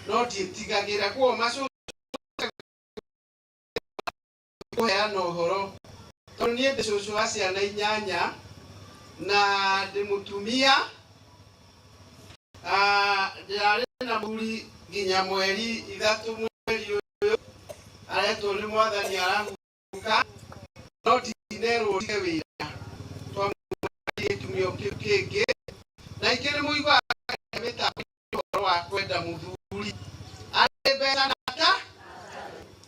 No ndiĩtigagĩra kuo macũ kũheana ũhoro tondũ niĩ ndĩ cũcũ wa ciana inyanya na ndĩ mũtumia. Ah, ndĩrarĩ na mũthuri nginya mweri 3 mweri ũyũ aretwo nĩ mwathani arahurũka, no ndinerwo ndige wĩra twamũtumia kĩu kĩngĩ na ingĩ nĩ mũiguaga mĩtambo ũhoro wa kwenda mũthuri arĩ mbeca na ta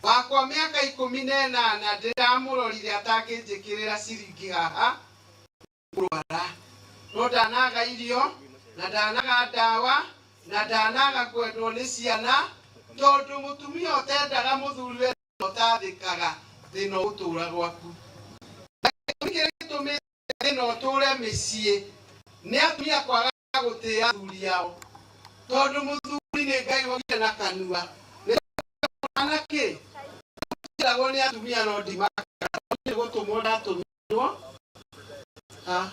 wakwa mĩaka 18 ndĩramũrorire atangĩnjĩkĩrĩra ciringi haha kũrwara, no ndanaga irio na ndanaga ndawa na ndanaga kwendwo nĩ ciana, tondũ mũtumia ũtendaga mũthuri we na ũtathĩkaga thĩna ũgũtũra gwaku. Na gĩtũmi kĩrĩa gĩtũmĩte thĩna ũtũre mĩciĩ nĩ atumia kwaga gũtĩa athuri ao, tondũ mũthuri nĩ Ngai waugire na kanua nĩ na kĩ njĩragwo nĩ atumia no ndimakaga nĩ gũtũmwo ndatũmirwo ha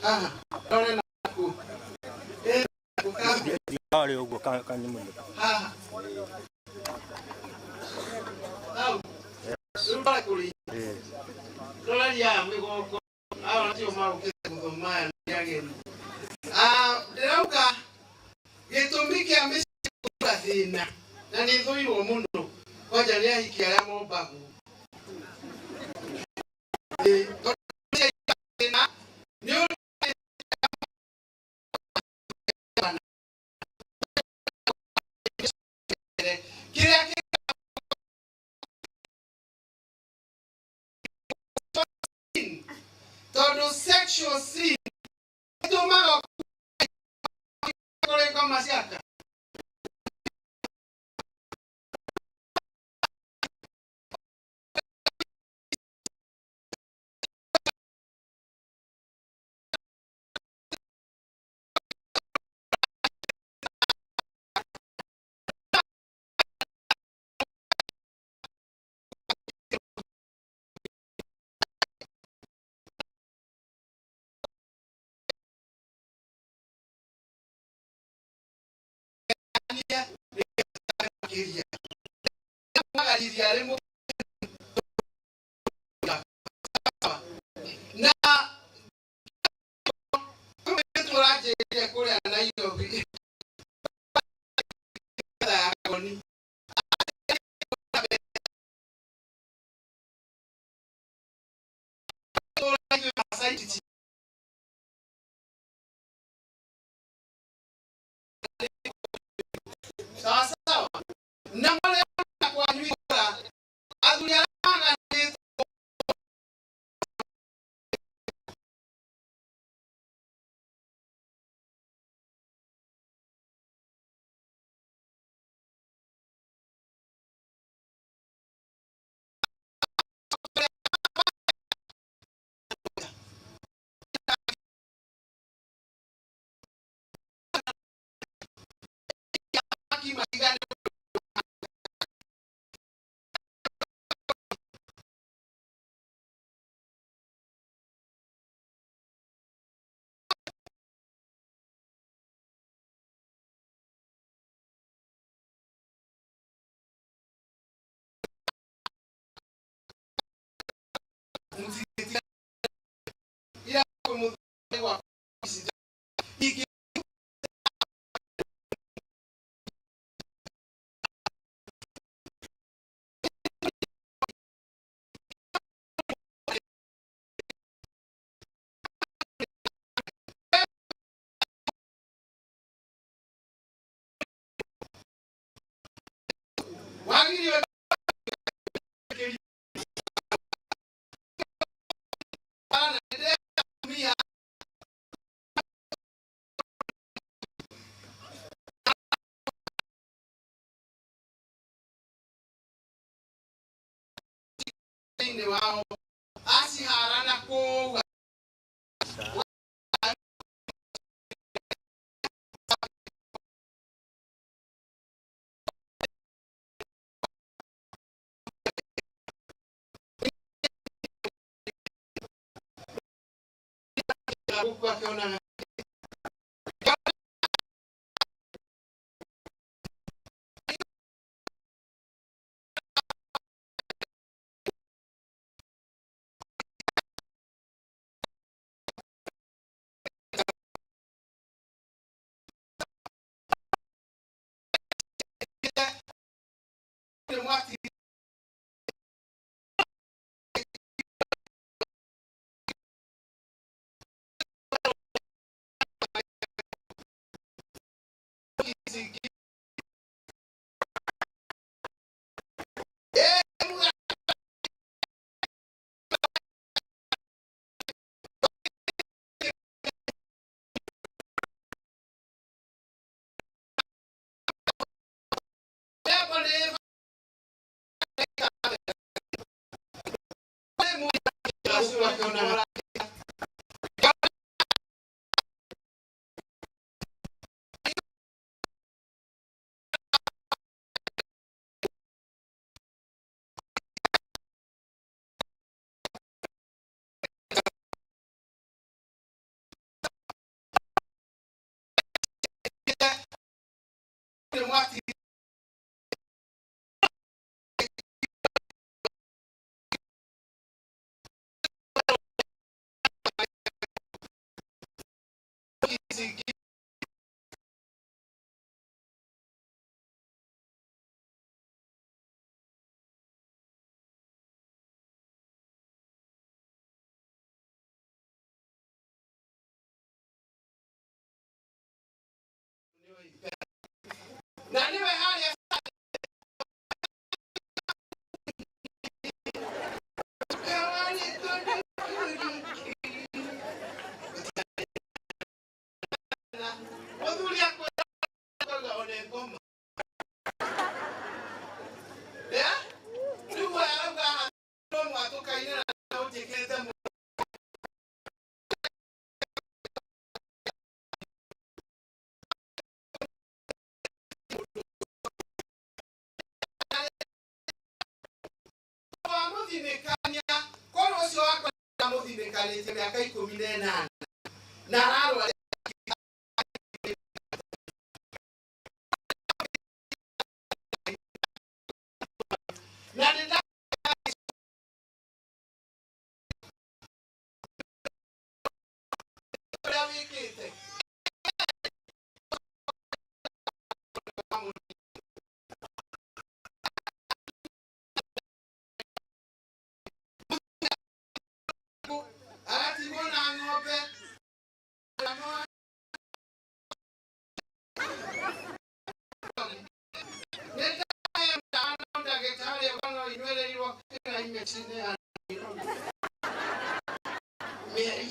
haha ndore naku. Ĩ, naku Harĩa ũguo kanyamũ. Haha hau rĩu ndore kũrĩ ndoreria aya mĩgongo aya nacio magũkĩte gũthoma aya nĩ ageni. Ah, ndĩrauga gĩtũmi kĩa mĩciĩ kũra thĩna na nĩ thũirwo mũno kwanja nĩ ahiki arĩa mombagwo. Ĩ, tondũ mĩciĩ thĩna nĩ ũndũ kĩrĩa tondũ sexual sin ĩtũmaga kũrĩ ngoma ciaka. Makĩria magariria arĩ na tũranjĩrire kũrĩa Nairobi ya Goni. Sawa sawa na marĩa kwanyu itũũra athuri arĩa maganĩtwo. Matigane. Ira kwĩ mũthuri wa ingĩ. Wagĩrĩirwo atumia. Thĩinĩ wao acihara na kũu. Gũkũ akĩonaga. Mũndũ mwaki na nĩwe harĩa mũthuri akwĩra one ngoma. Rĩu arauga no mwatũkaine na ũnjĩkĩte. Wamũthinĩkania korwo ũcio wakwa ndamũthinĩkanĩtie mĩaka 18 na ararwara na nĩ ũrĩa wĩkĩte. Aratigwo na ng'ombe. Ndagĩtarĩ no inyuĩrĩirwo climate-inĩ ya Nairobi mĩeri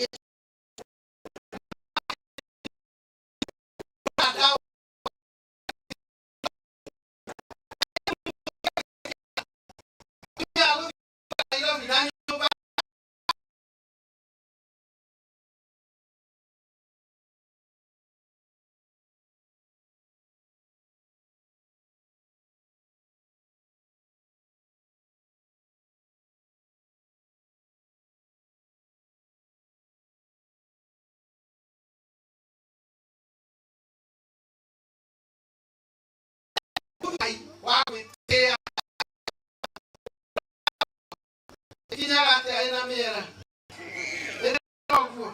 ĩtatũ. Nairobi na nyũmba wa gwĩtĩĩa ĩkinyaga atĩa ĩna mĩera ũguo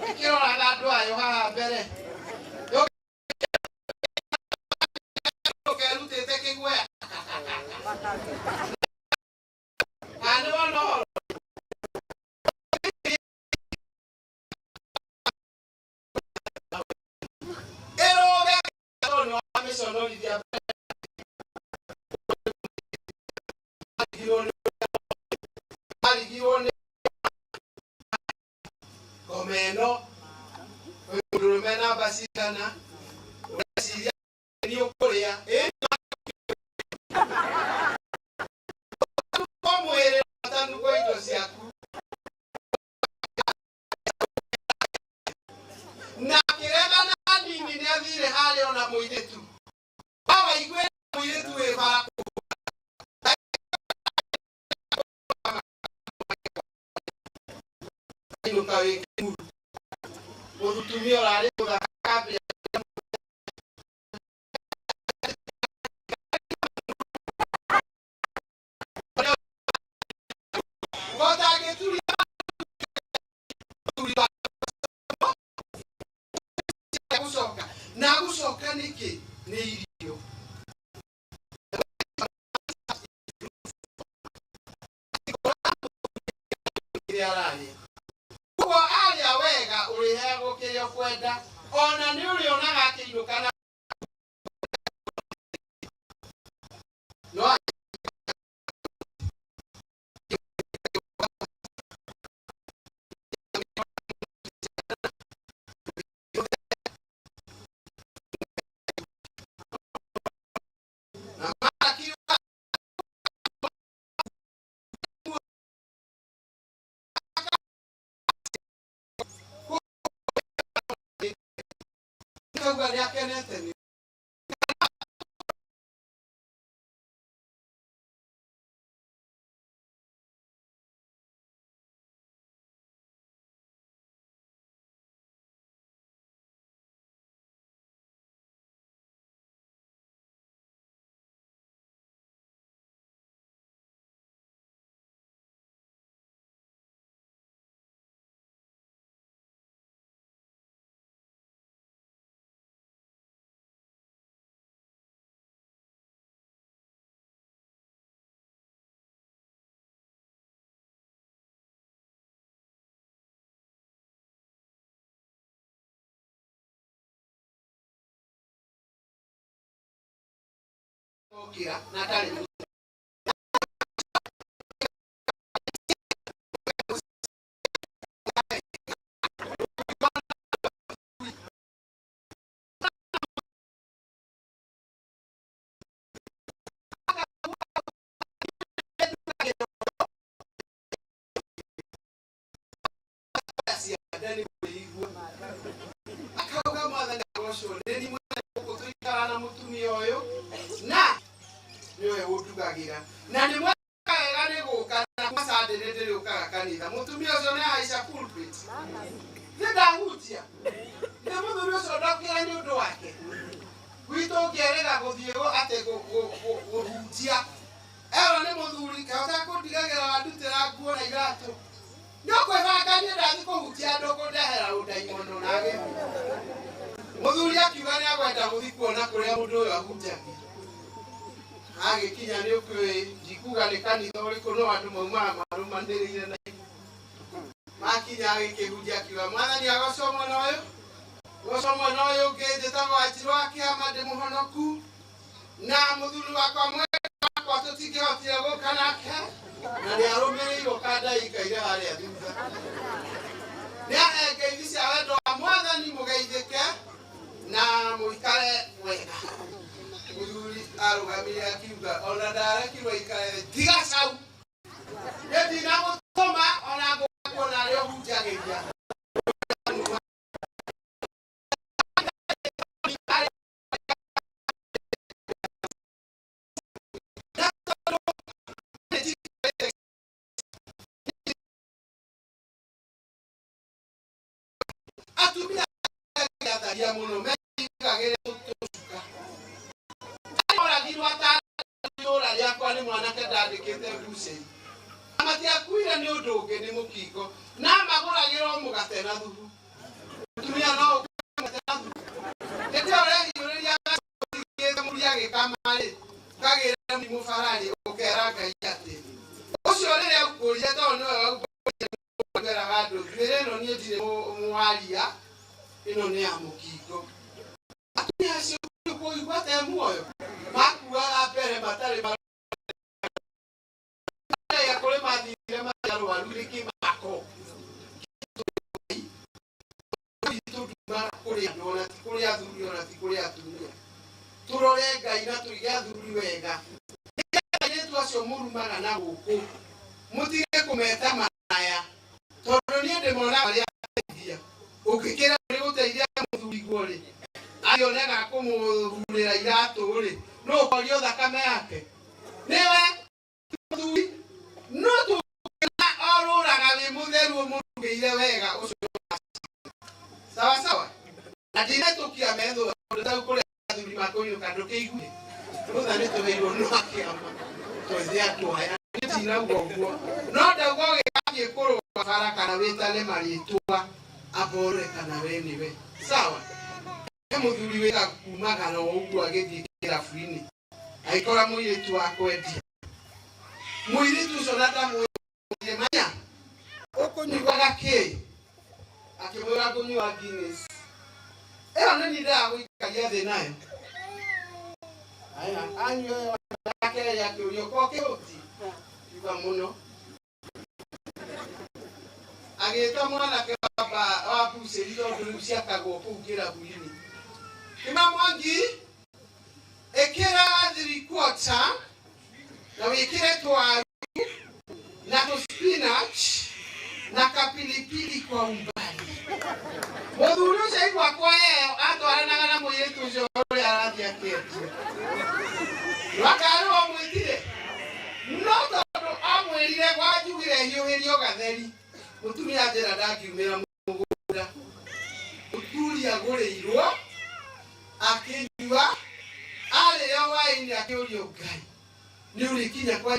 ĩkĩroraga andũ ayo haha mbere kerutĩte kĩguoya kana nĩ wona ũhoro ĩrũge tondũ nĩ wamĩconorithia. Arigirwo nĩ ngoma ĩno wĩ mũndũrũme namba cigana ũreciria nĩ ũkũrĩa mwĩrĩ tanukwo indo ciaku na kĩrega na nini nĩ athire harĩa ona mũirĩtu wawaiguĩra mũirĩtu wĩ bara inũka wĩ kĩmuru mũtumia ũrarĩ mũthaka kambia. Kotangĩturia gucoka na gucoka nĩkĩ nĩ irio kĩrĩa ararĩa. Koguo arĩa wega ũrĩheagwo kĩrĩa ũkwenda ona nĩ ũrĩonaga akĩinũka na no na mara kiuga. Akauga nĩ akenete nĩ okĩra na ndarĩ cianda nĩ kwĩigua akauga mwathani agocwo nĩ niĩ mwene gũkũ tũikara na mũtumia ũyũ na nĩwe ũndugagĩra na nĩ mweka wega nĩ gũka na kuma Sunday nĩ ndĩrĩũkaga kanitha mũtumia ũcio nĩ ahaica pulpit nĩ ndahunjia nĩ mũthuri ũcio ndokĩra nĩ ũndũ wake gwitũ ũngĩerĩga gũthiĩ atĩ kũhunjia erwo nĩ mũthuri kahota kũndigagĩra wandutĩra nguo na iratũ nĩ ũkwĩbanga niĩ ndathiĩ kũhunjia andũ kũndehera ũndaimono na agĩthiĩ mũthuri akiuga nĩ agwenda gũthiĩ kuona kũrĩa mũndũ ũyũ ahunjagia agĩkinya nĩ ũkĩũĩ ndikuga nĩ kanitha ũrĩkũ no andũ maumaga marũmanĩrĩire na ibuku makinya agĩkĩhunjia akiuga mwathani agocwo mwena ũyũ gocwo mwena ũyũ ũngĩ njĩtagwo Wanjirũ wa kĩama ndĩ mũhonoku na mũthuri wakwa mwega wakwa tũtingĩhotire gũka nake na nĩ arũmĩrĩirwo kanda ikaire harĩa thutha nĩ ahe ngeithi cia wendo wa mwathani mũgeithĩke na mũikare wega mũthuri arũgamire akiuga ona ndarekirwo aikare thĩ, tiga cau nĩ ndinagũtũma ona ngũka kuona arĩa ũhunjagĩria atumia atharia mũno meigagĩre tũcuka oragirwo atũra rĩakwa nĩ mwanake ndandĩkĩte ngucĩri na matiakuire nĩ ũndũ ũngĩ nĩ mũkingo na magũragĩrwo mũgate na thubu mũtumia no ũgũre mũgate na thubu hĩndĩ ĩyo ũrehiũrĩria mũthuri agĩkama-rĩ ũkagĩra mũrimũ bara-rĩ ũkera Ngai atĩ ũcio rĩrĩa ũkũrire tondũ nĩwe waukũrire weraga andũ njuĩrĩ ĩno niĩ ndirĩ mwaria ĩno nĩ ya mũkingo atumia acio kũigua te muoyo makuaga mbere matarĩ ya kũrĩ mathire marĩ arwaru nĩ kĩmako itũ ndumaga kũrĩ andũ ona ti kũrĩ athuri ona ti kũrĩ atumia tũrore Ngai na tũige athuri wega airĩtu acio mũrumaga na gũkũ mũtige kũmeta maraya tondũ niĩ ndĩmonaga marĩ ateithia ũngĩkĩra nĩ gũteithia mũthuriguo rĩ akĩonega kũmũhurĩra iratũ rĩ no ũkorio thakame yake nĩwe mũthuri no tũngĩona orũraga wĩ mũtheru ũmũrugĩire wega ũcio sawa sawa na ndinetũkia metho tondũ tau kũrĩa athuri makũinũka ndũkĩigue rũtha nĩ tũheirwo no akĩama twethe andũ aya niĩ ndinauga ũguo no ndauga ũgĩgathiĩ kũrũa bara kana wĩtane marĩtwa ambore kana we nĩwe sawa he mũthuri wĩra kumagara o ũguo agĩthiĩ kĩrabu-inĩ agĩkora mũirĩtu wa kwendia mũirĩtu ũcio na ndamũĩ manya ũkũnyuaga kĩ akĩmwĩra ngũnyua Guinness ĩyo nĩ niĩ ndĩragũikaria thĩ nayo aya anyua ĩyo akerĩ akĩũrio ko kĩhũti kiuga mũno agĩta mwanake wa mbucĩri tondũ rĩu ciakagwo kũu kĩrabu-inĩ kĩma mwangi ĩkĩra 3/4 na wĩkĩre twaru na tũ spinach na kapilipili kwa umbali mũthuri ũcio aigua kwa ĩyo atwaranaga na mũirĩtu Ũcio ũrĩa arathiĩ akĩendia wakarĩ wamwĩtire, no tondũ amwĩrire wanjugire hiũhĩrio gatheri, mũtumia njĩra ndangiumĩra mũgũnda. Mũthuri agũrĩirwo akĩnyua, arĩo waini akĩũrio, Ngai nĩ ũrĩkinya kwa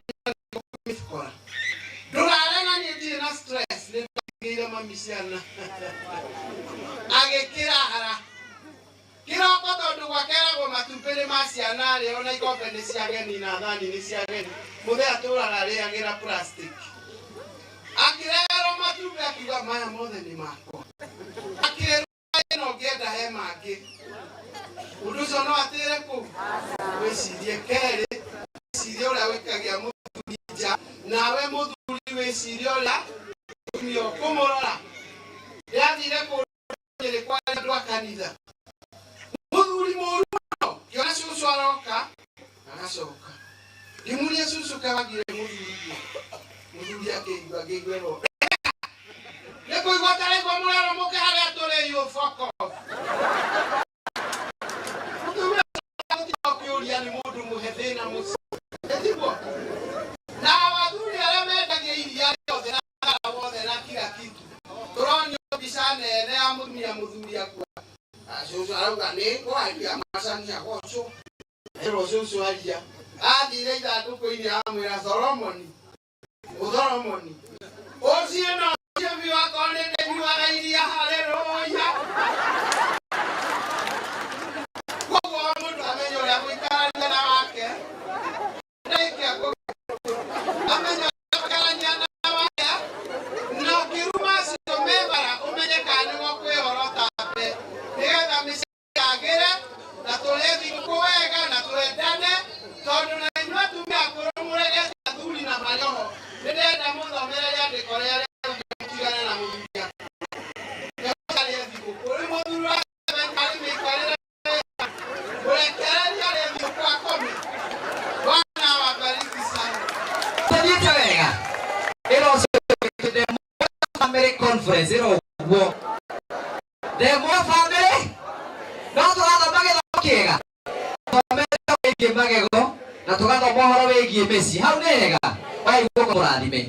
mĩbukora ndũrare na niĩ ndirĩ na stress, nĩ ndatigĩire mami ciana. Agĩkĩrara kĩroko tondũ gwakeragwo matumbĩ nĩ ma ciana arĩo na ikombe nĩ cia ageni na thani nĩ cia ageni. Mũthee atũraga arĩagĩra plastic. Akĩreherwo matumbĩ akiuga maya mothe nĩ makwa, akĩrwo ĩno ũngĩenda he mangĩ. Ũndũ ũcio no atĩre kũu wĩcirie kerĩ, wĩcirie ũrĩa wĩkagia mũthuri nja, nawe mũthuri wĩcirie ũrĩa mũtumia ũkũmũrora. Ndĩrathire kũndũ Nyĩrĩ kwa andũ a kanitha, mũthuri mũru mũno, ngĩona cũcũ aroka agacoka, ngĩmũria cũcũ kawagire mũthuri guo. Mũthuri akĩigua ngĩiguerwo nĩ kũigua taraigua mũrero mũke harĩa tũrĩ, you fuck off. Mũtumia ũkĩũria nĩ mũndũ mũhe thĩna mũciĩ ĩtiguo na athuri arĩa mendagia iria rĩothe na thara wothe na kila kitu. Tũronio mbica nene ya mũtumia mũthuri akua, cũcũ arauga nĩ kwaria macania goco ĩrwo cũcũ aria athire ithandũkũ-inĩ amwĩra Solomoni ũtholomoni ũcio no ũcio biũ akorwo nĩ ndĩnyuaga iria haleluya. Koguo o mũndũ amenye ũrĩa gũikarania na wake, ndaikia amenye ũrĩa gũikarania na wake, na ũkĩruma acio mebara ũmenye kana nĩguo kwĩhorota mbe nĩgetha mĩciĩ yagĩre na tũrĩe thigũkũ wega na twendane, tondũ na inyuĩ atumia akũrũ mũregete athuri na marĩ oho. Nĩ ndĩrenda mũthomere rĩandĩko rĩrĩa mũtigane na mũthuri akũrũ arĩe thigũkũ. Rĩu mũthuri wa arĩ mĩikarĩre mũrekereria arĩe thigũkũ akome. Bwana awabariki sana. Tũthiĩte wega ĩro Ndemo Family Conference ĩro ũguo Ndemo Family no tũrathoma gĩthomo kĩega, thomete wĩgiĩ magego na tũgathoma ũhoro wĩgiĩ mĩciĩ. Hau nĩ hega waigua mũrathime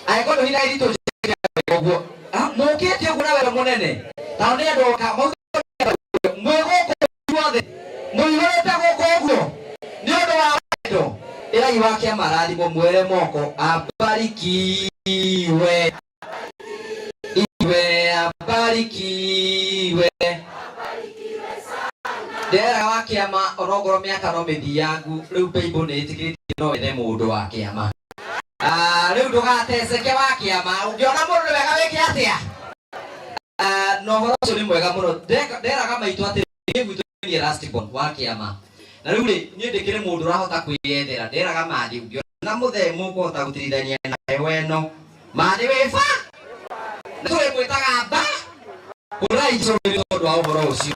angĩkorwo ndũhina iritũ ũguo mũkĩte ũguo na wendo mũnene tondũ nĩ andũ oka mwĩ gũkũ guothe mũihũrĩte gũkũ ũguo nĩ ũndũ wa wendo. Ĩrai wa kĩama rathimo mwere moko abarikiwe iwe abarikiwe. Ndĩreraga wa kĩama onokorwo mĩaka no mĩthiangu rĩu Bible nĩ ĩtĩkĩrĩtie no wethe mũndũ wa kĩama. Ah, rĩu ndũgateceke wa kĩama, ũngĩona mũndũ nĩ wega wĩke atĩa? Ah, na ũhoro ũcio nĩ mwega mũno. Nderaga maitũ atĩ niĩ gwitũ niĩ last born wa kĩama, na rĩu rĩ niĩ ndĩkĩrĩ mũndũ ũrahota kwĩyethera. Nderaga mathi ũngĩona mũthee mũkũhota gũtirithania nawe weno mathi wĩba na tũrĩmwĩtaga mba hũrai icũrĩ tondũ wa ũhoro ũcio.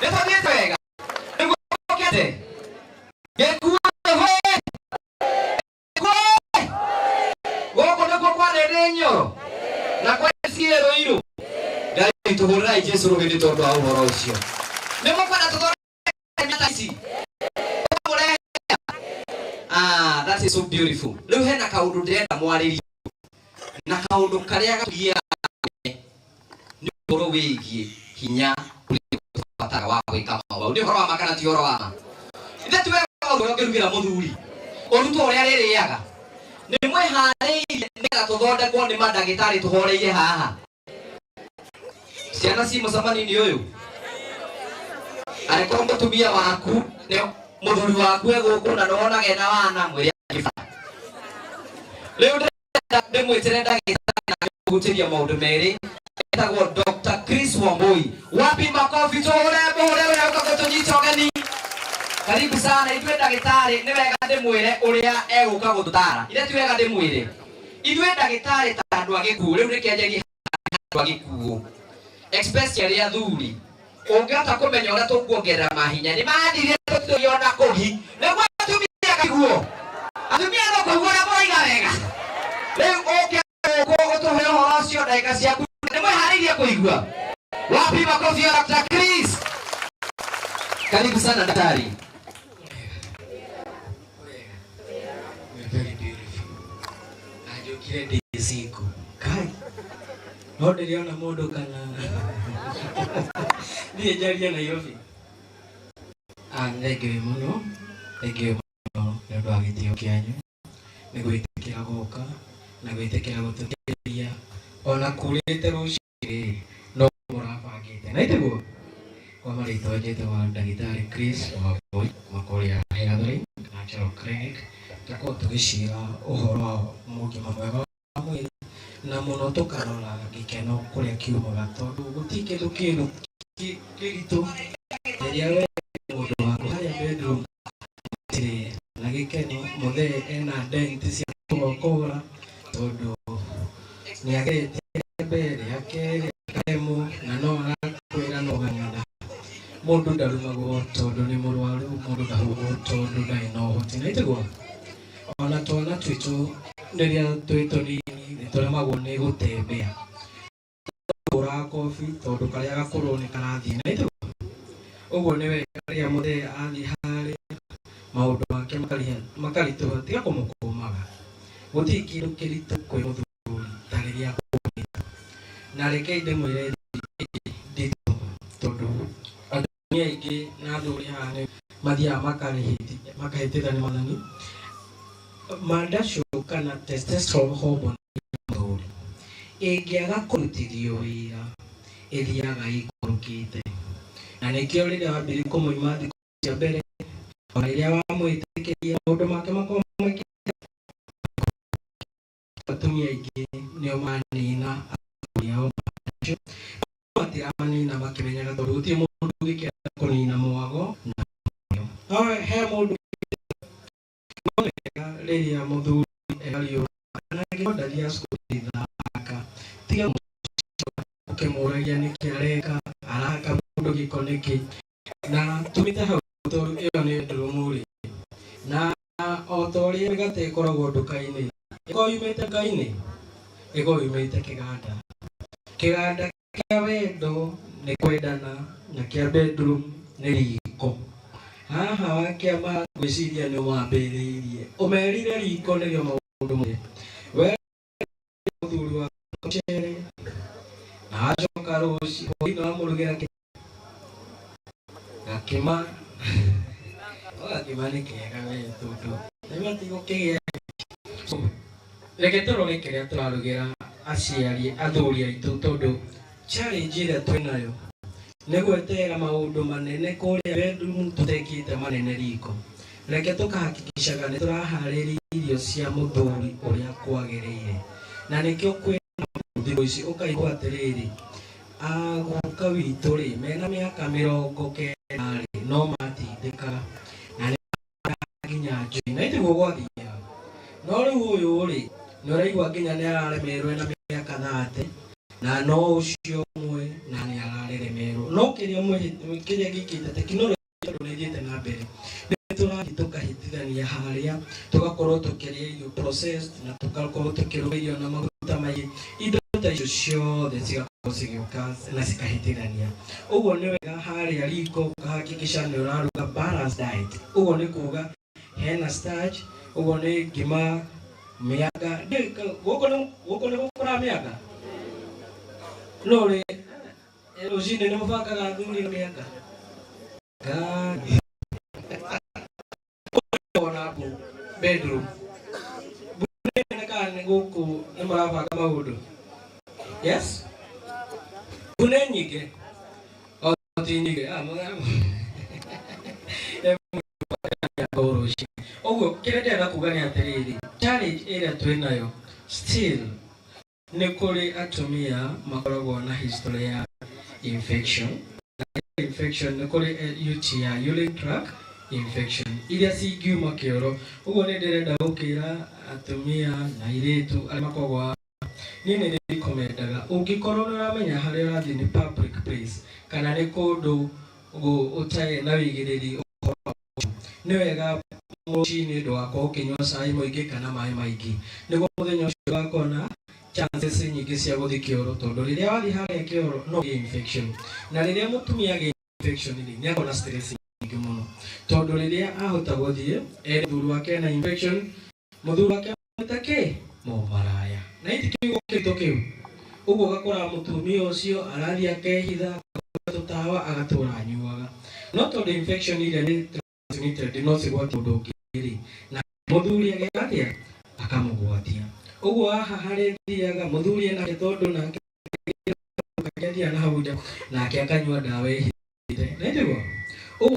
Nĩ tũthiĩte wega nĩguo ũkĩte gĩkuũ hĩ gũkũ nĩkuo kwarĩrĩ nyoro na kwaciĩ rũirũ. Ngai tũhũrĩrai Jesu rũhĩ nĩ tondũ wa ũhoro ũcio. Nĩ mũkwenda tũthondeke mĩata ici tũmũrehe. Ah, that is so beautiful. Rĩu hena kaũndũ ndĩrenda mwarĩrie na kaũndũ karĩa gatũgiaga nĩ ũhoro wĩgiĩ hinya ũrĩa ũbataraga wa gwĩka maũndũ. Nĩ ũhoro wa ma kana ti ũhoro wa ma? Ithe ti wega ũrĩa ũngĩrugĩra mũthuri ũrutwo ũrĩa arĩrĩaga. Nĩ mwĩharĩirie nĩgetha tũthondekwo nĩ mandagĩtarĩ tũhoreire haha? Ciana ci mũcemanio-inĩ ũyũ, angĩkorwo mũtumia waku nĩ mũthuri waku e gũkũ na nĩwonaga ena wana, mwĩre angĩbata. Rĩu ndĩrenda ndĩmwĩtĩre ndagĩtarĩ na kũhutĩria maũndũ merĩ etagwo Dr. Chris Wambui. Wapi makofi tũhũre mũhũre ũrĩa ũka gũtũnyita ũgeni. Karibu sana. Ithuĩ ndagĩtarĩ nĩ wega ndĩmwĩre ũrĩa egũka gũtũtara. Ithe ti wega ndĩmwĩre ithuĩ ndagĩtarĩ ta andũ a gĩkuũ. Rĩu rĩkĩanjagia andũ a gĩkuũ, especially athuri, ũngĩhota kũmenya ũrĩa tũkuongerera mahinya nĩ mathire tũtũiona kũgi nĩguo atumia kaiguo atumia no kũigua ũrĩa mũraiga wega. Rĩu ũke gũkũ ũtũhe ũhoro ũcio ndagĩka ciaku. Nĩ mwĩharĩirie kũigua? Wapi makofi ya Dr. Chris? Karibu sana daktari. You're very beautiful. Na njũkire ndĩ single. Kai. No ndĩrĩona mũndũ kana niĩ njarie Nairobi. Ah, thengiũ mũno. Thengiũ mũno nĩ ũndũ wa gĩtĩo kĩanyu. Nĩ gwĩtĩkĩra gũka na gwĩtĩkĩra gũtũthikĩrĩria ona kurĩte rũcinĩ no mũrabangĩte. Na itiguo? Kwa marĩtwa njĩtagwo ndagĩtarĩ Chris Wambui kuma kũrĩa Heathering Natural Clinic. Tũkorwo tũgĩcira ũhoro wa ũgima mwega wa mwĩrĩ na mũno tũkarora gĩkeno kũrĩa kiumaga tondũ gũtirĩ kĩndũ kĩndũ kĩritũ rĩrĩa we mũndũ waku harĩa bedroom gũtirĩ na gĩkeno mũthee ena dent cia kũgokora tondũ nĩ ageretie rĩa mbere rĩa kerĩ akaremwo na no arakwĩra no ng'ang'ana. Mũndũ ndarumagwo tondũ nĩ mũrwaru, mũndũ ndahũrwo tondũ ndarĩ na ũhoti. Na itiguo ona twana twitũ rĩrĩa twĩ tũnini nĩ tũremagwo nĩ gũtembea, tũhũraga kobi tondũ karĩa gakũrũ nĩ karathiĩ. Na itiguo ũguo nĩ wega rĩrĩa mũthee athiĩ harĩa maũndũ make makaritũha, tiga kũmũkũmaga. Gũtirĩ kĩndũ kĩritũ kwĩ mũthuri ta rĩrĩa akũmĩte. Na rekei ndĩmwĩre nditũ tondũ atumia aingĩ na athuri haha nĩ mathiaga makahĩtithania mathani mandacũ kana testosterone hormone ya mũthuri ĩngĩaga kũrutithio wĩra ĩthiaga ĩikũrũkĩte, na nĩkĩo rĩrĩa wambire kũmũima thikũ cia mbere ona rĩrĩa wamwĩtĩkĩria maũndũ make makorwo mekĩte. Atumia aingĩ nĩo manina athuri ao mandacũ, matiramanina makĩmenyaga tondũ gũtirĩ mũndũ ũngĩkenda kũnina mwago na mũrĩo. No he mũndũ no wega rĩrĩa mũthuri ekariũka kana angĩkorwo ndathiaga cukuru thaka, tiga ũkĩmũragia nĩkĩ areka, araka mũndũ gĩko nĩkĩ. Na tumĩte hau tondũ ĩyo nĩ bedroom rĩ, na o ta ũrĩa mĩgate ĩkoragwo nduka-inĩ, ĩkoragwo yumĩte nduka-inĩ, ĩkoragwo yumĩte kĩganda. Kĩganda kĩa wendo nĩ kwendana na kĩa bedroom nĩ riko. Haha wa kĩama ngwĩciria nĩ wambĩrĩirie, ũmerire riko nĩrĩo maũndũ mothe. We mũthuri wa mũcere na wacoka rũciũ hwaĩ-inĩ wamũrugĩra gakima. No gakima nĩ kega we tondũ nĩmatigũkĩgĩa. Reke tũrore kĩrĩa tũrarugĩra aciari athuri aitũ tondũ challenge ĩrĩa twĩnayo nĩ gweterera maũndũ manene kũrĩa bedroom tũtekĩte manene riko. Reke tũkahakikishaga nĩ tũraharĩria irio cia mũthuri ũrĩa kwagĩrĩire, na nĩkĩo kwĩna thikũ ici ũkaigua atĩrĩrĩ, aguka witũ rĩ mena mĩaka 90 rĩ no matindĩkaga na nĩ nginya njui na itiguo gwathiaga. No rĩu ũyũ rĩ nĩ ũraigua nginya nĩ araremerwo ena mĩaka 30 na no ũcio ũmwe na nĩ araremerwo. No kĩrĩa kĩrĩa gĩkĩte tekinoronjĩ tondũ nĩ ĩthiĩte na mbere, nĩ tũrathiĩ tũkahĩtithania harĩa tũgakorwo tũkĩrĩa irio processed na tũgakorwo tũkĩruga irio na maguta maingĩ, indo ta icio ciothe cigakorwo cigĩũka na cikahĩtithania. Ũguo nĩ wega harĩa riko ũkahakikisha nĩ ũraruga balanced diet. Ũguo nĩ kuga hena starch, ũguo nĩ ngima, mĩanga. Gũkũ nĩ gũkũraga mĩanga no rĩ rũcinĩ nĩ mũbangaga athuri na mĩanga Ngai. Ona mbu bedroom mbũ kana nĩ gũkũ nĩ mũrabanga maũndũ. Yes, mbu nĩ nyingĩ o ti nyingĩ. Ah, rũciũ ũguo kĩrĩa ndĩrenda kuga nĩ atĩrĩrĩ, challenge ĩrĩa twĩ nayo still nĩ kũrĩ atumia makoragwo na history ya infection. Infection nĩ kũrĩ UTI, urinary tract infection, iria cingiuma kĩoro. Ũguo nĩ ndĩrenda gũkĩra atumia na airĩtu arĩa makoragwo, niĩ nĩ recomendaga ũngĩkorwo nĩ ũramenya harĩa ũrathiĩ nĩ public place kana nĩ kũndũ ũtarĩ na wĩigĩrĩri ũhoro wa nĩ wega rũcinĩ ndũgakorwo ũkĩnyua cai mũingĩ kana maĩ maingĩ nĩguo mũthenya ũcio ũgakorwo na chances nyingĩ cia gũthiĩ kĩoro, tondũ rĩrĩa wathiĩ harĩa kĩoro no ũgĩe infection, na rĩrĩa mũtumia agĩa infection rĩ nĩ akorwo na stress nyingĩ. Tondũ rĩrĩa ahota gũthiĩ ere mũthuri wake ena infection, mũthuri wake amwĩta kĩ mũmaraya, na iti kiugo kĩritũ kĩu. Ũguo ũgakora mũtumia ũcio arathiĩ akehitha tũtawa agatũra anyuaga, no tondũ infection iria nĩ transmitted no cigwatie mũndũ ũngĩ rĩ, na mũthuri ageka atĩa? Akamũgwatia. Ũguo haha harĩ thiaga mũthuri enake, tondũ nake akĩathiaga na hau nja nake akanyua ndawa ĩhithĩte, na itiguo ũguo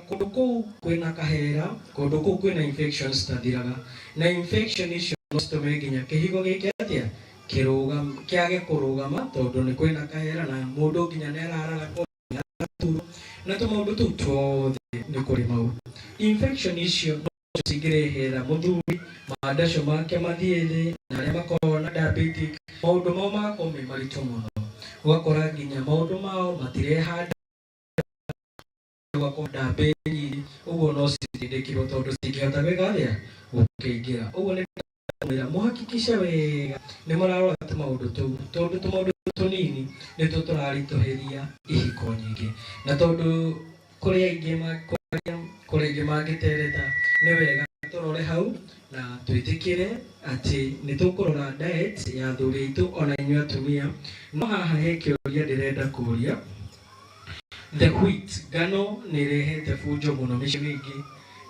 kũndũ kũu kwĩna kahera, kũndũ kũu kwĩna infections citathiraga, na infection icio no citũme nginya kĩhigo gĩke atĩa? Kĩrũgame, kĩage kũrũgama, tondũ nĩ kwĩna kahera na mũndũ nginya nĩ ararara nĩ na tũmaũndũ tũu tuothe nĩ kũrĩ mau. Infection icio no cingĩrehera mũthuri mandaco make mathiĩ thĩ, na arĩa makoragwo na diabetic maũndũ mao magakorwo me maritũ mũno, ũgakora nginya maũndũ mao matirehanda, ũgakorwo ndambĩ nyingĩ ũguo no citindĩkirwo tondũ cingĩhota gwĩka atĩa? Gũkĩingĩra. Ũguo nĩ ndamwĩra mũhakikishe wega nĩ mũrarora tũmaũndũ tũu, tondũ tũmaũndũ tũnini nĩtuo tũraritũhĩria ihiko nyingĩ, na tondũ kũrĩ aingĩ kũrĩ aingĩ mangĩtereta, nĩ wega tũrore hau na twĩtĩkĩre atĩ nĩ tũkũrora diet ya athuri aitũ ona inyuĩ atumia. No haha he kĩũria ndĩrenda kũria. The wheat, ngano nĩ ĩrehete bunjo mũno mĩciĩ mĩingĩ,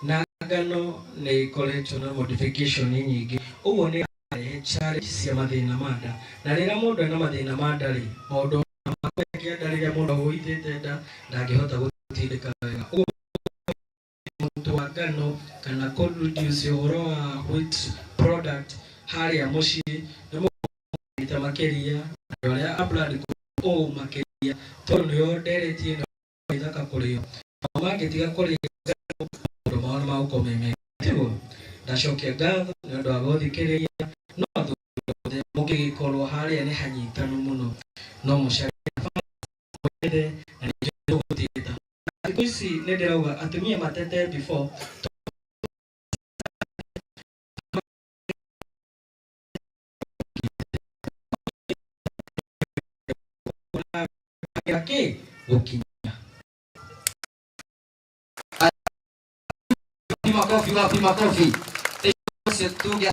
na ngano nĩ ĩkoretwo na modification nyingĩ, ũguo nĩ ĩrarehe challenge cia mathĩna ma nda. Na rĩrĩa mũndũ ena mathĩna ma nda rĩ, maũndũ ma kũrekia nda, rĩrĩa mũndũ ahũitĩte nda ndangĩhota gũtindĩka wega. Ũguo mũtu wa ngano kana kũ reduce ũhoro wa wheat product harĩa mũciĩ nĩ mũkũnyita makĩria andũ arĩa a blood ũũ makĩria, tondũ nĩyo ndereti ĩno ĩthaka kũrĩo. Nao mangĩtiga kũrĩa ngano, maũndũ mao nĩ magũkorwo me mega, tiguo? Ndacokia ngatho nĩ ũndũ wa gũthikĩrĩria. No athuri othe mũngĩgĩkorwo harĩa nĩ hanyitanu mũno, no mũcarie mwethe na ningĩ tũgũtĩta. Thikũ ici nĩ ndĩrauga atumia matete before kĩ gũkinya. Wapi makofi, wapi makofi? Ũcio tuge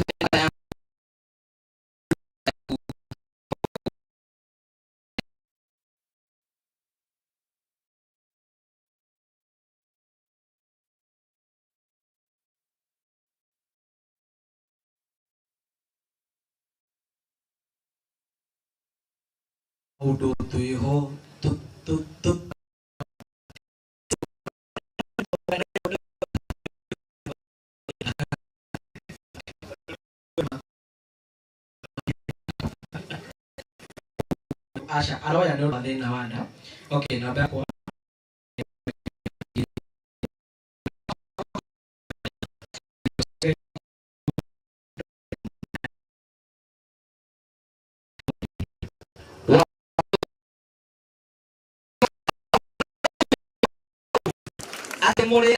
Maũndũ twĩho tu aca aroya nĩ ũndũ wa thĩna wa nda. Okay, namba yakwa Atĩ mũrĩ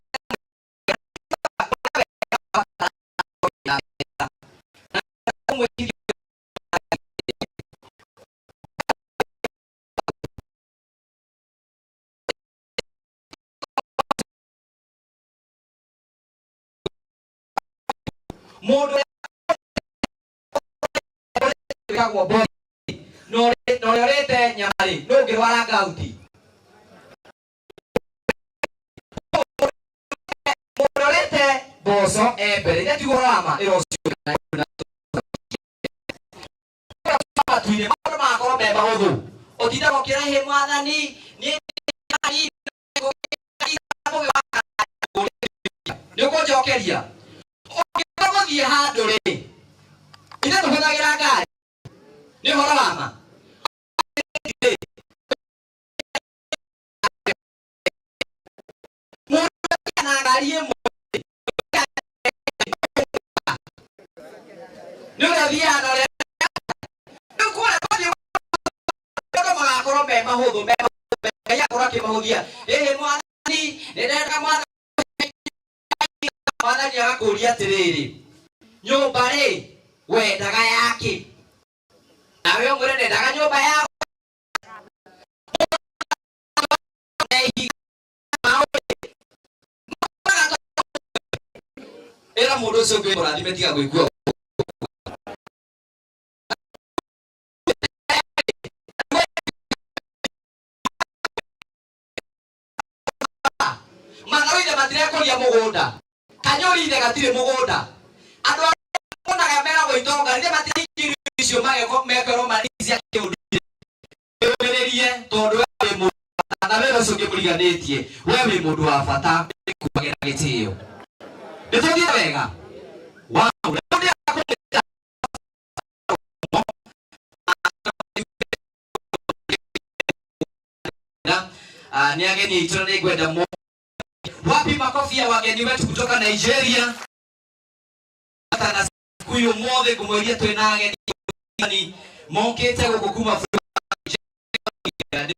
mũndũ wĩtagwo body na ũrĩa ũrĩte nyama rĩ, nũ ũngĩrwara ngauti? Mũndũ ũrĩte mboco e mbere ithe tiguo rama ĩrocio matu-inĩ, maũndũ magakorwo me mahũthũ, ũtindaga ũkĩra hĩ mwathani nĩ nĩ ũkũnjokeria ũngĩenda gũthiĩ handũ rĩ, ithe tũhũthagĩra ngari, nĩ ũhoro wa ma. Mũndũ na ngari ĩmwe nĩ ũrĩa ũthiaga na ũrĩa rĩu kũrĩa twathiĩ, maũndũ magakorwo me mahũthũ, me mahũthũ, Ngai akorwo akĩmahũthia. Ĩhĩ mwathani, nĩ ndenda mwathani. Mwathani agakũria atĩrĩrĩ, nyũmba rĩ wendaga yake? Nawe ũmwĩre ndendaga nyũmba ya ihiga. Ĩra mũndũ ũcio ũngĩ mũrathime tiga gwĩkua. Mang'aroire matirekũria mũgũnda. Kanyũrire gatirĩ mũgũnda. Andũ arĩa monaga meragwo itonga rĩrĩa matiraingĩrio icio mekerwo mari cia kĩũndũire. Wĩyũmĩrĩrie tondũ we wĩ mũndũ wa bata na wĩra ũcio ũngĩ mũriganĩtie we wĩ mũndũ wa bata nĩkuagĩra gĩtĩo. Nĩ tũthiĩte wega? Wow. Rĩu ndĩrenda kũmwĩta nĩ ageni aitũ na nĩngwenda mo wapi makofi ya wageni wetu kutoka Nigeria na siku hiyo mothe ngũmwĩria twĩna ageni mokĩte gũkũ kuma bũrũri wa Nigeria.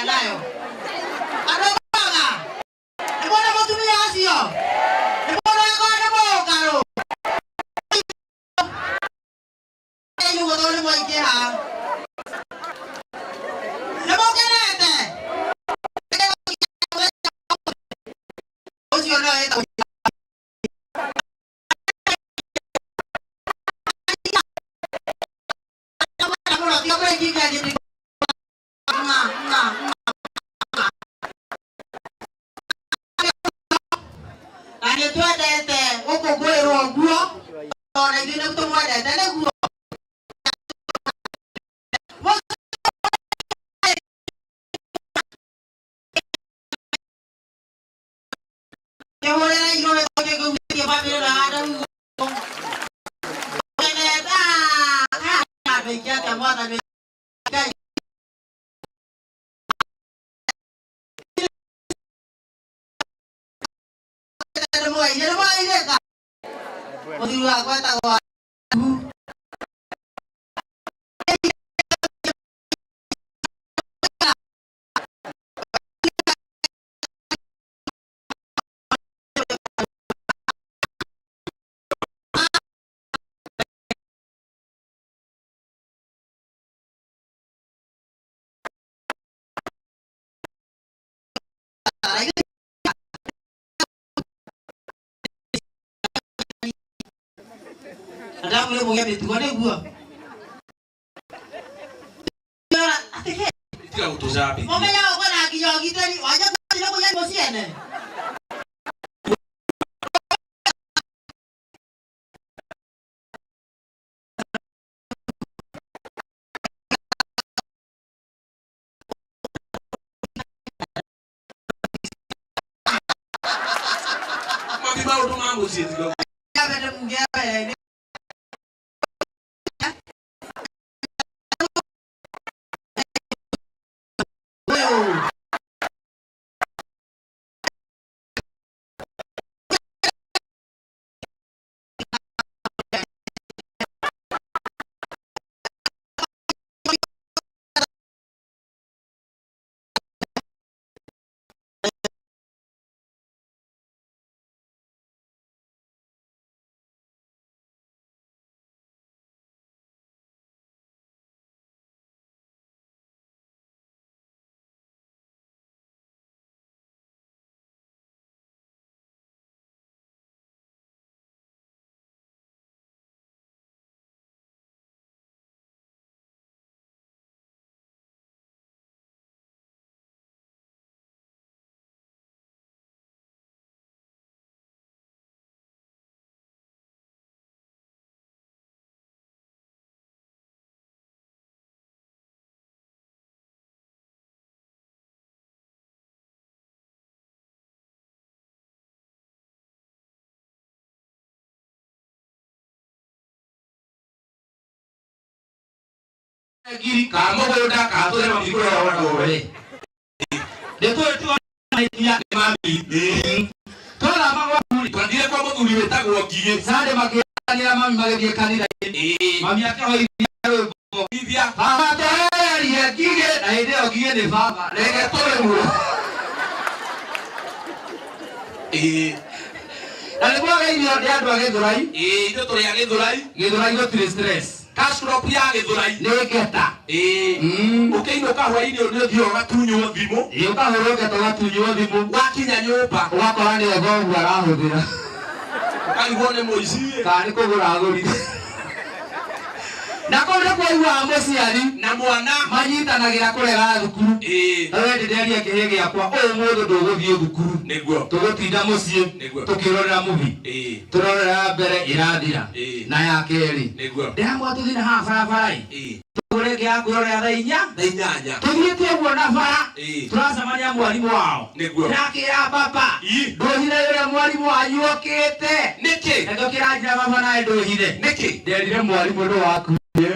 Nayo andå maga nä mwona må tumia å nä mwona akorwo nä må ngarå nä tondå nä mwaingä ha nä må kenete å cio no ĩtagwo na nä twendete gå kå ngå ä rwo guo ona ithuä nä tå mwendete nä guo. Kä hå rä ra irå kä ngå bamä na handå kenete andå aingä atä mwathani Ngai. Nĩ mwaire ka mũthuri wakwa etagwo. Ndamwĩre mũgĩe mĩtugo nĩguo. Tiga gũtũcambithia. Mũmenyaga kwĩna nginya ũgitĩri wanja kũrĩa kũiya nyũmba ciene. Mami maũndũ ma mũciĩ tiga. Mbere muge mbere. Ũyũ. Ngiri ka mũgũnda ka tũre mami kũrĩa wona we. Nĩ tũĩ tuona mami. Twathama gwaku twathire kwa mũthuri wĩtagwo Ngigĩ. Sande makĩanĩra mami magĩthiĩ kanitha-inĩ. Ĩĩ. Mami akĩhoithia rwĩmbo. Ithia. Baba twehererie Ngũikia ngigĩ na hĩndĩ ĩyo ngigĩ nĩ baba. Reke tũrĩmwo. Ĩĩ. Na nĩ mwageithio nĩ andũ a Gĩthũrai. Ĩĩ, ithuĩ tũrĩ a Gĩthũrai. Gĩthũrai gũtirĩ stress. Cash crop ya Gĩthũrai. Nĩ ngeta. Ĩĩ. Ũkĩinũka hwainĩ nĩ ũthiaga ũgatunywo thimũ. Ĩĩ, ũkahũrwo ngeta ũgatunywo thimũ. Wakinya nyũmba. Ũgakora nĩwe thoguo arahũthĩra. Ũkarigwo nĩ mũici. Kana nĩ kũgũra agũrire. Na kũu nĩ kwaiguaga mũciari na mwana manyitanagĩra kũrega thukuru. Ĩĩ. Na we ndĩnderia kĩhĩ gĩakwa ũmũthĩ ndũgũthiĩ thukuru. Nĩguo. Tũgũtinda mũciĩ Nĩguo. tũkĩrorera movie. Ĩĩ. Tũrorera mbere ĩrathira. Ĩĩ. Na ya kerĩ. Nĩguo. Ndĩramwa tũthiĩ na haha barabara-ĩ. Ĩĩ. Tũgũre ĩngĩ ya kwĩrorera thaa inya. Thaa inyanya. Tũthiĩte ũguo na bara. Ĩĩ. Tũracemania mwarimũ wao. Nĩguo. Ndĩrakĩra baba. Ĩ. Ndũhithe ũrĩa mwarimũ wanyu okĩte. Nĩkĩ? Nakĩo kĩranjĩra baba nawe ndũhithe. Nĩkĩ? Nderire mwarimũ ũndũ waku. Rĩu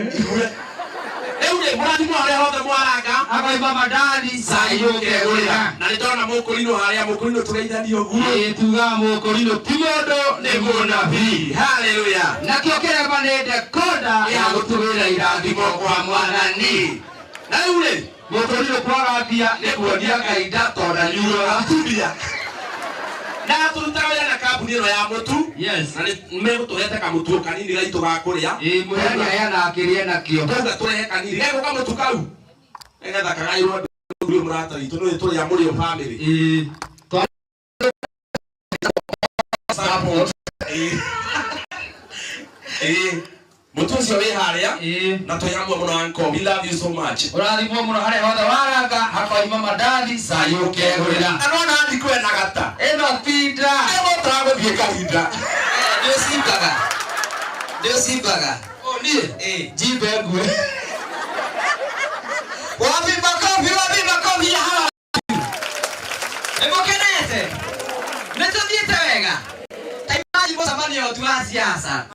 rĩ, mũrathimwo harĩa hothe mwaranga. Akoimba mandathi cai ũkegũrĩra. Na nĩ ndona mũkũrinũ harĩa mũkũrinũ tũgeithanie ũguo. Ĩĩ, tugaga mũkũrinũ ti mũndũ nĩ mũnabii. Haleluya. Nakĩo kĩrema nĩ dekoda ya gũtũgĩra irathimo kwa mwathani. Na rĩu rĩ, Mũkũrinũ kwaga mbia nĩ kuonia Ngai nda tondũ ndanyuaga. Atumia. Na tũrutaga wĩra na kambuni ĩno ya mũtu. Yes. Na nĩ megũtũhete kamũtu kanini gaitũ ga kũrĩa. Ĩĩ, mũheani aheana akĩrĩe nakĩo. Twauga tũrehe kanini. Gegũ kamũtu kau. Nĩgetha kagaĩrwo andũ ũyũ mũrata witũ nĩ tũrĩ a Mũrĩo family. Ĩĩ. Support. Ĩĩ. Ĩĩ. Mũtu ũcio wĩ harĩa. Ĩĩ. Na twĩ hamwe mũno uncle. We love you so much. Ũrathimwo mũno harĩa hothe waranga hakoima mandathi cai ũkegũrĩra. Na nona thikũ ena gata. Ĩno tinda. Ĩgũtaga gũthiĩ kahinda. Nĩ ũcimbaga. Nĩ ũcimbaga. Niĩ? Njimbe ngue. Wapi makofi, wapi makofi ya hawa. Nĩ mũkenete? Nĩ tũthiĩte wega? Ta imagine mũcemanio tu wa siasa.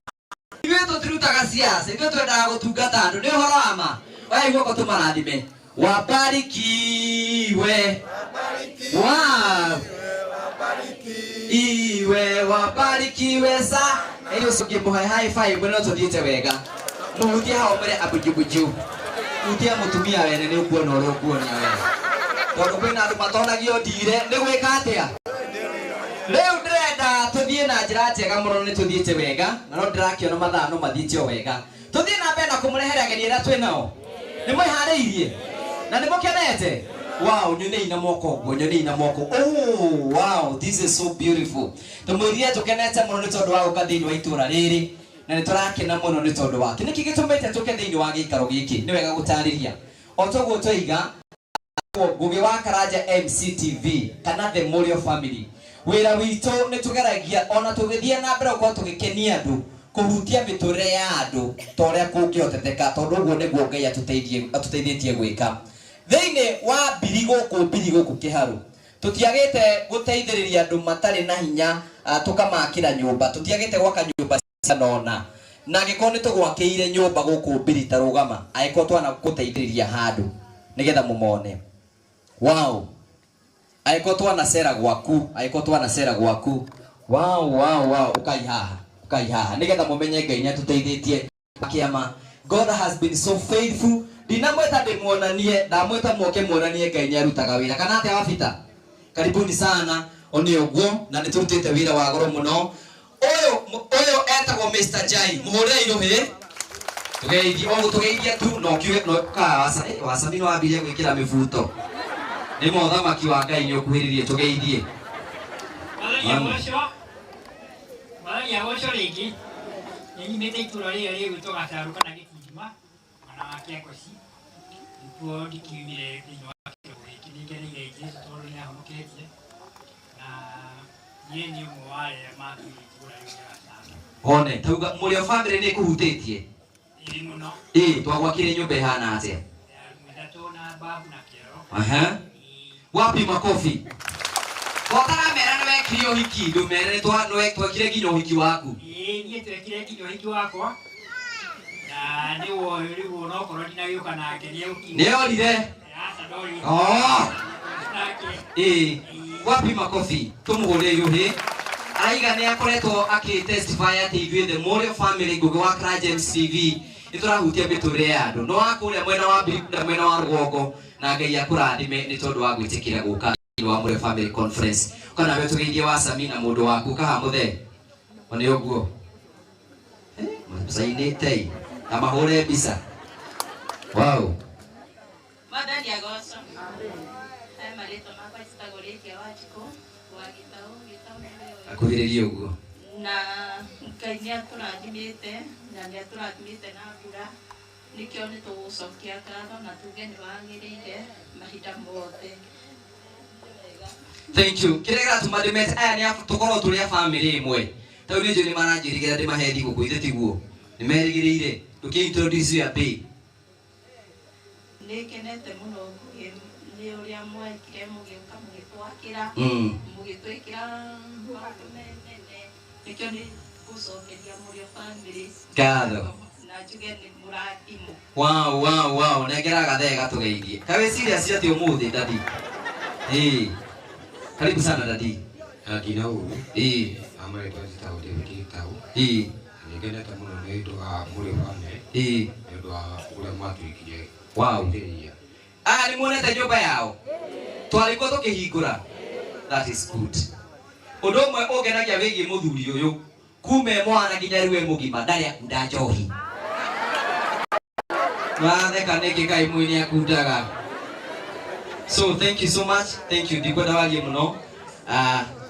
Ithuĩ tũtirutaga siasa, ithuĩ twendaga gũtungata andũ. Nĩ ũhoro wa ma. Oya guoko tũmarathime. Wabarikiwe. Wa iwe wabarikiwe sa. Ĩĩ ũcio ũngĩmũhe high five no tũthiĩte wega. Mũhutie hau mbere abujubuju. Hutia mũtumia wene nĩ ũkuona ũrĩa ũkuonia we. Tondũ kwĩna andũ matonagio ndire nĩ gwĩka atĩa? Rĩu ndĩrenda tũthiĩ na njĩra njega mũno nĩ tũthiĩte wega na no ndĩrakĩona mathaa no mathiĩte o wega. Tũthiĩ na mbere na kũmũrehera ageni arĩa twĩ nao. Nĩ mwĩharĩirie? Na nĩ mũkenete? Wow, nyonei na moko ũguo, nyonei na moko. Oh, wow, this is so beautiful. Tũmwĩrire tũkenete mũno nĩ tondũ wa gũka thĩinĩ wa itũra rĩrĩ na nĩ tũrakena mũno nĩ tondũ wake. Nĩkĩ gĩtũmĩte tũke thĩinĩ wa gĩikaro gĩkĩ? Nĩ wega gũtarĩria. O toguo twaiga Ngugi wa Karanja MCTV kana The Mũrĩo Family. Wĩra witũ nĩ tũgeragia ona tũgĩthiĩ na mbere gũkorwo tũgĩkenia andũ kũhutia mĩtũrĩre ya andũ ta ũrĩa kũngĩhoteteka tondũ ũguo nĩguo Ngai atũteithĩtie gwĩka. Thĩinĩ wa mbiri gũkũ mbiri gũkũ Kĩharũ tũtiagĩte gũteithĩrĩria andũ matarĩ na hinya tũkamakĩra nyũmba, tũtiagĩte gwaka nyũmba cianona. Na angĩkorwo nĩ tũgwakĩire nyũmba gũkũ mbiri ta rũgama, angĩkorwo twana gũteithĩrĩria handũ nĩgetha mũmone. Wow. Angĩkorwo twanacera gwaku, angĩkorwo twanacera gwaku. Wow, wow, wow, ũkai haha, ũkai haha nĩgetha mũmenye Ngai nĩ atũteithĩtie kĩama. God has been so faithful. Ndinamwĩta ndĩmuonanie, ndamwĩta mũke muonanie Ngai nĩ arutaga wĩra. Kana atĩa wabita? Karibuni sana one ũguo na nĩ tũrutĩte wĩra wa goro mũno. Ũyũ etagwo Mr. Jai, mũhũrĩre irũhĩ. Tũgeithie, o tũgeithie tu no kiuge no ka waca, wacami no wambirie gwĩkĩra mĩbuto. Nĩ ma ũthamaki wa Ngai nĩ ũkuhĩrĩirie, tũgeithie. Mwathani agocwo. Mwathani agocwo rĩngĩ. Nĩ nyumĩte itũra rĩrĩa rĩgwĩtwo Gatarũ kana Gĩtindima, mwena wa Kĩangoci. Nĩkuo ndĩkiumire thĩinĩ wa kĩrabu gĩkĩ. Nĩ ngeneire Jesũ tondũ nĩ ahonoketie. Na niĩ nĩ ũmwe wa arĩa matũire itũra rĩu rĩa Gatarũ. One, tauga Mũrĩo family nĩ ĩkũhutĩtie? Ĩĩ mũno. Ĩĩ, twagwakire nyũmba ĩhana atĩa? Ya rumu ithatũ na babu na kĩoro. Aha. Wapi makofi? Wataramera nĩ wekire ũhiki, ndũmere nĩ twekire nginya ũhiki waku. Ĩĩ, niĩ twekire nginya ũhiki wakwa. Na nĩ woyũ rĩu onokorwo ndinagĩũka nake nĩ egũkinya. Nĩ orire? Aca, ndorire. Oh. Nake. Ĩĩ, wapi makofi? Tũmũhũrĩre irũhĩ. Araiga nĩ akoretwo akĩ testify atĩ ithuĩ The Mũrĩo Family Ngugi wa Karanja MCTV Nĩ tũrahutia mĩtũrĩre ya andũ. No wa kũrĩa mwena wa Mbiriku na mwena wa rũgongo na Ngai akũrathime nĩ tondũ wa gwĩtĩkĩra gũka thĩinĩ wa Mũrĩo Family Conference. Kana we tũgeithie wa Sami na mũndũ waku kaha mũthee. One ũguo. Mũcainĩte na mahũre mbica. Wow. Mwathani agocwo. He marĩtwa makwa njĩtagwo Lydia Wanjikũ wa Gĩtaũ, Gĩtaũ nĩwe. Akuhĩrĩrie ũguo. Na Ngai nĩ atũrathimĩte na nĩ atũrathimĩte na mbura nĩkĩo nĩ tũgũcokia ngatho na tuge nĩ wagĩrĩire mahinda mothe. Thank you. Kĩrĩa kĩratũma ndĩmete aya nĩ tũkorwo tũrĩ a family ĩmwe. Tondũ nĩ njũĩ nĩ maranjĩrĩgĩra ndĩmahe thigũkũ ithe tiguo. Nĩ merĩgĩrĩire. Ndũkĩ introduce ya mbĩ. Nĩ ngenete mũno nĩ ũrĩa mwekire mũgĩũka mũgĩtwakĩra mũgĩtwĩkĩra maũndũ menene nĩkĩo nĩ gũcokeria Mũrĩo Family ngatho na njuge nĩ mũrathimo. Wow wow wow, nengera gathee gatũgeithie. Ta wĩ serious atĩ ũmũthĩ daddy? Ĩĩ. Karibu sana daddy. Ngina ũru. Ĩĩ. Amarĩtwa njĩtagwo David Gĩtaũ. Ĩĩ. Nĩ ngenete mũno nĩ ũndũ wa Mũrĩo Family. Ĩĩ. Nĩ ũndũ wa ũrĩa mwatwĩkire. Wow. Aya nĩ muonete nyũmba yao? Twarĩkuo tũkĩhingũra. That is good. Ũndũ ũmwe ũngenagia wĩgiĩ mũthuri ũyũ, kuma e mwana nginya rĩu e mũgima ndarĩ akunda njohi. Mwatheka nĩkĩ kaĩ mwĩ nĩ akundaga. So thank you so much. Thank you. Ndikwenda warie mũno.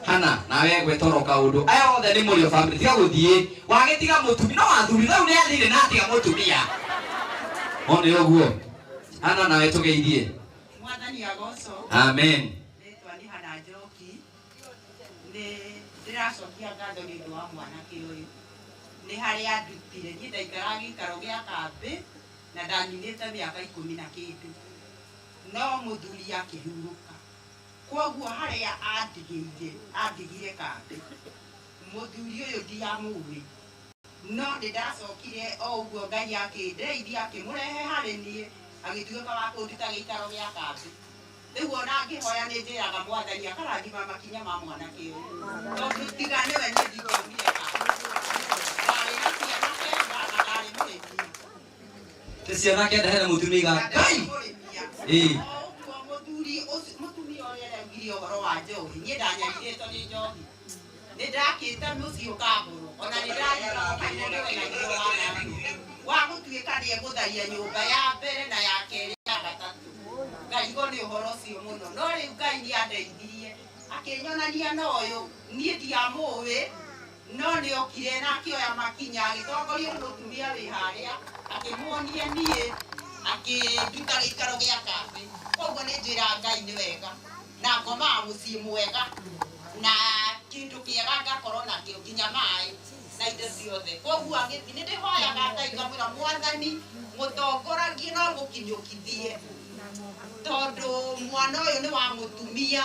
Hana nawe gwetoro kaũndũ. Aya othe nĩ Mũrĩo Family. Tiga gũthiĩ. Wagĩtiga mũtumia no athuri rĩu nĩ athire na atiga mũtumia. One ũguo. Hana nawe tũgeithie. Mwathani agocwo. Amen. Rĩtwa nĩ Hana Njoki. Nĩ ndĩracokia ngatho nĩ ũndũ wa mwanake ũyũ. Nĩ harĩa andutire. Niĩ ndaikaraga gĩikaro gĩa kambĩ na ndaninĩte mĩaka 10 na kĩndũ. No mũthuri akĩhurũka. Kwoguo harĩa andigĩire, andigire kambĩ. Mũthuri ũyũ ndiamũĩ. No nĩ ndacokire o ũguo Ngai akĩndeithia akĩmũrehe harĩ niĩ agĩtuĩka wa kũnduta gĩikaro gĩa kambĩ. Rĩu ona ngĩhoya nĩ njĩraga Mwathani akarathima makinya ma mwanake ũyũ. Tondũ tiga nĩwe niĩ ndingĩaumire kambĩ. Ndarĩ na ciana 9 na ndarĩ mũrĩmia. Ti ciana 9 hena mũtumia iga Ngai. Ĩĩ. O ũguo mũthuri ũcio mũtumia ũrĩa araugire ũhoro wa njohi niĩ ndanyarirĩtwo nĩ njohi. Nĩ ndakĩte mũciĩ ũkagũrwo ona nĩ ndanyuaga mũndũ wĩna hinya wa narua wa gũtuĩka nĩ egũtharia nyũmba ya mbere na ya kerĩ ya gatatũ. Ngarigwo nĩ ũhoro ũcio mũno no rĩu Ngai nĩ andeithirie akĩnyonania na ũyũ niĩ ndiamũĩ no nĩ okire na akĩoya makinya agĩtongorio nĩ mũtumia wĩ harĩa akĩmuonia niĩ akĩnduta gĩikaro gĩa kambĩ. Koguo nĩ njĩraga Ngai nĩ wega na ngomaga mũciĩ mwega na kĩndũ kĩega ngakorwo nakĩo nginya maĩ na indo ciothe. Koguo agĩthiĩ nĩ ndĩhoyaga Ngai ngamwĩra Mwathani mũtongoragie no mũkinyũkithie tondũ mwana ũyũ nĩ wa mũtumia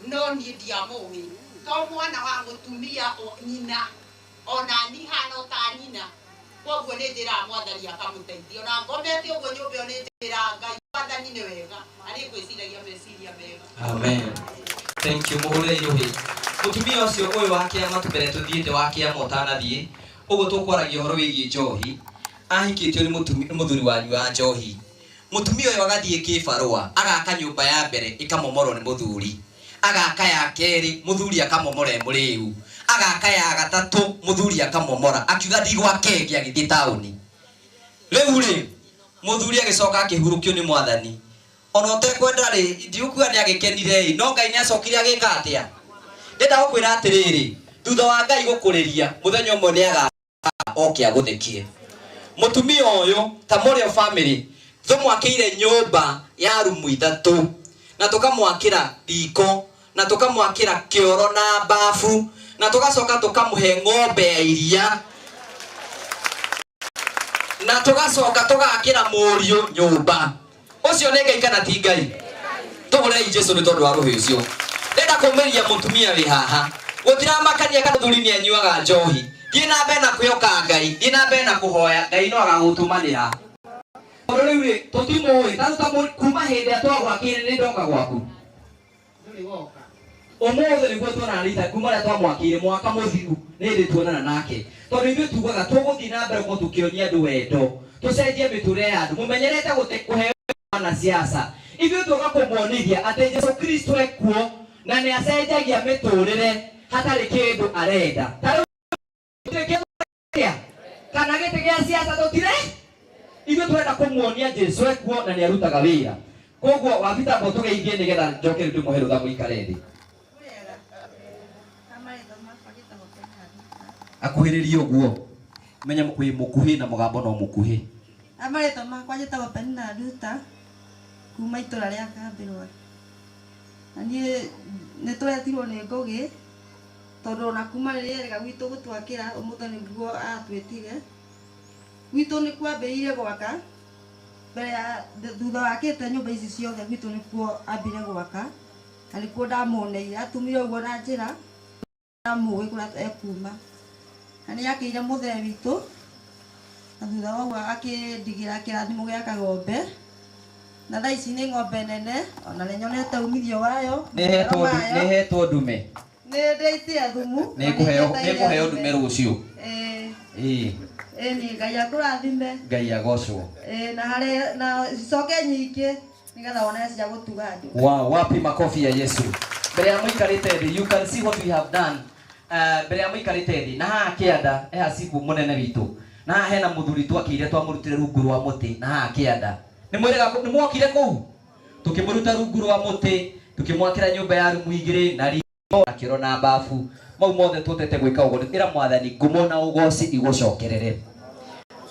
no niĩ ndiamũĩ. To mwana wa mũtumia nyina ona niĩ hana o ta nyina. Koguo nĩ njĩraga Mwathani akamũteithia ona ngomete ũguo nyũmba ĩyo nĩ njĩraga Ngai Mwathani nĩ wega na nĩ ngwĩciragia meciria mega. Amen. Thank you mũhũrĩre irũhĩ. Mũtumia ũcio ũyũ wa kĩama mbere tũthiĩte wa kĩama ũtanathiĩ ũguo tũkwaragia ũhoro wĩgiĩ njohi ahikĩtio nĩ mũthuri wanyu wa njohi. Mũtumia ũyũ agathiĩ kĩbarũa agaka nyũmba ya mbere ĩkamomorwo nĩ mũthuri, agaka ya kerĩ mũthuri akamomora e mũrĩu, agaka ya gatatũ mũthuri akamomora akiuga ndigwake ĩngĩ agĩthiĩ taũni. Rĩu rĩ mũthuri agĩcoka akĩhurũkio nĩ Mwathani ona ũtekwenda rĩ ndiũkuga nĩ agĩkenire ĩ no Ngai nĩ acokire agĩka atĩa. Ndĩrenda gũkwĩra atĩrĩrĩ thutha wa Ngai gũkũrĩria mũthenya ũmwe nĩ aga oke agũthekie. Mũtumia ũyũ ta Mũrĩo Family tũmwakĩire nyũmba ya rumu 3 na tũkamwakĩra riko na tũkamwakĩra kĩoro na bafu na tũgacoka tũkamũhe ng'ombe ya iria na tũgacoka tũgakĩra mũriũ nyũmba. Ũcio nĩ Ngai kana ti Ngai? Tũhũrei Jesũ nĩ tondũ wa rũhĩ ũcio. Ndĩrenda kũmĩria mũtumia wĩ haha gũtiramakania kana mũthuri nĩ anyuaga njohi. Thiĩ na mbere na kwĩhoka Ngai, thiĩ na mbere na kũhoya, Ngai no agagũtũmanĩra. Tondũ rĩu rĩ tũtimũĩ ta kuma hĩndĩ ĩrĩa twagwakĩire nĩ ndoka gwaku. Ndũrĩ woka. Ũmũthĩ nĩguo tuonana rita kuma rĩrĩa twamwakĩire mwaka mũthiru. Nĩ hĩndĩ tuonana nake tondũ ithuĩ tugaga tũgũthiĩ na mbere gũkorwo tũkĩonia andũ wendo, tũcenjie mĩtũrĩre ya andũ. Mũmenyerete gũte kũheo na siasa, ithuĩ tũka kũmuonithia atĩ Jesu Kristo ekuo na nĩ acenjagia mĩtũrĩre hatarĩ kĩndũ arenda. Ta rĩu gĩtĩ kĩa kana gĩtĩ gĩa siasa tũtire, ithuĩ tũrenda kũmuonia Jesu ekuo na nĩ arutaga wĩra. Koguo wabita mbo tũgeithie nĩgetha njoke rĩu ndĩmũhe rũtha mũikare thĩ. Akuhĩrĩrie ũguo menya wĩ mũkuhĩ na mũgambo no mũkuhĩ. Marĩtwa makwa njĩtagwo Penina Nduta kuma itũra rĩa Kambĩrwa. Na niĩ nĩ tũretirwo nĩ Ngũgĩ tondũ ona kuma rĩrĩa erĩga gwitũ gũtwakĩra ũmũthĩ nĩguo atwĩtire. Gwitũ nĩ kwambĩrĩirie gwaka mbere ya thutha wakĩte nyũmba ici ciothe, gwitũ nĩkuo ambire gwaka na nĩkuo ndamuoneire. Atumire ũguo na njĩra ndamũĩ kũrĩa ekuma, na nĩ akĩire mũthee witũ, na thutha wa ũguo akĩndigĩra kĩrathimo gĩa kagombe, na thaa ici nĩ ng'ombe nene, ona nĩ nyonete umithio wayo. Nĩ hetwo ndume. Nĩ ndĩitire thumu. Nĩ kũheo ndume rũciũ. Ĩĩ. Ĩĩ. Ĩĩ, nĩ Ngai akũrathime. Ngai agocwo. Ĩĩ, na harĩ na cicoke nyingĩ nĩgetha wone cia gũtuga andũ. Wow, wapi makofi ya Yesu? Mbere ya mũikarĩte thĩ, you can see what we have done. Mbere ya mũikarĩte thĩ, na haha kĩanda, eha cibu mũnene witũ. Na haha hena mũthuri twakĩire twamũrutire rungu rwa mũtĩ, na haha kĩanda. Nĩ mwĩrĩga nĩ mwokire kũu? Tukĩmũruta rungu rwa mũtĩ, tukĩmwakĩra nyũmba ya rumu igĩrĩ na riko na kĩoro na bafu. Mau mothe tũtete gwĩka ũguo, ĩra Mwathani ngumo na ũgoci igũcokerere.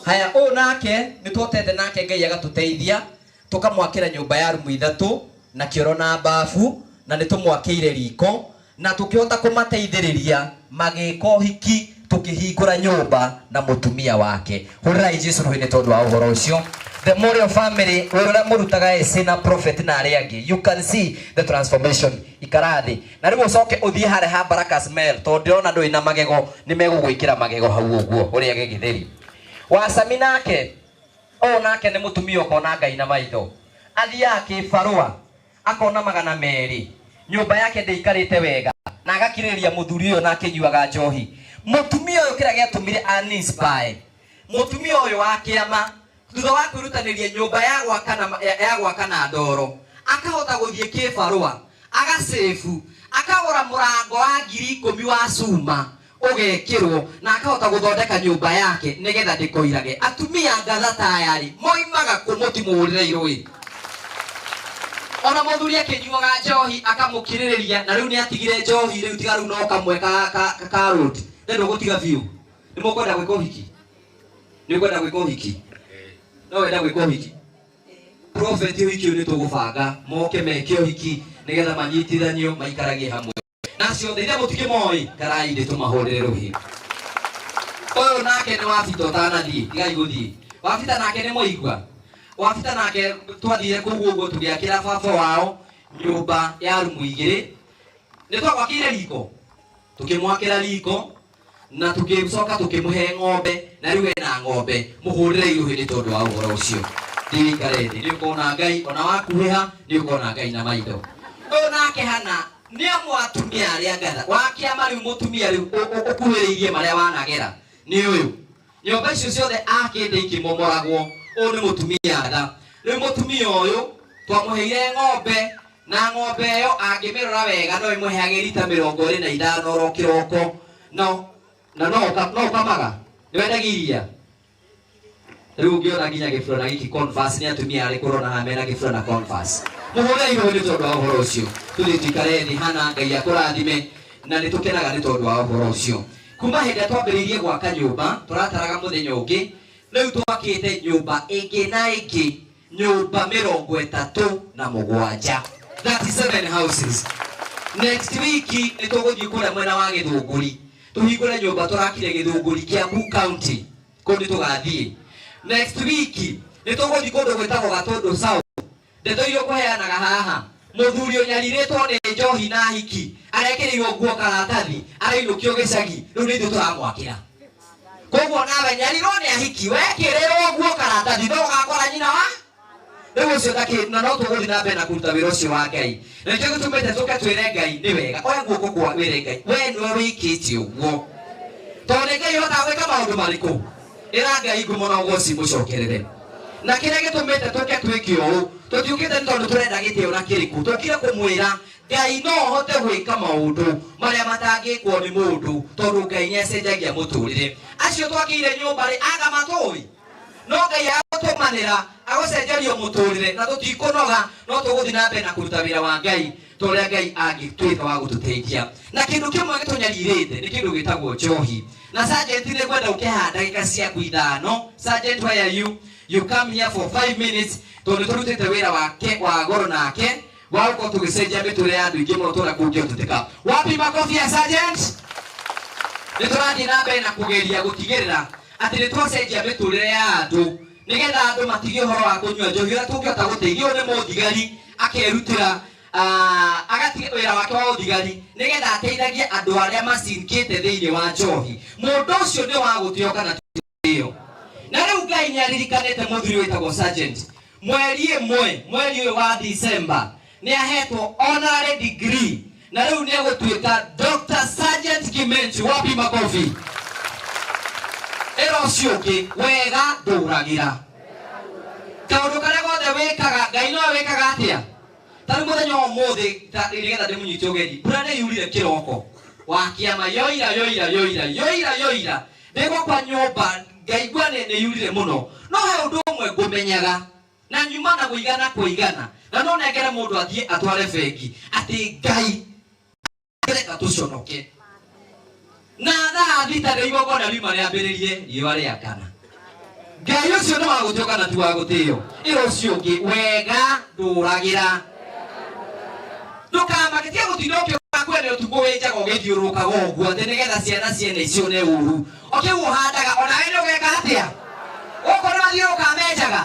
Haya, ũyũ nake nĩ twotete nake Ngai agatũteithia, tukamwakĩra nyũmba ya rumu ithatũ na kĩoro na bafu, na nĩ tũmwakĩire riko, na tukĩhota kũmateithĩrĩria magĩka ũhiki, tukĩhingũra nyũmba na mũtumia wake. Hũrĩrai Jesu rũhĩ nĩ tondũ wa ũhoro ũcio. The Morio family, wĩra ũrĩa mũrutaga ese na prophet na arĩa angĩ, you can see the transformation. Ikara thĩ na rĩu ũcoke ũthiĩ harĩa ha Baraka Smell, tondũ ndĩrona ndũrĩ na magego, nĩ megũgwĩkĩra magego hau ũguo ũrĩage gĩtheri. Wacami nake, ũyũ nake nĩ mũtumia ũkona Ngai na maitho, athiaga kĩbarũa akona 200, nyũmba yake ndĩikarĩte wega, na agakirĩrĩria mũthuri ũyũ na akĩnyuaga njohi. Mũtumia ũyũ kĩrĩa gĩatũmire an-inspire mũtumia ũyũ wa kĩama, thutha wa kwĩrutanĩria nyũmba ya gwaka na ya gwaka na ndoro, akahota gũthiĩ kĩbarũa, agacebu, akagũra mũrango wa 10,000 wa cuma ũgekĩrwo, na akahota gũthondeka nyũmba yake nĩgetha ndĩkoirage. Atumia ngatha tayari moimaga kũ mũtimũhũrĩre irũĩ. Ona mũthuri akĩnyuaga njohi akamũkirĩrĩria, na rĩu nĩ atigire njohi, rĩu tiga rĩu no kamwe ka road. Nĩ ndũgũtiga biũ. Nĩ mũkwenda gwĩka ũhiki? Nĩ ũkwenda gwĩka ũhiki? No wenda gwĩka ũhiki? Prophet ũhiki ũyũ nĩ tũgũbanga moke meke ũhiki nĩgetha manyitithanio maikaragie hamwe. Na ciothe iria mũtikĩmoĩ, karai ndĩ tũmahũrĩre rũhĩ. Ũyũ nake nĩ Wabita ũtanathiĩ, tigai gũthiĩ. Wabita nake nĩ mũigua. Wabita nake twathire kũu ũguo tũgĩakĩra baba wao nyũmba ya rumu igĩrĩ. Nĩ twagwakĩire riko, tũkĩmwakĩra riko na tũgĩcoka tũkĩmũhe ng'ombe, na rĩu ena ng'ombe. Mũhũrĩre irũhĩ nĩ tondũ wa ũhoro ũcio. Thiĩ thĩ, nĩ ũkona Ngai ona wakuhĩha, nĩ ũkona Ngai na maitho. Ũyũ nake hana nĩ amwe atumia arĩa ngatha wa kĩama. Rĩu mũtumia rĩu ũkuhĩrĩirie marĩa wanagera nĩ ũyũ. Nyũmba icio ciothe akĩte ikĩmomoragwo, ũyũ nĩ mũtumia ngatha. Rĩu mũtumia ũyũ twamũheire ng'ombe, na ng'ombe ĩyo angĩmĩrora wega no ĩmũheage rita 25 oro kĩroko. No na no ũkamaga nĩ wendagia iria. Rĩu ũngĩona nginya gĩburana gĩkĩ Converse, nĩ atumia arĩkũ ũrona haha mena gĩburana Converse? Mũhũre irũhĩ nĩ tondũ wa ũhoro ũcio. Tũthiĩ tũikare thĩ hana, Ngai akũrathime, na nĩ tũkenaga nĩ tondũ wa ũhoro ũcio. Kuma hĩndĩ ĩrĩa twambĩrĩirie gwaka nyũmba, tũrataraga mũthenya ũngĩ, rĩu twakĩte nyũmba ĩngĩ na ĩngĩ, nyũmba 37, 37 houses. Next week nĩ tũgũthiĩ kũrĩa mwena wa Gĩthũngũri, tũhingũre nyũmba tũrakire Gĩthũngũri, Kiambu County, kũu nĩ tũgathiĩ. Next week nĩ tũgũthiĩ kũndũ gwĩtagwo Gatũndũ South. Ndeto iria ũkũheanaga haha, mũthuri ũnyarirĩtwo nĩ njohi na hiki, arekĩrĩirwo nguo karatathi, arainũkio gĩcagi, rĩu nĩ ithuĩ tũramwakĩra. Koguo nawe nyarirwo nĩ ahiki, wekĩrĩrwo nguo karatathi, no ũgakora nyina wa rĩu ũcio ndakĩ, na no tũgũthiĩ na mbere na kũruta wĩra ũcio wa Ngai. Na nĩkĩo gĩtũmĩte tũke twĩre Ngai nĩ wega. Oya guoko kwa wĩre Ngai, we nĩwe wĩkĩte ũguo. Tondũ nĩ Ngai ũhotaga gwĩka maũndũ marĩkũ? Ĩra Ngai ngumo na ũgoci mũcokerere. Na kĩrĩa gĩtũmĩte tũke twĩke ũũ, tũtiũkĩte nĩ tondũ tũrenda gĩtĩo na kĩrĩkũ, tũkire kũmwĩra Ngai no ahote gwĩka maũndũ marĩa matangĩkwo nĩ mũndũ, tondũ Ngai nĩ acenjagia mũtũrĩre. Acio twakĩire nyũmba rĩ, anga matũĩ? No Ngai agũtũmanĩra agũcenjerio mũtũrĩre, na tũtikũnoga, no tũgũthiĩ na mbere na kũruta wĩra wa Ngai ta ũrĩa Ngai angĩtuĩka wa gũtũteithia. Na kĩndũ kĩmwe gĩtũnyarirĩte nĩ kĩndũ gĩtagwo njohi. Na sergeant nĩ ngwenda ũke haha ndagĩka ciaku ithano. Sergeant, why are you? You come here for 5 minutes, tondũ nĩ tũrutĩte wĩra wake wa goro nake wa gũkorwo tũgĩcenjia mĩtũrĩre ya andũ aingĩ mũno tũrĩa kũngĩhoteka. Wapi makobi ya sergeant? Nĩ tũrathiĩ na mbere na kũgeria gũtigĩrĩra atĩ nĩ twacenjia mĩtũrĩre ya andũ nĩgetha andũ matige ũhoro wa kũnyua njohi. Ũrĩa tũngĩhota gũteithia, ũyũ nĩ mũthigari akerutĩra, agatiga wĩra wake wa ũthigari nĩgetha ateithagie andũ arĩa macinkĩte thĩinĩ wa njohi. Mũndũ ũcio nĩ wa gũtĩo kana ti gũtĩo? Na rĩu Ngai nĩ aririkanĩte mũthuri wĩtagwo sergeant. Mweri ĩmwe, mweri ũyũ wa December, nĩ ahetwo honorary degree na rĩu nĩ egũtuĩka Dr. Sergeant Kimenchi. Wapi makobi? Ĩra ũcio ũngĩ, wega ndũragĩra. Kaũndũ karĩa gothe wĩkaga, Ngai nowe wĩkaga atĩa? Ta rĩu mũthenya wa ũmũthĩ, nĩgetha ndĩmũnyite ũgeni, mbura nĩ yurire kĩroko wa kĩama, yoira yoira yoira yoira yoira, ndĩ gwakwa nyũmba ngaigua nĩ yurire mũno. No he ũndũ ũmwe ngũmenyaga, na nyuma na gũigana kũigana, na no nengere mũndũ athiĩ atware bengi, atĩ Ngai reka tũconoke. Na thaa thita nĩ igongona riuma rĩambĩrĩrie riũa rĩakana. Ngai ũcio nĩ wa gũtĩo kana ti wa gũtĩo? Ĩra ũcio ũngĩ, wega ndũragĩra. Ndũkamake, tiga gũtinda ũkĩũka kwene ũtukũ wĩ njaga ũgĩthiũrũrũkaga ũguo atĩ nĩgetha ciana ciene icio nĩ ũru. O kĩu ũhandaga onawe nĩ ũgeka atĩa? Gũkũ nĩ mathiũrũrũkaga menjaga,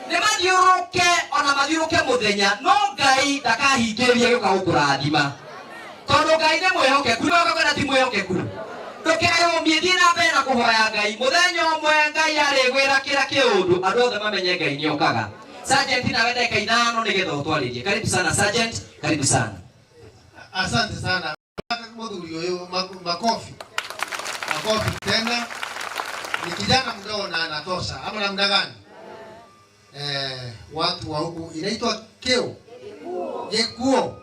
nĩ mathiũrũrũke ona mathiũrũrũke mũthenya, no Ngai ndakahingĩrĩria gĩũka gũkũrathima, tondũ Ngai nĩ mwĩhokeku. Nĩ mwĩhokeku kana ti mwĩhokeku? Ndũkeyũmie, thiĩ na mbere na kũhoya Ngai. Mũthenya ũmwe Ngai arĩgwĩra kĩra kĩũndũ, andũ othe mamenye Ngai nĩ okaga. Sergeant, nawe ndagĩka ithano nĩgetha ũtwarĩrie. Karibu sana Sergeant, karibu sana. Asante sana muthuri uyu, makofi makofi tena. Ni kijana mdogo na anatosha, ama namna gani? Watu wa huku inaitwa keo gikuo.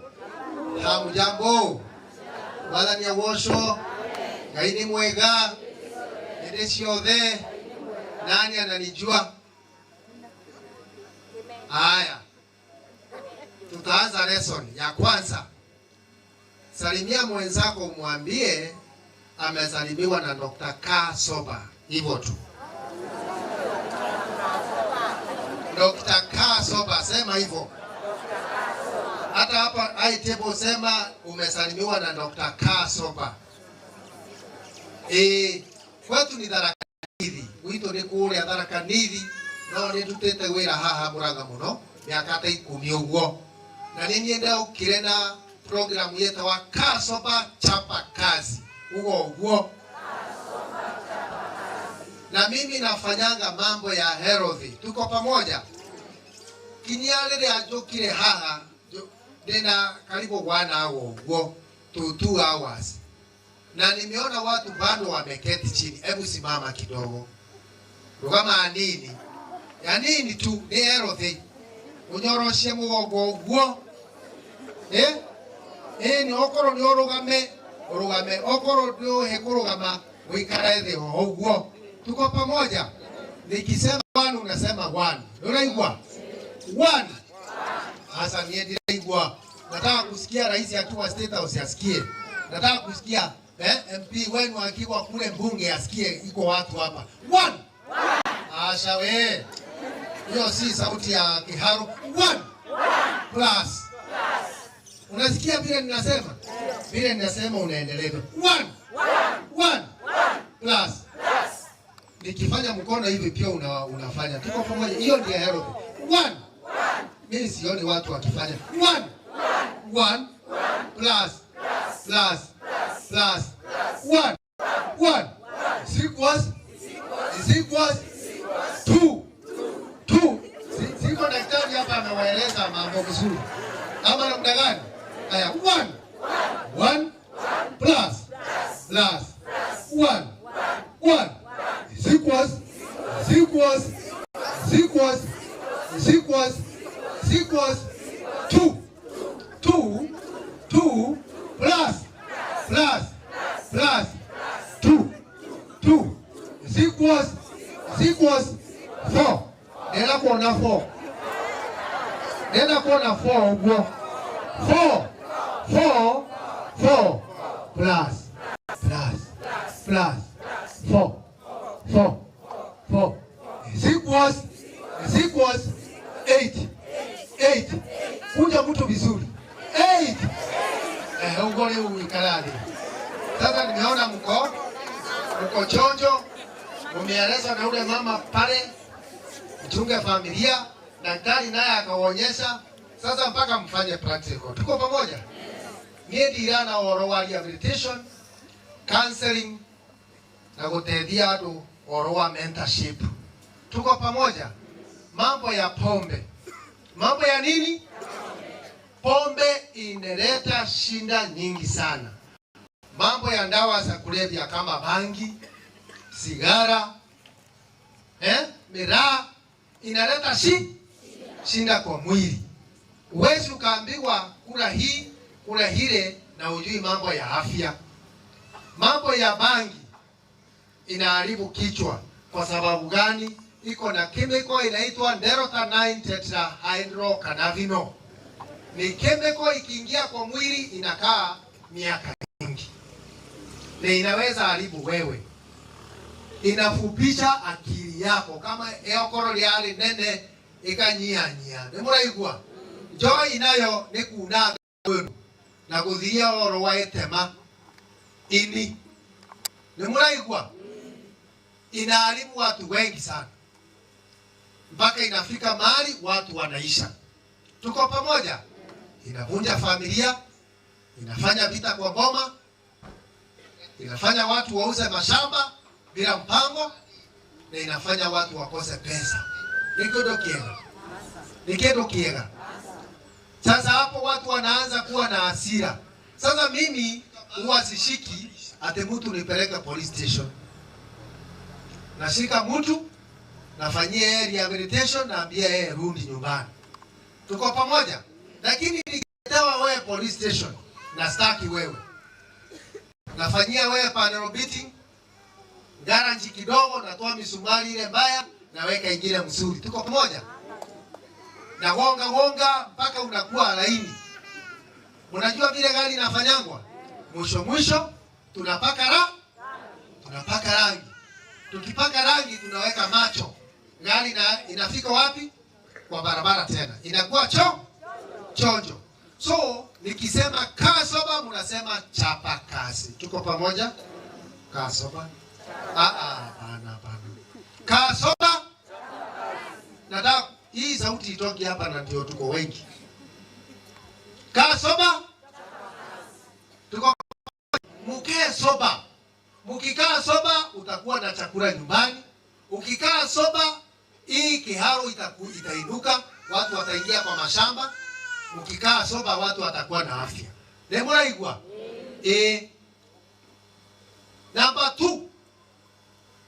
Hamjambo, Mwathani agocwo. Ngai nĩ mwega hĩndĩ ciothe. Nani ananijua? Haya, tutaanza lesson ya kwanza. Salimia mwenzako umwambie amesalimiwa na Dr. K Soba, hivyo tu. Dr. K Soba, sema hivyo. Hata hapa high table sema umesalimiwa na Dr. K Soba. Kwetu ni Tharaka Nithi, gwitũ nĩ kũrĩa Tharaka Nithi, no nĩ ndutĩte wĩra haha Mũrang'a mũno mĩaka ta ikũmi ũguo, na nĩ niĩ ndaũkire na program yetagwa Kasoba Chapa Kazi, ugo ũguo. Na mimi nafanyanga mambo ya health, tuko pamoja. Kinya rĩrĩa njũkire haha ndĩna karibu 1 hour ũguo to 2 hours, na nimeona watu bado wameketi chini. Hebu simama kidogo, rugama nini ya nini tu, ni health, unyoroshie mugongo ũguo. Ni okorwo ni urugame urugame, okorwo ndũĩ kũrũgama ũikare thĩ o ũguo. Tuko pamoja. Nikisema 1 unasema 1. Unaigua? 1. Sasa mie ndiraigua. Nataka kusikia rais akiwa State House asikie. Nataka kusikia MP wenu akiwa kule mbunge asikie iko watu hapa. 1. Asha we. Hiyo si sauti ya Kiharu. 1. Plus. Unasikia vile ninasema? Vile ninasema unaendelea. 1. 1. Plus. Nikifanya mkono hivi pia unafanya. Tuko pamoja. Hiyo ndio health. 1. Mimi sioni watu wakifanya. 1. 1. Plus. Plus. Plus. 1. 1. Is equals. Is equals. 2. 2. Siko daktari hapa amewaeleza mambo vizuri. Ama namna gani? Haya, 1. 1. Plus. Plus. 1. 2 2 plus plus plus 2 2 is equals 4. Nenda kuona 4. Nenda kuona 4 uguo. 4 4 4 plus plus plus 4 4 4 is equals 8 8. Kunja mtu vizuri. 8. Ungole uikalale. Sasa nimeona mko chonjo, umeelezwa na ule mama pale, mchunge familia, daktari naye akaonyesha. Sasa mpaka mfanye practical. Tuko pamoja? Niĩ ndirana ũhoro wa rehabilitation, counseling na gũteithia andũ ũhoro wa mentorship. Tuko pamoja? Mambo ya pombe. Mambo ya nini? Pombe inaleta shinda nyingi sana. Mambo ya ndawa za kulevya kama bangi, sigara, miraa inaleta shinda kwa mwili. Huwezi ukaambiwa kula hii, kula hile na ujui mambo ya afya. Mambo ya bangi inaharibu kichwa. Kwa sababu gani? Iko na chemical inaitwa delta 9 tetrahydrocannabinol. Ni chemical ikiingia kwa mwili inakaa miaka mingi. Na inaweza haribu wewe. Inafupisha akili yako kama eokoro liali nene ikanyia-nyia. Nĩ mũraigua? Njohi inayo nĩ kunanga wenu na gũthiia ũhoro wa ĩtema ini. Nĩ mũraigua? Inaharibu watu wengi sana. Mpaka inafika mahali watu wanaisha. Tuko pamoja? Inavunja familia, inafanya vita kwa boma, inafanya watu wauze mashamba bila mpango, na inafanya watu wakose pesa. Ni kindu kiega. Ni kindu kiega. Sasa hapo watu wanaanza kuwa na hasira. Sasa mimi huwa sishiki ate mtu nipeleke police station. Nashika mtu, nafanyia yeye rehabilitation, naambia yeye rudi nyumbani. Tuko pamoja? Lakini nikitewa wewe police station, nastaki wewe. Nafanyia wewe panel beating, garanji kidogo, natoa misumari ile mbaya, naweka ingine mzuri. Tuko pamoja? Na gonga gonga mpaka unakuwa laini. Unajua vile gari inafanyangwa? Mwisho mwisho tunapaka tunapaka rangi. Tukipaka rangi tunaweka macho. Gari inafika wapi? Kwa barabara tena. Inakuwa chonjo. So nikisema kaa soba mnasema chapa kazi. Tuko pamoja? Kaa soba. Hapana hapana. Kaa soba. Nataka hii sauti itoke hapa na ndio tuko wengi. Kaa soba. Tuko mkee soba. Mkikaa soba utakuwa na chakula nyumbani. Ukikaa soba hii kiharo itainuka, watu wataingia kwa mashamba. Mkikaa soba watu watakuwa na afya. Nĩ mũraigua? Namba 2.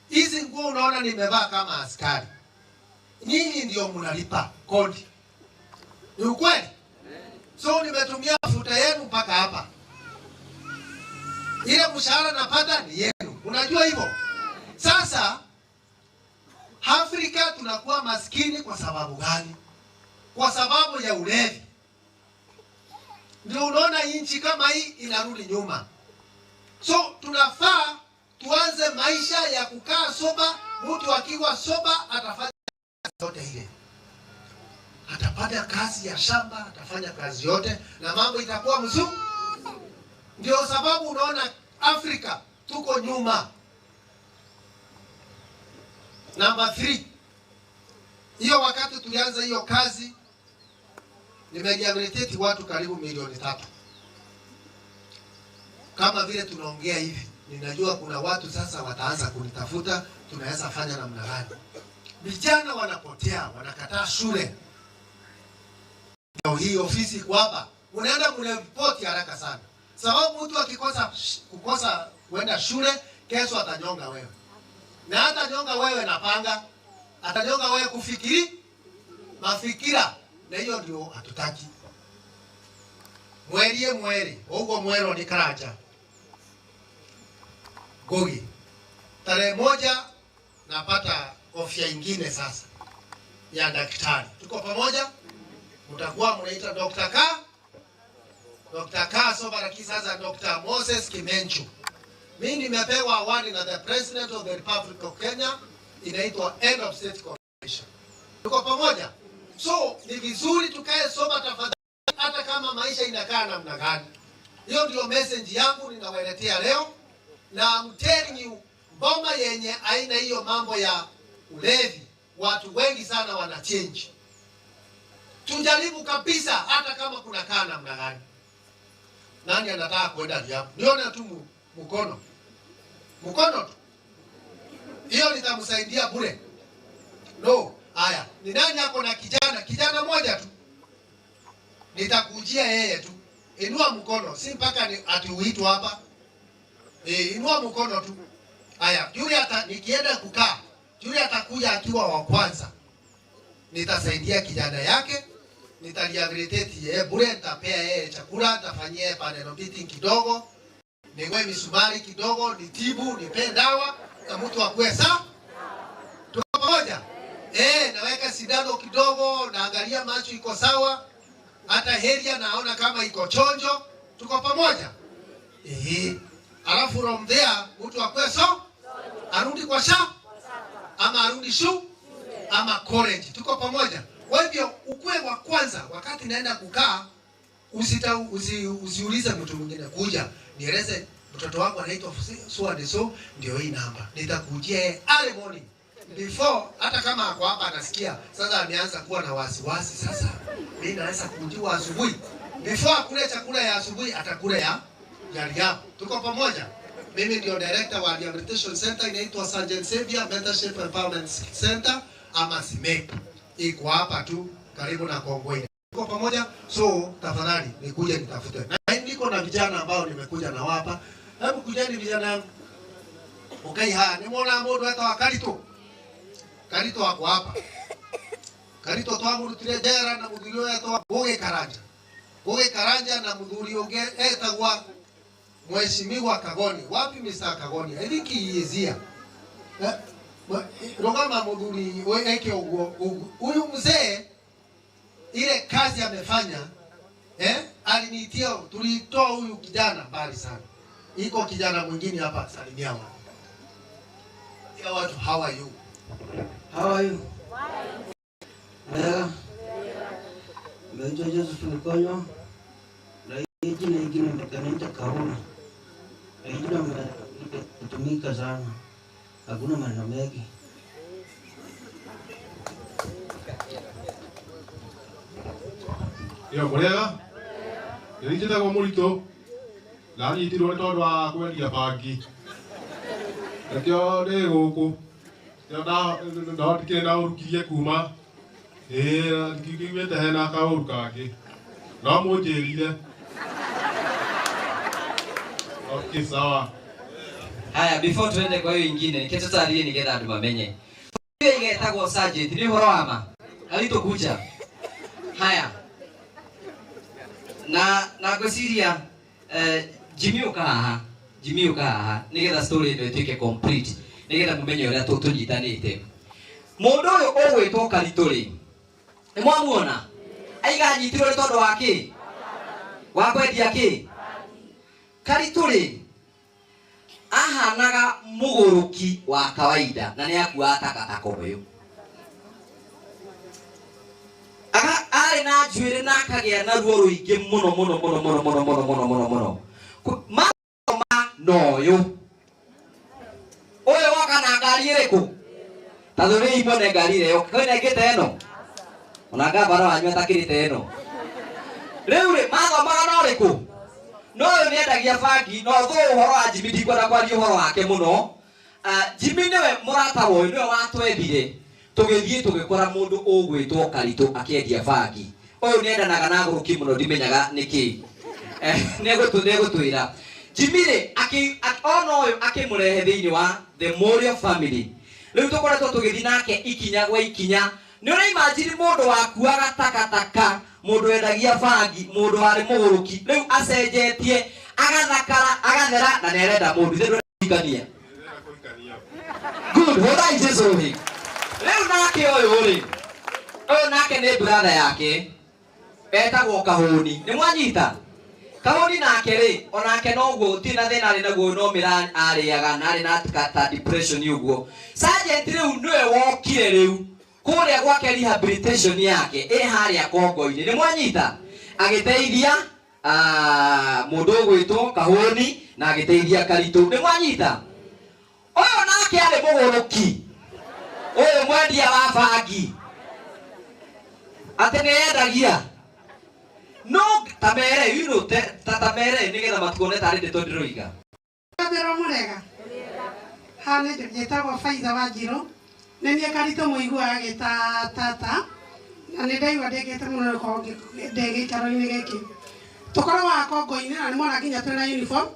Hizi nguo unaona nimevaa kama askari. Nyinyi ndio mnalipa kodi. Ni ukweli? So nimetumia mafuta yenu mpaka hapa. Ile mshahara napata ni yenu. Unajua hivyo? Sasa Afrika tunakuwa maskini kwa sababu gani? Kwa sababu ya ulevi. Ndio unaona nchi kama hii inarudi nyuma. So tunafaa tuanze maisha ya kukaa soba. Mtu akiwa soba atafanya yote ile. Atapata kazi ya shamba, atafanya kazi yote na mambo itakuwa mzuri. Ndio sababu unaona Afrika tuko nyuma. Namba 3. Hiyo wakati tulianza hiyo kazi nimerehabilitate watu karibu milioni 3. Kama vile tunaongea hivi, ninajua kuna watu sasa wataanza kunitafuta, tunaweza fanya namna gani? Vijana wanapotea, wanakataa shule. Leo hii ofisi iko hapa, unaenda mripoti haraka sana. Sababu mtu akikosa kukosa kwenda shule, kesho atanyonga wewe. Na atanyonga wewe na panga, atanyonga wewe kufikiri mafikira, na hiyo ndio hatutaki. Mweri ĩmwe rĩ, ũguo mwerwo nĩ Karanja Ngugi, tarehe 1 napata kofia ingine sasa ya daktari. Tuko pamoja? Mtakuwa mnaita Dr. K, Dr. K Soba, lakini sasa Dr. Moses Kimenchu. Mimi nimepewa award na the President of the Republic of Kenya, inaitwa End of State Commission. Tuko pamoja? So ni vizuri tukae soba tafadhali, hata kama maisha inakaa namna gani. Hiyo ndio message yangu ninawaletea leo, na I'm telling you, boma yenye aina hiyo mambo ya ulevi, watu wengi sana wana change. Tujaribu kabisa, hata kama kuna kaa namna gani. Nani anataka kwenda rehab? Nione tu mkono, mkono tu, hiyo nitamsaidia bure. No, haya, ni nani ako na kijana? Kijana moja tu, nitakujia yeye tu. Inua mkono, si mpaka ni ati uitwe hapa. Inua mkono tu. Haya, yule ata nikienda kukaa, yule atakuja akiwa wa kwanza. Nitasaidia kijana yake, nitarehabilitate yeye bure, nitapea yeye chakula, nitafanyia yeye panel beating kidogo, niwe misumari kidogo, nitibu, nipe dawa na mtu akue sawa. Tuko pamoja? Naweka sindano kidogo, naangalia macho iko sawa, hata heria naona kama iko chonjo. Tuko pamoja? Alafu from there mtu akue so arudi kwa sha ama arudi shu ama college. Tuko pamoja? Kwa hivyo ukue wa kwanza, wakati naenda kukaa usiulize mtu mwingine, kuja nieleze mtoto wangu anaitwa so and so, ndio hii namba. Nitakujia yeye early morning before, hata kama ako hapa anasikia sasa ameanza kuwa na wasiwasi sasa, mimi naweza kujua asubuhi before akule chakula ya asubuhi, atakula ya rehab. Tuko pamoja? Mimi ndio director wa rehabilitation center, inaitwa Sergeant Xavier Mentorship Empowerment Center ama SMEC. Iko hapa tu karibu na Kongweni. Tuko pamoja? So tafadhali nikuje nitafute. Na niko na vijana ambao nimekuja na wapa. Hebu kujeni vijana yangu. Okay, ha, nimeona mundu etagwo Karito. Karito ako hapa. Karito twamurutire jera na muthuri ũyũ etagwo Ngugi Karanja. Ngugi Karanja na muthuri ũngĩ etagwo Mheshimiwa Kagoni. Wapi Mr. Kagoni? I think he is here. Rugama muthuri eke uguo. Huyu mzee ile kazi amefanya, aliniitia, tulitoa huyu kijana mbali sana. Iko kijana mwingine hapa, salimia watu. Ya watu, how are you? How are you? Wega. Naitwa Joseph Nkonyo. Na hii jina ingine kanaita Kauna. Na jina limetumika sana. Hakuna maneno mengi. Iyo mũrĩega? Nĩ njĩtagwo Mũritũ. Ndanyitirwo nĩ tondũ wa kwendia bangi. Nakĩo ndĩ gũkũ. Ndahotire na ũrukirie kuma. Ndingĩiguĩte hena kaũru kangĩ. No mũnjĩrire. Okay, sawa. Haya, before tuende kwa hiyo ingine, kitu tutarie nigetha andũ mamenye. Hiyo igetagwo sergeant, ni ũhoro wa ma. Alitokuja. Haya. Na ngwĩciria Jimmy ũka haha. Jimmy ũka haha nigetha story ĩno ĩtuĩke complete, nigetha mũmenye ũrĩa tũnyitanĩte. Mũndũ ũyũ ũgwĩtwo Karito rĩ, nĩ mwamuona? Aiga anyitirwo nĩ tondũ wa kĩ? Wa kwendia kĩ? Karito rĩ, ahanaga mũgũrũki wa kawaida na nĩ akuaga takataka ũyũ. Arĩ na njuĩrĩ na akagĩa na ruo rũingĩ mũno mũno mũno mũno mũno mũno mũno mũno mũno. Mathoma na ũyũ. Ũyũ woka na ngari ĩrĩkũ? Ta thũrĩi muone ngari ĩrĩa yoka. Kwĩna ĩngĩ ta ĩno? Ona ngavana wanyu atakĩrĩte ĩno. Rĩu rĩ, mathomaga na ũrĩkũ? No ũyũ nĩendagia bangi, no thũ ũhoro wa Jimmy ndikwenda kwaria ũhoro wake mũno. Jimmy nĩwe mũrata wa ũyũ, nĩwe watwethire. Tũgĩthiĩ tũgĩkora mũndũ ũgwĩtwo Karito akĩendia bangi. Ũyũ nĩendanaga na agũrũki mũno, ndimenyaga nĩkĩ. Nĩegũtwĩra. Jimmy rĩ, ona ũyũ akĩmũrehe thĩinĩ wa the Morio family. Rĩu tũkoretwo tũgĩthiĩ nake ikinya gwa ikinya. Nĩ ũra imagine mũndũ wakuaga takataka Mundu wendagia bangi, mundu wari muguruki, riu acenjetie agathakara agathera na nĩarenda mundu ithe ndũrenda kũhikania. Good, hũrai Jesu rũhĩ. Rĩu nake ũyũ rĩ, ũyũ nake nĩ brother yake etagwo Kahũni. Nĩ mwanyita? Kahũni nake rĩ, onake noguo gũtirĩ na thĩna arĩ naguo, no mĩra arĩaga na arĩ na ta depression ũguo. Sergeant rĩu nĩwe wokire rĩu kũrĩa gwake rehabilitation yake ĩ harĩa Kongo-inĩ. Nĩ mwanyita? Agĩteithia mũndũ ũgwĩtwo Kahũni na agĩteithia Karitũ. Nĩ mwanyita? Ũyũ nake arĩ mũgũrũki, ũyũ mwendia wa bangi, atĩ nĩ endagia no tamere you know ta tamere nigetha matikuone tarĩ ndeto ndĩroiga. Mbero mũrega haha nĩ njĩtagwo Faiza Wanjirũ, nĩ niĩ Karitũ mũiguaga agĩta tata, na nĩ ndaigua ndĩkĩte mũno nĩ gũkorwo ndĩ gĩikaro-inĩ gĩkĩ. Tũkoragwo haha Kongo-inĩ na nĩ mona nginya twĩna uniform,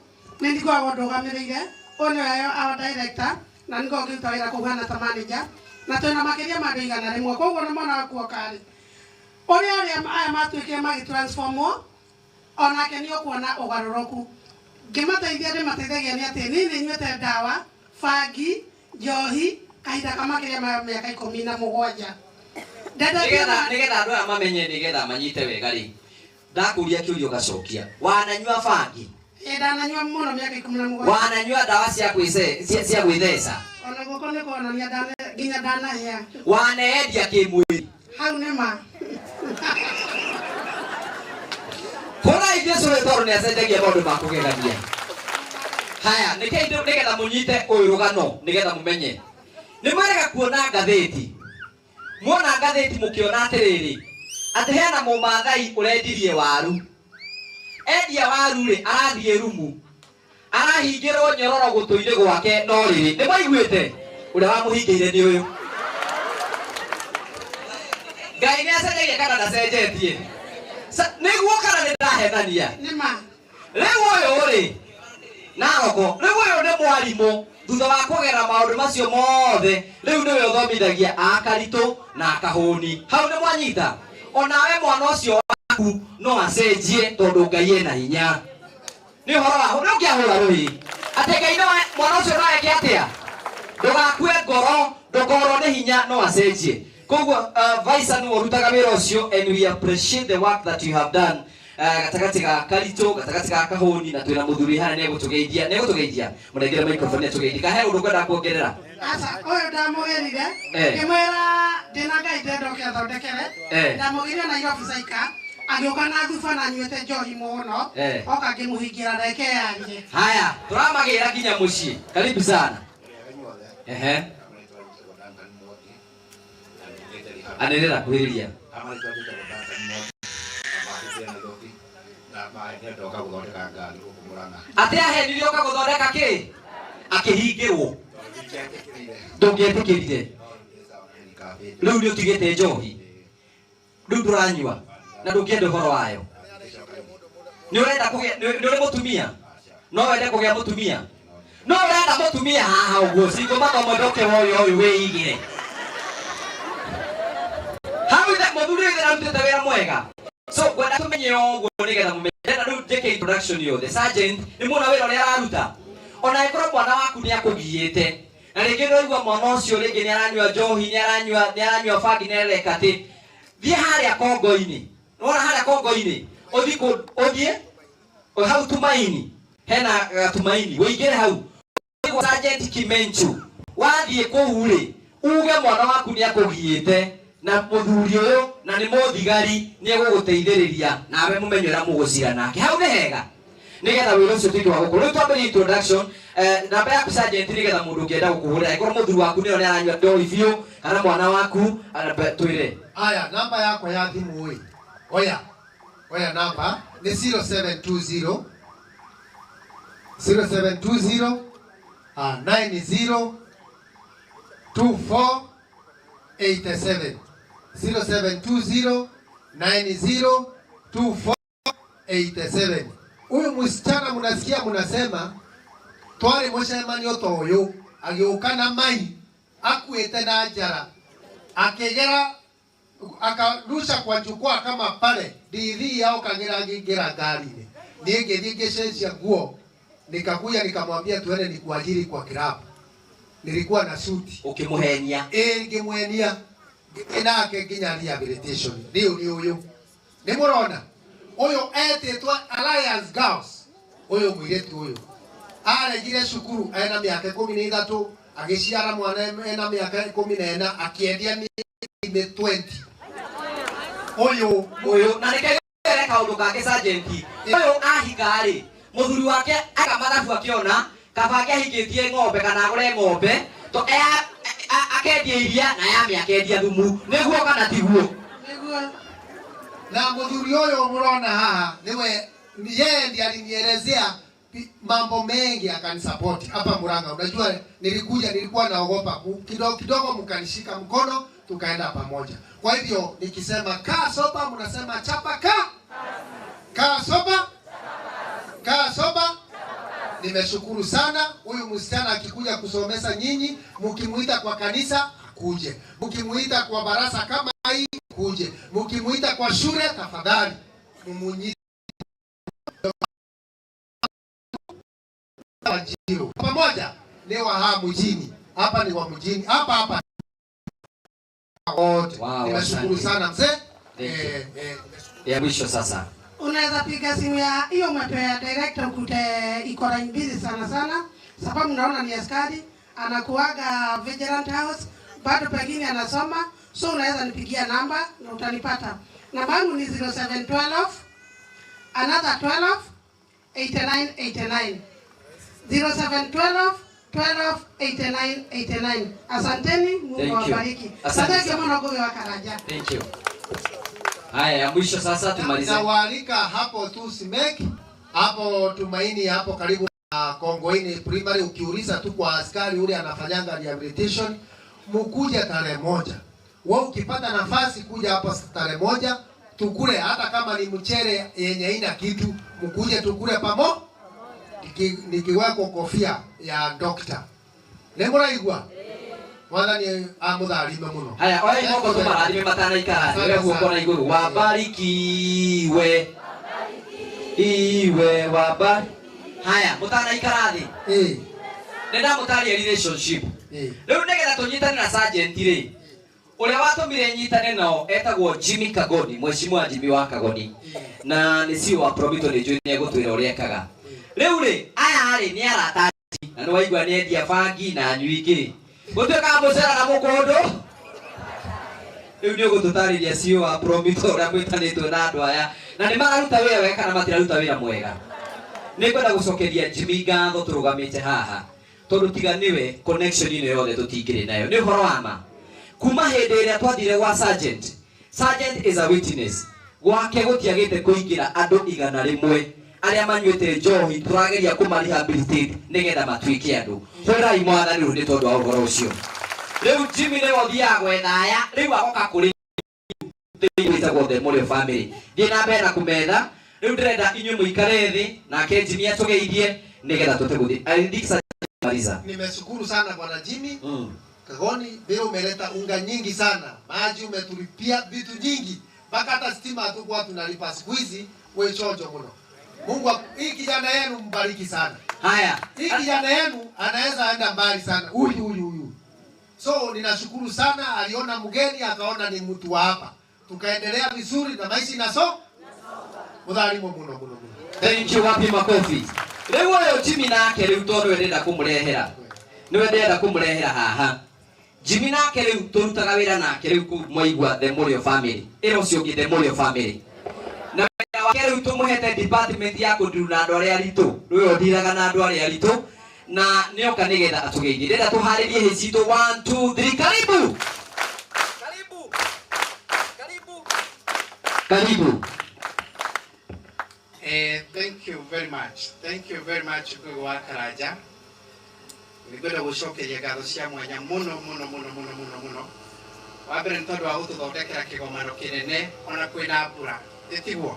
nĩ niĩ ngoragwo ndũgamĩrĩire, ũyũ nĩwe our director, na nĩ ngoragwo ngĩruta wĩra kũu hana ta manager, na twĩna makĩria ma andũ 100, koguo nĩ mwana waku oka rĩ, ũrĩa arĩa aya matuĩkire magĩtransformwo, onake nĩ ũkuona ũgarũrũku. Ngĩmateithia ndĩmateithagia nĩ atĩ niĩ nĩ nyuĩte ndawa, bangi, njohi, kahinda ka makĩria ma mĩaka 17. Nĩgetha andũ aya mamenye, nĩgetha manyite wega rĩ, ndakũria kĩũria ũgacokia. Wananyua bangi? Ĩ, ndananyua mũno mĩaka 17. Wananyua ndawa cia cia gwĩtheca? Ona guoko nĩ kuonania nginya ndanahĩa. Waneendia kĩmwĩrĩ? Hau nĩ ma. Kũrai Jesu rĩ, tondũ nĩ acenjagia maũndũ ma kũgegania. Haya, nĩkĩo nĩgetha mũnyite ũyũ rũgano, nĩgetha mũmenye. Nĩ mwerega kuona ngathĩti. Muona ngathĩti mũkĩona atĩrĩrĩ, atĩ hena mũmathai ũrendirie waru. Endia waru rĩ, arathiĩ rumu. Arahingĩrwo nyororo gũtũ-inĩ gwake, no rĩrĩ, nĩ mwaiguĩte? Ũrĩa wamũhingĩire nĩ ũyũ. Ngai nĩ acenjagia kana ndacenjetie? Nĩguo kana nĩ ndahenania? Nĩ ma. Rĩu ũyũ rĩ, Naroko, rĩu ũyũ nĩ mwarimũ, thutha wa kũgera maũndũ macio mothe, rĩu nĩwe ũthomithagia a Karitũ na Kahũni. Hau nĩ mwanyita? Onawe mwana ũcio waku no acenjie tondũ Ngai ena hinya. Nĩ ũhoro wa nĩ ũngĩahũra rũhĩ atĩ Ngai no mwana ũcio no eke atĩa? Ndũgakue ngoro, ndũkorwo nĩ hinya, no acenjie. Koguo Vaisa nĩwe ũrutaga wĩra ũcio, and we appreciate the work that you have done. Gatagatĩ ga Karitũ, gatagatĩ ga Kahũni, na twĩna mũthuri harĩa nĩegũtũgeithia, nĩegũtũgeithia. Mũnengere microphone nĩatũgeithie. Kahe ũndũ ũkwenda kuongerera? Aca, ũyũ ndamũgĩrire, ngĩmwĩra ndĩna Ngai ndĩrenda ũke athondekere. Ndamũgĩrire Nairobi Saika, agĩũka na thuba na anyuĩte njohi mũno, oka ngĩmũhingĩra reke yarie. Haya, tũramagĩra nginya mũciĩ. Karibu sana. Ehe. Anĩrĩra kuhĩrĩria. Atĩ ahenirio oka gũthondeka kĩ? Akĩhingĩrwo. Ndũngĩetĩkĩrire. Rĩu nĩ ũtigĩte njohi. Rĩu ndũranyua na ndũngĩenda ũhoro wayo. Nĩ ũrenda kũgĩa, nĩ ũrĩ mũtumia? No wende kũgĩa mũtumia? No ũrenda mũtumia haha ũguo, cingo mathomo ndoke woyo ũyũ wĩigĩre. Hau ithe mũthuri ũyũ arutĩte wĩra mwega. So ngwenda tũmenye ũguo nĩgetha mũmenye. Ndĩrenda rĩu njĩke introduction yothe. Sergeant, nĩ muona wĩra ũrĩa araruta? Ona angĩkorwo mwana waku nĩ akũgiĩte, na rĩngĩ nĩ ũraigua mwana ũcio rĩngĩ nĩ aranyua njohi, nĩ aranyua bangi, nĩ areka atĩ, thiĩ harĩa Kongo-inĩ. Nĩwona harĩa Kongo-inĩ? Ũthiĩ ũthiĩ hau Tumaini, hena gatumaini, ũingĩre hau. Sergeant Kimenchu, wathiĩ kũu rĩ, uge mwana waku nĩ akũgiĩte na mũthuri ũyũ na nĩ mũthigari, nĩ egũgũteithĩrĩria nawe mũmenye ũrĩa mũgũcira nake. Hau nĩ hega, nĩgetha wĩra ũcio ũtuĩke wa gũkũ. Rĩu twambĩrĩrie introduction. Namba yaku sergeant, nĩgetha mũndũ ũngĩenda gũkũhũrĩra, angĩkorwo mũthuri waku nĩyo nĩ aranyua njohi biũ kana mwana waku, twĩre. Aya, namba yakwa ya thimũ ĩ, oya oya namba nĩ 0720 0720 90 24 87 0720 90 24 87. Huyu msichana mnasikia mnasema twari mucemanio ta uyu, agiuka na mai akuite na njara akigera Akarusha kwa jukwaa kama pale ndithi yao kagira ngĩingĩra ngari-inĩ. Niĩ ngĩthiĩ ngĩcenjia nguo, nikakuja nikamwambia tuende nikuajiri kwa club. Nilikuwa na suti. Ũkĩmũhenia. Ĩĩ, ngĩmwenia. Ngĩthiĩ nake nginya rehabilitation. Rĩu nĩ ũyũ. Nĩ mũrona? Ũyũ etĩtwo Alliance Girls. Ũyũ mũirĩtu ũyũ. Aregire cukuru ena mĩaka 13, agĩciara mwana ena mĩaka 14, akĩendia mĩeri 20. Ũyũ Ũyũ na reke ngwĩre kaũndũ kangĩ sergeant. Ũyũ ahika rĩ, mũthuri wake aka mathabu akĩona kaba angĩahikĩtie ng'ombe kana agũre ng'ombe to akendia iria na yame akendia thumu. Nĩguo kana tiguo? Nĩguo. Na mũthuri ũyũ mũrona haha niwe yeye ndiye alinielezea mambo mengi akanisupport hapa Murang'a. Unajua nilikuja nilikuwa naogopa kidogo kidogo, mkanishika mkono tukaenda pamoja. Kwa hivyo nikisema kaa soba, mnasema chapa ka. Kaa soba, kaa soba. Nimeshukuru sana. Huyu msichana akikuja kusomesa nyinyi, mkimuita kwa kanisa akuje, mkimuita kwa barasa kama hii kuje, mkimuita kwa shule tafadhali mumunyi Wanjiru. Pamoja ni wa haa mjini. Hapa ni wa mjini. Hapa hapa wote. Wow, Nimeshukuru asante. sana mzee. Thank you. Ya mwisho sasa. Unaweza piga simu ya hiyo umepea director ukute iko line busy sana sana, sababu naona ni askari anakuaga Vigilant House, bado pengine anasoma, so unaweza nipigia namba na utanipata. Namba yangu ni 0712 another 12 89 89 0712 12 89 89. Asanteni, Mungu Thank you. awabariki. Asante Asante sana. muno Ngugi wa Karanja. Thank you. Haya, ya mwisho sasa tumalize. Nawaalika hapo tu Simek, hapo Tumaini, hapo karibu na Kongoini Primary. Ukiuliza tu kwa askari ule anafanyanga rehabilitation, mukuje tarehe 1. Wewe ukipata nafasi kuja hapo tarehe 1 tukule, hata kama ni mchere yenye ina kitu, mkuje tukule pamo. Nikiwekwa kofia ya doctor. Nĩmũraigua? Mwathani amũtharime mũno. Haya, oya moko tũmarathime matanaikara thĩ. Oya guoko na igũrũ. Wabarikiwe. Iwe wabari. Haya, mũtanaikara thĩ. Nĩ ndamũtaria relationship. Rĩu nĩgetha tũnyitane na sergeant rĩ, ũrĩa watũmire nyitane nao etagwo Jimmy Kagoni, mheshimiwa Jimmy wa Kagoni. Na nĩ CEO wa Promito, nĩ njũĩ nĩ egũtwĩra ũrĩa ekaga. Rĩu rĩ, aya rĩ nĩ arata na nĩ waigua nĩ endia bangi na anyui kĩ. Gũtuĩkaga mũcera na mũkũndũ. Rĩu nĩ ũgũtũtarĩria CEO wa Promito ũrĩa mwĩtanĩtwo na andũ aya. Na nĩ mararuta wĩra wega kana matiraruta wĩra mwega. Nĩ ngwenda gũcokeria Jimmy ngatho tũrũgamĩte haha. Tondũ tiga nĩwe connection ĩno yothe tũtingĩrĩ nayo. Nĩ ũhoro wa ma. Kuma hĩndĩ ĩrĩa twathire gwa sergeant, sergeant is a witness. Gwake gũtiagĩte kũingĩra andũ 100 arĩa manyuĩte njohi tũrageria kũma-rehabilitate nĩgetha matuĩke andũ. Hũrai mwathani rĩu nĩ tondũ wa ũhoro ũcio. Rĩu Jimmy nĩwe ũthiaga gwetha aya, rĩu agoka kũrĩ wĩtagwo The Mũrĩo Family. Thiĩ na mbere na kũmetha. Rĩu ndĩrenda inyuĩ mũikare thĩ nake Jimmy atũgeithie nĩgetha tũte gũthiĩ. I think Maliza. Nimeshukuru sana bwana Jimmy Kagoni, vile umeleta unga nyingi sana, maji umetulipia vitu nyingi, mpaka hata stima hatukuwa tunalipa siku hizi. We chojo muno. Mungu hii kijana yenu mbariki sana. Haya, hii kijana yenu anaweza enda mbali sana, huyu huyu huyu. So ninashukuru sana, aliona mgeni akaona ni mtu wa hapa, tukaendelea vizuri na maisha inaso mudhalimo muno muno muno. Thank you, wapi makofi. Rĩu ũyũ Jimmy nake rĩu tondũ we ndĩrenda kũmũrehera. Nĩwe ndĩrenda kũmũrehera haha. Jimmy nake rĩu tũrutaga wĩra nake rĩu kũu mwaigua The Mũrĩo Family. Ĩra ũcio ũngĩ The Mũrĩo Family. Na wĩra wake rĩu tũmũhete department ya kũndiru na andũ arĩa aritũ. Rĩu ũndiraga na andũ arĩa aritũ. Na nĩoka nĩgetha atũgeithie. Ndĩrenda tũharĩrie hĩ citũ 1 2 3 karibu. Karibu. Karibu. Karibu. Thank you very much. Thank you very much Ngugi wa Karanja. Nĩngwenda gũcokeria ngatho cia mwanya mũno mũno mũno mũno mũno mũno. Wa mbere nĩ tondũ wa gũtũthondekera kĩgomano kĩnene ona kwĩna mbura. Ĩtiguo?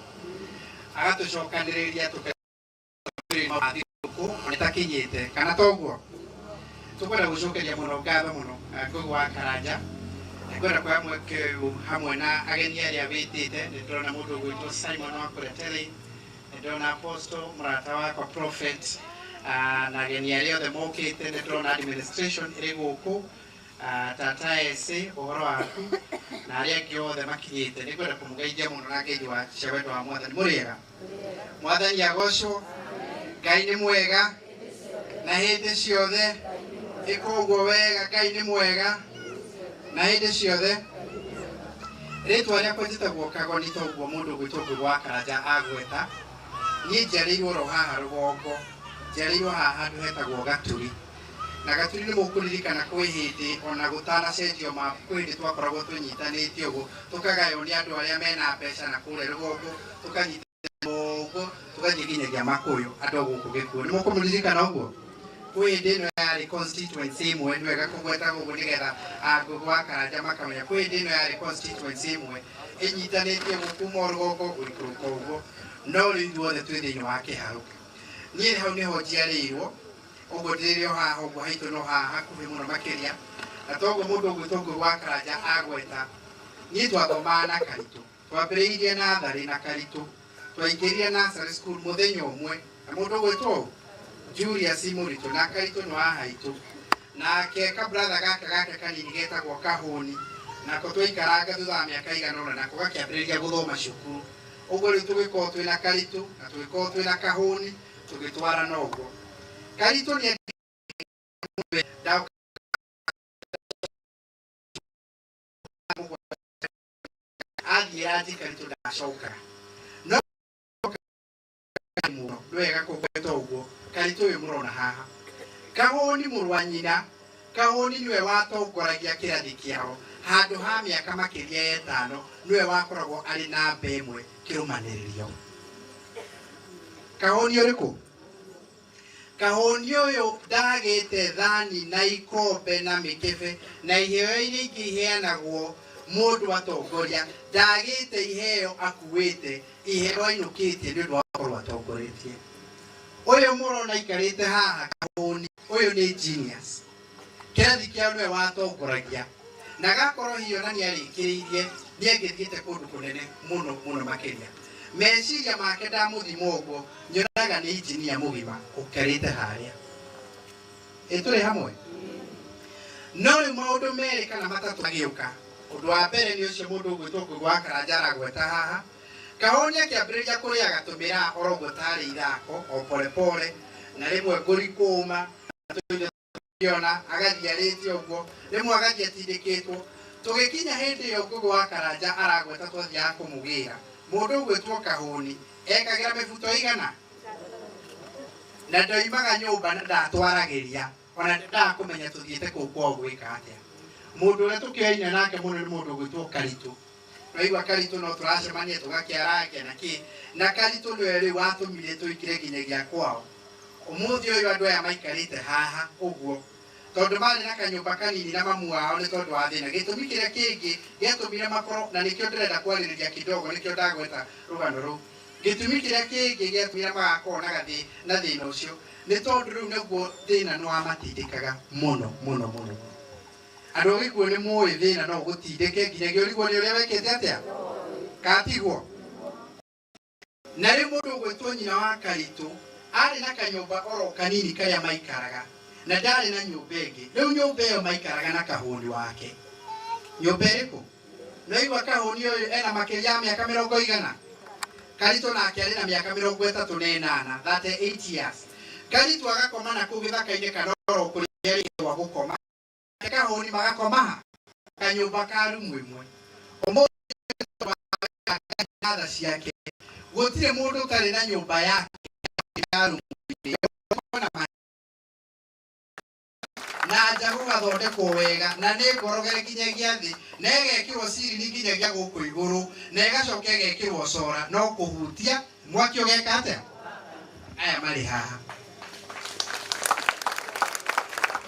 Agatũcokanĩrĩria tũkathigũkũ ona ĩtakinyĩte kana toguo. Tũkwenda gũcokeria mũno ngatho mũno Ngugi wa Karanja. Ngwenda kuoya mweke ũyũ hamwe na ageni arĩa wĩtĩte. Nĩ ndĩrona mũndũ ũgwĩtwo Simon wa kũrĩa Terrain, nĩ ndĩrona Apostle mũrata wakwa Prophet, na ageni arĩa othe mokĩte. Nĩ ndĩrona administration ĩrĩ gũkũ, tata ese ũhoro waku na arĩa angĩ othe makinyĩte. Nĩ ngwenda kũmũgeithia mũno na ngeithi wa cia wendo wa Mwathani. Mũrĩega? Mwathani agocwo. Ngai nĩ mwega na hĩndĩ ciothe. Ĩka ũguo wega. Ngai nĩ mwega na hĩndĩ ciothe. Rĩtwa rĩakwa njĩtagwo Kagoni, toguo mũndũ ũgwĩtwo Ngũgĩ wa Karanja agweta. Niĩ njiarĩirwo oro haha rũgongo, njiarĩirwo haha handũ hetagwo Gaturi. Na Gaturi nĩ mũkũririkana kwĩ hĩndĩ ona gũtanacenjio mapu, kwĩ hĩndĩ twakoragwo tũnyitanĩte ũguo, tũkagaywo nĩ andũ arĩa mena mbeca na kũrĩa rũgongo, tũkanyita ũguo tũgathiĩ nginyagia Makũyũ, andũ a gũkũ Gĩkuũ. Nĩ mũkũmũririkana ũguo? Kwĩ hĩndĩ ĩno yarĩ constituency ĩmwe, nĩ wega kũgweta ũguo nĩgetha Ngũgĩ wa Karanja makamenya. Kwĩ hĩndĩ ĩno yarĩ constituency ĩmwe ĩnyitanĩtie ũguo kuma o rũgongo gũikũrũka ũguo, no rĩu ithuothe twĩ thĩinĩ wa kĩharũ. Niĩ hau nĩho njiarĩirwo, ũguo ndĩrĩ o haha ũguo haitũ no haha hakuhĩ mũno makĩria. Na toguo mũndũ ũgwĩtwo Ngũgĩ wa Karanja agweta, niĩ twathomaga na Karitũ. Twambĩrĩirie natharĩ na Karitũ, twaingĩrire nursery school mũthenya ũmwe na mũndũ ũgwĩtwo ũ? Julius Mũritũ, na Karitũ nĩ wa haitũ. Nake kabratha gaka gake kanini getagwo Kahũni, nako twaikaranga thutha wa mĩaka igana ũna, nako gakĩambĩrĩria gũthoma cukuru. Ũguo rĩu tũgĩkorwo twĩna Karitũ na tũgĩkorwo twĩna Kahũni, tũgĩtwarana ũguo. Karitũ nĩ athiĩra Karitũ ndacokaga. No mũno nĩ wega kũgweta ũguo. Karitũ ũyũ mũrona haha, Kahũni mũrũ wa nyina, Kahũni nĩwe watongoragia kĩrathi kĩao handũ ha mĩaka makĩria ya ĩtano, nĩwe wakoragwo arĩ namba ĩmwe kĩrũmanĩrĩrio. Kahũni ũrĩkũ? Kahũni ũyũ ndagĩte thani na ikombe na mĩkebe na iheo iria ingĩ iheanagwo mũndũ atongoria, ndagĩte iheo akuĩte, iheo ainũkĩtie nĩ ũndũ wa gũkorwo atongoretie. Ũyũ mũrona aikarĩte haha Kahũni, ũyũ nĩ genius. Kĩrathi kĩao nĩwe watongoragia, na gakorwo hihi ona nĩ arĩkĩrĩirie nĩ angĩthiĩte kũndũ kũnene mũno mũno makĩria. Meciria make ndamũthima ũguo nyonaga nĩ injinia mũgima ũkarĩte harĩa. Ĩ tũrĩ hamwe? No rĩu maũndũ merĩ kana matatũ magĩũka. Ũndũ wa mbere nĩ ũcio mũndũ ũgwĩtwo Ngũgĩ wa Karanja aragweta haha. Kahũni akĩambĩrĩria kũrĩaga tũmĩraa oro ũguo tarĩ ithako o polepole, na rĩmwe ngũri kũũma ona agathiĩ arĩtie ũguo, rĩmwe agathiĩ atindĩkĩtwo. Tũgĩkinya hĩndĩ ĩyo Ngũgĩ wa Karanja aragweta twathiaga kũmũgĩra. Mũndũ ũgwĩtwo Kahũni ekagĩra mĩbuto igana na ndoimaga nyũmba na ndatwaragĩria, ona ndendaga kũmenya tũthiĩte kũu kwao gwĩka atĩa. Mũndũ ũrĩa tũkĩoaine nake mũno nĩ mũndũ ũgwĩtwo Karitũ. Twaigua Karitũ no tũracemania tũgakĩarangia na kĩ, na Karitũ nĩwe rĩu watũmire tũingĩre nginyagia kwao. Ũmũthĩ ũyũ andũ aya maikarĩte haha ũguo tondũ marĩ na kanyũmba kanini na mamu wao nĩ tondũ wa thĩna. Gĩtũmi kĩrĩa kĩngĩ gĩatũmire makorwo, na nĩkĩo ndĩrenda kwarĩrĩria kidogo, nĩkĩo ndagweta rũgano rũu. Gĩtũmi kĩrĩa kĩngĩ gĩatũmire magakorwo na gathĩ na thĩna ũcio nĩ tondũ rĩu naguo thĩna nĩ wamatindĩkaga mũno mũno mũno. Andũ a Gĩkuũ nĩ mũĩ thĩna no ũgũtindĩke nginyagia ũrigwo nĩ ũrĩa wekĩte atĩa, katigwo. Na rĩu mũndũ ũgwĩtwo nyina wa Karitũ arĩ na kanyũmba oro kanini karĩa maikaraga, na ndarĩ na nyũmba ĩngĩ. Rĩu nyũmba ĩyo maikaraga na Kahũni wake. Nyũmba ĩrĩkũ? Nĩwaigua Kahũni ũyũ ena makĩria ya mĩaka mĩrongo igana? Karitũ nake arĩ na mĩaka 38, 38 years. Karitũ agakoma na kũu gĩthaka-inĩ kana oro kũrĩa rĩngĩ gwa gũkoma. Kahũni magakoma ha? Kanyũmba ka rumu ĩmwe. Ũmũthĩ tha ciake gũtirĩ mũndũ ũtarĩ na nyũmba yake ya rumu na nja gũgathondekwo wega na nĩ ngorogere nginyagia thĩ na ĩgekĩrwo cirini nginyagia gũkũ igũrũ na ĩgacoka ĩgekĩrwo cora no kũhutia mwaki ũgeka atĩa. Aya marĩ haha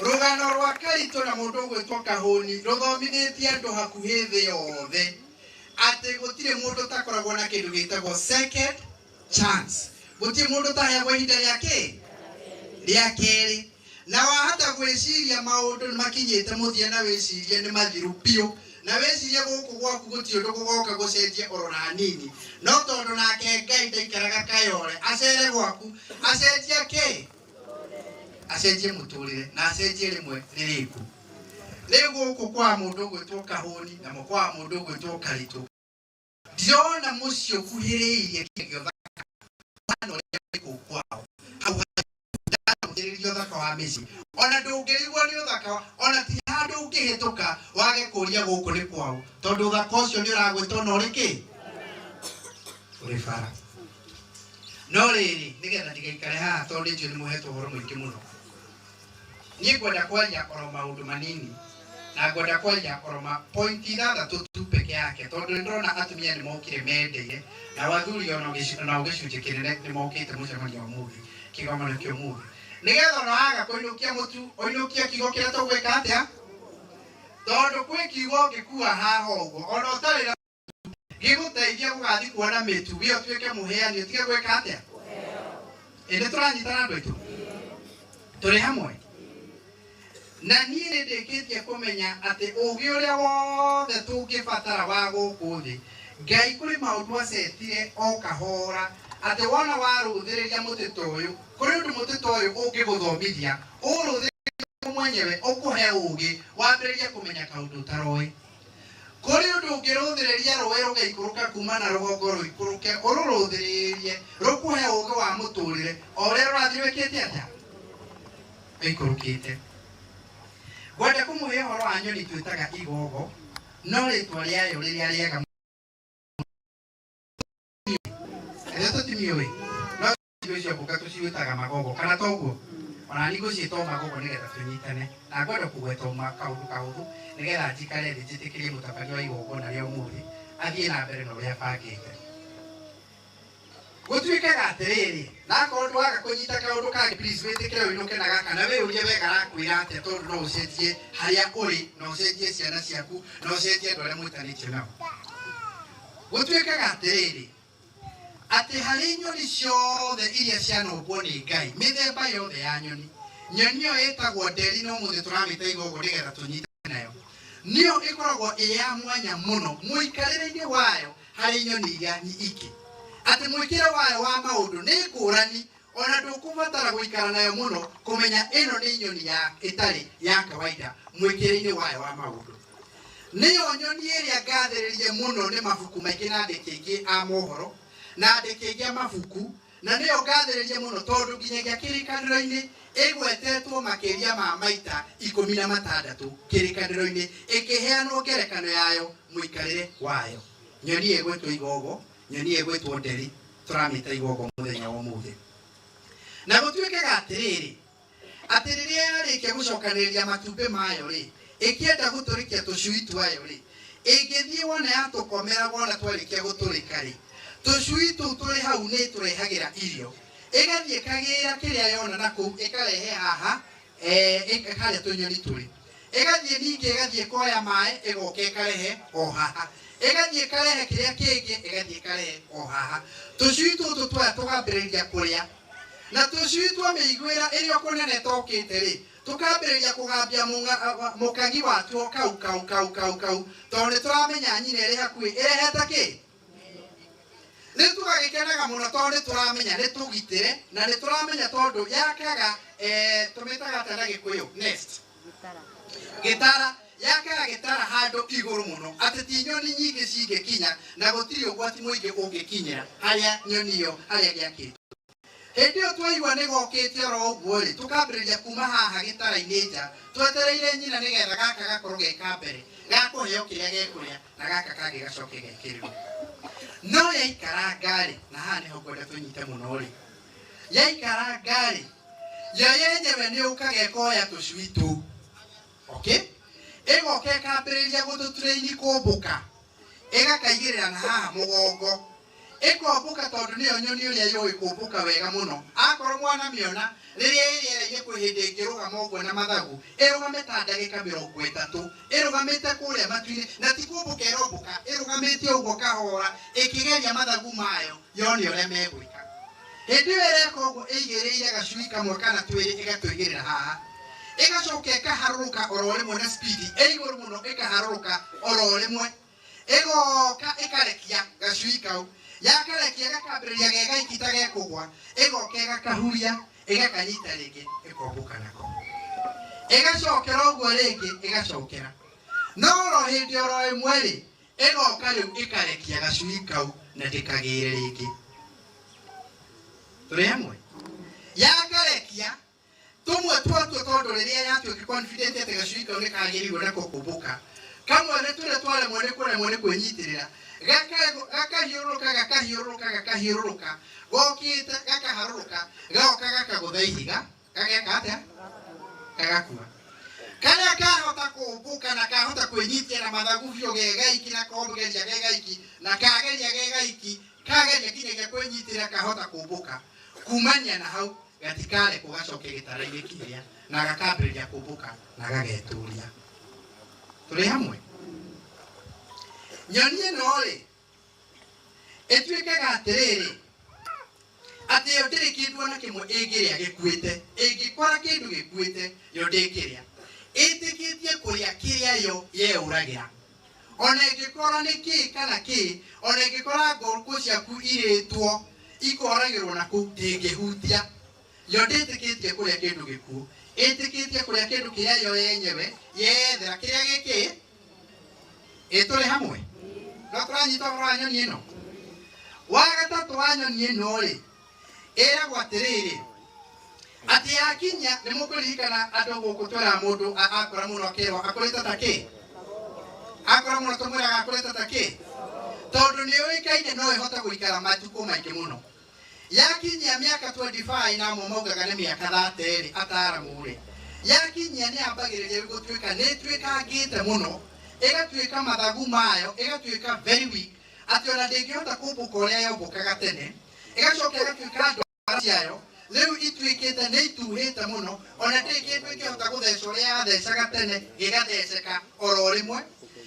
rũgano rwa Karitũ na mũndũ ũgwĩtwo Kahũni rũthomithĩtie andũ hakuhĩ thĩ yothe atĩ gũtirĩ mũndũ ũtakoragwo na kĩndũ gĩtagwo second chance. Gũtirĩ mũndũ ũtaheagwo ihinda rĩa kĩ rĩa kerĩ. Na wahota gwĩciria maũndũ nĩ makinyĩte mũthia na wĩcirie nĩ mathiru biũ. Na wĩcirie gũkũ gwaku gũtirĩ ũndũ gũgoka gũcenjia oro na hanini. No tondũ nake Ngai ndaikaraga kayore, acere gwaku, acenjie kĩ? Acenjie mũtũrĩre na acenjie rĩmwe rĩrĩku. Rĩu gũkũ kwa mũndũ ũgwĩtwo Kahũni na kwa mũndũ ũgwĩtwo Karitũ, ndirona mũciĩ ũkuhĩrĩirie nginyagia ũthaka ũhana ũrĩa wĩ kũu kwao. Hau ndarũthĩrĩria ũthaka wa mĩciĩ, ona ndũngĩrigwo nĩ ũthaka, ona ti handũ ũngĩhĩtũka wage kũria gũkũ nĩ kwao, tondũ ũthaka ũcio nĩ ũragwĩta ona ũrĩ kĩ? Ũrĩ bara. No rĩrĩ, nĩgetha ndigaikare haha tondũ nĩ njũĩ nĩ mũhetwo ũhoro mũingĩ mũno, niĩ ngwenda kwaria oro maũndũ manini na ngwenda kwaria oro ma point ithathatũ tu peke yake, tondũ nĩ ndĩrona atumia nĩ mokire mendeire nao athuri onao gĩcunjĩ kĩnene nĩ mokĩte mũcemanio wa ũmũthĩ, kĩgomano kĩa ũmũthĩ, nĩgetha ona waga kũinũkia mũtu ũinũkie kiugo kĩrĩa tũgwĩka atĩa, tondũ kwĩ kiugo ũngĩkua haha ũguo ona ũtarĩ na gĩgũteithia gũgathiĩ kuona mĩtu we ũtuĩke mũheani ũtige gwĩka atĩa. Ĩ nĩ tũranyitana andũ aitũ, tũrĩ hamwe. Na niĩ nĩ ndĩkĩtie kũmenya atĩ ũgĩ ũrĩa wothe tũngĩbatara wa gũkũ thĩ, Ngai kũrĩ maũndũ acetire o kahora, atĩ wona warũthĩrĩria mũtĩ ta ũyũ, kũrĩ ũndũ mũtĩ ta ũyũ ũngĩgũthomithia, ũrũthĩrĩrie mwenyewe ũkũhe ũgĩ wambĩrĩrie kũmenya kaũndũ ũtaroĩ. Kũrĩ ũndũ ũngĩrũthĩrĩria rũĩ rũgaikũrũka kuma na rũgongo rũikũrũke, ũrũrũthĩrĩrie rũkũhe ũgĩ wa mũtũrĩre o ũrĩa rũrathiĩ rwĩkĩte atĩa, rũikũrũkĩte. Ngwenda kũmũhe ũhoro wa nyoni twĩtaga igogo, no rĩtwa rĩayo rĩrĩa rĩega rĩrĩa tũtimiũĩ, no ithuĩ cio mbuka tũciĩtaga magogo, kana toguo? Ona niĩ ngũciĩta o magogo nĩgetha tũnyitane. Na ngwenda kũgweta o kaũndũ kahũthũ nĩgetha njikare thĩ njĩtĩkĩrie mũtabania wa igongona rĩa ũmũthĩ athiĩ na mbere na ũrĩa abangĩte. Gũtuĩkaga atĩrĩrĩ, na akorwo ndwaga kũnyita kaũndũ kangĩ, please wĩtĩkĩre ũinũke na gaka na wĩyũrie wega arakwĩra atĩa, tondũ no ũcenjie harĩa ũrĩ, na ũcenjie ciana ciaku, na ũcenjie andũ arĩa mwĩtanĩtio nao. Gũtuĩkaga atĩrĩrĩ, atĩ harĩ nyoni ciothe iria cianombwo nĩ Ngai, mĩthemba yothe ya nyoni, nyoni ĩyo ĩtagwo nderi, no mũthĩ tũramĩta igogo nĩgetha tũnyitane nayo, nĩyo ĩkoragwo ĩ ya mwanya mũno mũikarĩre-inĩ wayo harĩ nyoni iria ingĩ, atĩ mwĩkĩre wayo wa maũndũ nĩ ngũrani, ona ndũkũbatara gũikara nayo mũno kũmenya ĩno nĩ nyoni ya ĩtarĩ ya kawaida mwĩkĩre-inĩ wayo wa maũndũ. Nĩyo nyoni ĩrĩa ngathĩrĩrie mũno nĩ mabuku maingĩ na andĩki aingĩ a mohoro na andĩki aingĩ a mabuku, na nĩyo ngathĩrĩrie mũno tondũ nginyagia kĩrĩkanĩro-inĩ ĩgwetetwo makĩria ma maita 16 kĩrĩkanĩro-inĩ ĩkĩheanwo ngerekano yayo mũikarĩre wayo. Nyoni ĩgwĩtwo igogo, nyoni ĩgwĩtwo nderi, tũramĩta igogo mũthenya wa ũmũthĩ. Na gũtuĩkaga atĩrĩrĩ, atĩ rĩrĩa yarĩkia gũcokanĩrĩria matumbĩ mayo rĩ, ĩkĩenda gũtũrĩkia tũcui twayo rĩ, ĩngĩthiĩ wona yatũkomera wona twarĩkia gũtũrĩka rĩ, tũcui tũu tũrĩ hau nĩ ĩtũrehagĩra irio, ĩgathiĩ ĩkagĩra kĩrĩa yona na kũu ĩkarehe haha, harĩa tũnyoni tũrĩ, ĩgathiĩ ningĩ ĩgathiĩ ĩkoya maĩ ĩgoka ĩkarehe o haha, ĩgathiĩ ĩkarehe kĩrĩa kĩngĩ ĩgathiĩ ĩkarehe o haha. Tũcui tũtũ twaya tũgambĩrĩria kũrĩa, na tũcui twamĩiguĩra ĩrĩ o kũnene tokĩte rĩ, tũkambĩrĩria kũgambia mũkagi watuo kau kau kau kau kau, tondũ nĩ tũramenya nyina ĩrĩ hakuhĩ ĩrehete kĩ. Rĩu tũgagĩkenaga mũno tondũ nĩ tũramenya nĩ tũgitĩre, na nĩ tũramenya tondũ yakaga, tũmĩtaga atĩa na Gĩkũyũ? Nest. Gĩtara. Yakaga gĩtara handũ igũrũ mũno atĩ ti nyoni nyingĩ cingĩkinya, na gũtirĩ ũgwati mũingĩ ũngĩkinyĩra harĩa nyoni ĩyo harĩa gĩakĩtwo. Hĩndĩ ĩyo twaigua nĩ gokĩte oro ũguo rĩ, tũkambĩrĩria kuma haha gĩtara-inĩ nja twetereire nyina nĩgetha gaka gakorwo ge ka mbere gakũheo kĩrĩa gekũrĩa, na gaka kangĩ gacoke gekĩrĩrwo. No yaikaranga rĩ, na haha nĩho ngwenda tũnyite mũno rĩ, yaikaranga rĩ, yo yenyewe nĩ yũkaga ĩkoya tũcui tũu, okay, ĩgoka ĩkambĩrĩria gũtũtraini kũmbũka, ĩgakaigĩrĩra na haha mũgongo, ĩkombũka tondũ nĩyo nyoni ũrĩa yũĩ kũmbũka wega mũno. Akorwo mwanamĩona rĩrĩa ĩ rĩera-inĩ kwĩ hĩndĩ ĩngĩrũgama ũguo na mathagu, ĩrũgame ta ndagĩka 30, ĩrũgamĩte kũrĩa matu-inĩ, na ti kũmbũka ĩrombũka, ĩrũgamĩte ũguo kahora ĩkĩgeria mathagu mayo yone ũrĩa megwĩka. Hĩndĩ ĩyo ĩreka ũguo ĩigĩrĩire gacui kamwe kana twĩrĩ ĩgatũigĩrĩra haha, Ĩgacoka ĩkaharũrũka oro rĩmwe na speed ĩ igũrũ mũno, ĩkaharũrũka oro rĩmwe, ĩgoka ĩkarekia gacui kau. Yakarekia gakambĩrĩria ge gaiki ta gekũgwa, ĩgoka ĩgakahuria, ĩgakanyita rĩngĩ, ĩkombũka nako, ĩgacokera ũguo rĩngĩ, ĩgacokera. No oro hĩndĩ oro ĩmwe rĩ, ĩgoka rĩu ĩkarekia gacui kau na ndĩkagĩre rĩngĩ. Tũrĩ hamwe? Yakarekia tumwe twatuo, tondũ rĩrĩa yatuĩka confident atĩ gacui kau nĩ kagĩrĩirwo nako kũmbũka, kamwe nĩ tũrĩa twaremwo nĩ kũremwo nĩ kwĩnyitĩrĩra, gakahiũrũrũka, gakahiũrũrũka, gakahiũrũrũka, gokĩte gakaharũrũka, gagoka gakagũtha ihiga, gageka atĩa? Gagakua. Karĩa kahota kũmbũka na kahota kwĩnyitia na mathagu biũ ge gaiki, na kogeria ge gaiki, na kageria ge gaiki, kageria kinyagia kwĩnyitĩrĩra, kahota kũmbũka. Kumania na hau gatikarekwo gacoke gĩtara-inĩ kĩrĩa, na gakambĩrĩria kũmbũka na gagetũria. Tũrĩ hamwe? Nyoni ĩno rĩ, ĩtuĩkaga atĩrĩrĩ, atĩ yo ndĩrĩ kĩndũ ona kĩmwe ĩngĩrĩa gĩkuĩte. Ĩngĩkora kĩndũ gĩkuĩte, yo ndĩngĩrĩa. Ĩtĩkĩtie kũrĩa kĩrĩa yo yeũragĩra. Ona ĩngĩkora nĩ kĩĩ kana kĩĩ, ona ĩngĩkora ngũkũ ciaku irĩtwo ikoragĩrwo na kũu, ndĩngĩhutia. Yo ndĩtĩkĩtie kũrĩa kĩndũ gĩkuũ, ĩtĩkĩtie kũrĩa kĩndũ kĩrĩa yo yenyewe yethera, kĩrĩa gĩkĩ. Ĩ tũrĩ hamwe? No tũranyita ũhoro wa nyoni ĩno? Wa gatatũ wa nyoni ĩno rĩ, ĩragwo atĩrĩrĩ, atĩ yakinya, nĩ mũkũririkana andũ gũkũ twĩraga mũndũ akũra mũno akerwo akũrĩte ta kĩ? Akũra mũno tũmwĩraga akũrĩte ta kĩ? Tondũ nĩ yũĩkaine no ĩhote gũikara matukũ maingĩ mũno. Yakinyia mĩaka 25, na amwe maugaga nĩ mĩaka 30 rĩ, ataramu rĩ, yakinyia nĩ yambagĩrĩria gũtuĩka nĩ ĩtuĩkangĩte mũno, ĩgatuĩka mathagu mayo ĩgatuĩka very weak, atĩ ona ndĩngĩhota kũmbũka ũrĩa yombũkaga tene. Ĩgacoka ĩgatuĩka ndwara ciayo rĩu ituĩkĩte nĩ ituhĩte mũno, ona ndĩrĩ kĩndũ ĩngĩhota gũtheca ũrĩa yathecaga tene, gĩgatheceka oro rĩmwe.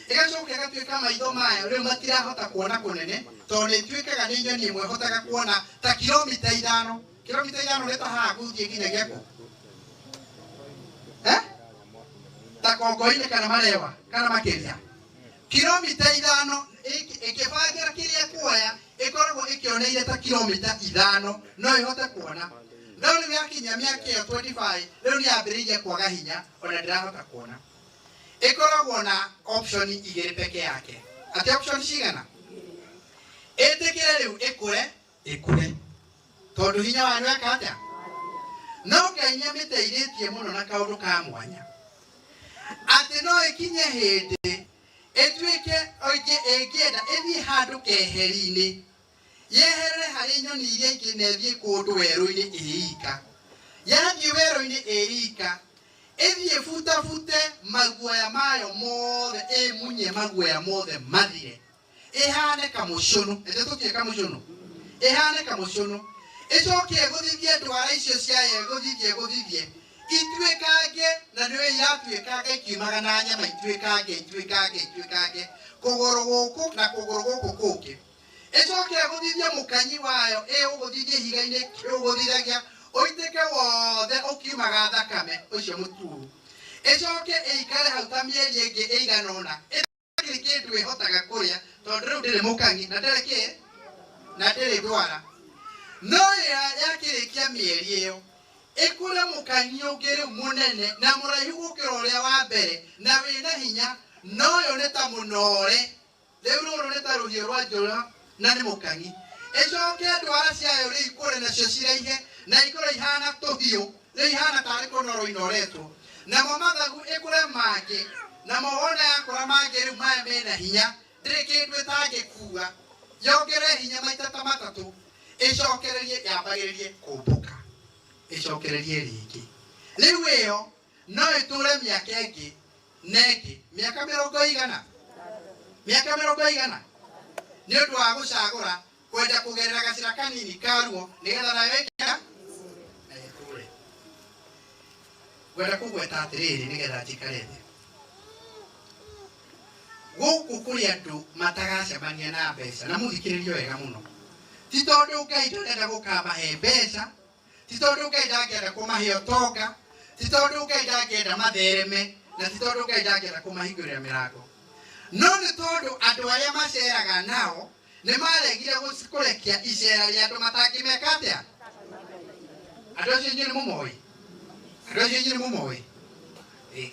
Ĩgacoka ĩgatuĩka maitho mayo rĩu matirahota kuona kũnene, tondũ nĩ ĩtuĩkaga nĩ nyoni ĩmwe ĩhotaga kuona ta kilomita 5. Kilomita 5 nĩ ta haha gũthiĩ nginyagia kũ? Eh? Ta Kongoinĩ kana Marewa kana makĩria. Kilomita 5 ĩkĩbangĩra kĩrĩa kuoya, ĩkoragwo ĩkĩoneire ta kilomita 5 no ĩhote kuona. No rĩu yakinya mĩaka ĩyo 25, rĩu nĩ yambĩrĩirie kwaga hinya, ona ndĩrahota kuona. Ĩkoragwo na option igĩrĩ peke yake. Atĩ option cigana? Ĩtĩkĩre rĩu ĩkũre, ĩkũre, tondũ hinya wayo nĩweka atĩa? No Ngai nĩ amĩteithĩtie mũno na kaũndũ ka mwanya, atĩ no ĩkinye hĩndĩ ĩtuĩke ĩngĩenda ĩthiĩ handũ keheri-inĩ, yeherere harĩ nyoni iria ingĩ, na ĩthiĩ kũndũ werũ-inĩ ĩika. Yathiĩ werũ-inĩ ĩika, ĩthiĩ ĩbutabute maguoya mayo mothe, ĩmunye maguoya mothe mathire, ĩhane kamũcũnũ. Ĩndĩ tũtiĩ kamũcũnũ, ĩhane kamũcũnũ, ĩcoke ĩgũthithie ndwara icio ciayo, ĩgũthithie, ĩgũthithie, ituĩkange, na nĩyo iratuĩkanga ikiumaga na nyama, ituĩkange, ituĩkange, ituĩkange kũgũrũ gũkũ na kũgũrũ gũkũ kũngĩ. Ĩcoke ĩgũthithie mũkanyi wayo, ĩũgũthithie ihiga-inĩ, ĩũgũthithagia ũitĩke wothe ũkiumaga thakame ũcio mũturu. Ĩcoke ĩikare hau ta mĩeri ĩngĩ ĩigana ũna, ĩtakĩrĩ kĩndũ ĩhotaga kũrĩa, tondũ rĩu ndĩrĩ mũkanyi na ndĩrĩ kĩ na ndĩrĩ ndwara. No yakĩrĩkia mĩeri ĩyo, ĩkũre mũkanyi ũngĩ rĩu mũnene na mũraihu gũkĩra ũrĩa wa mbere na wĩna hinya, no ũyũ nĩ ta mũnore rĩu, rũrũ nĩ ta rũhiũ rwa njora na nĩ mũkanyi. Ĩcoke ndwara ciayo rĩu ikũre nacio ciraihe na ikũre ihana tũhiũ, rĩu ihana tarĩ kũnorwo inoretwo. Namo mathagu ĩkũre mangĩ, namo wona yakũra mangĩ rĩu maya mena hinya, ndĩrĩ kĩndũ ĩtangĩkua, yongerere hinya maita ta matatũ, ĩcokererie yambagĩrĩrie kũmbũka, ĩcokererie rĩngĩ. Rĩu ĩyo no ĩtũre mĩaka ĩngĩ na ĩngĩ, mĩaka mĩrongo igana, mĩaka mĩrongo igana, nĩ ũndũ wa gũcagũra kwenda kũgerera gacĩra kanini karuo nĩgetha nayo ĩkĩa na ĩtũre. Ngwenda kũgweta atĩrĩrĩ nĩgetha njikare thĩ. Gũkũ kũrĩ andũ matagacemania na mbeca, na mũthikĩrĩrie wega mũno. Ti tondũ Ngai ndarenda gũkamahe mbeca, ti tondũ Ngai ndangĩenda kũmahe ũtonga, Ti tondũ Ngai ndangĩenda mathereme, na ti tondũ Ngai ndangĩenda kũmahingũrĩra mĩrango, no nĩ tondũ andũ arĩa maceraga nao nĩ maregire kũrekia icera rĩa andũ matangĩmeka atĩa. Andũ acio inyuĩ nĩ mũmoĩ? Andũ acio inyuĩ nĩ mũmoĩ?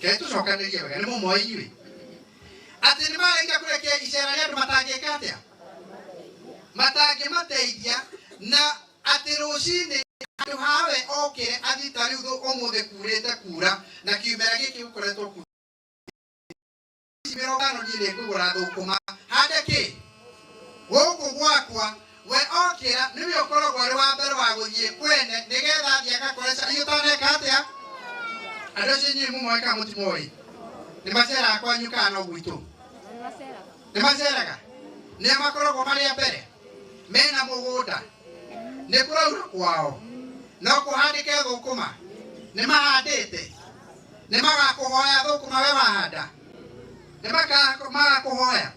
Kee tũcokanĩrie wega, nĩ mũmoĩ inyuĩ atĩ nĩ maregire kũrekia icera rĩa andũ matangĩka atĩa, matangĩmateithia, na atĩ rũcinĩ andũ hawe okĩre athiĩ ta rĩu ũmũthĩ kurĩte kura na kiumera gĩkĩ gũkoretwo kura 50, niĩ nĩ ngũgũra thũkũma hande kĩ gũkũ gwakwa. We okĩra nĩwe ũkoragwo arĩ wa mbere wa gũthiĩ kwene nĩgetha athiĩ agakore cai ũtaneka atĩa. Andũ acio inyuĩ mũmoĩ kana mũtimoĩ? Nĩ maceraga kwanyu kana no gwitũ? Nĩ maceraga, nĩa makoragwo marĩ a mbere mena mũgũnda, nĩ kũraura kwao no kũhandĩke thũkũma, nĩ mahandĩte, nĩ magakũhoya thũkũma we wahanda, nĩ magakũhoya.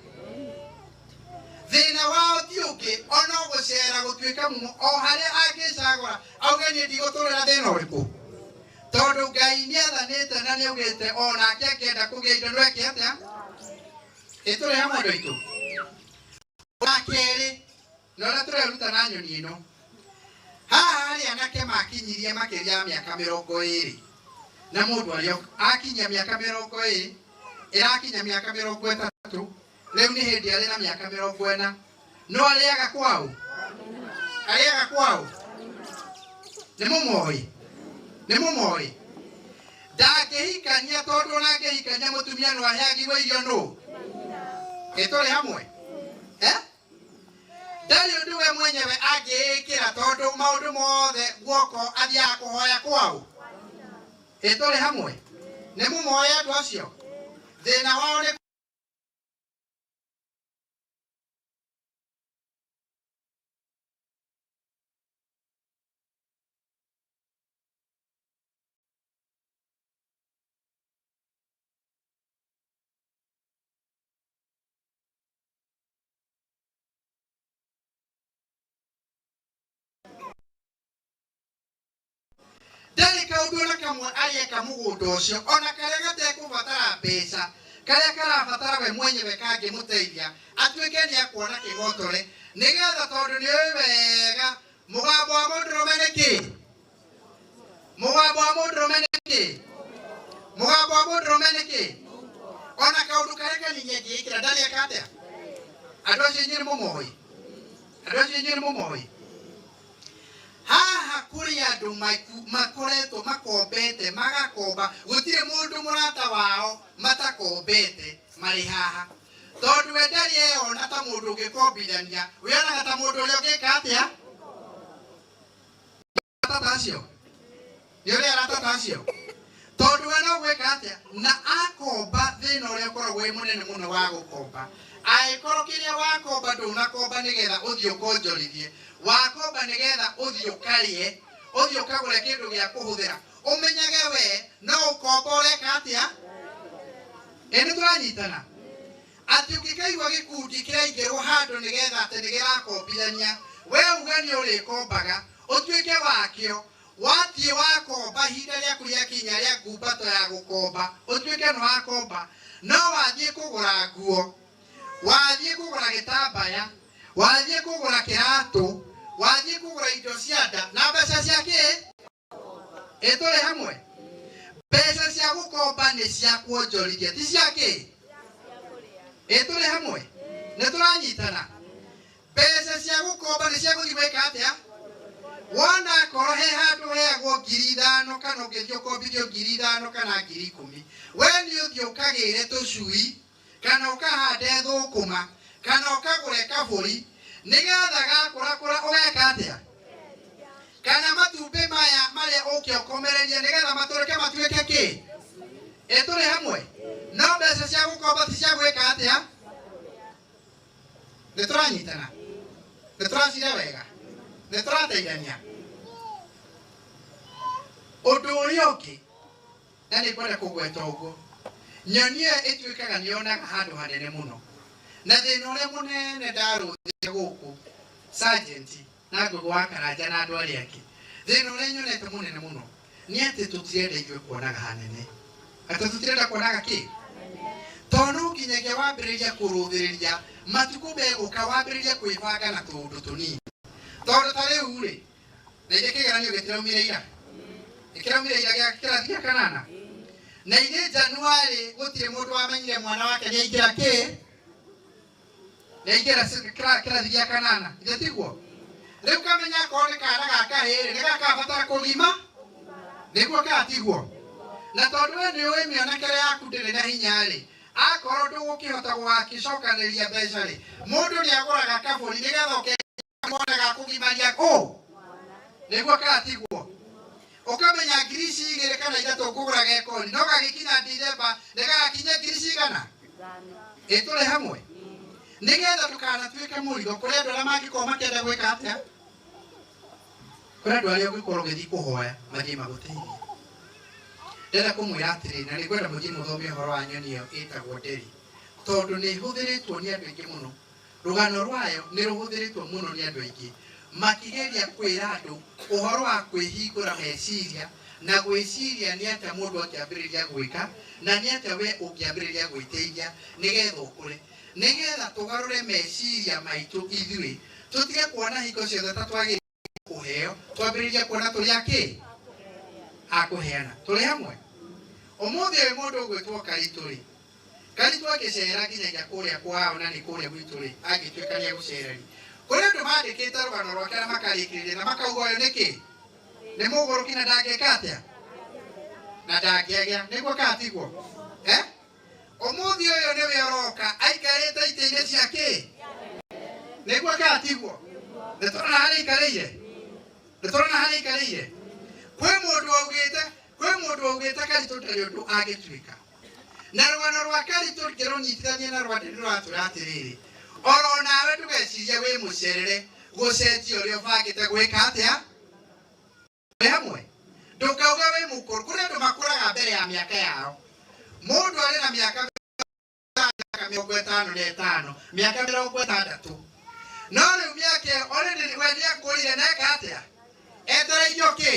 Thĩna wao ti ũngĩ ona gũcera gũtuĩka mumo o harĩa angĩcagũra auge niĩ ndigũtũrĩra thĩna ũrĩkũ, tondũ Ngai nĩ athanĩte na nĩ augĩte onake angĩenda kũgĩa indo no eke atĩa. Ĩtũrĩ hamwe andũ aitũ. Wa kerĩ, na ũrĩa tũreruta na nyoni ĩno haha, harĩ anake makinyirie makĩria ya mĩaka 20, na mũndũ arĩa akinyia mĩaka 20, ĩrakinya mĩaka 30, rĩu nĩ hĩndĩ arĩ na mĩaka 40, no arĩaga kwao, arĩaga kwao. Nĩ mũmoĩ? Nĩ mũmoĩ? Ndangĩhikania, tondũ ona angĩhikania mũtumia no aheagirwo irio nũ. Ĩtũrĩ hamwe, eh? Ndarĩ ũndũ we mwenyewe angĩĩkĩra, tondũ maũndũ mothe guoko athiaga kũhoya kwao. Ĩtũrĩ hamwe? Nĩ mũmoĩ andũ acio? Thĩna wao nĩ ndarĩ kaũndũ ona kamwe arĩeka mũgũnda ũcio, ona karĩa gatekũbatara mbeca, karĩa karabatara we mwenyewe kangĩmũteithia atuĩke nĩ akuona kĩgotore, nĩgetha tondũ nĩ ũĩ wega mũgambo wa mũndũrũme nĩ kĩ, mũgambo wa mũndũrũme nĩ kĩ, mũgambo wa mũndũrũme nĩ kĩ, ona kaũndũ karĩa kanini angĩĩkĩra ndarĩeka atĩa. Andũ acio inyuĩ nĩ mũmoĩ? Andũ acio inyuĩ nĩ mũmoĩ? Haha kũrĩ andũ makoretwo makombete, magakomba, gũtirĩ mũndũ mũrata wao matakombete marĩ haha, tondũ we ndarĩ eyona ta mũndũ ũngĩkombithania, wĩonaga ta mũndũ ũrĩa ũngĩka atĩa. Arata acio nĩ ũrĩa arata acio, tondũ we no gwĩka atĩa na akomba. Thĩna ũrĩa ũkoragwo wĩ mũnene mũno wa gũkomba, angĩkorwo kĩrĩa wakomba ndũnakomba nĩgetha ũthiĩ ũkonjorithie, wakomba nĩgetha ũthiĩ ũkarĩe, ũthiĩ ũkagũre kĩndũ gĩa kũhũthĩra, ũmenyage we no ũkomba ũreka atĩa. Ĩ nĩ tũranyitana atĩ ũngĩkaigua gĩkundi kĩraingĩrwo handũ nĩgetha atĩ nĩkĩrakombithania, we uga nĩ ũrĩkombaga ũtuĩke wakĩo. Wathiĩ wakomba, ihinda rĩaku rĩakinya rĩa ngumbato ya gũkomba, ũtuĩke nĩ wakomba, no wathiĩ kũgũra nguo, wathiĩ kũgũra gĩtambaya, wathiĩ kũgũra kĩratũ, wathiĩ kũgũra indo cia nda na mbeca cia kĩ. Ĩ tũrĩ hamwe? Mbeca cia gũkomba nĩ cia kuonjorithia, ti cia kĩ. Ĩ tũrĩ hamwe? Nĩ tũranyitana? Mbeca cia gũkomba nĩ cia gũthiĩ gwĩka atĩa? Wona akorwo he handũ heagwo 5,000, kana ũngĩthiĩ ũkombithio 5,000 kana 10,000, we nĩ ũthiĩ ũkagĩre tũcui, kana ũkahande thũkũma, kana ũkagũre kabũri, nĩgetha gakũrakũra ũgeka atĩa, kana matumbĩ maya marĩa ũke ũkomererie nĩgetha matũrĩke matuĩke kĩ. Ĩ tũrĩ hamwe? No mbeca cia gũkomba ti cia gwĩka atĩa? Nĩ tũranyitana? Nĩ tũracira wega? Nĩ tũrateithania? Ũndũ ũrĩa ũngĩ na nĩ ngwenda kũgweta ũguo, nyoni ĩyo ĩtuĩkaga nĩ yonaga handũ hanene mũno, na thĩna ũrĩa mũnene ndarũthire gũkũ sergeant na Ngũgũ wa Karanja na andũ arĩa angĩ, thĩna ũrĩa nyonete mũnene mũno Nĩ atĩ tũtirenda ithuĩ kuonaga hanene. Atĩ tũtirenda kuonaga kĩ? Tondũ no nginyagia wambĩrĩria kũrũthĩrĩria matukũ megũka wambĩrĩrie kwĩbanga na tũũndũ tũnini. Tondũ ta rĩu rĩ, na ithe kĩgeranio gĩtiraumire ira? Gĩkĩraumire ira gĩa kĩrathi gĩa kanana? Na ithe Januari gũtirĩ mũndũ wamenyire mwana wake nĩ aingĩra kĩ? Nĩ aingĩra kĩrathi gĩa kanana. Ithe tiguo? Rĩu kamenya akorwo nĩ kana ga kahĩĩ rĩ, nĩ gakabatara kũgima? Nĩguo kana tiguo? Na tondũ we nĩ ũĩ mĩonekere yaku ndĩrĩ na hinya rĩ, akorwo ndũgũkĩhota gũgakĩcokanĩrĩria mbeca rĩ, mũndũ nĩ agũraga kabũri nĩgetha ũkone ga kũgimaria kũ? Nĩguo kana tiguo? Ũkamenya ngiri ici igĩrĩ kana ithatũ ngũgũra gekoni, no gagĩkinya Dithemba nĩ gagakinyia ngiri cigana? Ĩ tũrĩ hamwe? Nĩgetha ndũkanatuĩke mũrigo kũrĩ andũ arĩa mangĩkorwo makĩenda gwĩka atĩa? Kũrĩ andũ arĩa ũngĩkorwo ũgĩthiĩ kũhoya mathiĩ magũteithie. Ndĩrenda kũmwĩra atĩrĩrĩ, na nĩngwenda mũthiĩ mũthome ũhoro wa nyoni ĩyo ĩtagwo nderi, tondũ nĩ ĩhũthĩrĩtwo nĩ andũ aingĩ mũno. Rũgano rwayo nĩ rũhũthĩrĩtwo mũno nĩ andũ aingĩ makĩgeria kwĩra andũ ũhoro wa kwĩhingũra meciria na gwĩciria nĩ atĩa mũndũ angĩambĩrĩria gwĩka na nĩ atĩa we ũngĩambĩrĩria gwĩteithia nĩgetha ũkũre. Nĩgetha tũgarũre meciria maitũ ithuĩ, tũtige kuona hingo ciothe ta twagĩrĩire kũheo, twambĩrĩrie kuona tũrĩ akĩ? A kũheana. Tũrĩ hamwe? Ũmũthĩ ũyũ mũndũ ũgwĩtwo Karitũ rĩ, Karitũ angĩcera nginyagia kũrĩa kwao na nĩ kũrĩa gwitũ rĩ, angĩtuĩka nĩ egũcera rĩ, kũrĩ andũ mandĩkĩte rũgano rwake na makarĩkĩrĩria na makauga ũyũ nĩkĩ? Nĩ mũgũrũki na ndangĩka atĩa? Na ndangĩagĩa. Nĩguo kana tiguo? Eh? Ũmũthĩ ũyũ nĩwe ũroka aikarĩte itĩ-inĩ cia kĩ? Nĩguo kana tiguo? Nĩ tũrona harĩa aikarĩire? Nĩ tũrona harĩa aikarĩire? Kwĩ mũndũ waugĩte, kwĩ mũndũ waugĩte Karitũ ndarĩ ũndũ angĩtuĩka. Na rũgano rwa Karitũ ngĩrũnyitithania na rwa Nderi rũratwĩra atĩrĩrĩ, oro nawe ndũgecirie wĩ mũcerere gũcenjia ũrĩa ũbangĩte gwĩka atĩa? Tũrĩ hamwe? Ndũkauge wĩ mũkũrũ. Kũrĩ andũ makũraga mbere ya mĩaka yao. Mũndũ arĩ na mĩaka 55, mĩaka 60. No rĩu mĩaka ĩyo already we nĩ akũrire na eka atĩa? Etereirio kĩ?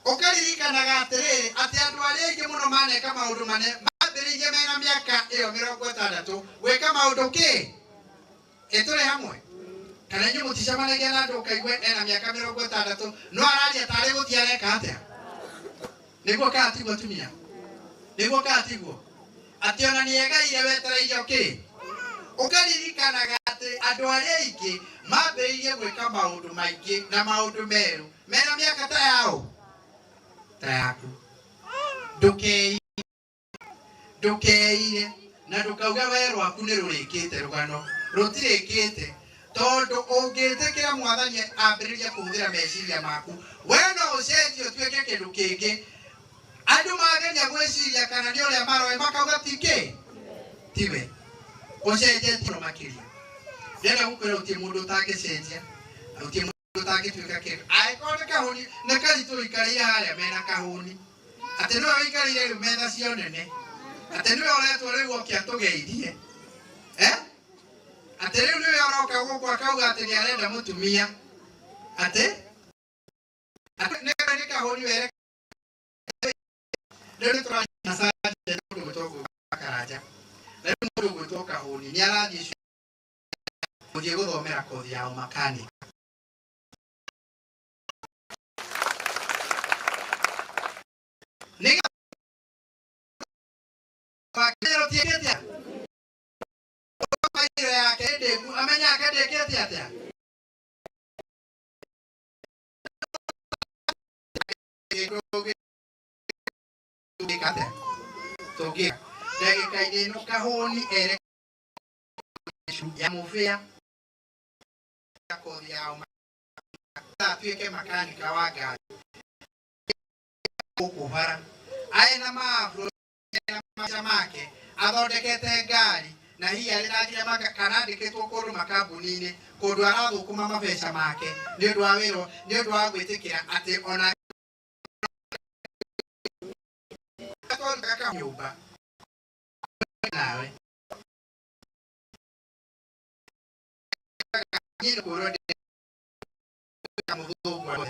Ũkaririkanaga atĩrĩrĩ, atĩ andũ arĩa aingĩ mũno maneka maũndũ mane mambĩrĩirie mena mĩaka ĩyo 60 gwĩka maũndũ kĩ? Ĩ tũrĩ hamwe? Kana inyuĩ mũticemanagia na andũ ũkaigua ena mĩaka 60 no araria tarĩ gũthiĩ areka atĩa? Nĩguo kana tiguo atumia? Nĩguo kana tiguo? Atĩ ona nĩ egaire wetereirio kĩ? Ũkaririkanaga atĩ andũ arĩa aingĩ mambĩrĩirie gwĩka maũndũ maingĩ na maũndũ merũ mena mĩaka ta yao? Ta yaku. Ndũkeire na ndũkauge we rwaku nĩ rũrĩkĩte rũgano. Rũtirĩkĩte. Tondũ ũngĩtĩkĩra mwathani ambĩrĩrie kũhũthĩra meciria maku, we no ũcenjie ũtuĩke kĩndũ kĩngĩ. Andũ mageria gwĩciria kana nĩ ũrĩa maroĩ makauga ti kĩ? Tiwe. Ũcenjetie mũno makĩria. Ndĩrenda gũkwĩra gũtirĩ mũndũ ũtangĩcenjia, na gũtirĩ mũndũ ũtangĩtuĩka kĩndũ. Angĩkorwo nĩ kahũni, nĩ Karitũ ũikarĩire harĩa mena kahũni. Atĩ nĩwe ũikarĩire rĩu metha cia ũnene. Atĩ nĩwe ũretwo rĩu oke atũgeithie. Eh? Atĩ rĩu nĩwe ũroka gũkũ akauga atĩ nĩ arenda mũtumia. Atĩ? Atĩ nĩ kahũni were. Rĩu nĩ tũrathiĩ na sergeant mũndũ ũgwĩtwo Ngũgĩ wa Karanja. Na rĩu mũndũ ũgwĩtwo Kahũni nĩ arathiĩ gũthiĩ gũthomera kothi ya ũmakanika. Nĩ rũtiĩkĩte atĩa? Yake ndĩku amenya ake ndĩkĩte atĩa? Tũngĩka ndagĩka-inĩ ĩno Kahũni ere ya mũbĩa kothi ya ũmakanika atuĩke makanika wa ngari gũkũ bara aĩ na maabro na maca make athondekete ngari na hihi arĩ na nginya kana andĩkĩtwo kũndũ makambuni-inĩ kũndũ arathũkũma mabeca make nĩ ũndũ wa wĩra nĩ ũndũ wa gwĩtĩkĩra atĩ ona twarutaga nyũmba nawe niĩ nĩ kwĩrwo ndĩ mũthũngũ.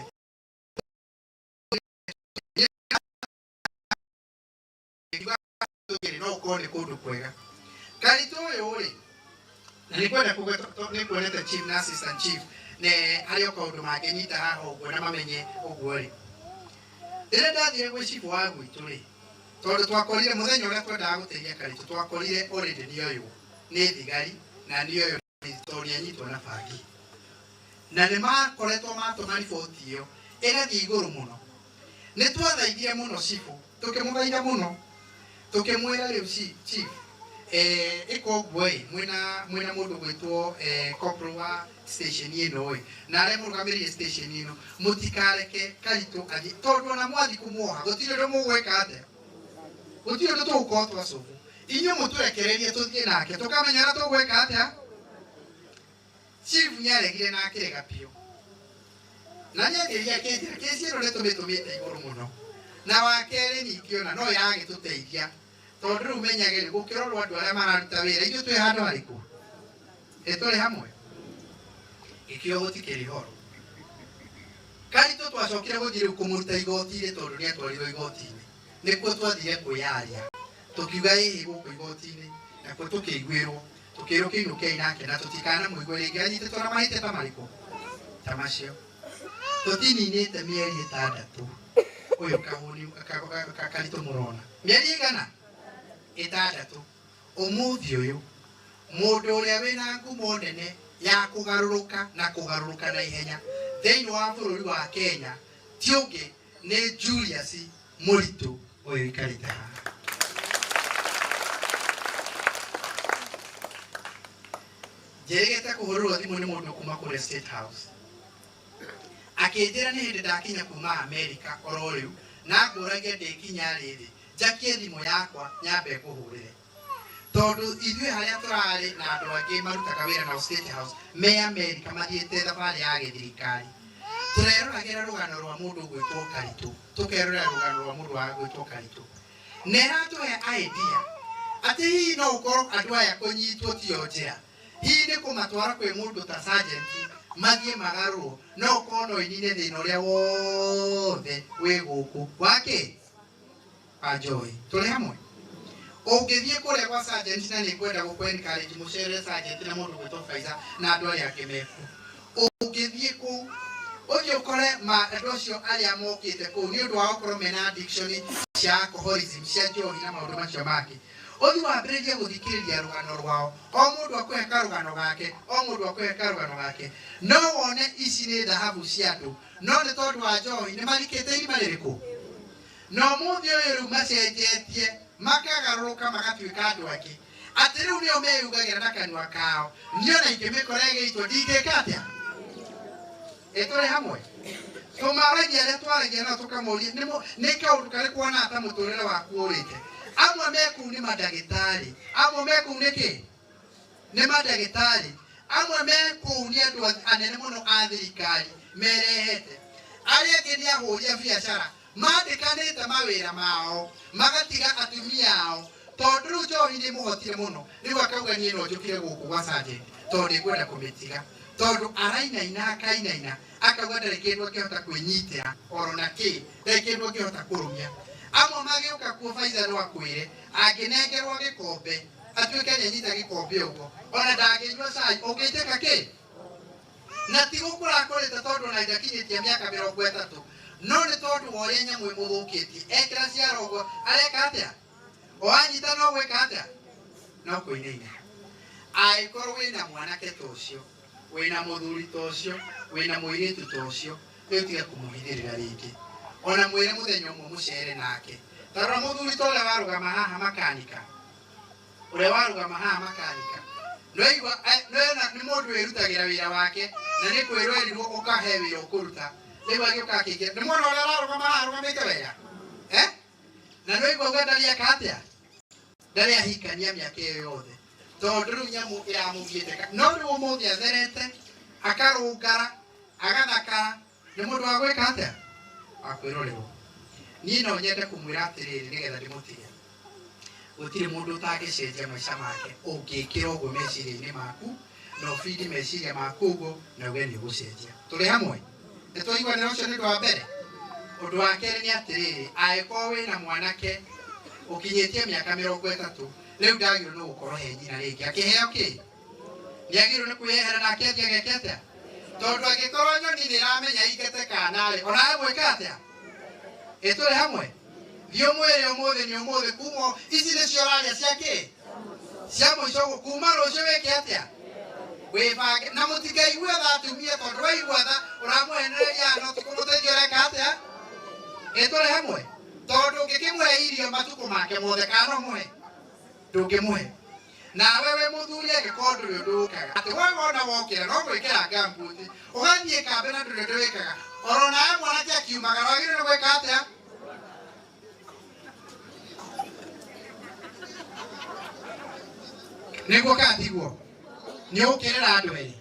Tũthiĩ no ũkorwo nĩ kũndũ kwega. Karitũ ũyũ rĩ, na nĩ kwenda kuga nĩ kuonete chief na assistant chief ne harĩ o kaũndũ mangĩnyita haha ũguo na mamenye ũguo rĩ. Rĩrĩa ndathire gwĩ chief wa gwitũ rĩ, tondũ twakorire mũthenya ũrĩa twendaga gũteithia Karitũ, twakorire already nĩoywo nĩ thigari na nĩoywo tondũ nĩanyitwo na bangi. Na nĩ makoretwo matũma riboti ĩyo ĩgathiĩ igũrũ mũno. Nĩ twathaithire mũno cibũ, tũkĩmũthaitha mũno, tũkĩmwĩra rĩu chief, ĩka ũguo ĩ, mwĩna mũndũ gwĩtwo corporal wa station ĩno ĩ, na arĩa mũrũgamĩrĩire station ĩno, mũtikareke Karitũ athiĩ, tondũ ona mwathiĩ kũmuoha gũtirĩ ũndũ mũgwĩka atĩa, gũtirĩ ũndũ tũgũkorwo twacũgũ. Inyuĩ mũtũrekererie tũthiĩ nake tũkamenya ũrĩa tũgwĩka atĩa. Chief nĩaregire na akĩrega biũ, na nĩathire akĩnjĩra kesi ĩno nĩtũmĩtũmĩte igũrũ mũno, na wa kerĩ ningĩ ona no ĩragĩtũteithia, tondũ rĩu menyage rĩ gũkĩrorwo andũ arĩa mararuta wĩra, ithuĩ twĩ handũ harĩkũ? Ĩ tũrĩ hamwe? Gĩkĩo gũtikĩrĩ horo. Karitũ twacokire gũthiĩ rĩu kũmũruta igoti-inĩ, tondũ nĩatwarirwo igoti-inĩ. Nĩkuo twathire kwĩyaria, tũkiuga ĩhĩ gũkũ igoti-inĩ, nakuo tũkĩiguĩrwo, tũkĩrwo kĩinũkei nake na tũtikanamũigue rĩngĩ anyitĩtwo na mahĩtia ta marĩkũ ta macio. Tũtininĩte mĩeri 6 ũyũ kahũni Karitũ mũrona mĩeri ĩigana? 6. Ũmũthĩ ũyũ mũndũ ũrĩa wĩna ngumo nene ya kũgarũrũka na kũgarũrũka na ihenya thĩinĩ wa bũrũri wa Kenya ti ũngĩ nĩ Julius Mũritũ ũyũ ũikarĩte haha. Njĩrĩgĩte kũhũrĩrwo thimũ nĩ mũndũ kuma kũrĩa State House, akĩnjĩra nĩ hĩndĩ ndakinya kuma Amerika oro rĩu, na ngũragia ndĩkinya rĩrĩ njakie thimũ yakwa nyambe ngũhũrĩre, tondũ ithuĩ harĩa tũrarĩ na andũ angĩ marutaga wĩra nao State House me Amerika mathiĩte thabarĩ ya gĩthirikari, tũreroragĩra rũgano rwa mũndũ ũgwĩtwo Karitũ, tũkerorera rũgano rwa mũndũ wa gwĩtwo Karitũ, na ĩratũhe idea atĩ hihi no ũkorwo andũ aya kũnyitwo tiyo njĩra, hihi nĩ kũmatwara kwĩ mũndũ ta sergeant mathiĩ magarũrwo, no ũkorwo no inine thĩna ũrĩa wothe wĩ gũkũ wake wa njohi. Tũrĩ hamwe? Ũngĩthiĩ kũrĩa gwa sergeant, na nĩ ngwenda gũkũ encourage mũcerere sergeant na mũndũ gwĩtwo Faiza na andũ arĩa angĩ mekuo. Ũngĩthiĩ kũu ũthiĩ ũkore andũ acio arĩa mokĩte kũu nĩ ũndũ wa gũkorwo mena addiction cia alcoholism, cia njohi na maũndũ macio mangĩ, ũthiĩ wambĩrĩrie gũthikĩrĩria rũgano rwao, o mũndũ akũhe karũgano gake, o mũndũ akũhe karũgano gake, no wone ici nĩ thahabu cia andũ, no nĩ tondũ wa njohi nĩ marikĩte irima rĩrĩkũ. Na ũmũthĩ ũyũ rĩu macenjetie makagarũrũka magatuĩka andũ angĩ, atĩ rĩu nĩo meyugagĩra na kanua kao, niĩ ona ingĩmĩkora ĩgĩitwo ndingĩka atĩa. Ĩ tũrĩ hamwe? Tũmaragia arĩa twaragia nao tũkamũria nĩ kaũndũ karĩkũ wonaga ta mũtũrĩre waku ũrĩte. Amwe me kũu nĩ mandagĩtarĩ, amwe me kũu nĩ kĩ? Nĩ mandagĩtarĩ, amwe me kũu nĩ andũ anene mũno a thirikari merehete, arĩa angĩ nĩ ahũri a biacara mandĩkanĩte mawĩra mao magatiga atumia ao, tondũ rĩu njohi nĩ ĩmũhotire mũno, rĩu akauga niĩ no njũkire gũkũ gwa sergeant tondũ nĩ ngwenda kũmĩtiga, tondũ arainaina akainaina akauga ndarĩ kĩndũ angĩhota kwĩnyitĩra oro na kĩ, ndarĩ kĩndũ angĩhota kũrũmia. Amwe magĩũka kuo Faiza no akwĩre angĩnengerwo gĩkombe atuĩke nĩanyita gĩkombe ũguo, ona ndangĩnyua cai ũngĩitĩka kĩ? Na ti gũkũra akũrĩte tondũ ona ndakinyĩtie mĩaka 30, no nĩ tondũ wa ũrĩa nyamũ ĩmũthũkĩtie, ekĩra ciara ũguo areka atĩa? O anyita no gwĩka atĩa? No kũinaina. Angĩkorwo wĩna mwanake ta ũcio, wĩna mũthuri ta ũcio, wĩna mũirĩtu ta ũcio, rĩu tiga kũmũhithĩrĩra rĩngĩ. Ona mwĩre mũthenya ũmwe mũcere nake. Ta rora mũthuri ta ũrĩa warũgama haha makanika, ũrĩa warũgama haha makanika, nĩona nĩ mũndũ wĩrutagĩra wĩra wake, na nĩ kwĩrwo erirwo ũkahe wĩra ũkũruta, rĩu agĩũka akĩingĩra. Nĩ mwona ũrĩa ararũgama haha arũgamĩte wega? Na nĩwaigua auga ndarĩ eka atĩa? Ndarĩ ahikania mĩaka ĩyo yothe, tondũ rĩu nyamũ ĩramũgiĩte. No rĩu ũmũthĩ atherete, akarũngara, agathakara, nĩ mũndũ wa gwĩka atĩa? Wa kwĩrorerwo. Niĩ no nyende kũmwĩra atĩrĩrĩ nĩgetha ndĩmũtige, gũtirĩ mũndũ ũtangĩcenjia maica make ũngĩkĩra ũguo meciria-inĩ maku, na ũbindi meciria maku ũguo na uge nĩ ũgũcenjia. Tũrĩ hamwe? Nĩ twaiguanĩra ũcio nĩ ũndũ wa mbere. Ũndũ wa kerĩ nĩ atĩrĩrĩ, angĩkorwo wĩna mwanake Ũkinyĩtie mĩaka 30 rĩu ndagĩrĩirwo nĩ gũkorwo he nyina rĩngĩ akĩheo kĩ nĩagĩrĩirwo nĩ kwĩyehera nake athiĩ ageke atĩa tondũ angĩkorwo nyoni nĩ ĩramenya ingate kana rĩ onawe gwĩka atĩa ĩ tũrĩ hamwe thiĩ ũmwĩre ũmũthĩ nĩ ũmũthĩ kuma ici nĩcio ũraria cia kĩ cia mũico ũguo kuma rũciũ wĩke atĩa wĩbange na mũtikaigue tha atumia tondũ waigua tha ũramũhenereria no ti kũmũteithia ũreka atĩa ĩ tũrĩ hamwe tondũ ũngĩkĩmũhe irio matukũ make mothe kana no mũhe ndũngĩmũhe nawe wĩ mũthuri angĩkorwo ndũrĩ ũndũ wĩkaga atĩ we wona wokĩra no gwĩkĩra ngambuti ũgathiĩ kambĩ na ndũrĩ ũndũ wĩkaga oro nawe mwanake akiumagara wagĩrĩirwo nĩ gwĩka atĩa nĩguo kana tiguo nĩ ũkĩrera andũ erĩ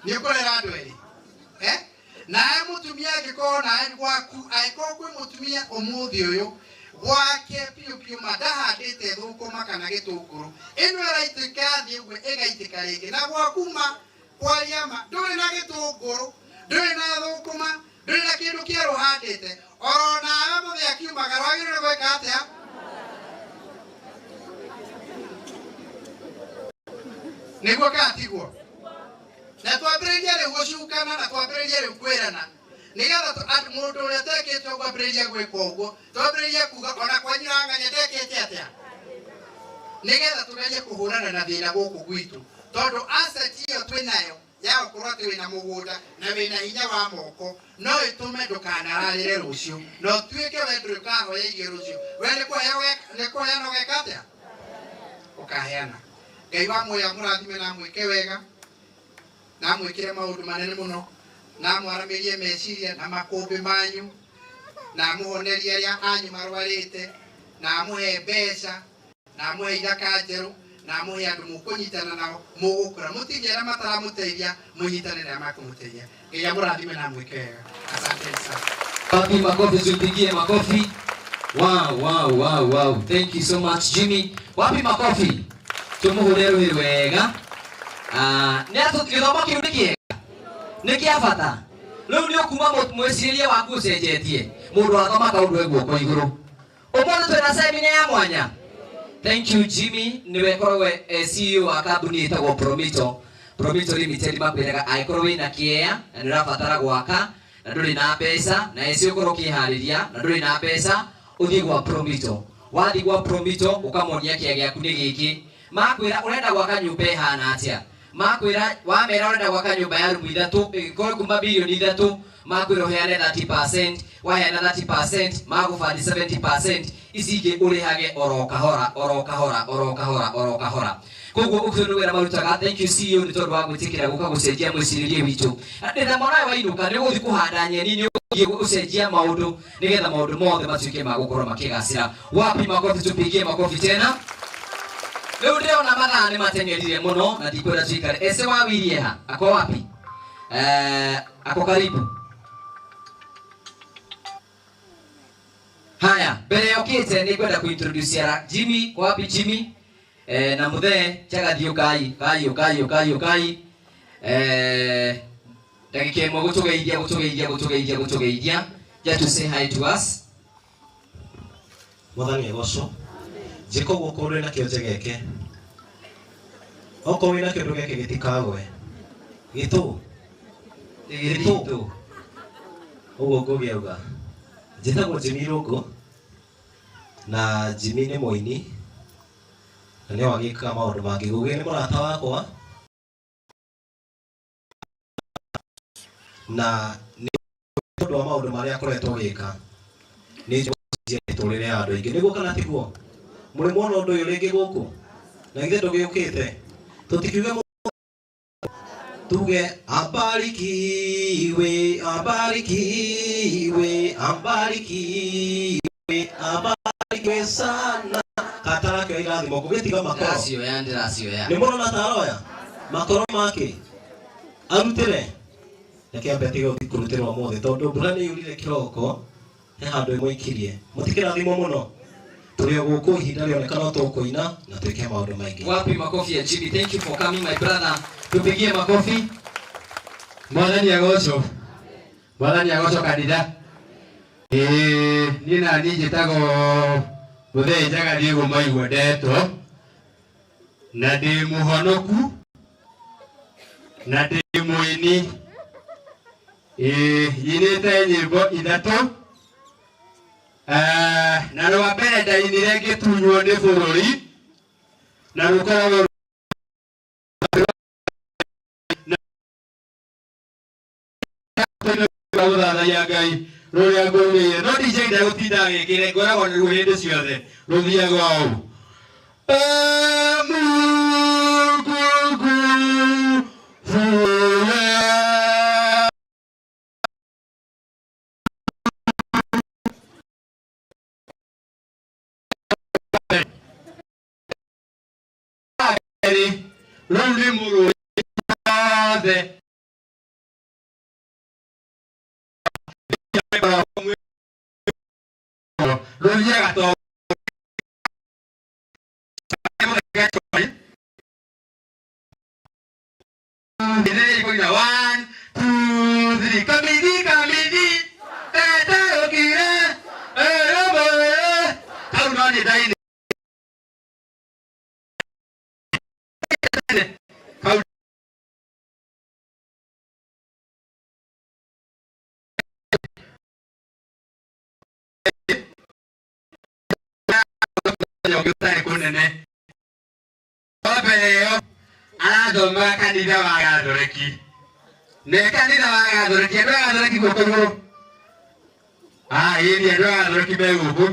nĩ ũkũrera andũ erĩ eh nawe mũtumia angĩkorwo nawe gwaku angĩkorwo kwĩ mũtumia ũmũthĩ ũyũ gwake biũ biũ ma ndahandĩte thũkũma kana gĩtũngũrũ ĩno ĩraitĩka thiĩ ũguo ĩgaitĩka rĩngĩ na gwaku ma kwaria ma ndũrĩ na gĩtũngũrũ ndũrĩ na thũkũma ndũrĩ na kĩndũ kĩerũ ũhandĩte oro nawe mũthĩ akiumagara wagĩrĩirwo nĩ gwĩka atĩa nĩguo kana tiguo na twambĩrĩrie rĩu gũcukana na twambĩrĩrie rĩu kwĩrana nĩgetha mũndũ ũrĩa ũtekĩte ũguo ambĩrĩrie gwĩka ũguo twambĩrĩrie kuga ona kwanyu rang'ania ndekĩte atĩa nĩgetha tũgerie kũhũrana na thĩna gũkũ gwitũ tondũ asset ĩyo twĩnayo ya gũkorwo atĩ wĩna mũgũnda na wĩna hinya wa moko no ĩtũme ndũkanararĩre rũciũ na ũtuĩke we ndũrĩ ũkahoya irio rũciũ we nĩ kũheana ũgeka atĩa ũkaheana Ngai wa muoyo amũrathime na amwĩke wega na amwĩkĩre maũndũ manene mũno na amwaramĩrie meciria na makũmbĩ manyu na amũhonerie arĩa anyu marwarĩte na amũhe mbeca na amũhe ithaka njerũ na amũhe andũ mũkũnyitana nao mũgũkũra mũtige arĩa mataramũteithia mũnyitane na arĩa makũmũteithia Ngai amũrathime na amwĩke wega asanteni sana. Wapi makofi, tupigie makofi. Wow, wow, wow, wow. Thank you so much Jimmy. Wapi makofi? Tumuhure rũhĩ wega. Ah, nĩ atũ gĩthomo kĩu nĩ kĩega. Nĩ kĩa bata. Rĩu nĩ ũkuma mwĩcirĩrie waku ũcenjetie. Mũndũ athoma kaũndũ e guoko igũrũ. Ũmũthĩ twĩna semina ya mwanya. Thank you Jimmy, nĩwe koragwo e CEO wa kambuni ĩtagwo Promito. Promito Limited makwĩraga angĩkorwo wĩna kĩea na nĩ ũrabatara gwaka na ndũrĩ na mbeca na eci ũkorwo ũkĩharĩria na ndũrĩ na mbeca ũthiĩ gwa Promito. Wathiĩ gwa Promito ũkamonia kĩea gĩaku nĩ gĩkĩ. Makwĩra ũrenda gwaka nyũmba ĩhana atĩa. Makwĩra wamera ũrenda gwaka nyũmba ya rumu ithatũ ĩngĩkorwo kuma bilioni 3 makwĩra ũheane 30%, waheana 30% magũbandi 70% ici ingĩ ũrĩhage oro kahora oro kahora oro kahora oro kahora. Koguo ũcio nĩ wĩra marutaga. Thank you CEO nĩ tondũ wa gwĩtĩkĩra gũka gũcenjia mwĩcirĩrie witũ. Ndĩna mwana ũyũ wainũka nĩ ũgũthiĩ kũhanda nyeni nĩ ũgũthiĩ gũcenjia maũndũ nĩgetha maũndũ mothe matuĩke ma gũkorwo makĩgacĩra. Wapi makofi, tupigie makofi tena. Rĩu ndĩrona mathaa nĩ mateng'erire mũno na ndikwenda tuikare. Ese wa Willie ha? Ako wapi? Ako karibu. Haya, mbere yokĩte nĩ ngwenda kũintroduce ara Jimmy, ko wapi Jimmy? Na muthee Chagathi ũkai, ũkai, ũkai, ũkai, ũkai. Ndagĩka ĩmwe gũtũgeithia, gũtũgeithia, gũtũgeithia, gũtũgeithia. Just to say hi to us. Mwathani agocwo. Njĩka ũguo kũndũ wĩnakĩo njegeke. Okorwo wĩnakĩo ndũgeke gĩtikagwe. Gĩtũ. Gĩtũ. Ũguo Ngũgĩ auga. Njĩtagwo Jimmy Irũngũ na Jimmy nĩ mũini na nĩwe agĩkaga maũndũ mangĩ. Ngũgĩ nĩ mũrata wakwa na nĩ ũndũ wa maũndũ marĩa akoretwo agĩka nĩ njũĩ mĩtũrĩre ya andũ aingĩ. Nĩguo kana tiguo? Mũrĩ mwona ũndũ ũyũ rĩngĩ gũkũ? Na githĩ ndũgĩũkĩte? Tũtikiuge tuge abarikiwe, abarikiwe, abarikiwe, abarikiwe sana. Katara kĩo irathimo ngũgĩtiga makoro. Ndĩracioya, ndĩracioya. Nĩ mũrona taroya? Makoro make arutĩre. Reke ambe atige gũthiĩ kũrutĩrwo ũmũthĩ tondũ mbura nĩ yurire kĩroko he handũ ĩmũikirie. Mũtikĩrathimwo mũno. Tũrĩ o gũkũ ihinda rĩoneka no tũkũina na twĩke maũndũ maingĩ. Wapi makofi ya Jimmy. Thank you for coming my brother. Tupigie makofi. Mwathani agocwo. Mwathani agocwo kanitha. Niĩ na niĩ njĩtagwo Muthee Njagathi ũguo mwaigua ndetwo na ndĩ mũhonoku na ndĩ mũini. Ĩĩ nyinĩte nyĩmbo ithatũ. Na rwa mbere ndainire ngĩtunywo nĩ bũrũri na rũkoragwo gũthathaiya Ngai rũrĩa ngũinĩire no DJ ndegũtinda agĩkĩre ngoragwo naruo hĩndĩ ciothe rũthiaga ũũ. Mungu nguvu kerĩ rũu nĩ mũrũĩ wothe rũthiaga to One, two, three. Kamidi, kamidi. Tete okire. Erobo. Kau no nĩ ndaine. Kau ũtarĩ kũnene. Wa mbere ĩyo arathomaga kanitha wa Gathoreki. Nĩ kanitha wa Gathoreki, andũ a Gathoreki guoko igũrũ. Ah, ĩĩ nĩ andũ a Gathoreki me gũkũ.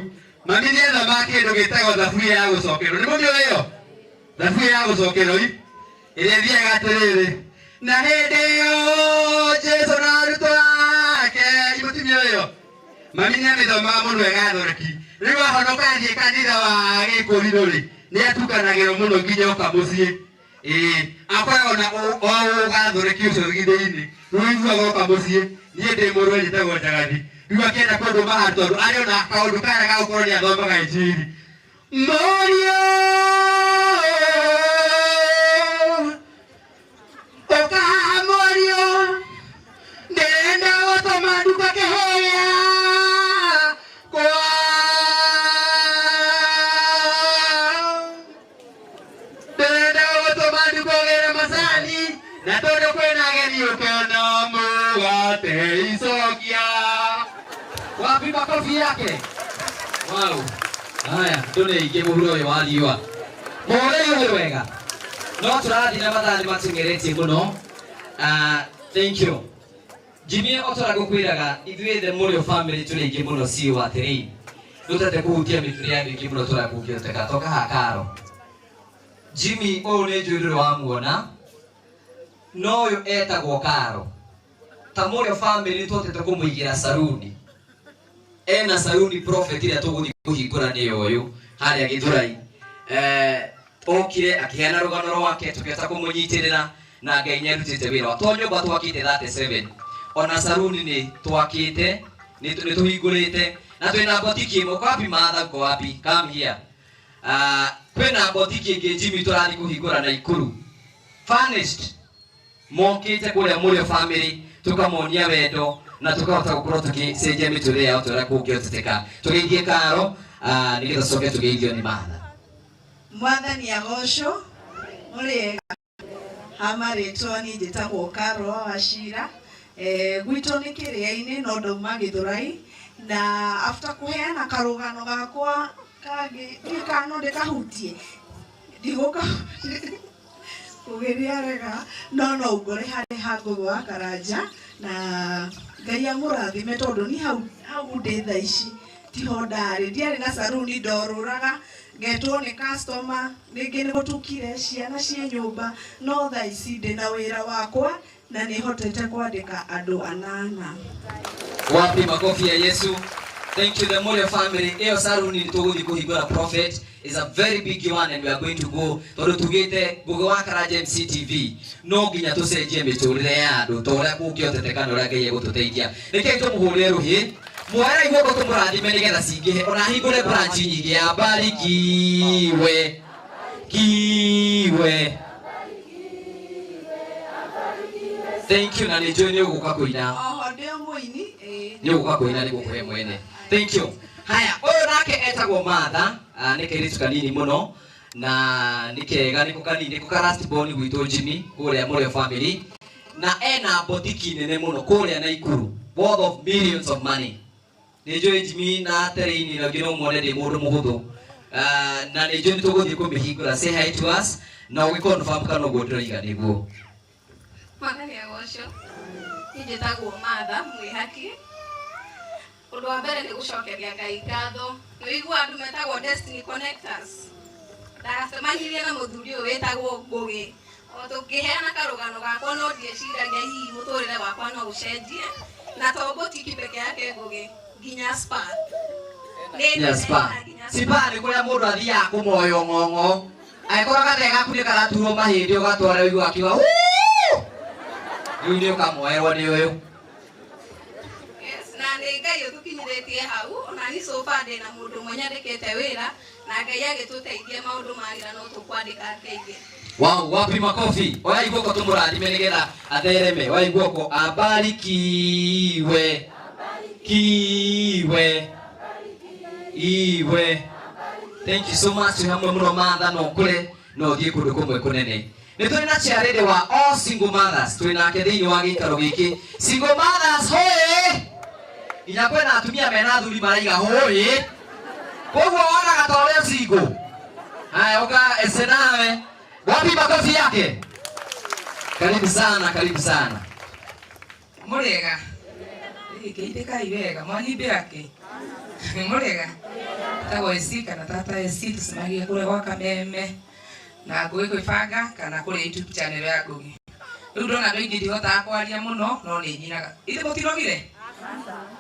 Mami nĩ athomaga kĩndũ gĩtagwo thaburia ya gũcokerwo. Nĩ mũmĩũĩ ĩyo? Thaburia ya gũcokerwo i ĩrĩa ĩthiaga atĩrĩrĩ. Na hĩndĩ ĩyo Jesũ na arutwo ake, mũtimĩũĩ ĩyo? Mami nĩ amĩthomaga mũno e Gathoreki. Rĩu ahonoka athiĩ kanitha wa Gĩkũrinũ rĩ, nĩ atukanagĩrwo mũno nginya oka mũciĩ. Ĩĩ, akoragwo na o ũgathoreki ũcio thĩinĩ. Rĩu aiguaga oka mũciĩ, niĩ ndĩ mũrũwe njĩtagwo Njagathi. Rĩu akĩenda kũndũma handũ tondũ arĩ ona kaũndũ karĩa ga gũkorwo nĩ athomaga injiri. Mũriũ ũka haha mũriũ, ndĩrenda gũtũma nduka kĩhoya kwa ndĩrenda gũtũma nduka ũgĩre macani na tondũ kwĩna ageni ũkĩona mũgate icokia. Wapi makofi yake? Wow. Haya, ndũ nĩ aingĩ mũhuro ũyũ wa riũa. Mũhũre ũyũ wega. No tũrathiĩ na mathaa nĩ mateng'eretie mũno. Thank you. Jimmy o ta ũrĩa ngũkwĩraga ithuĩ the Mũrĩo family tũrĩ aingĩ mũno ciũ atĩrĩrĩ. Tũtete kũhutia mĩtũrĩre ya andũ aingĩ mũno tũrĩa kũngĩhoteka. Toka haha karo. Jimmy ũyũ nĩ njũĩ ndũrĩ wamuona. No ũyũ etagwo Karo. Ta Mũrĩo family nĩtũhotete kũmũigĩra saruni. Ena saruni prophet ĩrĩa tũgũthiĩ kũhingũra nĩyo ũyũ harĩa Gĩthũrai. Okire akĩheana rũgano rwake tũkĩhota kũmũnyitĩrĩra na Ngai nĩarutĩte wĩra wa to nyũmba twakĩte 37 ona saruni nĩ twakĩte nĩ tũhingũrĩte na twĩna botiki ĩmwe. Uko wapi Martha? Uko wapi? Come here. Kwĩna botiki ĩngĩ Jimmy tũrathiĩ kũhingũra Naikuru furnished mokĩte kũrĩa Mũrĩo family tũkamonia wendo na tũkahota gũkorwo tũgĩcenjia mĩtũrĩre yao ta ũrĩa kũngĩhoteteka. Tũgeithie Karo nĩgetha tũcoke tũgeithio nĩ Martha. Mwathani agocwo mũrĩega ha marĩtwa niĩ njĩtagwo Karo wa Wachira. Gwitũ nĩ kĩrĩa-inĩ no ndauma Gĩthũrai na after kũheana karũgano gakwa kangĩ ndiũĩ kana no ndĩkahutie ndigũka kũgeria rega no no ngore harĩ ha Ngũgĩ wa Karanja na Ngai amũrathime tondũ niĩ hau hau ndĩ thaa ici tiho ndarĩ ndiarĩ na saruni ndorũraga ngetwo nĩ customer rĩngĩ nĩ gũtukire ciana ciĩ nyũmba no thaa ici ndĩna wĩra wakwa na nĩ hotete kwandĩka andũ anana. Wapi makofi ya Yesu? Thank you the Mũrĩo family. Ĩyo saruni nĩ tũgũthiĩ kũhingũra prophet is a very big one and we are going to go tondũ tugĩte Ngũgĩ wa Karanja MCTV no nginya tũcenjie mĩtũrĩre ya andũ ta ũrĩa kũngĩhoteteka na ũrĩa Ngai egũtũteithia. Rekei tũmũhũrĩre rũhĩ muoere guoko tũmũrathime nĩgetha cingĩhe ona ahingũre branch nyingĩ ya Barikiwe Kiwe. Thank you na nĩ njũĩ nĩ ũgũka kũina. Oho ndĩ o mũini, ĩĩ. Nĩ ũgũka kũina nĩ gũkũhe mwene. Thank you. Haya, ũyũ nake etagwo Martha, nĩ kairĩtu kanini mũno na nĩ kega, nĩko kanini, nĩko ka last born gwitũ Jimmy kũrĩa Mũrĩo family, na ena botiki nene mũno kũrĩa Naikuru, worth of millions of money. Nĩ njũĩ Jimmy na Tereini na ũngĩ no muone ndĩ mũndũ mũhũthũ. Na nĩ njũĩ nĩ tũgũthiĩ kũmĩhingũra. Say hi to us na ũgĩ confirm kana ũguo ndĩroiga nĩguo. Mwathani agocwo. Niĩ njĩtagwo Martha Mwĩhaki. Ũndũ wa mbere nĩ gũcokeria Ngai ngatho. Nĩ ũigua andũ metagwo Destiny Connectors. Ndacemanirie na mũthuri ũyũ wĩtagwo Ngũgĩ. O tũkĩheana karũgano gakwa no ndieciragia hihi mũtũrĩre wakwa no ũcenjie. Na to botiki peke yake Ngũgĩ, nginya spa. Nĩ Nginya spa. Spa nĩ kũrĩa mũndũ athiaga kũmoywo ng'ong'o. Angĩkorwo gatege gaku nĩ karaturwo mahĩndĩ ũgatwara ũigua akiuga "Wuu!" Rĩu nĩ ũkamoerwo nĩ ũyũ. Yes, na nĩ Ngai ũtũkinyithĩtie hau. Ona ni so far ndĩ na mũndũ ũmwe nyandĩkĩte wĩra na Ngai agĩtũteithia maũndũ magĩra no tũkwandĩka angĩ aingĩ. Wow, wapi makofi? Oya guoko tumũrathime nĩgetha athereme. Oya guoko abarikiwe. Kiwe. Iwe. Thank you so much. Twĩ hamwe mũno Martha, no kũre no ũthiĩ kũndũ kũmwe kũnene. Nĩ tũrĩ na chairlady wa all single mothers, twĩ nake thĩinĩ wa gĩikaro gĩkĩ. Single mothers hoĩ! Nginya kwĩna atumia mena athuri maraiga hoĩ. Koguo wonaga ta ũrĩa single. Haya, uka ese nawe. Wapi makofi yake? Karibu sana, karibu sana. Mũrĩega. Geithĩkai wega, mwanyimbĩra kĩ? Mũrĩega. Tagwo AC kana tata AC, tũcemagia kũrĩa gwa Kameme na Ngũgĩ kwĩbanga kana kũrĩa YouTube channel ya Ngũgĩ. Rĩu ndona andũ aingĩ ndihotaga kwaria mũno no nĩ nyinaga. Ithe mũtinogire?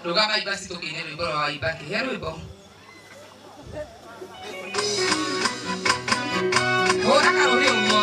Rũgamai basi tũkĩine rwĩmbo rwa Waibaki. He rwĩmbo. Hũra karũhĩ ũguo.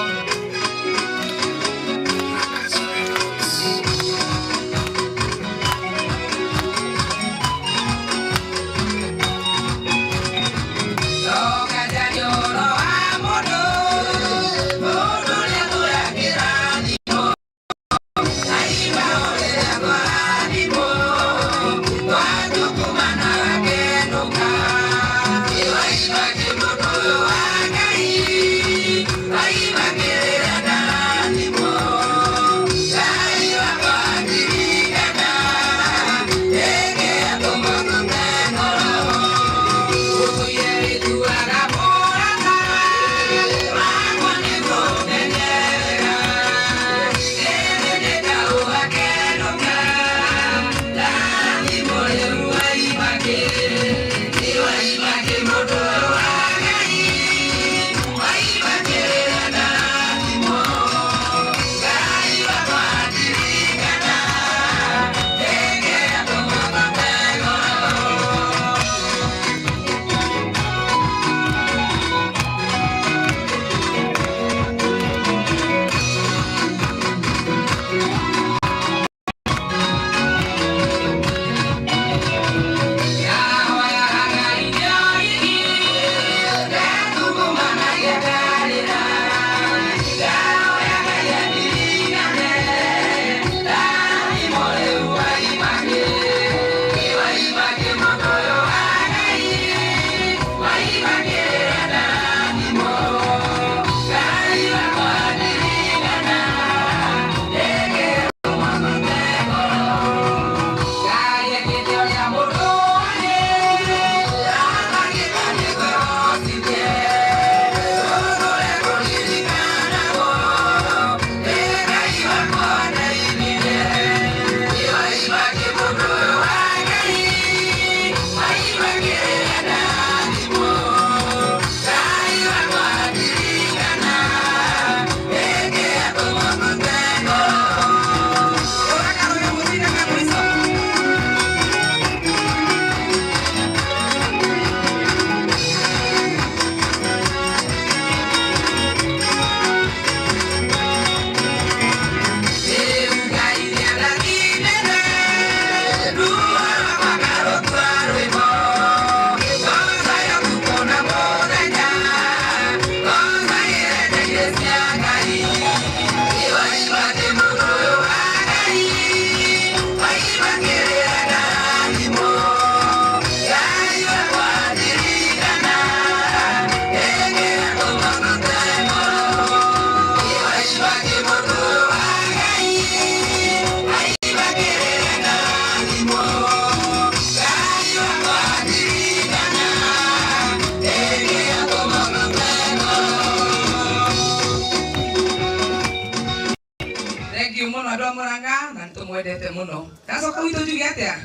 Ndĩmwendete mũno. Ndacoka gwitũ njuge atĩa?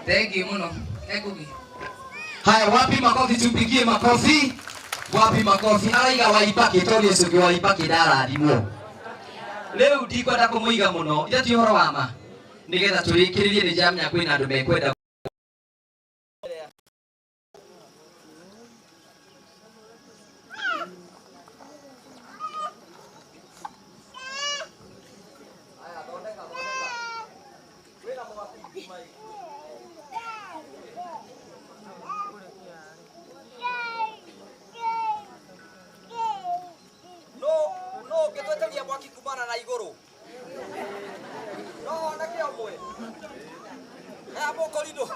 Thengiũ mũno. Ngugi. Haya, wapi makofi? Tumpigie makofi. Wapi makofi? Araiga Waibaki tondu ucio ungi Waibaki ndarathimwo. Riu ndikwenda kumuiga muno, ithe ti uhoro wa ma. Nigetha turikiririe ni njamenya kwina andu mekwenda. No ngĩtweteria mwaki kumana na igũrũ. No onake ũmwe. Hea mũkorindo.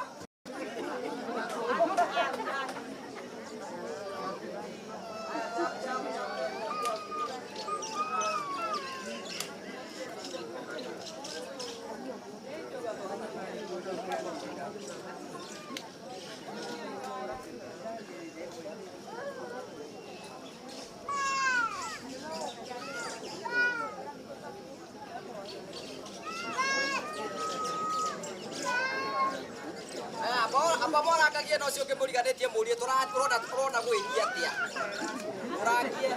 Amba morangagie na ũcio ũngĩ mũriganĩtie mũrie tũrona tũrona gwĩthia atĩa. Mũrangie.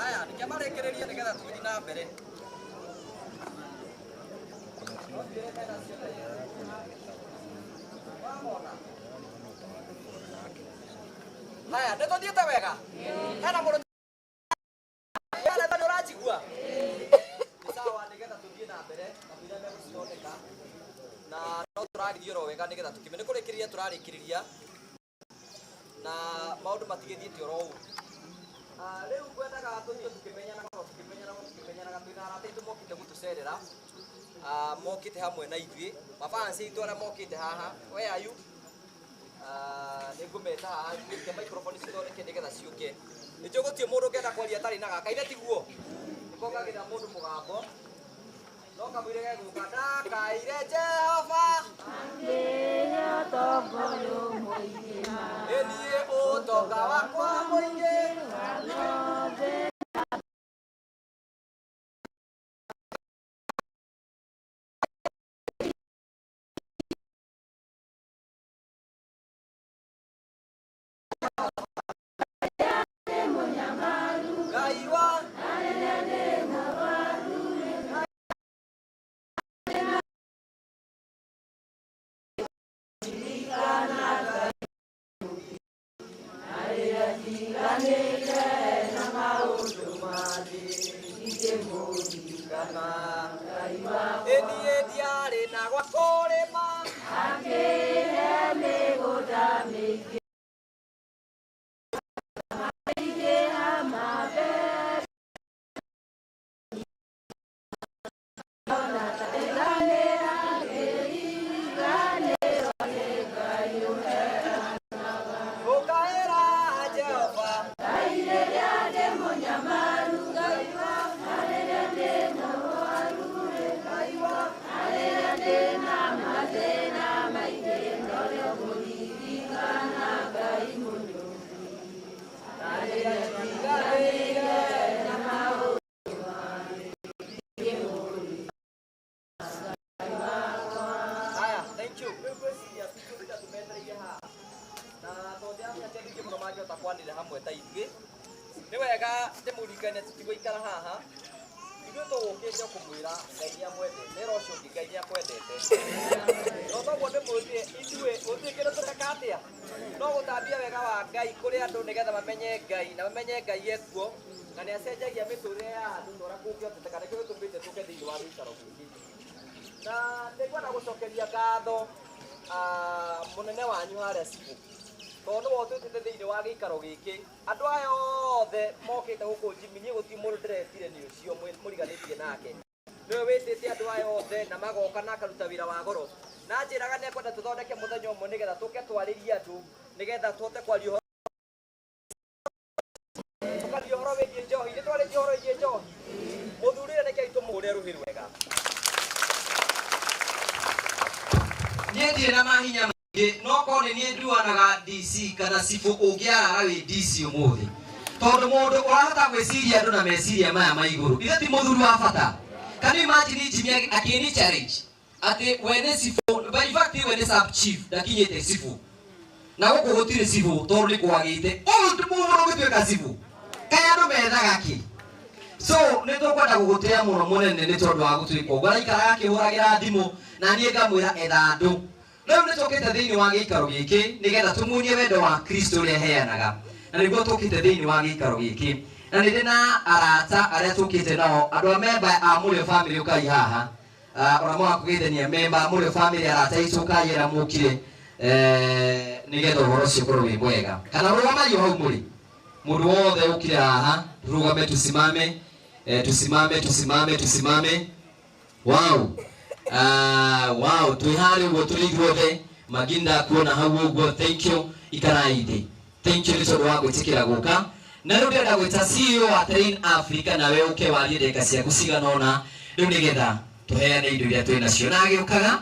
Aya, nĩkĩamarĩkĩrĩrie nĩgetha tũgĩthiĩ na mbere. Haya, nĩ tũthiĩte wega? Hena mũndũ hena nĩ ũranjigua? Nĩ sawa, nĩgetha tũthiĩ na mbere kamũira megũcithondeka na no tũragĩthiĩ oro wega nĩgetha tũkime. Nĩ kũrĩkĩrĩria tũrarĩkĩrĩria na maũndũ matigĩthiĩte oro ũguo. Rĩu ngwendaga tũthiĩ tũkĩmenyanaga tũkĩmenyanaga twĩna arata aitũ mokĩte gũtũcerera, mokĩte hamwe na ithuĩ mafansi aitũ arĩa mokĩte haha. Where are you? Nĩ ngũmeta haha nĩke microphone cithondeke nĩgetha ciũke. Nĩnjũĩ gũtirĩ mũndũ ũngĩenda kwaria atarĩ na gaka, ithe tiguo? Nĩkongagĩrĩra mũndũ mũgambo no kamũira gegũka ndakaire Jehova ĩ niĩ ũtonga wakwa mũingĩ. Ngai wa tũkwanĩrĩra hamwe ta ithuĩ. Nĩ wega ndĩmũririkanie tũtigũikara haha, ithuĩ tũgũkĩte kũmwĩra Ngai nĩ amwendete, ĩra ũcio ũngĩ Ngai nĩ akwendete. No toguo ndĩmwĩrire ithuĩ gũtirĩ kĩndũ tũreka atĩa, no gũtambia wega wa Ngai kũrĩ andũ nĩgetha mamenye Ngai na mamenye Ngai ekuo na nĩ acenjagia mĩtũrĩre ya andũ ta ũrĩa kũngĩhotekeka. Nĩkĩo gĩtũmĩte tũke thĩinĩ wa gĩikaro gĩkĩ. Na nĩngwenda gũcokeria ngatho mũnene wanyu harĩa cibũ, tondũ nĩwe ũtwĩtĩte thĩinĩ wa gĩikaro gĩkĩ. Andũ aya othe mokĩte gũkũ Jimmy, niĩ gũtirĩ mũndũ ndĩretire nĩ ũcio mũriganĩtie nake. Nĩwe wĩtĩte andũ aya othe na magoka na akaruta wĩra wa goro. Na anjĩraga nĩ ekwenda tũthondeke mũthenya ũmwe nĩgetha tũke twarĩrie andũ, nĩgetha tũhote kwaria ũhoro tũkaria ũhoro wĩgiĩ njohi. Nĩ twarĩtie ũhoro wĩgiĩ njohi. Mũthurire rekei tũmũhũre rũhĩ rwega. Niĩ ndirĩ na mahinya maingĩ, no korwo nĩ niĩ nduanaga DC kana cibũ ũngĩarara wĩ DC ũmũthĩ, tondũ mũndũ ũrahota gwĩciria andũ na meciria maya ma igũrũ, ithe ti mũthuri wa bata. Can you imagine Jimmy akĩni challenge atĩ we nĩ cibũ, but in fact we nĩ sub chief, ndakinyĩte cibũ, na gũkũ gũtirĩ cibũ tondũ nĩ kwagĩte ũyũ mũndũ ũngĩtuĩka cibũ, kaĩ andũ methaga kĩ? So nĩ tũkwenda gũgũtĩa mũno mũnene nĩ tondũ wa gũtuĩka ũguo. Araikaraga akĩhũragĩra thimũ na niĩ ngamwĩra etha andũ. Rĩu nĩ tũkĩte thĩinĩ wa gĩikaro gĩkĩ nĩgetha tũmuonie wendo wa Kristo ũrĩa aheanaga, na nĩguo tũkĩte thĩinĩ wa gĩikaro gĩkĩ. Na nĩ ndĩ na arata arĩa tũkĩte nao, andũ a memba a Mũrĩo family, ũkai haha. Ona mwaga kũgeithania memba a Mũrĩo family, arata aitũ, ũkai arĩa mũkire, nĩgetha ũhoro ũcio ũkorwo wĩ mwega. Kana rũgamai o hau mũrĩ, mũndũ wothe ũkire haha, rũgame, tusimame, tusimame, tusimame, tusimame. Wow. Wow, twĩ harĩa ũguo tũrĩ ithuothe, Maginda kuona hau ũguo, thank you, ikarai thĩ. Thank you nĩ tondũ wa gwĩtĩkĩra gũka. Na rĩu ndĩrenda gwĩta CEO wa Train Africa, nawe ũke warie ndagĩka ciaku cigana ũna rĩu nĩgetha tũheane indo iria twĩ nacio. Na agĩũkaga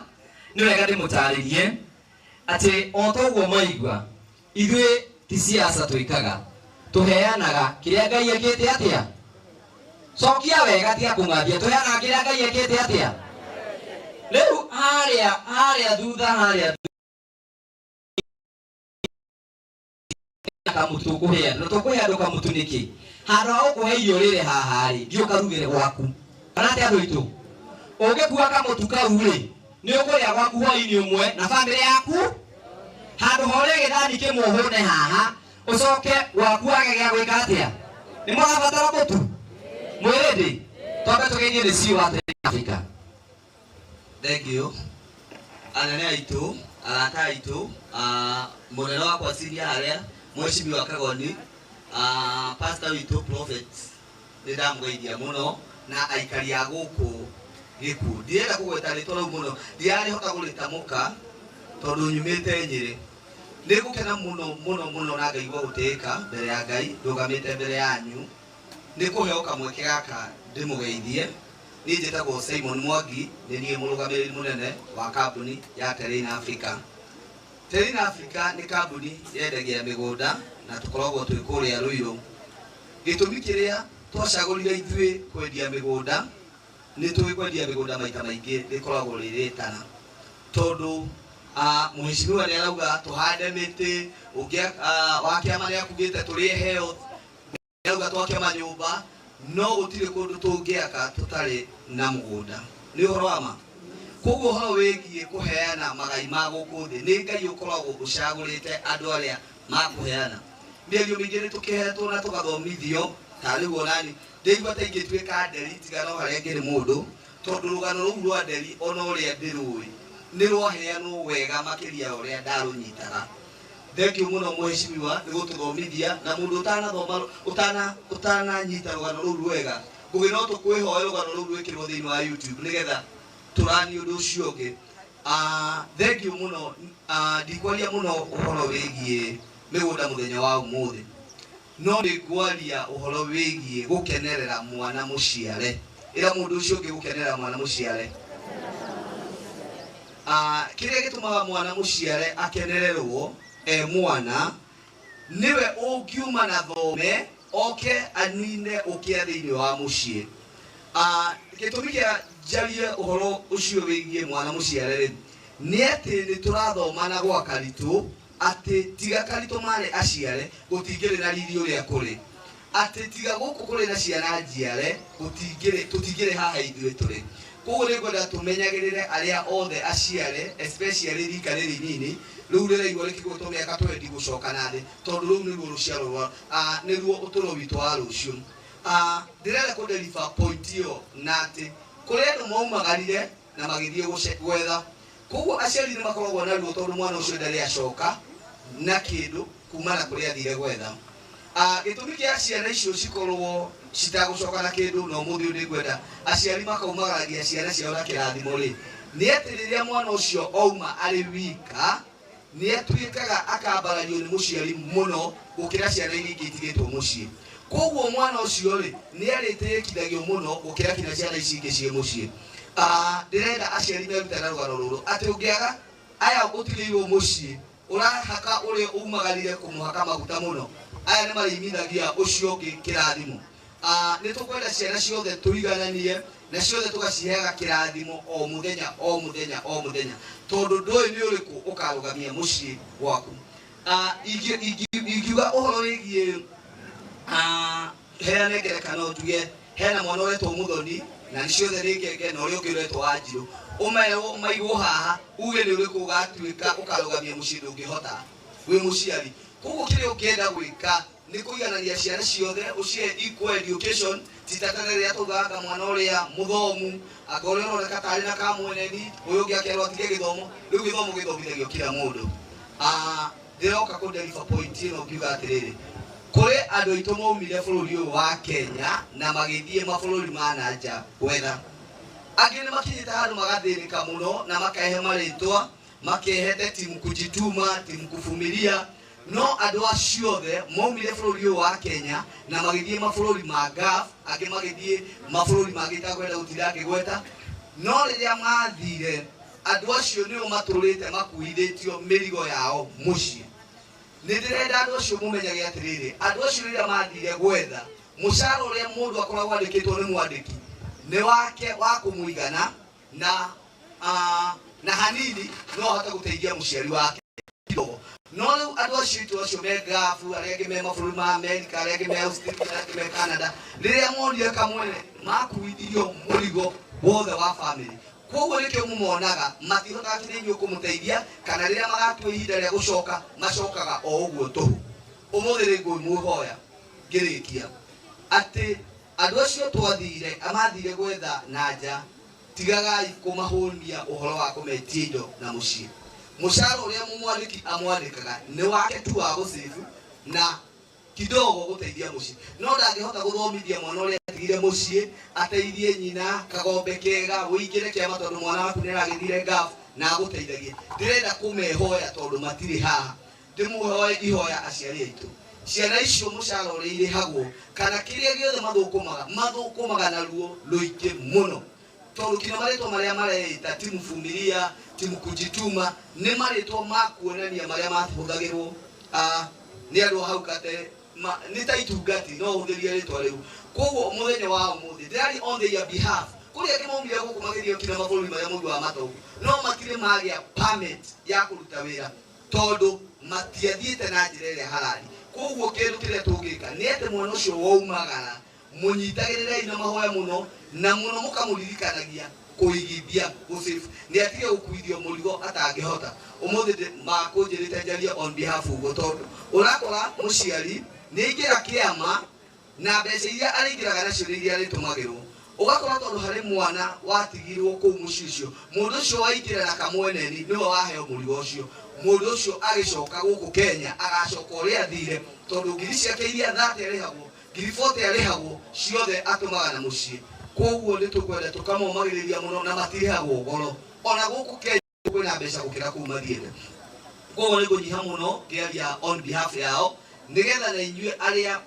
nĩ wega ndĩmũtarĩrie atĩ o ta ũguo mwaigua, ithuĩ ti siasa twĩkaga, tũheanaga kĩrĩa Ngai ekĩte atĩa. Cokia wega, tiga kũng'athia, tũheanaga kĩrĩa Ngai ekĩte atĩa. Rĩu harĩa harĩa thutha harĩa kamũtu tũkũhe andũ, na tũkũhe andũ kamũtu nĩkĩ? Handũ ha gũkũhe irio rĩrĩ haha rĩ, thiĩ ũkarugĩre gwaku. Kana atĩa andũ aitũ? Ũngĩkua kamũtu kau rĩ, nĩ ũkũrĩa gwaku hwainĩ ũmwe na bamĩrĩ yaku. Handũ ha ũrĩe gĩthani kĩmwe ũhũne haha, ũcoke gwaku wage gĩa gwĩka atĩa? Nĩ mũrabatara mũtu? Mwĩrĩndĩ? Twambe tũgeithie nĩ CEO wa Train Africa. Thank you. Anene aitũ, arata aitũ, mũnene wakwa senior harĩa, mheshimiwa Kagoni, pastor witũ prophet, nĩ ndamũgeithia mũno na aikari a gũkũ Gĩkuũ. Ndirenda kũgweta rĩtwa rĩu mũno, ndirarĩhota gũrĩtamũka tondũ nyumĩte Nyĩrĩ. Nĩ ngũkena mũno mũno mũno na ngaigua gũtĩĩka mbere ya Ngai ndũgamĩte mbere yanyu nĩ kũheo kamweke gaka ndĩmũgeithie. Niĩ njĩtagwo Simon Mwangi, nĩ niĩ mũrũgamĩrĩri mũnene wa kambuni ya Terrain Africa. Terrain Africa nĩ kambuni yendagia mĩgũnda na tũkoragwo twĩ kũrĩa Ruiru. Gĩtũmi kĩrĩa twacagũrire ithuĩ kwendia mĩgũnda, nĩ tũĩ kwendia mĩgũnda maita maingĩ rĩkoragwo rĩ rĩtana, tondũ mheshimiwa nĩ arauga tũhande mĩtĩ, ũngĩ wa kĩama nĩ akugĩte tũrĩe health, nĩ arauga twake manyũmba, no gũtirĩ kũndũ tũngĩaka tũtarĩ na mũgũnda. Nĩ ũhoro wa ma. Koguo ũhoro wĩgiĩ kũheana magai ma gũkũ thĩ, nĩ Ngai ũkoragwo ũcagũrĩte andũ arĩa makũheana. Mĩario mĩingĩ nĩ tũkĩhetwo na tũgathomithio, ta rĩu onani ndĩigua ta ingĩtuĩka nderi tiga no harĩa ngĩrĩ mũndũ, tondũ rũgano rũu rwa nderi ona ũrĩa ndĩrũĩ nĩ rwaheanwo wega makĩria ya ũrĩa ndarũnyitaga. Thank you mũno mheshimiwa nĩ gũtũthomithia, na mũndũ ũtanathoma ũtananyita rũgano rũu rwega, ngũgĩ no tũkwĩhoe rũgano rũu rwĩkĩrwo thĩinĩ wa YouTube nĩgetha tũranie ũndũ ũcio ũngĩ. Thank you mũno. Ndikwaria mũno ũhoro wĩgiĩ mĩgũnda mũthenya wa ũmũthĩ, no nĩ ngwaria ũhoro wĩgiĩ gũkenerera mwana mũciare. Ĩra mũndũ ũcio ũngĩ gũkenerera mwana mũciare. Kĩrĩa gĩtũmaga mwana mũciare akenererwo e mwana, nĩwe ũngiuma na thome oke anine ũkĩa thĩinĩ wa mũciĩ. Gĩtũmi kĩa njarie ũhoro ũcio wĩgiĩ mwana mũciare rĩ, nĩ atĩ nĩ tũrathoma na gwa Karitũ atĩ tiga Karitũ marĩ aciare gũtingĩrĩ na riri ũrĩa kũrĩ, atĩ tiga gũkũ kũrĩ na ciana njiare gũtingĩrĩ tũtingĩrĩ haha ithuĩ tũrĩ. Koguo nĩ ngwenda tũmenyagĩrĩre arĩa othe aciare, especially rika rĩrĩ inini rĩu rĩraigua rĩkĩgwetwo mĩaka 20 gũcoka na thĩ, tondũ rũu nĩruo rũciaro rwa nĩruo ũtũro witũ wa rũciũ. Ndĩrenda kũ deliver point ĩyo na atĩ kũrĩ andũ maumagarire na magĩthiĩ gwetha. Koguo aciari nĩ makoragwo na ruo tondũ mwana ũcio ndarĩ acoka na kĩndũ kuma na kũrĩa athire gwetha. Gĩtũmi kĩa ciana icio cikorwo citagũcoka na kĩndũ na ũmũthĩ ũyũ nĩngwenda aciari makaumagaragia ciana ciao na kĩrathimo rĩ, nĩ atĩ rĩrĩa mwana ũcio auma arĩ wika nĩ atuĩkaga akambarario nĩ mũciari mũno gũkĩra ciana iria ingĩ itigĩtwo mũciĩ. Koguo mwana ũcio rĩ nĩ arĩtĩkithagio mũno gũkĩra kinya ciana ici ingĩ ciĩ mũciĩ. Ndĩrenda aciari merute na rũgano rũrũ atĩ ũngĩaga aya ũtigĩirwo mũciĩ ũrahaka ũrĩa umagarire kũmũhaka maguta mũno, aya nĩ marĩimithagia ũcio ũngĩ kĩrathimo. Nĩ tũkwenda ciana ciothe tũigananie na ciothe tũgaciheaga kĩrathimo o mũthenya o mũthenya o mũthenya, tondũ ndũĩ nĩ ũrĩkũ ũkarũgamia mũciĩ gwaku. Ingiuga ũhoro wĩgiĩ heane ngerekano njuge hena mwana ũretwo Mũthoni na nĩ ciothe nĩ ngenge na ũrĩa ũngĩ ũretwo Wanjirũ, ũmerwo maigwo haha uge nĩ ũrĩkũ ũgatuĩka ũkarũgamia mũciĩ ndũngĩhota wĩ mũciari. Koguo kĩrĩa ũngĩenda gwĩka nĩ kũiganania ciana ciothe ũcihe equal education, ti ta tene rĩrĩa taugaga mwana ũrĩa mũthomu anga ũrĩa ũroneka tarĩ na kamweneni ũyũ ũngĩ akerwo atige gĩthomo. Rĩu gĩthomo gĩthomithagio kila mũndũ. Ndĩroka kũ deliver point ĩno ngiuga atĩrĩrĩ, kũrĩ andũ aitũ maumire bũrũri ũyũ wa Kenya na magĩthiĩ mabũrũri ma na nja gwetha. Angĩ nĩ makinyĩte handũ magathĩnĩka mũno na makehe marĩtwa, makehete timu kujituma, timu kuvumilia, no andũ acio othe maumire bũrũri ũyũ wa Kenya na magĩthiĩ mabũrũri ma Gulf, angĩ magĩthiĩ mabũrũri mangĩ itakwenda gũtinda ngĩgweta. No rĩrĩa mathire andũ acio nĩo matũrĩte makuithĩtio mĩrigo yao mũciĩ. Nĩ ndĩrenda andũ acio mũmenyage atĩrĩrĩ, andũ acio rĩrĩa mathire gwetha mũcara ũrĩa mũndũ akoragwo andĩkĩtwo nĩ mwandĩki nĩ wake wa kũmũigana na hanini no ahote gũteithia mũciari wake kidogo. No rĩu andũ acio aitũ acio me Gulf, arĩa angĩ me mabũrũri ma America, arĩa angĩ me Australia, arĩa angĩ me Canada, rĩrĩa monire kamwene makuithirio mũrigo wothe wa family. Koguo nĩkĩo mũmonaga matihotaga kinya inyuĩ kũmũteithia, kana rĩrĩa magatua ihinda rĩa gũcoka macokaga o ũguo tũhũ. Ũmũthĩ rĩ ngũmũhoya ngĩrĩkia atĩ andũ acio twathire amathire gwetha na nja, tigagai kũmahũnia ũhoro wa kũmetia indo na mũciĩ. Mũcara ũrĩa mũmwandĩki amwandĩkaga nĩ wake tu wa gũcĩbu na kidogo gũteithia mũciĩ, no ndangĩhota gũthomithia mwana ũrĩa atigire mũciĩ ateithie nyina kagombe kega ũingĩre kĩama tondũ mwana waku nĩaragĩthire Gulf na agũteithagie. Ndĩrenda kũmehoya tondũ matirĩ haha, ndĩmũhoe ihoya aciari aitũ, ciana icio mũcara ũrĩa irĩhagwo kana kĩrĩa gĩothe mathũkũmaga mathũkũmaga na ruo rũingĩ mũno, tondũ kinya marĩtwa marĩa mareita timu vumilia, timu kujituma nĩ marĩtwa ma kuonania marĩa mahũthagĩrwo nĩ andũ a hau kabere, nĩ ta itungati no ũhũthĩrie rĩtwa rĩu. Koguo mũthenya wa ũmũthĩ ndĩrari on their behalf, kũrĩ angĩ maumire gũkũ magĩthiĩ kinya mabũrũri marĩa mũiguaga matogu, no matirĩ magĩa permit ya kũruta wĩra tondũ matiathiĩte na njĩra ĩrĩa harari. Koguo kĩndũ kĩrĩa tũngĩka nĩ atĩ mwana ũcio waumagara mũnyitagĩrĩrei na mahoya mũno na mũno mũkamũririkanagia kũigithia gũsave, nĩ atige gũkuithio mũrigo atangĩhota. Ũmũthĩ makũnjĩrĩte njarie on behalf ũguo tondũ ũrakora mũciari nĩ aingĩra kĩama na mbeca iria arĩingĩraga nacio nĩ iria arĩtũmagĩrwo. Ũgakora tondũ harĩ mwana watigirwo kũu mũciĩ ũcio, mũndũ ũcio waingĩra na kamweneni nĩwe waheo mũrigo ũcio, mũndũ ũcio agĩcoka gũkũ Kenya agacoka ũrĩa athire, tondũ ngiri ciake iria 30 arĩhagwo, ngiri 40 arĩhagwo, ciothe atũmaga na mũciĩ. Koguo nĩ tũkwenda tũkamomagĩrĩria mũno na matirĩhagwo goro ona gũkũ Kenya kwĩna mbeca gũkĩra kũu mathiĩte. Koguo nĩ ngũnyiha mũno ngĩaria on behalf yao nĩgetha na inyuĩ arĩa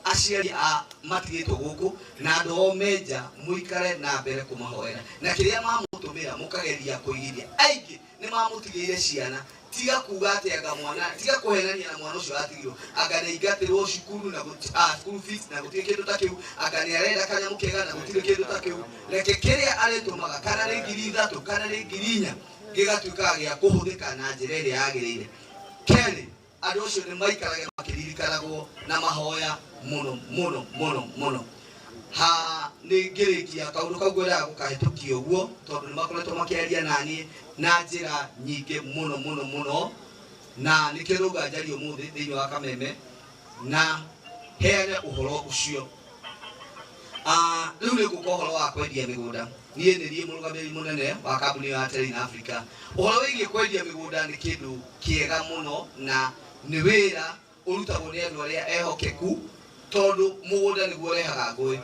aciari a matigĩtwo gũkũ na andũ ao menja mũikare na mbere kũmahoera na kĩrĩa mamũtũmĩra mũkageria kũigithia. Aingĩ nĩ mamũtigĩire ciana, tiga kuga atĩ anga mwana, tiga kũhenania na mwana ũcio atigirwo, anga nĩ aingatĩrwo cukuru na school fees na gũtirĩ kĩndũ ta kĩu, anga nĩ arenda kanyamũ kega na gũtirĩ kĩndũ ta kĩu. Reke kĩrĩa arĩtũmaga kana nĩ 3,000 kana nĩ 4,000 gĩgatuĩka gĩa kũhũthĩka na njĩra ĩrĩa yagĩrĩire. Kerĩ, Andũ acio nĩ maikarage makĩririkanagwo na mahoya mũno mũno mũno mũno. Ha nĩ ngĩrĩkia kaũndũ kau ngwendaga gũkahĩtũkia ũguo tondũ nĩ makoretwo makĩaria naniĩ na njĩra nyingĩ mũno mũno mũno, na nĩkĩo ndauga njarie ũmũthĩ thĩinĩ wa Kameme na heane ũhoro ũcio. Rĩu nĩ ngũka ũhoro wa kwendia mĩgũnda. Niĩ nĩ niĩ mũrũgamĩrĩri mũnene wa kambuni ĩyo ya Terrain Africa. Ũhoro wĩgiĩ kwendia mĩgũnda nĩ kĩndũ kĩega mũno na nĩ wĩra ũrutagwo nĩ andũ arĩa ehokeku tondũ mũgũnda nĩguo ũrehaga ngũĩ.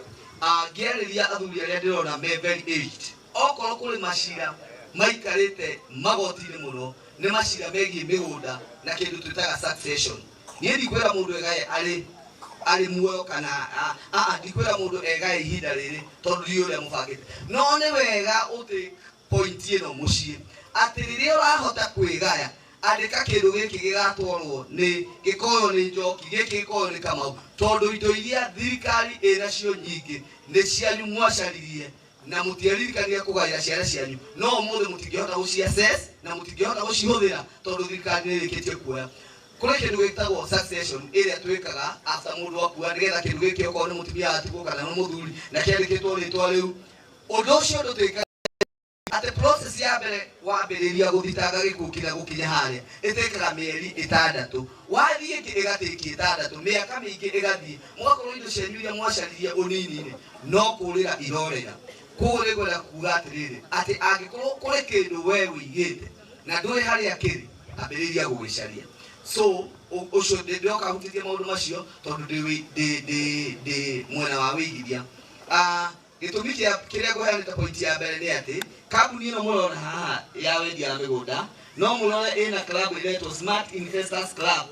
Ngĩarĩria athuri arĩa ndĩrona me very aged, okorwo kũrĩ macira maikarĩte magoti-inĩ mũno nĩ macira megiĩ mĩgũnda na kĩndũ twĩtaga succession. Niĩ ndikwĩra mũndũ egae arĩ muoyo kana ndikwĩra mũndũ egae ihinda rĩrĩ tondũ ndiũĩ ũrĩa mũbangĩte, no nĩ wega ũtake point ĩno mũciĩ atĩ rĩrĩa ũrahota kwĩgaya andĩka kĩndũ gĩkĩ gĩgatwarwo nĩ gĩkoywo nĩ Njoki, gĩkĩ gĩkoywo nĩ Kamau, tondũ indo iria thirikari ĩnacio nyingĩ nĩ cianyu mwacaririe na mũtiaririkanire kũgaĩra ciana cianyu, no ũmũthĩ mũtingĩhota gũci access na mũtingĩhota gũcihũthĩra tondũ thirikari nĩ ĩrĩkĩtie kuoya. Kũrĩ kĩndũ gĩtagwo succession ĩrĩa twĩkaga after mũndũ akua, nĩgetha kĩndũ gĩkĩ okorwo nĩ mũtumia atigwo kana nĩ mũthuri na kĩandĩkĩtwo rĩtwa rĩu, ũndũ ũcio ndũtuĩkaga atĩ process ya mbere wambĩrĩria gũthitanga gĩkuũ kinya gũkinya harĩa ĩtĩkaga mĩeri 6, wathiĩ ĩngĩ ĩgatĩkia 6, mĩaka mĩingĩ ĩgathiĩ, mũgakorwo indo cianyu iria mwacaririe ũnini-inĩ no kũrĩra irorĩra. Koguo nĩ ngwenda kuga atĩrĩrĩ atĩ angĩkorwo kũrĩ kĩndũ we wĩigĩte na ndũĩ harĩa kĩrĩ, ambĩrĩria gũgĩcaria. So ũcio ndĩroka hutĩtie maũndũ macio tondũ ndĩ mwena wa wĩigithia. Gĩtũmi kĩa kĩrĩa ngũheanĩte point ya mbere nĩ atĩ kambuni ĩno mũrona haha ya wendia wa mĩgũnda no mũrore ĩna club ĩretwo Smart Investors Club.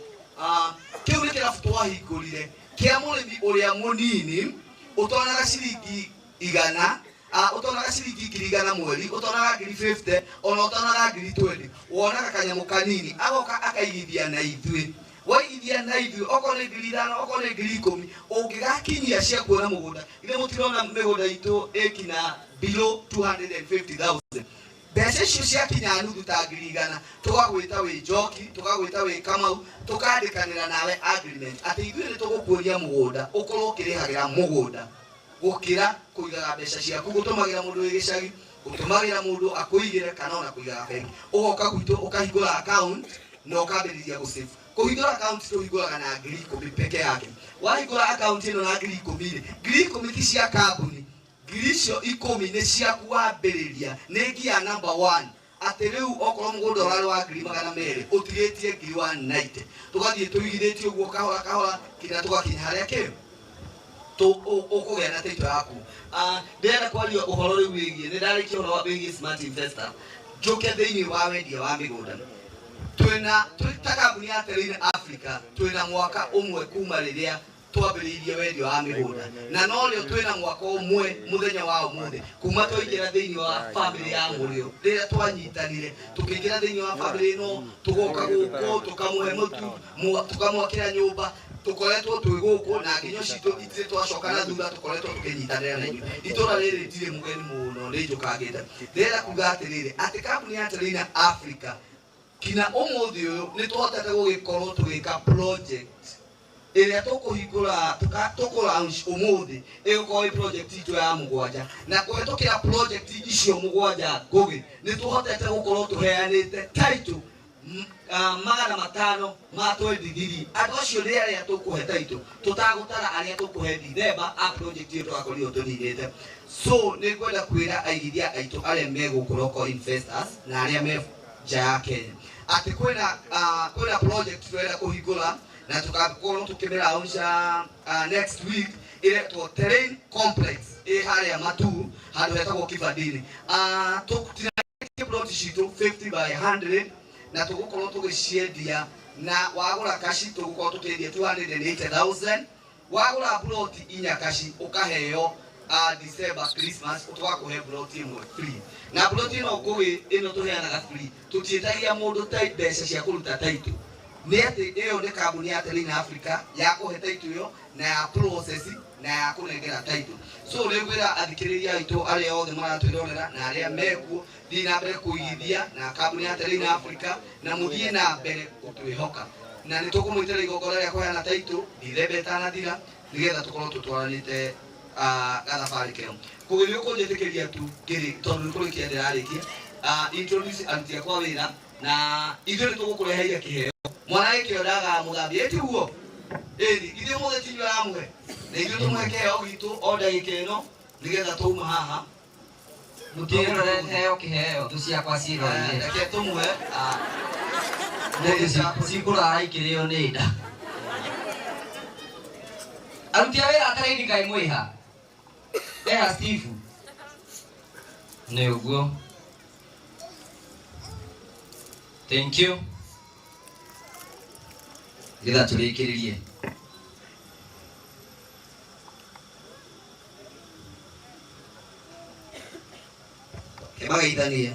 Kĩu nĩ kĩrabu twahingũrire kĩa mũrĩmi ũrĩa mũnini ũtonaga ciringi 100, ũtonaga ciringi 100,000 mweri, ũtonaga ngiri 50, ona ũtonaga ngiri 20, wonaga kanyamũ kanini agoka akaigithia na ithuĩ. Waigithia na ithuĩ okorwo nĩ ngiri 5, okorwo nĩ ngiri 10, ũngĩgakinyia cia kuona mũgũnda, ithuĩ mũtirona mĩgũnda itũ ĩkinya below 250,000. Mbeca icio ciakinya nuthu ta ngiri 100, tũgagwĩta wĩ Njoki, tũgagwĩta wĩ Kamau, tũkandĩkanĩra nawe agreement atĩ ithuĩ nĩ tũgũkuonia mũgũnda ũkorwo ũkĩrĩhagĩra mũgũnda gũkĩra kũigaga mbeca ciaku, gũtũmagĩra mũndũ wĩ gĩcagi, gũtũmagĩra mũndũ akũigĩre kana ona kũigaga bengi. Ũgoka gwitũ ũkahingũra account na ũkambĩrĩria gũsave. Kũhingũra account tũhingũraga na ngiri 10 peke yake. Wahingũra account ĩno na ngiri 10 rĩ, ngiri 10 ti cia kambuni, ngiri icio 10 nĩ ciaku wambĩrĩria, nĩ nginya number 1 atĩ rĩu okorwo mũgũnda ũrarĩ wa ngiri 200 ũtigĩtie ngiri 190, tũgathiĩ tũigithĩtie ũguo kahora kahora nginya tũgakinya harĩa kĩ ũkũgĩa na title yaku. Ndĩrenda kwaria ũhoro rĩu wĩgiĩ, nĩ ndarĩkia ũhoro wĩgiĩ Smart Investor, njũke thĩinĩ wa wendia wa mĩgũnda. Twĩna twĩ ta kambuni ya Terrain Africa twĩna mwaka ũmwe kuma rĩrĩa twambĩrĩirie wendia wa mĩgũnda, na norĩo twĩna mwaka ũmwe mũthenya wa ũmũthĩ kuma twaingĩra thĩinĩ wa family ya Mũrĩo. Rĩrĩa twanyitanire tũkĩingĩra thĩinĩ wa family ĩno, tũgoka gũkũ tũkamũhe mũtu, tũkamwakĩra nyũmba, tũkoretwo twĩ gũkũ na nginyo citũ itirĩ twacoka na thutha, tũkoretwo tũkĩnyitanĩra na inyuĩ. Itũra rĩrĩ ndirĩ mũgeni mũno, nĩ njũkangĩte. Ndĩrenda kuga atĩrĩrĩ atĩ kambuni ya Terrain Africa kinya ũmũthĩ ũyũ nĩ tũhotete gũgĩkorwo tũgĩka project ĩrĩa tũkũhingũra, tũkũ launch ũmũthĩ, ĩgũkorwo ĩ project itũ ya 7, na kũhetũkĩra project icio 7 Ngũgĩ nĩ tũhotete gũkorwo tũheanĩte title 523. Andũ acio nĩ arĩa tũkũhe title, tũtagũtara arĩa tũkũhe Dithemba a project ĩyo tũgakorirwo tũninĩte. So nĩ ngwenda kwĩra aigithia aitũ arĩa me gũkũ local investors na arĩa me nja ya Kenya atĩ kwĩna project tũrenda kũhingũra na tũgakorwo tũkĩmĩlaunch next week, ĩretwo Terrain Complex, ĩ harĩa Matuu handũ hetagwo Kibandini. Tũtinanĩtie plot citũ 50 by 100 na tũgũkorwo tũgĩciendia, na wagũra kaci tũgũkorwo tũkĩendia 280,000, wagũra plot 4 kaci ũkaheo December Christmas tũgakũhe plot 1 free. Na plot ĩno Ngũgĩ ĩno tũheanaga free, tũtiĩtagia mũndũ ta mbeca cia kũruta title, nĩ atĩ ĩyo nĩ kambuni ya Terrain Africa ya kũhe title ĩyo na ya process na ya kũnengera title. So nĩ ngwĩra athikĩrĩria aitũ arĩa othe maratwĩrorera na arĩa mekuo, thiĩ na mbere kũigithia na kambuni ya Terrain Africa na mũthiĩ na mbere gũtwĩhoka. Na nĩ tũkũmwĩtĩra igongona rĩa kũheana taitũ Dithemba ĩtanathira nĩgetha tũkorwo tũtwaranĩte gathabarĩ keo. Koguo nĩ ũkũnjĩtĩkĩria tu ngĩrĩ tondũ nĩ kũrĩkia ndĩrarĩkia introduce aruti akwa wĩra na ithuĩ nĩ tũgũkũreheire kĩheo. Mwana gĩkĩo ndagaga mũthambia, ĩ tiguo? Ĩni, ithuĩ ũmũthĩ ti inyuĩ aramũhe, na ithuĩ tũmũhe kĩheo gitũ o ndagĩka ĩno nĩgetha twauma haha. Mũkĩrore heo kĩheo thũ ciakwa ciĩroreire. Reke tũmũhe Mũthĩ cikũrara ikĩrĩo nĩ nda. Aruti a wĩra ataraini kaĩ mwĩha? Eha Steve. Nĩ ũguo. Thank you. Getha tũrĩkĩrĩrie. Kĩmageithanie.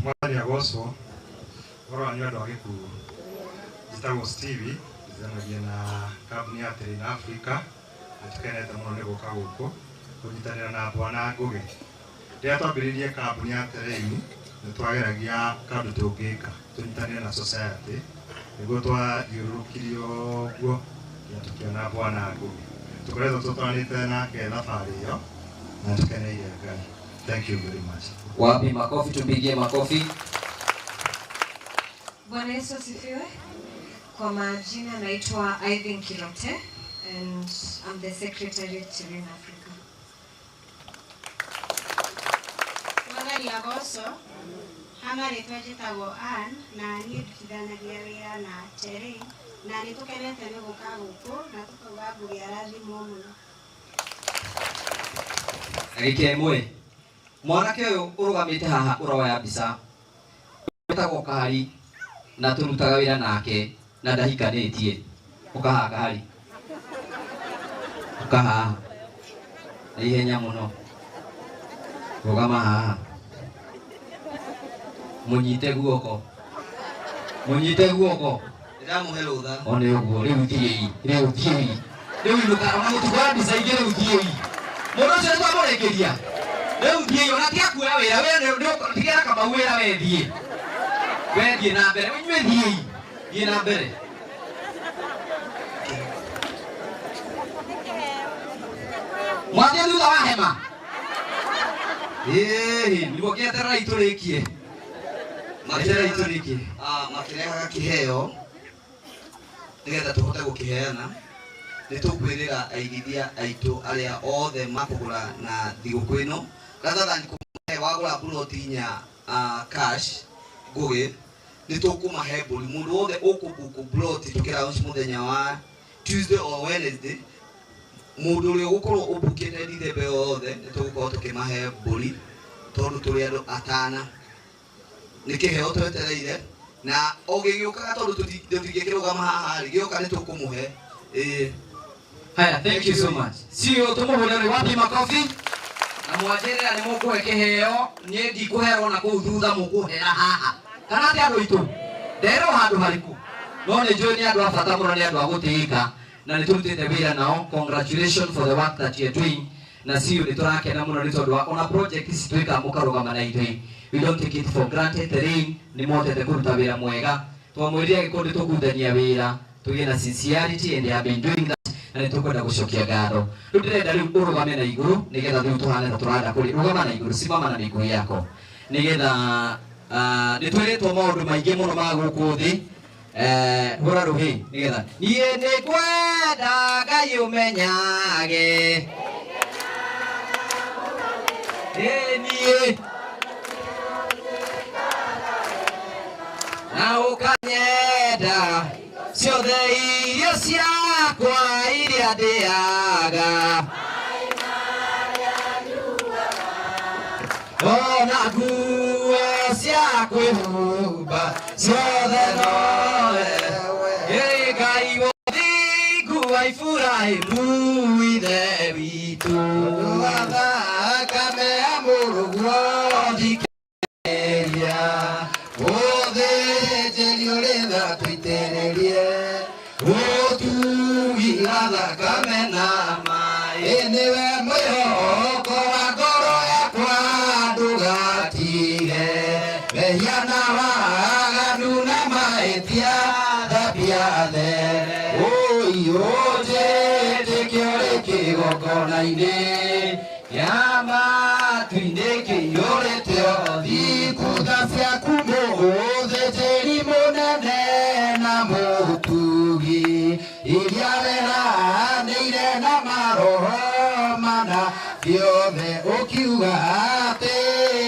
Mwathani agocwo. Ũhoro wanyu andũ a Gĩkuũ. Njĩtagwo Stevie, ndutithanagia na kambuni ya Terrain Africa. Nĩ tũkenete mũno nĩ gũka gũkũ kũnyitanĩra na Bwana Ngũgĩ. Rĩrĩa twambĩrĩirie kambuni ya Terrain, nĩ twageragia kaũndũ tũngĩka tũnyitanĩre na society, nĩguo twathiũrũrũkirie ũguo nginya tũkĩona Bwana Ngũgĩ. Tũkoretwo tũtwaranĩte nake thabarĩ ĩyo na nĩ tũkeneire Ngai. Thank you very much. Wapi makofi, tupigie makofi. Bwana Yesu asifiwe. Kwa majina naitwa Irene Kirote and I'm the secretary Terrain Africa. Mwathani agocwo. Ha marĩtwa njĩtagwo Ann na niĩ ndutithanagia wĩra na Terrain na nĩ tũkenete nĩ gũka gũkũ na tũkauga Ngũgĩ arathimwo mũno. Ndagĩka ĩmwe. Mwanake ũyũ ũrũgamĩte haha ũroya mbica wĩtagwo Kahari na tũrutaga wĩra nake na ndahikanĩtie. Ũka haha Kahari. Ũka haha. Na ihenya mũno. Rũgama haha. Mũnyite guoko. Mũnyite guoko. Ndĩramũhe rũtha. O nĩ ũguo rĩu thiĩi, rĩu thiĩi. Rĩu inũka ona mũtikuoya mbica ingĩ rĩu thiĩi. Mũndũ ũcio nĩ twamũrĩkĩria. Rĩu thiĩi ona tiga kuoya wĩra, wĩra nĩ tigĩra Kamau wĩra we thiĩ. We thiĩ na mbere, inyuĩ thiĩi. Thiĩ na mbere. Mwathiĩ thutha wa hema. Ĩĩ, nĩguo kĩetererai tũrĩkie. Etererai tũrĩkie. Makĩrehaga kĩheo nĩgetha tũhote gũkĩheana. Nĩ tũkwĩrĩra aigithia aitũ arĩa othe makũgũra na thigũkũ ĩno, rather than kũmahe wagũra mburoti inya cash Ngũgĩ, nĩ tũkũmahe mbũri. Mũndũ wothe ũkũbuku mburoti tũkĩlaunch mũthenya wa Tuesday or Wednesday, mũndũ ũrĩa ũgũkorwo ũbukĩte Dithemba ĩyo yothe nĩ tũgũkorwo tũkĩmahe mbũri tondũ tũrĩ andũ atana. Nĩ kĩheo twetereire na o gĩgĩũkaga tondũ tũtingĩkĩrũgama haha rĩ, gĩoka nĩ tũkũmũhe. Ĩĩ. Haya, thank you so much. Sio tũmũhũre rĩ, wapi makofi? Na mwanjĩrĩra nĩ mũkũhe kĩheo, niĩ ndikũherwo na kũu thutha mũkũhera haha. Kana atĩ andũ aitũ? Nderwo handũ harĩkũ? No nĩ njũĩ nĩ andũ a bata mũno, nĩ andũ a gũtĩĩka na nĩ tũrutĩte wĩra nao. Congratulations for the work that you are doing. Na sio nĩ tũrakena mũno nĩ tondũ wa ona project ici twĩkaga mũkarũgama na ithuĩ. We don't take it for granted. Terrain nĩ mohotete kũruta wĩra mwega. Twamwĩrire gĩkundi tũkundania wĩra tũgĩe na sincerity and they have been doing that na nĩ tũkwenda gũcokia ngatho. Rĩu ndĩrenda rĩu ũrũgame na igũrũ nĩgetha rĩu tũhane ta tũranda kũrĩ. Rũgama na igũrũ, simama na miguu yako nĩgetha nĩ twĩrĩtwo maũndũ maingĩ mũno ma gũkũ thĩ. Hũra rũhĩ nĩgetha niĩ nĩ kwenda Ngai ũmenyage. Ĩ niĩ na ũkanyenda ciothe irio ciakwa iria ndĩaga ona nguo cia kwĩhumba ciothe nowe. Ĩ Ngai ũthingu wa Iburahĩmu ithe witũ. Thakame ya mũrũguo thikĩrĩria, ũthĩnjĩri ũrĩ tha tũitĩrĩrie, ũtugi na thakame na maĩ. Ĩ nĩwe mwĩhoko wa ngoro yakwa ndũgatige, mehia na waganu na mahĩtia thambia ciathe ũiyũnjĩtĩkio rĩ kĩgongona-inĩ kĩa matu-inĩ kĩiyũrĩte thikutha ciaku mũthĩnjĩri mũnene na mũtugi iria weranĩire na maroho mana ciothe ũkiuga atĩ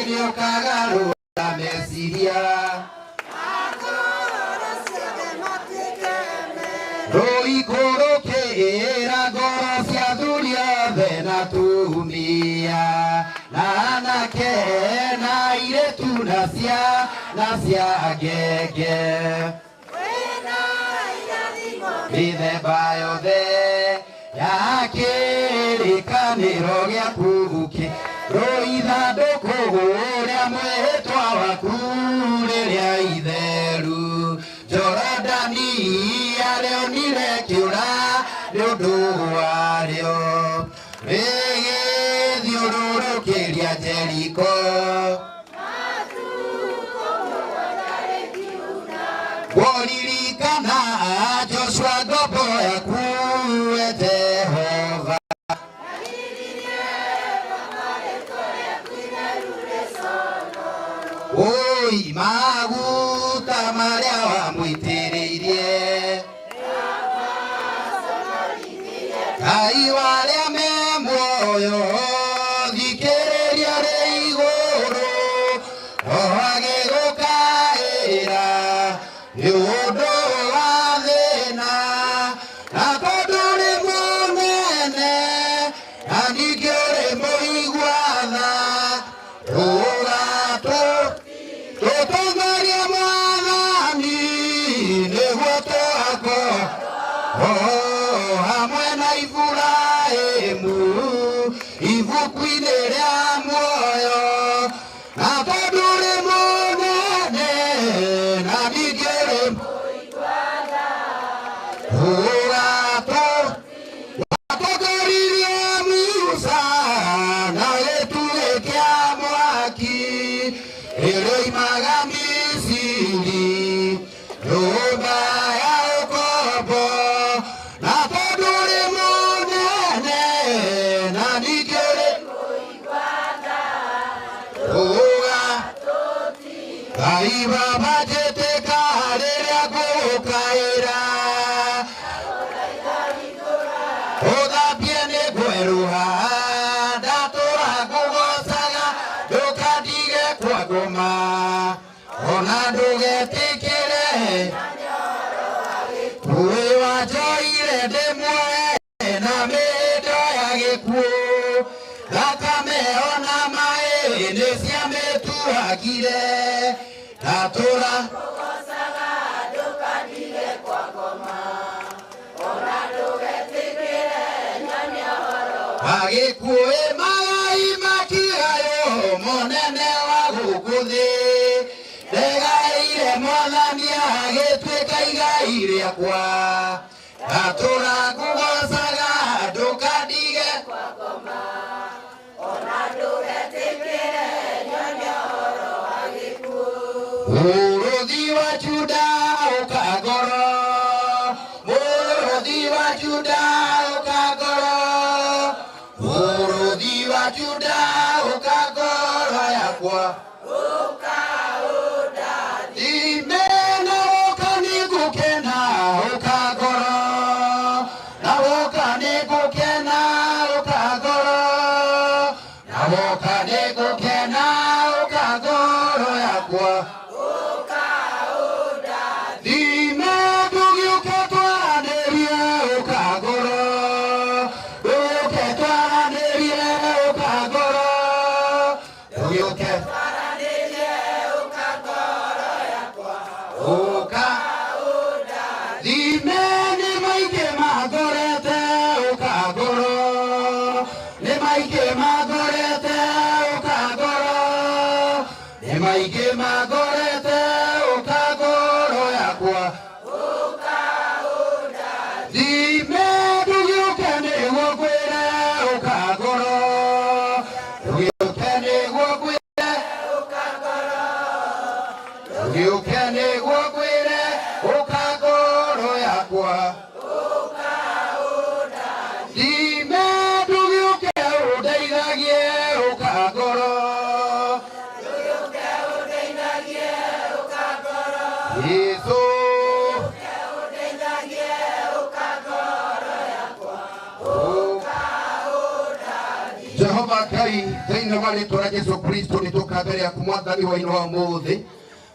nĩũkagarũra meciria rũikũrũkĩra ngoro cia athuri othe na atumia na anake na airĩtu na ciana cia ngenge mĩthemba yothe ya kĩrĩkanĩro gĩaku rũithandũkũ rĩa mwĩhĩtwa waku rĩrĩa itheru Jorodani arĩonire kĩũra nĩ ũndũ warĩo rĩgĩthiũrũrũkĩria Jeriko Woririkana Joshua ngombo yaku we Jehova Oi maguta marĩa wamũitĩrĩirie Ngai warĩa me muoyo thikĩrĩria rĩ igũrũ roho agĩgũkaĩra nĩ ũndũ wa thĩna na tondũ ũrĩ mũnene na ningĩ ũrĩ mũigua tha rũgatũ tũtongorie mwathani nĩguo twako hamwe na Iburahĩmu ibuku-inĩ rĩa muoyo na tondũ ũrĩ mũnene na ningĩ ũrĩ ũgatũ watongoririe Musa na gĩtugĩ kĩa mwaki rĩrĩa oimaga Misiri nyũmba ya ũkombo na tondũ ũrĩ mũnene na ningĩ ũrĩ ũga Ngai baba njĩtĩka rĩrĩa ngũgũkaĩra ũthambie nĩ ngwerũha ndatũra ngũgocaga ndũkandige kwa ngoma ona ndũgetĩkĩre ũĩ wanjoire ndĩ muohe na mĩhĩndo ya gĩkuũ thakame ona maĩ nĩ ciamĩtuagire ndatũra agĩkuĩ magai makigayo mũnene wa gũkũ thĩ ndegaĩire mwathani agĩtuĩka igai rĩakwa ndatũra ngũgocaga ndũkandige Mũrũthi wa Juda ũkangoro Mũrũthi wa Juda ũkangoro Mũrũthi wa Juda ũkangoro yakwa Imena woka nĩngũkena ũkangoro Na woka nĩngũkena ũkangoro Na woka nĩngũkena ũkangoro yakwa Thime ndũgĩũke twaranĩrie ũkangoro Ndũgĩũke twaranĩrie ũkangoro Ndũgĩũke ũka Thime nĩ maingĩ mangorete ũkangoro Nĩ maingĩ mangorete ũkangoro Nĩ maingĩ mangorete ũkangoro yakwa Thime ndũgĩũke nĩguo ngwĩre ũkangoro Ndũgĩũke nĩguo ngwĩre Ndũgĩũke nĩguo ngwĩre ũkangoro yakwa ndime ndũgĩũke ũndeithagie ũka ngoro Jesũ Jehova Ngai thĩinĩ wa rĩtwa rĩa Jesu Kristo nĩ tũka mbere yaku mwathani wa ino wa ũmũthĩ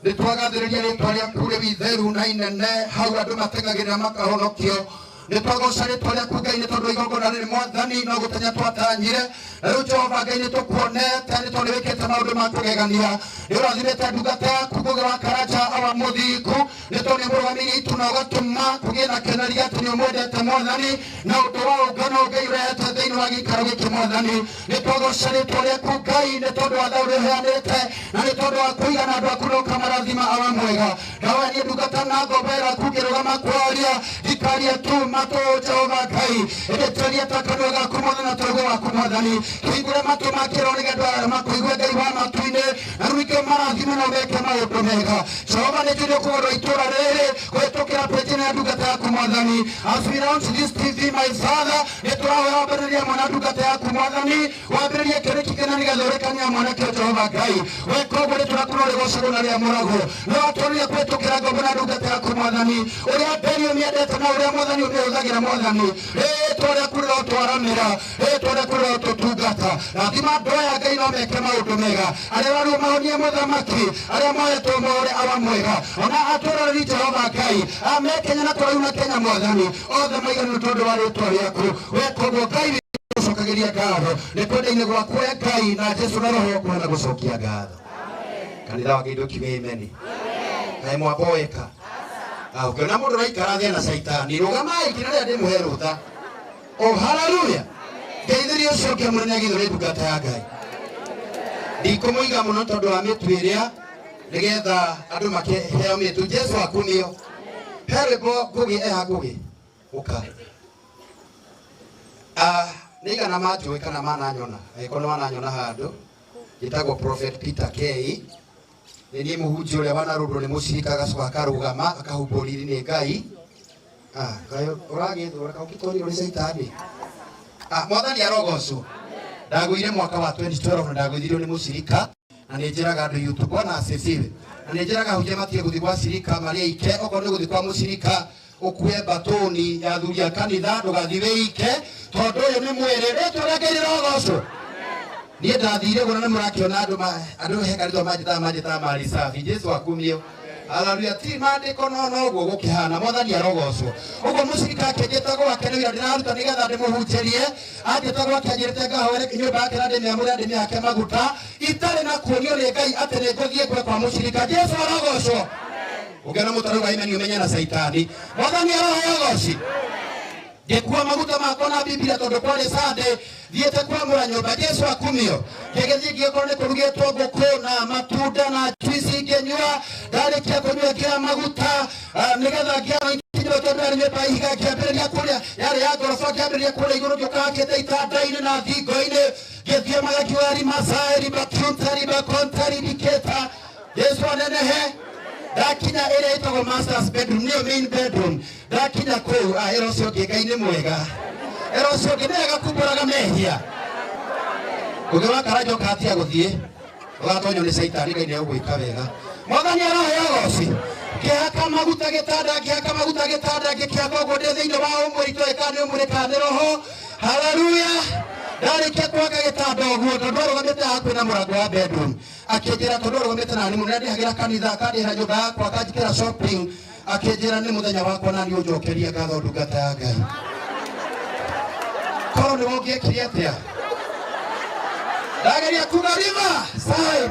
nĩ twagathĩrĩria rĩtwa rĩaku rĩu itheru na inene hau andũ mateng'agĩrĩra makahonokio nĩ twagoca rĩtwa rĩaku Ngai nĩ tondũ igongona rĩrĩ mwathani no gũtenya twatanyire na rĩu Jehova Ngai nĩ tũkuonete nĩ tondũ wĩkĩte maũndũ ma kũgegania nĩ ũrathimĩte ndungata yaku Ngũgĩ wa Karanja awa mũthingu nĩ tondũ nĩ mũrũgamĩire itu na ũgatũma kũgĩe na kĩonereria atĩ nĩ ũmwendete mwathani na ũndũ wa ũngano Ngai ũrehete thĩinĩ wa gĩikaro gĩkĩ mwathani nĩ twagoca rĩtwa rĩaku Ngai nĩ tondũ wa tha ũrĩa ũheanĩte na nĩ tondũ wa kũigana andũ aku na ũkamarathima awa mwega ndawa niĩ ndungata na ngombo yaku ngĩrũgama kwaria ndikaria tu matũ Jehova Ngai ĩndĩ twaria ta kanua gaku mwathani na tũrũgo waku mwathani kĩhingũre matũ ma kĩro nĩgetha arĩa makũigue Ngai wa matu-inĩ na rĩu ningĩ marathime na ũmeke maũndũ mega Jehova nĩ njũĩ nĩũkũgarũra itũũra rĩrĩ kũhĩtũkĩra pĩnjĩ na ndungata yaku mwathani. As we launch this TV, my father, nĩ tũrahoya wambĩrĩrie mwana ndungata yaku mwathani wambĩrĩrie kĩrĩki kĩna nĩgetha ũrĩkania mwana kĩo Jehova Ngai weka ũguo rĩtwa rĩaku no rĩgocagwo na rĩamũragwo no watũrire kũhĩtũkĩra ngombo na ndungata yaku mwathani ũrĩa nderi ũmĩendete na ũrĩa mwathani ũmĩhũthagĩra mwathani rĩtwa rĩaku rĩrotwaramĩra rĩtwa rĩaku rĩrotũtungata rathima andũ aya Ngai no meke maũndũ mega arĩa arwaru mahonie mũthamaki arĩa mohetwo mohore awa mwega ona atũroreri Jehova Ngai ame Kenya na kũraihu na Kenya mwathani othe maiganĩrwo tondũ wa rĩtwa rĩaku weka ũguo Ngai gũcokagĩria ngatho nĩ kwenda-inĩ gwaku we Ngai na Jesu na roho kũhana gũcokia ngatho kanitha wa Ngai ndũkiuge ameni kaĩ mwamboeka. Ah, ũngĩona mũndũ ũraikara thĩ na caitani rũgamai nginya rĩrĩa ndĩmũhe rũtha. Oh, haleluya ngeithĩria ũcio ũngĩ mũnene agithũre ndungata ya Ngai ndikũmũiga mũno tondũ wa mĩtu ĩrĩa nĩgetha andũ makĩheo mĩtu. Jesu akumio. He rwĩmbo Ngũgĩ eha Ngũgĩ ũka. Ah, nĩ igana manjũĩ kana mananyona angĩkorwo nĩ wananyona handũ njĩtagwo Prophet Peter K nĩ niĩ mũhunjia ũrĩa wanarũndwo nĩ mũcirika agacoka akarũgama akahumbwo riri nĩ Ngai. Ah, kaĩ ũragĩthũra kaĩ ũkĩtonyerwo nĩ caitani. Ah, mwathani arogocwo. Ndagũire mwaka wa 2012 na ndagũithirio nĩ mũcirika na nĩ njĩraga andũ YouTube bwana asifiwe na nĩ njĩraga ahunjia matige gũthiĩ gwa cirika marĩ aike okorwo nĩ gũthiĩ kwa mũcirika ũkue batũni ya athuri a kanitha ndũgathiĩ wĩike tondũ ũyũ nĩ mwĩrĩ rĩtwa rĩa Ngai rĩrogocwo. Niĩ ndathire ũguo na nĩ mũrakĩona andũ andũ he kanitha manjĩtaga marisabi. Jesu akumio. Haleluya ti maandĩko no noguo gũkĩhana mwathani arogocwo. Ũguo mũcirika akĩnjĩta gwake nĩ wĩra ndĩraruta nĩgetha ndĩmũhunjĩrie anjĩta gwake anjĩrĩte ngahoere nyũmba yake na ndĩmĩamũre ndĩmĩhake maguta itarĩ na kuonio nĩ Ngai atĩ nĩ ngũthiĩ kwe kwa mũcirika. Jesu arogocwo. Ũngĩona mũtarauga amen ũmenye na caitani. Mwathani aroheo goci. Ngĩkua maguta makwa na Biblia tondũ kwarĩ Sunday thiĩte kwamũra nyũmba. Jesu akumio. Ngĩgĩthiĩ ngĩgĩkorwo nĩ kũrugĩtwo ngũkũ na matunda na juice ngĩnyua ndarĩkia kũnyua ngĩoya maguta nĩgetha ngĩara ikinyĩrwo tondũ yarĩ nyũmba ya ihiga ngĩambĩrĩria kũrĩa yarĩ ya ngoroba ngĩambĩrĩria kũrĩa igũrũ ngĩũka hakĩte itanda-inĩ na thingo-inĩ ngĩthiĩ magakiuga rimasai ribakunta ribakonta ribiketa. Jesu anenehe. Ndakinya ĩrĩa ĩtagwo master's bedroom nĩyo main bedroom ndakinya kũu ah, ĩra ũcio ũngĩ Ngai nĩ mwega ĩra ũcio ũngĩ nĩ wega kumbũraga mehia ũngĩ wa Karanja ũkatia gũthiĩ ũgatonywo nĩ caitani Ngai nĩ egũgwĩka wega mwathani aroheo goci. Ngĩhaka maguta gĩtanda ngĩhaka maguta gĩtanda ngĩkĩhaka ũguo ndĩ thĩinĩ wa ũmũrĩ itoĩ kana nĩ ũmũrĩ kana nĩ roho. Haleluya ndarĩkia kũhaka gĩtanda ũguo tondũ arũgamĩte hakuhĩ na mũrango wa bedroom akĩnjĩra tondũ arũgamĩte nani mũno nĩandĩhagĩra kanitha akandĩhĩra nyũmba yakwa akanjĩkĩra shopping akĩnjĩra nĩ mũthenya wakwa nani ũnjokerie ngatho ndungata ya Ngai. Korwo nĩwe ũngĩekire atĩa? Ndageria kuga river side.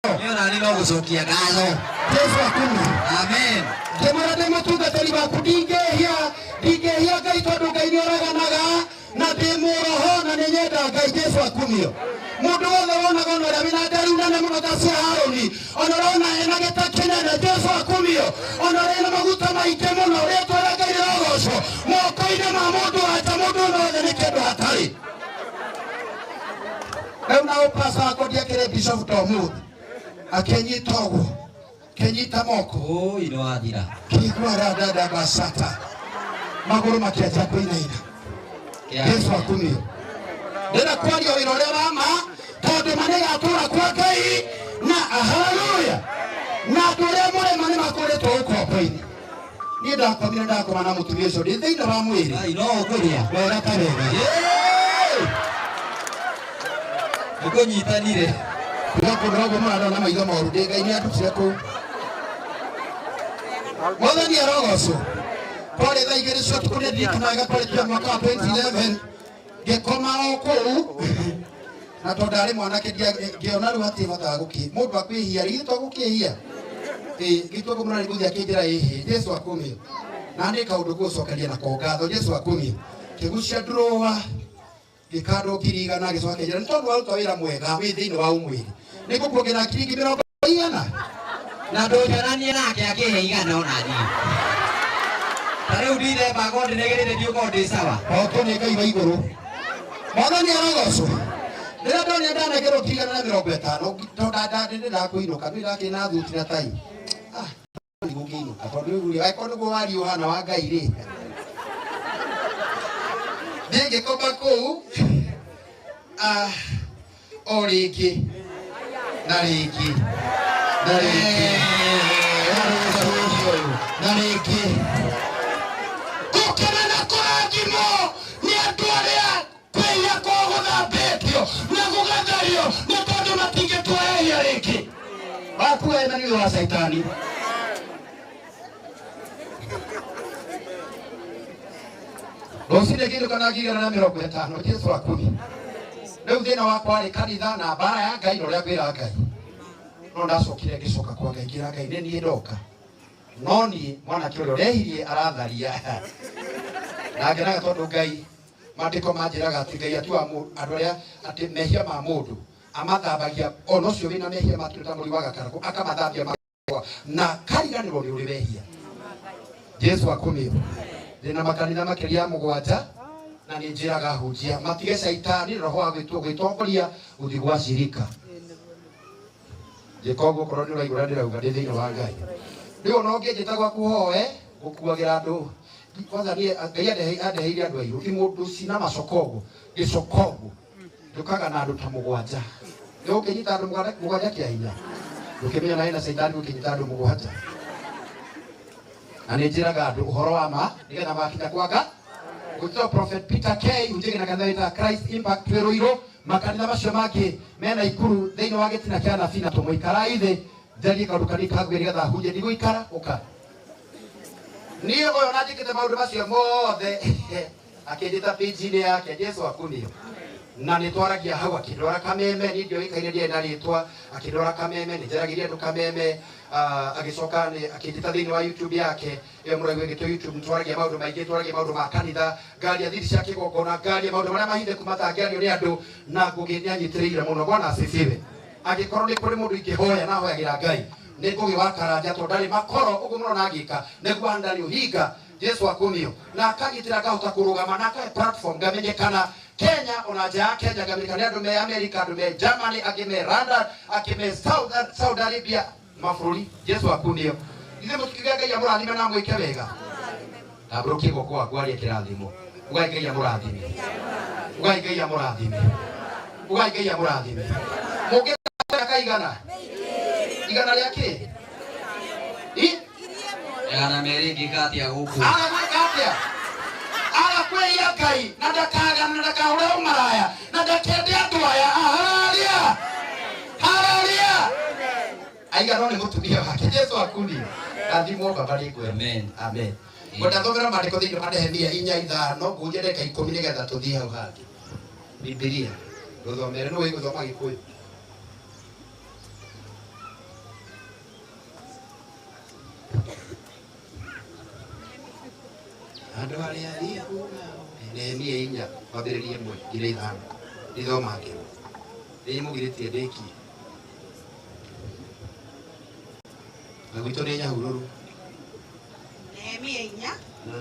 Nĩ nani no gũcokia ngatho. Jesu akumio. Amen. Ngĩmwĩra ndĩ mũtungatĩri waku ndingĩhia ndingĩhia Ngai tondũ Ngai nĩoraganaga na ndĩ mũroho na nĩ nyenda Ngai. Jesu akumio. Mũndũ wothe wonaga ona ũrĩa wĩna ngaru nene mũno ta cia Harũni ona ũrona ena gĩta kĩnene. Jesu akumio. Ona ũrĩa ena maguta maingĩ mũno rĩtwa rĩa Ngai rĩrogocwo moko-inĩ ma mũndũ wa nja mũndũ wothe nĩ kĩndũ hatarĩ. Rĩu na ũpasa wakwa ndiakĩrĩ bishop ta ũmũthĩ akĩnyita ũguo kĩnyita moko Oi nĩ wathira. kĩigua radada basata Magũrũ makĩanjia kũinaina. Jesu akumio. Ndĩrenda kwaria wĩra ũrĩa wa ma tondũ ma nĩgatũra kwa Ngai na haleluya na andũ arĩa mũrema nĩ makũrĩtwo ũkombo-inĩ. Niĩ ndakomire ndakoma na mũtumia ũcio ndĩ thĩinĩ wa mwĩrĩ. No ũkũrĩa. Wega ta wega. Nĩkũnyitanire. Tiga kũndora ũguo mũrandora na maitho moru ndĩ Ngai nĩ andutire kũu. Mwathani arogocwo. Kwarĩ thaa 2 cia ũtukũ nĩ ndirikanaga wega kwarĩ tuge mwaka wa 2011 ngĩkoma o kũu na tondũ ndarĩ mwanake ngĩona rĩu hatirĩ bata wa gũkĩ mũndũ akwĩhia rĩ githĩ to gũkĩhia ĩĩ githĩ to mũrarĩ gũthiĩ akĩnjĩra ĩhĩ Jesu akumio na nĩ kaũndũ ngũgũcokeria nako ngatho Jesu akumio kĩgucia ndurũa gĩkandwo 100,000 gĩcoka kĩnjĩra nĩ tondũ waruta wĩra mwega wĩ thĩinĩ wa ũmwĩrĩ nĩ ngũkuongerera 200,000 na ndũnjananie nake akĩhe 100 ona niĩ ta rĩu ndithemba ngorwo ndĩnegerete ndiũkorwo ndĩ sawa Okio nĩ Ngai wa igũrũ. Mwathani arogocwo. Rĩrĩa ndonire ndanengerwo 150,000 tondũ ndĩ ndakũinũka nĩ ndakĩrĩ na thuti na tai. Ah, ndigũkĩinũka tondũ rĩu rĩ angĩkorwo nĩguo waria ũhana wa Ngai rĩ. Thiĩ ngĩkoma kũu ah, o rĩngĩ na rĩngĩ na rĩngĩ na rĩngĩ na rĩngĩ gũkena na kũrathimwo nĩ andũ arĩa kwĩhia kwao gũthambĩtio na gũgathario nĩ tondũ matingĩtua ehia rĩngĩ wakua ena nĩ ũndũ wa caitani rũcinĩ ngĩinũka na 150,000 Jesu akumi rĩu thĩna wakwa rĩ kanitha na mbara ya Ngai na ũrĩa ngwĩra Ngai no ndacokire ngĩcoka kwa Ngai ngĩra Ngai nĩ niĩ ndoka no niĩ mwanake ũrĩa ũrehirie aratharia na ngenaga tondũ Ngai maandĩko manjĩraga atĩ Ngai atuaga andũ arĩa atĩ mehia ma mũndũ amathambagia ona ũcio wĩna mehia matuĩte ta mũri wa gakarakũ akamathambia makwa na kariganĩrwo nĩ ũrĩ wehia Jesu akumio ndĩna makanitha makĩria ya 7 na nĩ njĩraga ahunjia matige caitani na roho wa gwĩtongoria gũthiĩ gwa cirika njĩka ũguo okorwo nĩ ũraigua ũrĩa ndĩrauga ndĩ thĩinĩ wa Ngai rĩu ona ũngĩnjĩta gwaku hoe gũkuagĩra andũ kwanza niĩ Ngai andeheire andũ airũ imũndũ cina macoka ũguo gĩcoka ũguo njũkaga na andũ ta 7 nĩ ũngĩnyita andũ 7 kĩa hinya ndũkĩmenya nawe na caitani ũkĩnyita andũ 7 na nĩ njĩraga andũ ũhoro wa ma nĩgetha makinya kwa Ngai gũtĩtwo Prophet Peter K hunjagia na kanitha wĩtaga Christ Impact twĩ Rũirũ makanitha macio mangĩ mena Ikuru thĩinĩ wa gĩtina kĩa nabii na tũmũikarai thĩ njarie kaũndũ kanini kaguĩ nĩgetha hunjie ndigũikara ũka niĩ ũyũ na njĩkĩte maũndũ macio mothe akĩnjĩta page-inĩ yake Jesu akumio na nĩ twaragia hau akĩndwara Kameme niĩ ndioĩkaine ndiarĩ na rĩtwa akĩndwara Kameme nĩ njaragĩria andũ Kameme agĩcoka akĩnjĩta thĩinĩ wa YouTube yake ĩyo mũraigua ĩgĩtwo YouTube nĩ twaragia maũndũ maingĩ twaragia maũndũ ma kanitha ngaria thiri cia kĩgongona ngaria maũndũ marĩa mahithĩku matangĩario nĩ andũ na Ngũgĩ nĩ anyitĩrĩire mũno Bwana asifiwe angĩkorwo nĩ kũrĩ mũndũ ingĩhoya na hoyagĩra Ngai nĩ Ngũgĩ wa Karanja tondũ ndarĩ makoro ũguo mũrona agĩka nĩguo ndarĩ ũhinga Jesu akumio na akanyitĩra ngahota kũrũgama na akahe platform ngamenyekana Kenya ona nja ya Kenya ngamenyekana nĩ andũ me America andũ me Germany angĩ me London angĩ me Saudi Arabia mabũrũri Jesu akumio ithuĩ mũtikiuge Ngai amũrathime na amwĩke wega tambũrũkie guoko gwaku warie kĩrathimo ugai Ngai amũrathime ugai Ngai amũrathime ugai Ngai amũrathime mũngĩka igana igana rĩa kĩ I? 200 ngĩka atĩa gũkũ Aga gwĩka atĩa aga kwĩhia Ngai na ndakagana na ndakahũre ũmaraya na ndakende andũ aya haleluya haleluya aiganwo nĩ mũtumia wake Jesu akumio rathimwo baba nĩ ngwenda Amen. amen ngwenda thomera maandĩko thĩinĩ wa Nehemia 4:5 ngũnjie ndagĩka 10 nĩgetha tũthiĩ hau hangĩ Bibilia rũthomere nũ wĩgũthoma Gĩkũyũ andũ arĩa athingu nao Nehemia 4 kwambĩrĩria 1 nginya 5 ndithoma ngĩrwo ndĩmũgirĩtie ndĩkie na gwitũ nĩ Nyahururu Nehemia 4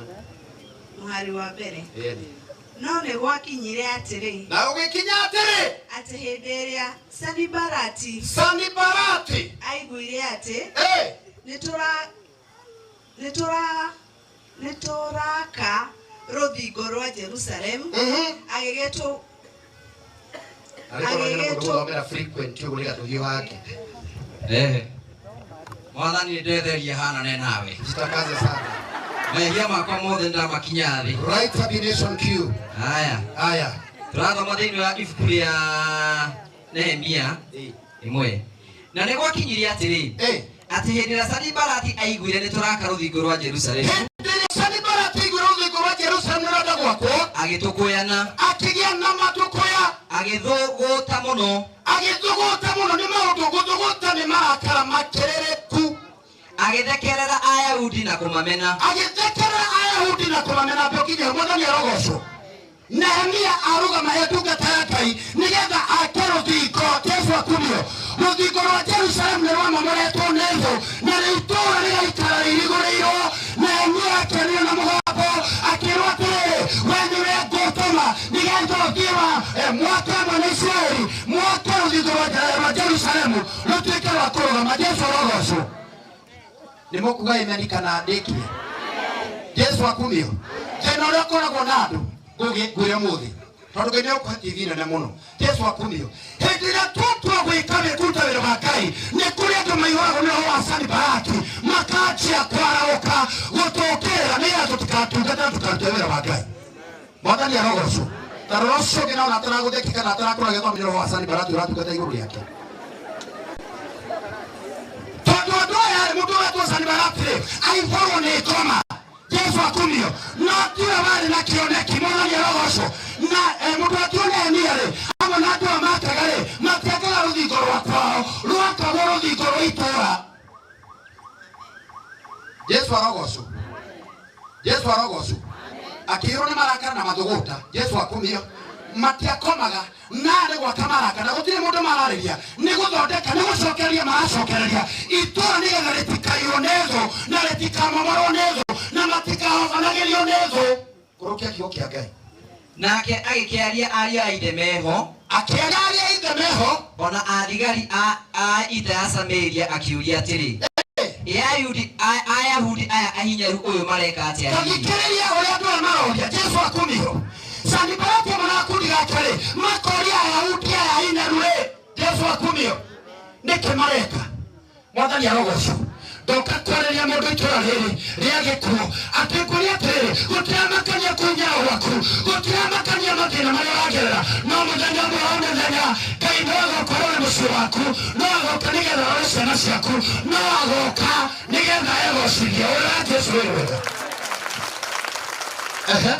mũhari wa mbere ĩni no nĩ gwakinyire atĩrĩ na gũgĩkinya atĩrĩ atĩ hĩndĩ ĩrĩa Sanibalati Sanibalati aiguire atĩ Eh! nĩ tũra Nĩ tũraka rũthingo rwa Jerusalemu agĩgĩtũ Arĩkorwo nĩ mũndũ gũthomera frequent ũguo nĩgetha tũthiĩ hake. Ehe. Mwathani ndetheria hanane nawe. Jitakaze sana. Mehia makwa mothe ndamakinya thĩ. Right termination Q. Haya. Haya. Tũrathoma thĩinĩ wa ibuku rĩa Nehemia ĩmwe. Na nĩ gwakinyirie atĩrĩ atĩ hĩndĩ ĩrĩa Sanibalati aiguire nĩ tũraka rũthingo rwa Jerusalemu Hĩndĩ ĩrĩa Sanibalati aiguire rũthingo rwa Jerusalemu nĩ rwenda gwakwo, agĩtũkũyana akĩgĩa na matũkũya, agĩthũgũta mũno agĩthũgũta mũno nĩ maũndũ gũthũgũta nĩ marakara makĩrĩrĩku, agĩthekerera Ayahudi na kũmamena. Agĩthekerera Ayahudi na kũmamena. Mbĩũkinya Mwathani arogocwo. Nehemia arũgama e ndungata ya Ngai nĩgetha ake rũthingo. Jesu akumio. Rũthingo rwa Jerusalemu nĩ rwamomoretwo nĩ thũ na rĩu itũũra rĩgaikara rĩirigũrĩirwo. Nehemia akĩario na mũgambo akĩrwo atĩrĩrĩ, we nĩwe ngũtũma nĩgetha ũthiĩ wa mwake hamwe na Isiraeli mwake rũthingo rwa Jerusalemu rũtuĩke rwa kũrũgama. Jesu arogocwo. Nĩ mũkuga amen kana ndĩkie? Jesu akumio. Thĩna ũrĩa ũkoragwo na andũ ngũgĩ ngwĩre ũmũthĩ tondũ Ngai nĩ ũkũhe TV nene mũno. Jesu akumio. Hĩndĩ ĩrĩa twatua gwĩka wĩkũruta wĩra wa Ngai, nĩ kũrĩ andũ maihũragwo nĩ roho wa Sanibalati makanjia kwarahũka gũtũũkĩrĩra nĩgetha tũtikatungate na tũkarute wĩra wa Ngai. Mwathani arogocwo. Ta rora ũcio ũngĩ na ona ataragũtheki kana atarakũra gĩthomo nĩ roho wa Sanibalati ũratungata igũrũ rĩake. Tondũ andũ aya rĩ, mũndũ wetwo Sanibalati rĩ, aihũrwo nĩ ngoma. Jesu akumio. No tiwe warĩ na kĩoneki. Mwathani arogocwo. Na mũndũ wetwo Nehemia rĩ, hamwe na andũ aya makaga rĩ, matiakaga rũthingo rwa kwao, rwakagwo rũthingo rwa itũũra. Jesu arogocwo. Jesu arogocwo. Akĩirwo nĩ marakara na mathũgũta. Jesu akumio. Matiakomaga na nĩ gwaka maraka na gũtirĩ mũndũ mararĩria, nĩ gũthondeka, nĩ gũcokereria maracokereria itũũra nĩgetha rĩtikaiywo nĩ thũ na rĩtikamomorwo nĩ thũ na matikahobanagĩrio nĩ thũ. Kũrũkia kiugo kĩa Ngai. Nake agĩkĩaria ariũ a ithe meho, akĩaria ariũ a ithe meho, ona athigari a ita ya Samaria akiũria atĩrĩ, ĩ Ayahudi aya ahinyaru ũyũ mareka atĩa hihi? Tathikĩrĩria ũrĩa andũ aya maroria. Jesu akumio. Sanibalati hamwe na gakundi gake rĩ, makoria Ayahudi aya ahinyaru rĩ, Jesu akumio, nĩkĩ mareka? Mwathani arogocwo. Ndoka kwarĩria mũndũ itũũra rĩrĩ rĩa gĩkuũ atĩ ngwĩre atĩrĩrĩ, gũtiramakania kũhinyara gwaku, gũtiramakania mathĩna marĩa ũragerera, no mũthenya ũmwe wa mĩthenya Ngai no agoka ũrore mũciĩ waku, no agoka nĩgetha arore ciana ciaku, no agoka nĩgetha egocithie. Ũrĩa wa Jesu wĩ mwega. Ehe.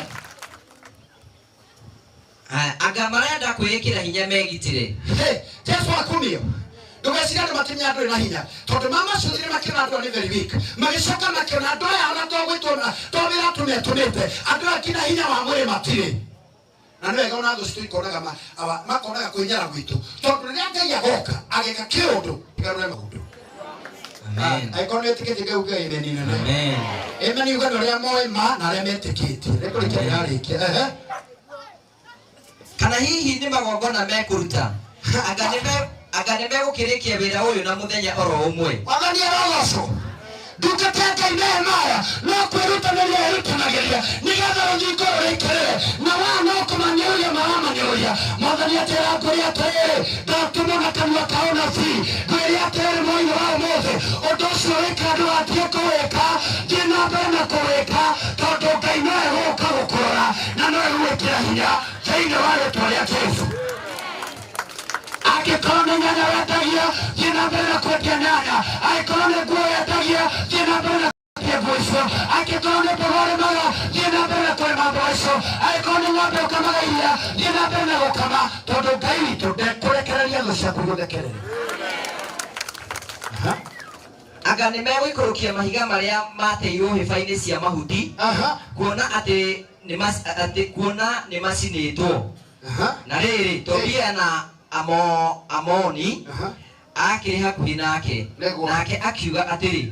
Haya, anga marenda kwĩĩkĩra hinya megitĩre. Hey, Jesu akumio. Ndũgeciria andũ makĩmenya andũ na hinya tondũ mamacuthire makĩona andũ aya nĩ very weak, magĩcoka makĩona andũ aya ona to gwĩtwo na to wĩra atumia tũmĩte andũ aya nginya hinya wa mwĩrĩ matirĩ. Na nĩ wega ona thũ citũ ikonaga makonaga kwĩnyara gwitũ, tondũ rĩrĩa Ngai agoka ageka kĩũndũ kĩgarũre maũndũ. Amen. Angĩkorwo nĩ wĩtĩkĩtie Ngai uge amen nene. Amen. Amen uge nĩ ũrĩa moĩ ma na arĩa metĩkĩtie. Rĩkũrĩkia rĩrarĩkia. Ehe. Kana hihi nĩ magongona mekũruta, anga nĩ megũkĩrĩkia wĩra ũyũ na mũthenya oro ũmwe. Mwathani arogocwo. Ndungata ya Ngai Nehemaya no kwĩrutanĩria erutanagĩria nĩgetha rũthingo rũrĩkĩrĩre, na wa no kũmanyũrũria maramanyũrũria. Mwathani atĩra ngwĩre atĩrĩrĩ, ndatũmwo na kanua ka ũnabii ngwĩre atĩrĩrĩ, mũthenya wa ũmũthĩ ũndũ ũcio wĩka ndũgatige kũwĩka, thiĩ na mbere na kũwĩka, tondũ Ngai no egũka gũkũrora na no egũgwĩkĩra hinya thĩinĩ wa rĩtwa rĩa Jesu. Angĩkorwo nĩ nyanya wendagia, thiĩ na mbere na kwendia nyanya. Angĩkorwo nĩ nguo wendagia, thiĩ na mbere na kwendia nguo icio. Angĩkorwo nĩ mboga ũrĩmaga, thiĩ na mbere na kũrĩma mboga icio. Angĩkorwo nĩ ng'ombe ũkamaga iria, thiĩ na mbere na gũkama, tondũ Ngai witũ ndekũrekereria thũ ciaku igũthekerere. Anga nĩ megũikũrũkia mahiga marĩa mateirwo hĩba-inĩ cia mahuti, kuona atĩ atĩ kuona nĩ macinĩtwo. Na rĩrĩ, Tobia na Amoni akĩrĩ hakuhĩ nake, nake akiuga atĩrĩ,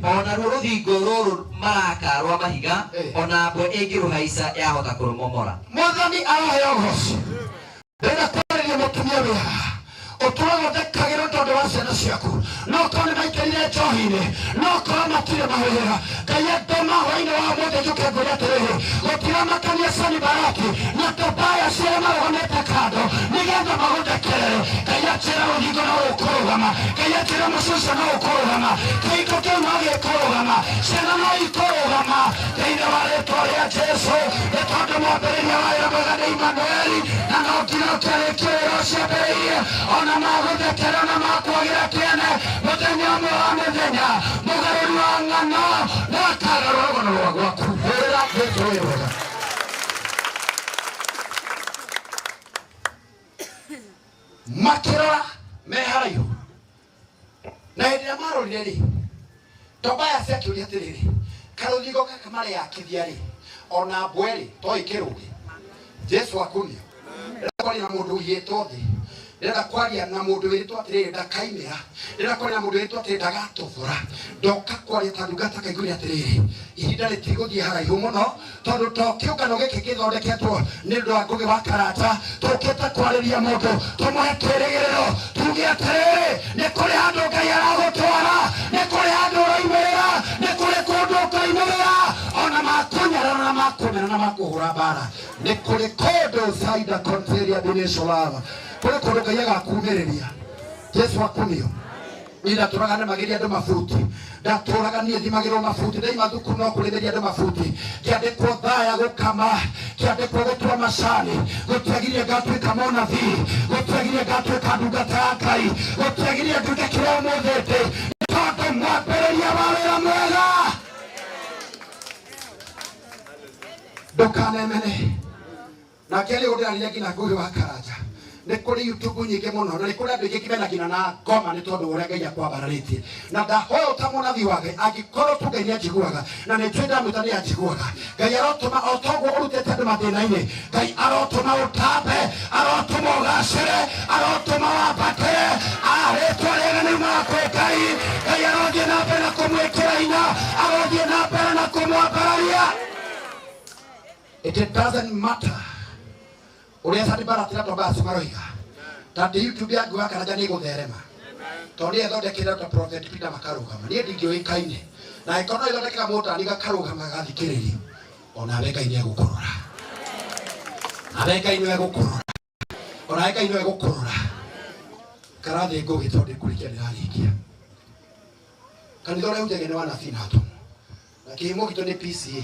o naruo rũthingo rũrũ maraka rwa mahiga, ona mbwe ĩngĩrũhaica yahota kũrũmomora. Mwathani araheo ũgoci. Ndĩrenda kwarĩria mũtumia wĩ haha. Ũtũraga ũthekagĩrwo tondũ wa ciana ciaku, no korwo nĩ maikarire njohi-inĩ, no korwo matirĩ mawĩra. Ngai atũma hwainĩ wa ũmũthĩ njũke ngwĩre atĩrĩrĩ, gũtiramakania Sanibalati na Tobaya ciarĩa marũgamĩte kando nĩgetha magũthekerere. Ngai anjĩra rũthingo no rũkũrũgama, Ngai anjĩra mũciĩ ũcio no ũkũrũgama, kĩhiko kĩu no gĩkũrũgama, ciana no ikũrũgama thĩinĩ wa rĩtwa rĩa Jesu, nĩ tondũ mwambĩrĩria wa wĩra mwega nĩ Imanueli, na no nginya ũkĩarĩkie wĩra ũcio ambĩrĩirie, ona magũthekera na makwagĩra kĩene. Mũthenya ũmwe wa mĩthenya mũgarũri wa ng'ano no akagarũra rũgano rwa gwaku. Hũrĩra Jesu wĩ wega. Makĩrora me haraihu, na hĩndĩ ĩrĩa marorire rĩ, Tobias akĩũria atĩrĩrĩ, karũthingo gaka mareyakithia rĩ, ona mbwe rĩ, to ĩkĩrũge? Jesu akumio. Ndĩrenda kwaria na mũndũ ũigĩtwo thĩ, ndĩrenda kwaria na mũndũ wĩrĩtwo atĩrĩrĩ ndakaimĩra, ndĩrenda kwaria na mũndũ wĩrĩtwo atĩrĩrĩ ndagatũthũra. Ndoka kwaria ta ndungata kaiguire atĩrĩrĩ, ihinda rĩtigũthiĩ haraihu mũno, tondũ to kĩũngano gĩkĩ gĩthondeketwo nĩ ũndũ wa Ngũgĩ wa Karanja. Tũkĩte kwarĩria mũndũ, tũmũhe kĩrĩgĩrĩro, tuge atĩrĩrĩ, nĩ kũrĩ handũ Ngai aragũtwara, nĩ kũrĩ handũ ũraimĩrĩra, nĩ kũrĩ kũndũ ũkaimĩrĩra, ona makũnyarara na makũmena na makũhũra mbara, nĩ kũrĩ kũndũ saida konteria binesholava, kũrĩ kũndũ Ngai agakumĩrĩria. Jesu akumio. Niĩ ndatũraga nĩmagĩria andũ mabuti, ndatũraga niĩ thimagĩrwo mabuti, ndaima thukuru no kũrĩmĩria andũ mabuti, ngĩandĩkwo thaya gũkama, ngĩandĩkwo gũtua macani, gũtiagirie ngatuĩka mũnabii, gũtiagirie ngatuĩka ndungata ya Ngai, gũtiagirie nduĩke kĩrĩa ũmũthĩ ndĩ, tondũ mwambĩrĩria wa wĩra mwega ndũkanemene. Nake rĩu ndĩrarire nginya Ngũgĩ wa Karanja, nĩ kũrĩ YouTube nyingĩ mũno, na nĩ kũrĩ andũ aingĩ mena nginya na ngoma nĩ tondũ wa ũrĩa Ngai akwambararĩtie. Na ndahoya ta mũnabii wa Ngai, angĩkorwo tu Ngai nĩ anjiguaga, na nĩ njũĩ ndamwĩta nĩ anjiguaga, Ngai arotũma o toguo ũrutĩte andũ mathĩna-inĩ, Ngai arotũma ũtambe, arotũma ũgacĩre, arotũma wambatĩre. Rĩtwa rĩega nĩ riumaga kwĩ Ngai. Ngai arothiĩ na mbere na kũmwĩkĩra hinya, arothiĩ na mbere na kũmwambararia. It doesn't matter ũrĩa Sanibalati na Tobias maroiga, tondũ YouTube ya Ngũgĩ wa Karanja nĩ ĩgũtherema, tondũ nĩyo ĩthondekire ta Prophet Peter makarũgama. Niĩ ndingĩũĩkaine, na angĩkorwo no ĩthondekera mũtani gakarũgama gagathikĩrĩrio, onawe Ngai nĩ egũkũrora, nawe Ngai nĩ egũkũrora, onawe Ngai nĩ egũkũrora. Karathĩ Ngũgĩ, tondũ ndĩkũrĩkia ndĩrarĩkia. Kanitha ũrĩa hunjagia nĩ wa anabii na atũmwo, na kĩhumo gitũ nĩ PCA.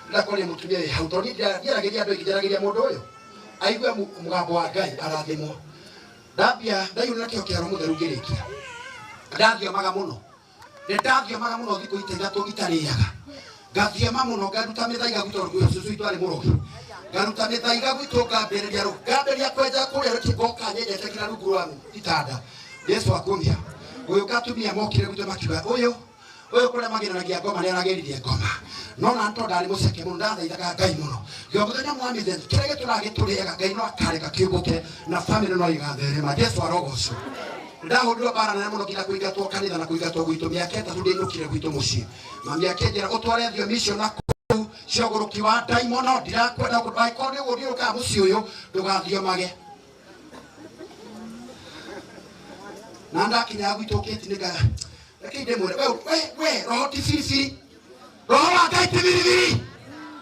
Ndĩrakwaria mũtumia wĩ hau, tondũ niĩ ndiaragĩria andũ aingĩ, njaragĩria mũndũ ũyũ aigue mũgambo wa Ngai arathimwo. Ndambia ndaiyũrwo na kĩo kĩa Roho Mũtheru ngĩrĩkia, ndathiomaga mũno, nĩ ndathiomaga mũno thikũ ita ithatũ itarĩaga, ngathioma mũno, ngaruta mĩthaiga gwitũ, tondũ cũcũ witũ arĩ mũrogi, ngaruta mĩthaiga gwitũ, ngambĩrĩria rũ ngambĩrĩria kwenja kũrĩa rũkĩ, ngoka nyenjete nginya rungu rwa itanda. Jesu akumia. Gũgĩũka atumia mokire gwitũ makiuga, ũyũ ũyũ kũrĩa mageranagia ngoma nĩ arageririe ngoma. No na tondũ ndarĩ mũceke mũno, ndathaithaga Ngai mũno ngĩo mũthenya ũmwe wa mĩthenya kĩrĩa gĩtũraga gĩtũrĩaga Ngai no akareka kĩũmbũke na famĩlĩ no ĩgatherema. Jesu arogocwo. Ndahũrirwo mbara nene mũno nginya kũingatwo kanitha na kũingatwo gwitũ. Mĩaka 3 ndĩinũkire gwitũ mũciĩ. Mami akĩnjĩra ũtware thiomi icio na kũu cia ũgũrũki wa ndaimono, ndirakwenda angĩkorwo nĩ ũgũthiũrũrũkaga mũciĩ ũyũ ndũgathiomage. Na ndakinya gwitũ ngĩtinĩka, reke ndĩmwĩre, we, we, we, roho ti biribiri, roho wa Ngai ti biribiri,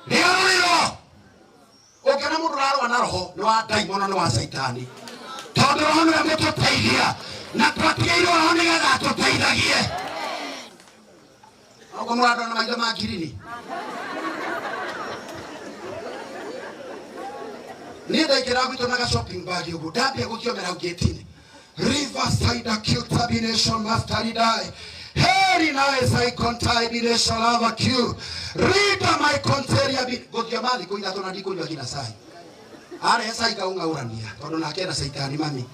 rĩarũrĩrwo. Ũngĩona mũndũ ũrarũa na roho nĩ wa ndaimono, nĩ wa caitani, tondũ roho nĩwe mũtũteithia, na twatigĩirwo roho nĩgetha atũteithagie. Oguo mũrandora na maitho ma ngirini. Niĩ ndaingĩra gwitũ na ga shopping bag ũguo, ndambia gũthiomera hau gate-inĩ, Riverside acute termination master die heri nae psychontabination lava q rida my conteria bi gũthioma thikũ 3 na ndikũnyua nginya cai. Arehe cai ngaũng'aũrania, tondũ nake ena caitani mami.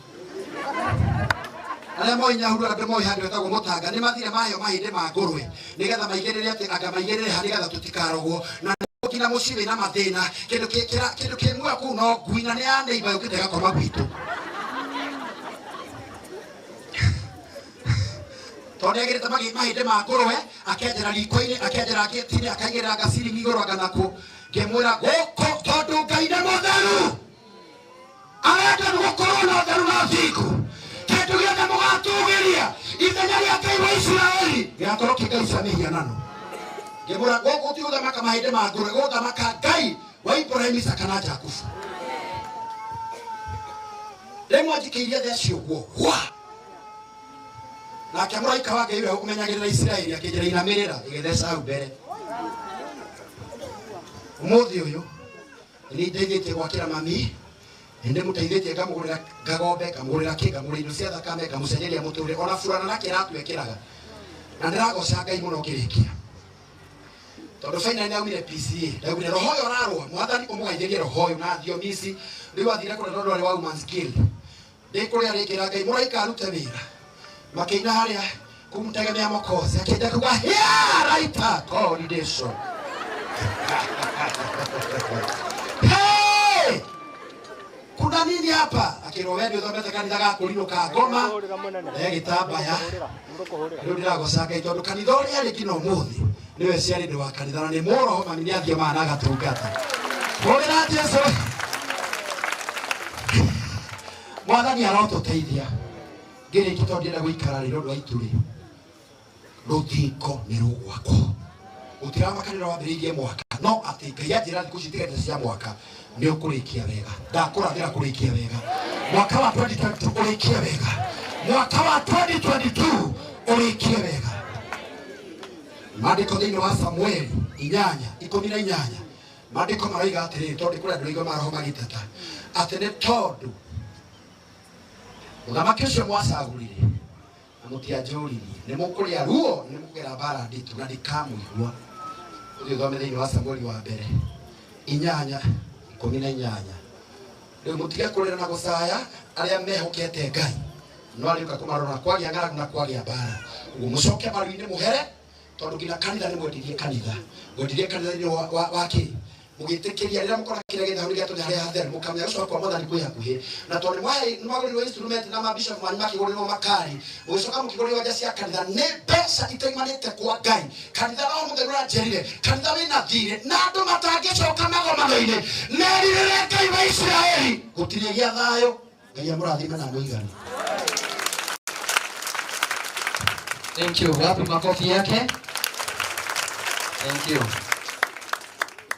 Arĩa moĩ Nyahururu, andũ moĩ handũ hetagwo Mũtanga, nĩ mathire maheo mahĩndĩ ma ngũrwe nĩgetha maigĩrĩre atĩ anga maigĩrĩre ha nĩgetha tũtikarogwo. Na nginya mũciĩ wĩna mathĩna, kĩndũ kĩ muoyo kũu no ngui, na nĩ ya neighbor yũkĩte ĩgakoma gwitũ. Tondũ nĩagĩrĩte mahĩndĩ ma ngũrwe, akenjera riko-inĩ, akenjera ngĩti-inĩ, akaigĩrĩra ngaciringi igũrũ anga nakũ. Ngĩmwĩra gũkũ, tondũ Ngai nĩ mũtheru, arenda gũkorwo na ũtheru na ũthingu. mũgatũgĩria ithenya rĩa Ngai wa Isiraeli gĩgakorwo kĩ ngai cia mĩhianano. Ngĩmũra gũkũ ti gũthamaka mahĩndĩ ma ngũrwe, gũthamaka Ngai wa Iburahĩmu, Isaka na Jakubu. Rĩmwe njikĩirie theci ũguo hwa, nake mũraika wa Ngai ũrĩa ũmenyagĩrĩra Isiraeli akĩnjĩra inamĩrĩra, ĩgĩtheca hau mbere. Ũmũthĩ ũyũ nĩ ndeithĩtie gwakĩra mami, nĩ ndĩmũteithĩtie ngamũgũrĩra ngagombe, ngamũgũrĩra kĩ, ngamũgũrĩra indo cia thakame, ngamũcenjeria mũtũrĩre, ona burana na kĩratu ekĩraga. Na ndĩragoca Ngai mũno ngĩrĩkia, tondũ finally ndaumire PCA, ndaugire roho ũyũ ũrarũa, mwathani ũmũgaithĩrie roho ũyũ na thiomi ici. Rĩu athire kũrĩa tondũ arĩ wa Women's Guild, ndĩ kũrĩa rĩngĩ na Ngai mũraika arute wĩra, makĩina harĩa kumtegemea Mwokozi, akĩenda kuga here right coordination. Hey! Kuna nini hapa? Akĩrwo we nĩ ũthomete kanitha ga kũrinũka ngoma na gĩtambaya. Rĩu ndĩragoca Ngai tondũ kanitha ũrĩa arĩ nginya ũmũthĩ nĩwe ciarĩ wa kanitha na nĩ mũroho mami nĩ athiomaga na agatungata. Hũrĩra Jesu. Mwathani arotũteithia. Ngĩrĩkia tondũ ndienda gũikara rĩ ũndũ wa itu rĩ, rũthingo nĩ rũgwakwo. Gũtiramakanĩra wambĩrĩirie mwaka, no atĩ Ngai anjĩra thikũ ici itigarĩte cia mwaka nĩ ũkũrĩkia wega. Ndakũrathĩra kũrĩkia wega mwaka wa 2022, ũrĩkie wega mwaka wa 2022, ũrĩkie wega. Maandĩko thĩinĩ wa Samueli 8:18, maandĩko maroiga atĩrĩrĩ, tondũ kũrĩ andũ raigua maroho magĩteta atĩ nĩ tondũ mũthamaki ũcio mwacagũrire na mũtianjũririe, nĩ mũkũrĩa ruo, nĩ mũkũgera mbara nditũ na ndikamũigua. Ũthiĩ ũthome thĩinĩ wa Samueli wa mbere 8:18. Rĩu mũtige kũrĩra na gũcaya, arĩa mehokete Ngai no arĩũka kũmarora kwagĩa ng'aragu na kwagĩa mbara. Ũguo mũcoke maru-inĩ mũhere, tondũ nginya kanitha nĩ mwendirie kanitha, mwendirie kanitha thĩinĩ wa kĩ mũgĩtĩkĩria rĩrĩa mũkora kĩrĩa gĩthabu gĩatonya harĩa hatheru, mũkamenya gũcoka kwa mwathani kwĩ hakuhĩ. Na tondũ nĩ mwagũrĩirwo instrument na mabishop manyu makĩgũrĩrwo makari, mũgĩcoka mũkĩgũrĩrwo nja cia kanitha nĩ mbeca itaimanĩte kwa Ngai. Kanitha roho mũtheru ũranjĩrire kanitha wĩna thirĩ na andũ matangĩcoka magomano-inĩ merirĩre Ngai wa Isiraeli, gũtirĩ gĩa thayũ. Ngai amũrathime na amũigane. Thank you. Wapi makofi yake? Thank you.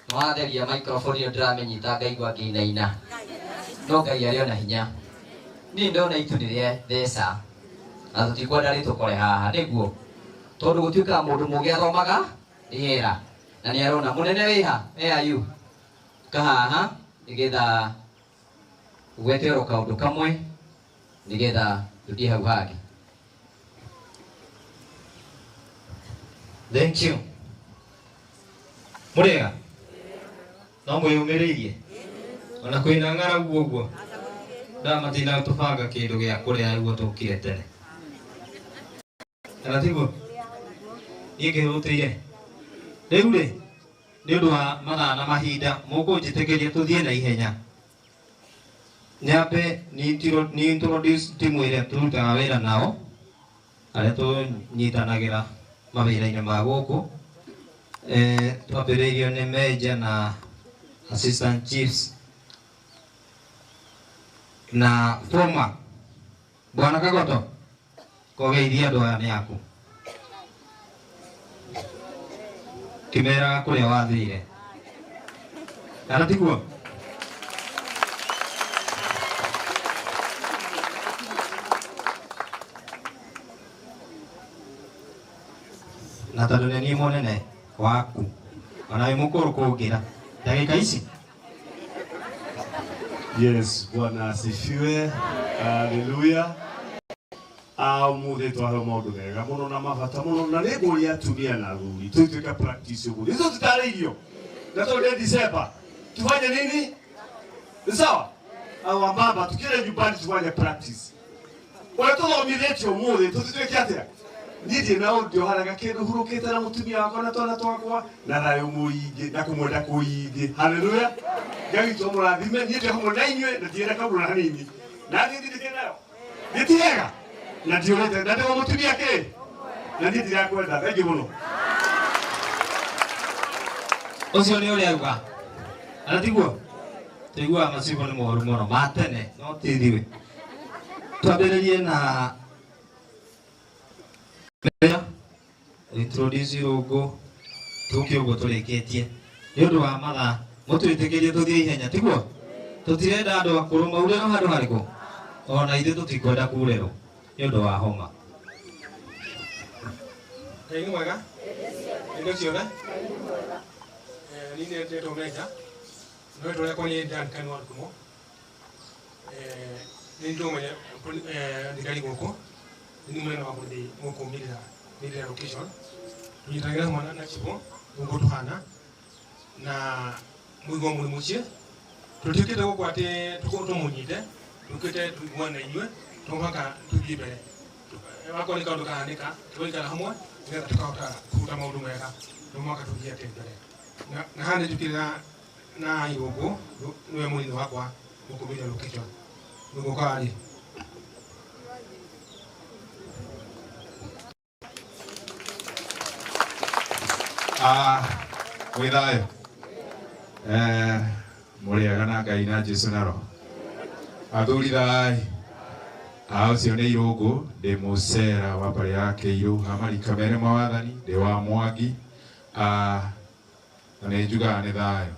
Mwatheria microphone ĩyo ndĩramĩnyita ngaigua ngĩinaina. No Ngai arĩ ona hinya. Niĩ ndona itu nĩ rĩa theca na tũtikwenda rĩtũkore haha nĩguo, tondũ gũtuĩkaga mũndũ mũgĩ athomaga rĩera na nĩ arona mũnene wĩha. Where are you? Kahaha nĩgetha ũgwete oro kaũndũ kamwe nĩgetha tũthiĩ hau hangĩ. Thank you. Mũrĩega? No mwĩyũmĩrĩirie? Ona kwĩna ng'aragu ũguo? Ndamatinda tũbanga kĩndũ gĩa kũrĩa nĩguo tũkire tene. Kana tiguo? Niĩ ngĩhũtĩire. Rĩu rĩ, nĩ ũndũ wa mathaa na mahinda, mũkũnjĩtĩkĩria tũthiĩ na ihenya. Nyambe ni introduce timu ĩrĩa tũrutaga wĩra nao, arĩa tũnyitanagĩra mawĩra-inĩ ma gũkũ. Twambĩrĩirio nĩ major na assistant chiefs na former Bwana Kagoto, kogeithia andũ aya nĩ aku. Kĩmeraga kũrĩa wathire. Kana tiguo? Na tondũ nĩ niĩ mũnene waku, ona wĩ mũkũrũ kũngĩra ndagĩka ici. Yes, Bwana asifiwe. Haleluya. Umuthi twaheo maundu mega muno na mabata muno, na nĩ ngũria atumia na athuri tũtuĩke practice ũguo ithuĩ tũtarĩirio na tondũ nĩ December tufanye nini? Ni sawa? Au wababa tukienda nyumbani tufanye practice ũrĩa tũthomithĩtio ũmũthĩ, tũtituĩke atĩa? Niĩ ndirĩ na ũndũ ndiohanaga kĩndũ hurũkĩte na mũtumia wakwa na twana twakwa na thayũ mũingĩ na kũmwenda kũingĩ. Haleluya. Ngai witũ amũrathime. Niĩ ndĩ hamwe na inyuĩ na ndirenda kaũndũ na hanini na niĩ ndirĩ nayo nĩ ti hega na ndiũrĩte na ndĩwa mũtumia kĩ na niĩ ndirakwenda. Thengiũ mũno. Ũcio nĩ ũrĩa auga. Na tiguo? Tũiguaga macigo nĩ moru mũno ma tene, no ti ithuĩ. Twambĩrĩrie na Introduce Irũngũ tũke ũguo tũrĩkĩtie nĩ ũndũ wa mathaa mũtwĩtĩkĩrie tũthiĩ ihenya tiguo tũtirenda andũ akũrũ maurĩrwo handũ harĩkũ ona ithuĩ tũtikwenda kurĩrwo nĩ ũndũ wa homa. Ngai nĩ mwega hĩndĩ ciothe. Niĩ nĩ ndĩtwo Meja no rĩtwa rĩakwa nĩ Duncan Warukumo. Nĩ ndũmenya thigari gũkũ nĩ niĩ mũnene wa borithi gũkũ Mirira location tũnyitanagĩra hamwe na chibũ ũguo tũhana na mũigua mũrĩ mũciĩ tũtiũkĩte gũkũ atĩ tũmũnyite tũkĩte tũiguane na inyuĩ to mũhaka tũthiĩ mbere wakorwo nĩ kaũndũ kahanĩka tũgaikara hamwe nĩgetha tũkahota kũruta maũndũ mega no mũhaka tũthiĩ atĩ mbere na haha nĩnjũkĩrĩra na Irũngũ nĩwe mũnini wakwa gũkũ Mirira location nĩguo kawaria. Ah, wĩ thayũ. Mũrĩega na Ngai na Jesu na Roho. Athuri thayũ. Ah, ũcio nĩ Irũngũ, ndĩ mũcera wa mbarĩ ya Kĩirũ, ha marika merĩ ma wathani, ndĩ wa Mwangi. Ah, na nĩ njugaga nĩ thayũ.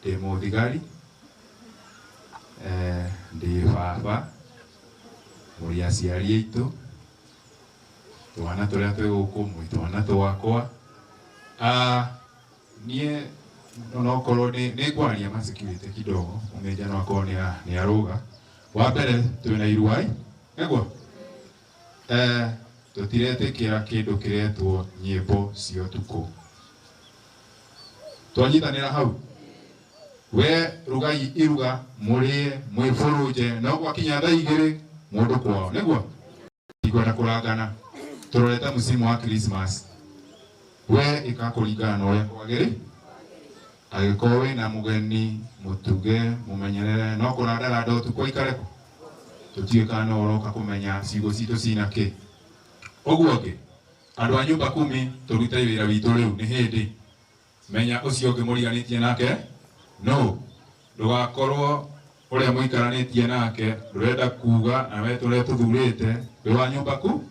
Ndĩ mũthigari, ndĩ baba, mũrĩ aciari aitũ, twana tũrĩa twĩ gũkũ mwĩ twana twakwa. Niĩ onokorwo nĩ ngwaria ma security kidogo mũmĩnja no akorwo nĩ arũga. Wa mbere twĩna iruai nĩguo tũtiretĩkĩra kĩndũ kĩretwo nyĩmbo cia ũtukũ. Twanyitanĩra hau we rugai iruga mũrĩe mwĩbũrũnje no gwakinya thaa igĩrĩ mũndũ kwao nĩguo tikwenda kũrangana tũrorete msimu wa Christmas we ĩka kũringana na ũrĩa kwagĩrĩ angĩkorwo wĩna mũgeni mũtuge mũmenyerere no kũrandaranda ũtukũ aikare kũ tũtiũĩ kana no ũroka kũmenya ciugo citũ cina kĩ. Ũguo ũngĩ andũ a nyũmba kumi tũrute wĩra witũ rĩu nĩ hĩndĩ menya ũcio ũngĩ mũriganĩtie nake no ndũgakorwo ũrĩa mũikaranĩtie nake ndũrenda kuga na we tũrĩa tũthurĩte wĩ wa nyũmba ku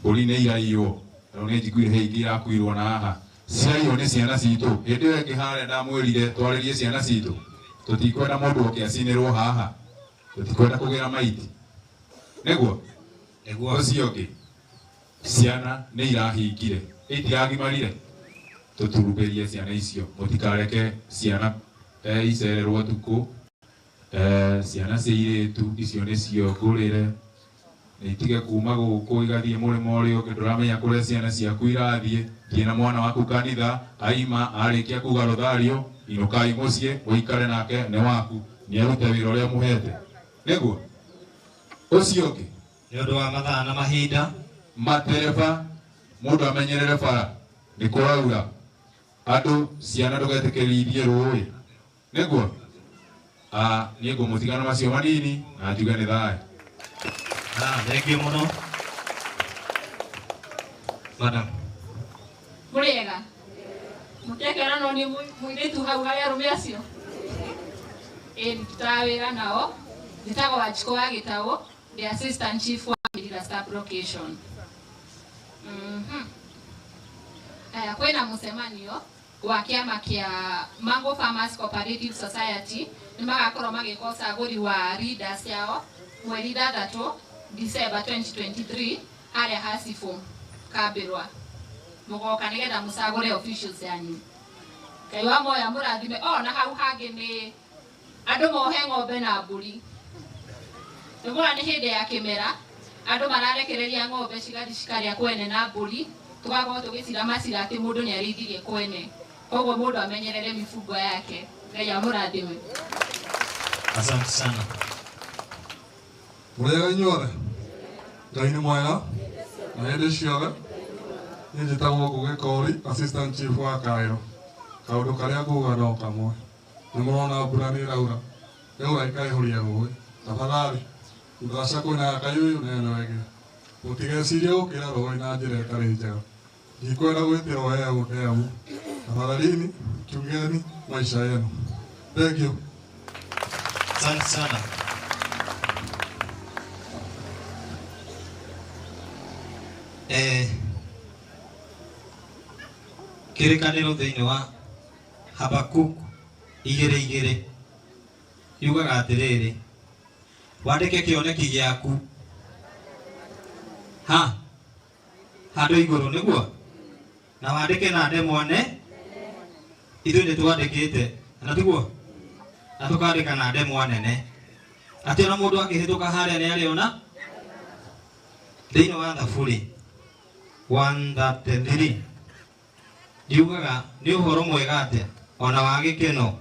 mbũri nĩ iraiywo rĩu nĩ njiguire he ingĩ irakuirwo na haha ciraiywo nĩ ciana citũ hĩndĩ ĩyo ĩngĩ harĩa ndamwĩrire twarĩrie ciana citũ tũtikwenda mũndũ oke acinĩrwo haha tũtikwenda kũgĩra maiti nĩguo ũcio ũngĩ ciana nĩ irahingire itiragimarire tũturumberie ciana icio mũtikareke ciana icererwo ũtukũ ciana cia irĩtu icio nĩcio ngũrĩre nĩ itige kuma gũkũ igathiĩ mũrĩmo ũrĩa ũngĩ ndũramenya kũrĩa ciana ciaku irathiĩ thiĩ na mwana waku kanitha aima arĩkia kuga rũthario inũkai mũciĩ ũikare nake nĩ waku nĩ arute wĩra ũrĩa mũhete nĩguo ũcio ũngĩ nĩ ũndũ wa mathaa na mahinda matereba mũndũ amenyerere bara nĩ kũraura andũ ciana ndũgetĩkĩrie ithiĩ rũĩ nĩguo niĩ ngũmũtigana macio manini na njuge nĩ thayũ. Thank you mũno madam. Mũrĩega mũkĩakĩona no niĩ mũirĩtu hau harĩ arũme acio ĩĩ ndutaga wĩra nao njĩtagwo Wanjikũ wa Gĩtaũ the assistant chief wa Mirira sub location. Aya kwĩna mũcemanio wa kĩama kĩa Mango Farmers Cooperative Society nĩ magakorwo magĩka ũcagũri wa leaders yao mweri 6 December 2023 harĩa Hasifũ Kambĩrwa mũgoka nĩgetha mũcagũre officials yanyu. Ngai wa moya mũrathime. O na hau hangĩ nĩ andũ mohe ng'ombe na mbũri nĩguo nĩ hĩndĩ ya kĩmera andũ mararekereria ng'ombe cigathiĩ cikarĩa kwene na mbũri tũgakorwo tũgĩciramacira atĩ mũndũ nĩ arĩithirie kwene koguo mũndũ amenyerere mifugo yake. Ngai amũrathime. Asante sana. Mũrĩega inyuothe Ngai nĩ mwega na hĩndĩ ciothe niĩ njĩtagwo Ngũgĩ Kori assistant chief wa Kaĩro kaũndũ karĩa nguga no kamwe nĩ mũrona mbura nĩ ĩraura yaura ĩkaihũria rũĩ tafadhali thutha kwĩna kayũyũ na ĩno ĩngĩ mũtigecirie gũkĩra rũĩ na njĩra ĩtarĩ njega ndikwenda gwĩtĩrwo weũ ndemu tafadhalini chungeni maisha yenu. Thank you. Asante sana. Kĩrĩkanĩro thĩinĩ wa Habakuku 2:2 yugaga atĩrĩrĩ, wandĩke kĩoneki gĩaku ha handũ igũrũ nĩguo, na wandĩke na ndemwa nene. Ithuĩ nĩ twandĩkĩte na tiguo, na tũkandĩka na ndemwa nene atĩ ona mũndũ akĩhĩtũka harĩa nĩ arĩona. Thĩinĩ wa Thaburi 133 yugaga nĩ ũhoro mwega atĩa ona wa gĩkeno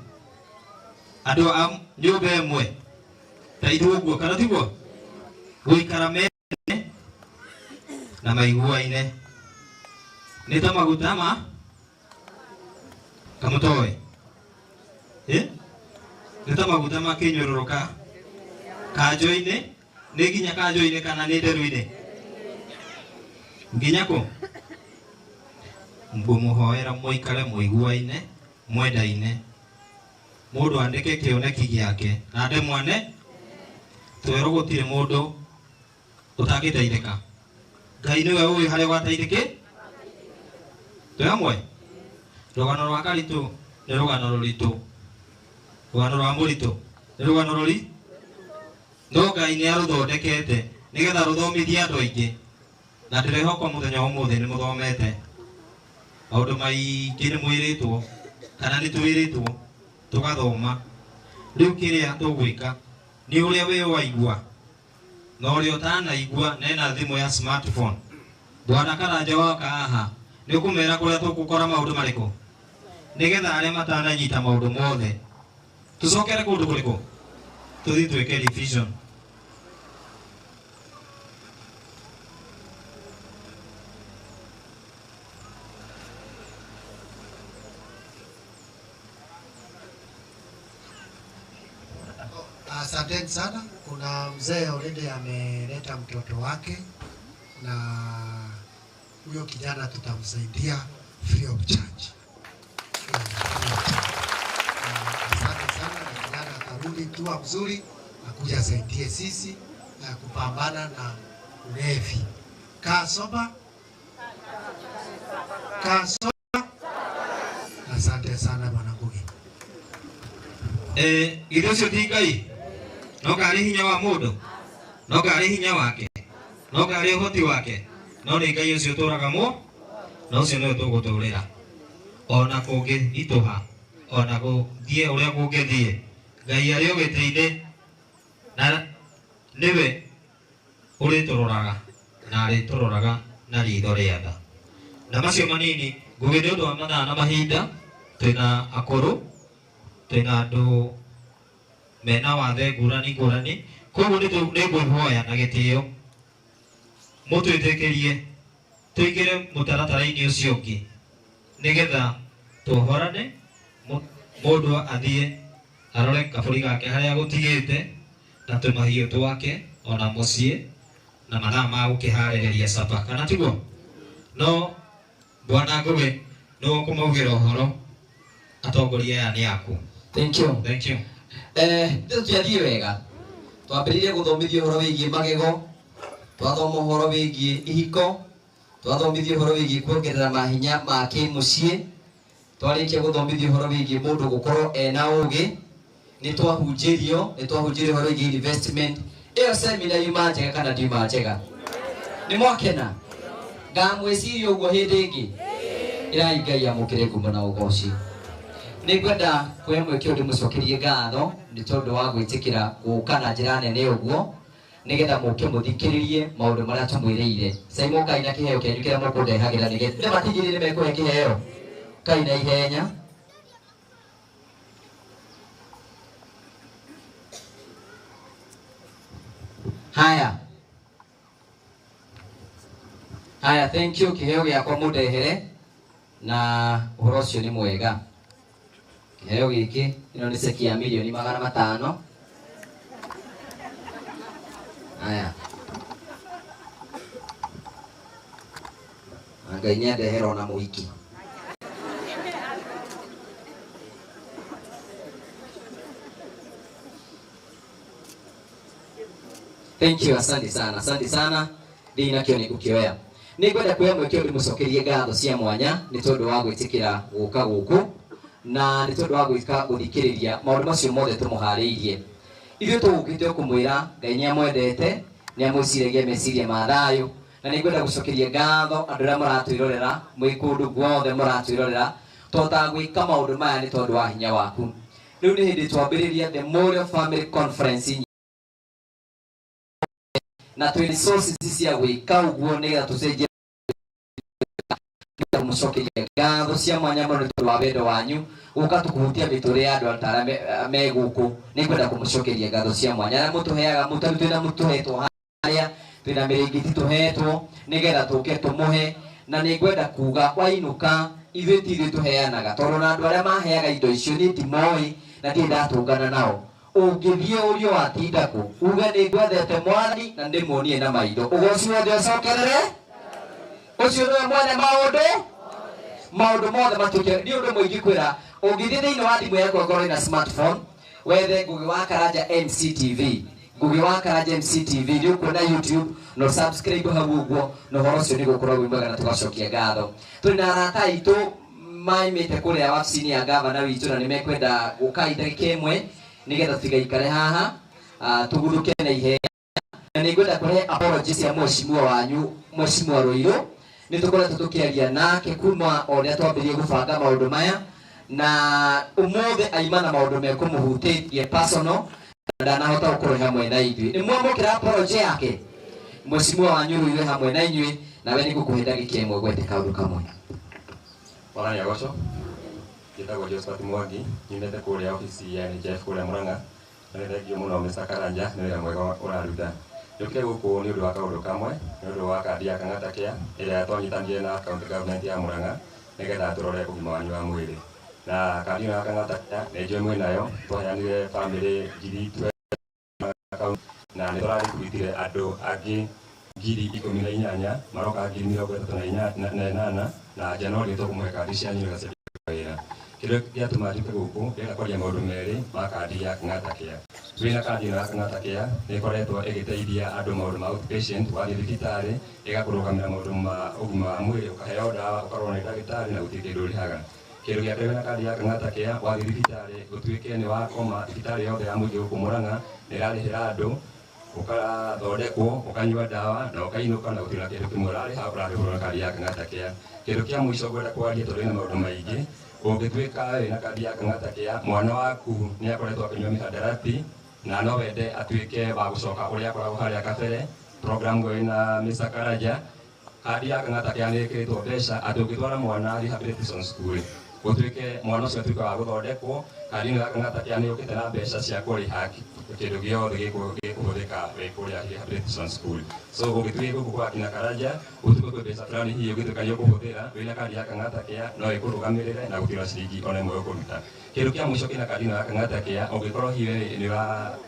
andũ a nyũmba ĩmwe ta ithuĩ ũguo, kana tiguo, gũikara mene na maiguaine nĩ ta maguta ma kamũtoĩ, nĩ ta maguta makĩnyũrũrũka kanjũ-inĩ, nĩ nginya kanjũ-inĩ kana nĩ nderu-inĩ, nginya kũ. Ngũmũhoera mũikare mũiguaine mwendaine, mũndũ andĩke kĩoneki gĩake na ndemwa nene, twerwo gũtirĩ mũndũ ũtangĩteithĩka. Ngai nĩwe ũĩ harĩa ũgateithĩkĩ. Twĩ hamwe? Rũgano rwa Karitũ nĩ rũgano rũritũ, rũgano rwa mũritũ nĩ rũgano rũri, no Ngai nĩ arũthondekete nĩgetha rũthomithie andũ aingĩ, na ndĩrehoka mũthenya wa ũmũthĩ nĩ mũthomete maũndũ maingĩ, nĩ mwĩrĩtwo kana nĩ twĩrĩtwo tũgathoma. Rĩu kĩrĩa tũgwĩka nĩ ũrĩa we waigua na ũrĩa ũtanaigua na ena thimũ ya smartphone. Bwana Karanja woka haha nĩ ũkũmera kũrĩa tũgũkora maũndũ marĩkũ, nĩgetha arĩa matananyita maũndũ mothe tũcokere kũndũ kũrĩkũ tũthiĩ twĩke revision. Asanteni sana. Kuna mzee already ameleta mtoto wake, na huyo kijana tutamsaidia free of charge. Asante sana, na kijana atarudi tu mzuri akuja asaidie sisi kupambana na ulevi. Kasoba, kasoba. Asante sana Bwana Ngugi. Githĩ ũcio ti Ngai? No karĩ hinya wa mũndũ, no karĩ hinya wake, no karĩ ũhoti wake, no nĩ Ngai ũcio ũtũũraga muo, na ũcio nĩwe tũgũtũũrĩra ona kũngĩritũha, ona gũthiĩ ũrĩa kũngĩthiĩ. Ngai arĩ o gĩtĩ-inĩ na nĩwe ũrĩtũroraga na arĩtũroraga na ritho rĩa tha. Na macio manini Ngugi, nĩ ũndũ wa mathaa na mahinda, twĩna akũrũ, twĩna andũ mena wathe ngũrani ngũrani, koguo nĩ ngwĩhoya na gĩtĩo mũtwĩtĩkĩrie tũingĩre mũtaratara-inĩ ũcio ũngĩ nĩgetha tuohorane, mũndũ athiĩ arore kabũri gake harĩa gũtigĩte na tũmahiũ twake ona mũciĩ na mathaa ma gũkĩharĩrĩria capa, kana tiguo? No Bwana Ngugi nĩwe ũkũmaugĩra ũhoro, atongoria aya nĩ aku. Thank you. Thank you. Tũtiathiĩ wega, twambĩrĩirie gũthomithio ũhoro wĩgiĩ magego, twathoma ũhoro wĩgiĩ ihiko, twathomithio ũhoro wĩgiĩ kuongerera mahinya ma kĩmũciĩ, twarĩkia gũthomithio ũhoro wĩgiĩ mũndũ gũkorwo ena ũgĩ, nĩ twahunjĩrio ũhoro wĩgiĩ investment. Ĩyo seminar yuma njega kana ndiuma njega? Nĩ mwakena? Ngamwĩciria ũguo hĩndĩ ĩngĩ. Ĩrai Ngai amũkĩre ngumo na ũgoci. Nĩ ngwenda kuoya mweke ũyũ ndĩmũcokerie ngatho nĩ tondũ wa gwĩtĩkĩra gũka na njĩra nene ũguo, nĩgetha mũke mũthikĩrĩrie maũndũ marĩa tũmwĩrĩire. Cai mũkai na kĩheo kĩanyu kĩrĩa mũkũndehagĩra nĩgetha nĩ matigĩrĩre nĩ mekũhe kĩheo. Kai na ihenya. Haya. Haya, thank you. Kĩheo gĩakwa mũndehere na ũhoro ũcio nĩ mwega. Kĩheo gĩkĩ ĩno nĩ ceki ya 500,000,000. Haya. Na Ngai nĩ andehera ona mũhiki. Thank you, asante sana, asante sana. Ndinakio nĩ ngũkĩoya. Nĩ ngwenda kuoya mweke ũyũ ndĩmũcokerie ngatho cia mwanya nĩ tondũ wa gwĩtĩkĩra gũka gũkũ na nĩ tondũ wa gwĩka gũthikĩrĩria maũndũ macio mothe tũmũharĩirie. Ithuĩ tũgũkĩte kũmwĩra Ngai nĩ amwendete, nĩ amwĩciragia meciria ma thayũ, na nĩ ngwenda gũcokeria ngatho andũ arĩa mũratwĩrorera mwĩ kũndũ guothe mũratwĩrorera tũhotaga gwĩka maũndũ maya nĩ tondũ wa hinya waku. Rĩu nĩ hĩndĩ twambĩrĩria the Memorial Family Conference na twĩ resources cia gwĩka ũguo nĩgetha tũcenjie mũcokeria ngatho cia mwanya mũno nĩ tondũ wa wendo wanyu gũka tũkũhutia mĩtũrĩre ya andũ ta arĩa me gũkũ. Nĩ ngwenda kũmũcokeria ngatho cia mwanya arĩa mũtũheaga mũtarĩ twĩna mũtũhetwo harĩa twĩna mĩrĩngĩti tũhetwo nĩgetha tũke tũmũhe, na nĩ ngwenda kuga wainũka ithuĩ ti ithuĩ tũheanaga tondũ na andũ arĩa maheaga indo icio niĩ ndimoĩ na ndirĩ ndatũngana nao. Ũngĩthiĩ ũrio watinda kũ uge nĩ ngwendete Mwathani na ndĩmuonie na maitho, ũgoci wothe ũcokerere ũcio nĩwe mwene maũndũ mothe matuĩke. Nĩ ũndũ mũingĩ kwĩra ũngĩthiĩ thĩinĩ wa thimũ yaku ongorwo ĩna smartphone wethe Ngugi wa Karanja MCTV, Ngugi wa Karanja MCTV nĩ ũkuona YouTube no subscribe hau ũguo na ũhoro ũcio nĩ gũkorwo wĩ mwega na tũgacokia ngatho. Tũrĩ na arata aitũ maimĩte kũrĩa wabici-inĩ ya gavana witũ na nĩ mekwenda gũka ndagĩka ĩmwe nĩgetha tũtigaikare haha tũguthũke na ihenya, na nĩ ngwenda kũrehe apology cia mheshimiwa wanyu Mheshimiwa Ruiru. Nĩ tũkoretwo tũkĩaria nake kuma o rĩrĩa twambĩrĩrie gũbanga maũndũ maya, na ũmũthĩ aima na maũndũ mekũmũhutĩtie personal na ndanahota gũkorwo hamwe na ithuĩ. Nĩ mwamũkĩra apology yake Mheshimiwa wanyu Ruiru hamwe na inyuĩ, nawe nĩ ngũkũhe ndagĩka ĩmwe gwete kaũndũ kamwe. Mwathani agocwo. Njĩtagwo Josephat Mwangi, nyumĩte kũrĩa obici ya NHIF kũrĩa Murang'a, na nĩ thengio mũno Mr. Karanja nĩ wĩra mwega ũraruta. Njũkire gũkũ nĩ ũndũ wa kaũndũ kamwe, nĩ ũndũ wa kandi ya Kang'ata Care ĩrĩa twanyitanire na county government ya Murang'a nĩgetha tũrore ũgima wanyu wa mwĩrĩ. Na kandi ĩno ya Kang'ata Care nĩ njũĩ mwĩ nayo, twaheanire bamĩrĩ 12,000 na nĩ tũrarikuitire andũ angĩ 18,000 maroka 38,000 na Januari tũkũmũhe kandi cianyu nĩgetha ciambie wĩra. Kĩrĩa gĩatũma njũke gũkũ ndĩrenda kwaria maũndũ merĩ ma kandi ya Kang'ata Care. Twĩna kandi ĩno ya Kang'ata Care nĩ ĩkoretwo ĩgĩteithia andũ maũndũ ma outpatient, wathiĩ thibitarĩ ĩgakũrũgamĩra maũndũ ma ũgima wa mwĩrĩ, ũkaheo ndawa, ũkarorwo nĩ ndagĩtarĩ na gũtirĩ kĩndũ ũrĩhaga. Kĩndũ gĩa kerĩ wĩna kandi ya Kang'ata Care wathiĩ thibitarĩ ũtuĩke nĩ wakoma thibitarĩ yothe ya mũingĩ gũkũ Murang'a nĩ ĩrarĩhĩra andũ, ũkathondekwo, ũkanyua ndawa na ũkainũka na gũtirĩ na kĩndũ kĩmwe ũrarĩha, ũrarĩhwo na kandi ya Kang'ata Care. Kĩndũ kĩa mũico ngwenda kwaria tondũ ĩna maũndũ maingĩ, ũngĩtuĩka wĩna kandi ya Kang'ata Care mwana waku nĩ akoretwo akĩnyua mĩhadarati na no wende atuĩke wa gũcoka ũrĩa akoragwo harĩa kabere, program ĩyo ĩna Mr. Karanja, kandi ya Kang'ata Care nĩ ĩkĩrĩtwo mbeca atĩ ũngĩtwara mwana rehabilitation school gũtuĩke mwana ũcio atuĩke wa gũthondekwo, kandi ĩno ya Kang'ata Care nĩ yũkĩte na mbeca cia kũrĩha kĩndũ gĩothe gĩkũhũthĩka wĩ kũrĩa rehabilitation school. So ũngĩtuĩka gũkũ kwa kina Karanja ũtuĩke kwĩ mbeca fulani hihi ũngĩtuĩka nĩ ũkũhũthĩra wĩna kandi ya Kang'ata Care no ĩkũrũgamĩrĩre na gũtirĩ ciringi ona ĩmwe ũkũruta. Kĩndũ kĩa mũico kĩna kandi ĩno ya Kang'ata Care ũngĩkorwo hihi we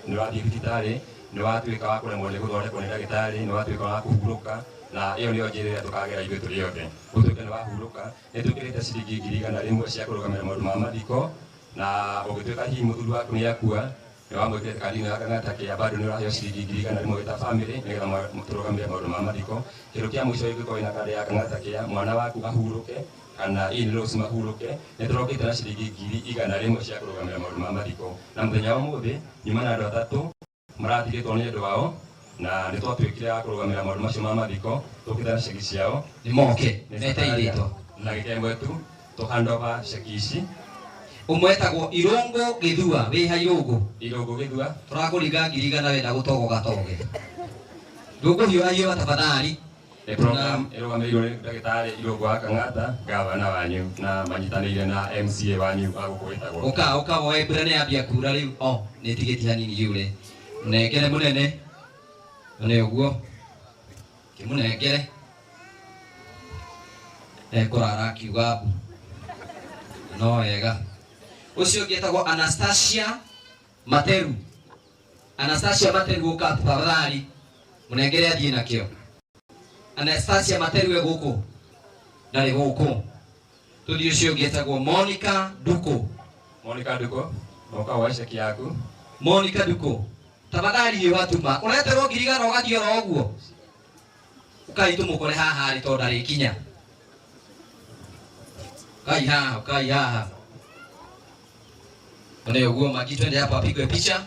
nĩ ũrathiĩ thibitarĩ nĩ watuĩka wa kũremwo nĩ gũthondekwo nĩ ndagĩtarĩ, nĩ watuĩka wa kũhurũka, na ĩyo nĩyo njĩra ĩrĩa tũkagera ithuĩ tũrĩ othe. Ũtuĩke nĩ wahurũka, nĩ twĩkĩrĩte ciringi 100,000 cia kũrũgamĩrĩra maũndũ ma mathiko, na ũngĩtuĩka hihi mũthuri waku nĩ akua nĩ wamwĩkĩrĩte kandi ĩno ya Kang'ata Care bado nĩ ũraheo ciringi 100,000 wĩ ta bamĩrĩ nĩgetha tũrũgamĩrĩre maũndũ ma mathiko. Kĩndũ kĩa mũico ũngĩkorwo wĩna kandi ya Kang'ata Care mwana waku ahurũke kana in-laws mahurũke, nĩ tũrokĩte na ciringi 100,000 cia kũrũgamĩrĩra maũndũ ma mathiko. Na mũthenya wa ũmũthĩ nyuma na andũ atatũ maratigĩtwo nĩ andũ ao na nĩ twatuĩkire a kũrũgamĩrĩra maũndũ macio ma mathiko, tũkĩte na ceki ciao nĩ moke meteithĩtwo na gĩkĩ ĩmwe tu tũhandoba ceki ici. Ũmwe etagwo Irũngũ Gĩthua, wĩ ha Irũngũ? Irũngũ Gĩthua. Tũrakũringa 100,000 wenda gũtogo gatoge. Ndũkũhiũha hiũha tafadhali. Nĩ program ĩrũgamĩrĩirwo nĩ ndagĩtarĩ Irũngũ wa Kang'ata, gavana wanyu na manyitanĩire na MCA wanyu wa gũkũ wĩtagwo. Ũka ũka woe mbura nĩ yambia kura rĩu. O nĩ ĩtigĩtie hanini yure. Mũnengere mũnene. Nĩ ũguo. Kĩmũnengere. Ekũrara akiuga mbu. No wega. Ũcio ũngĩ etagwo Anastasia Materu. Anastasia Materu ũka tafadhali. Mũnengere athiĩ nakĩo. Anastasia Materu e gũkũ. Ndarĩ gũkũ. Tũthiĩ ũcio ũngĩ etagwo Monica Nduku. Monica Nduku, ũka woe ceki yaku. Monica Nduku. Tafadhali hiũha tuma. Ũreterwo 100,000 ũgathiĩ oro ũguo. Kai tumukore haha ri tondu ndarikinya. Kai haha, kai haha. One uguo magi twende hapo apigwe picha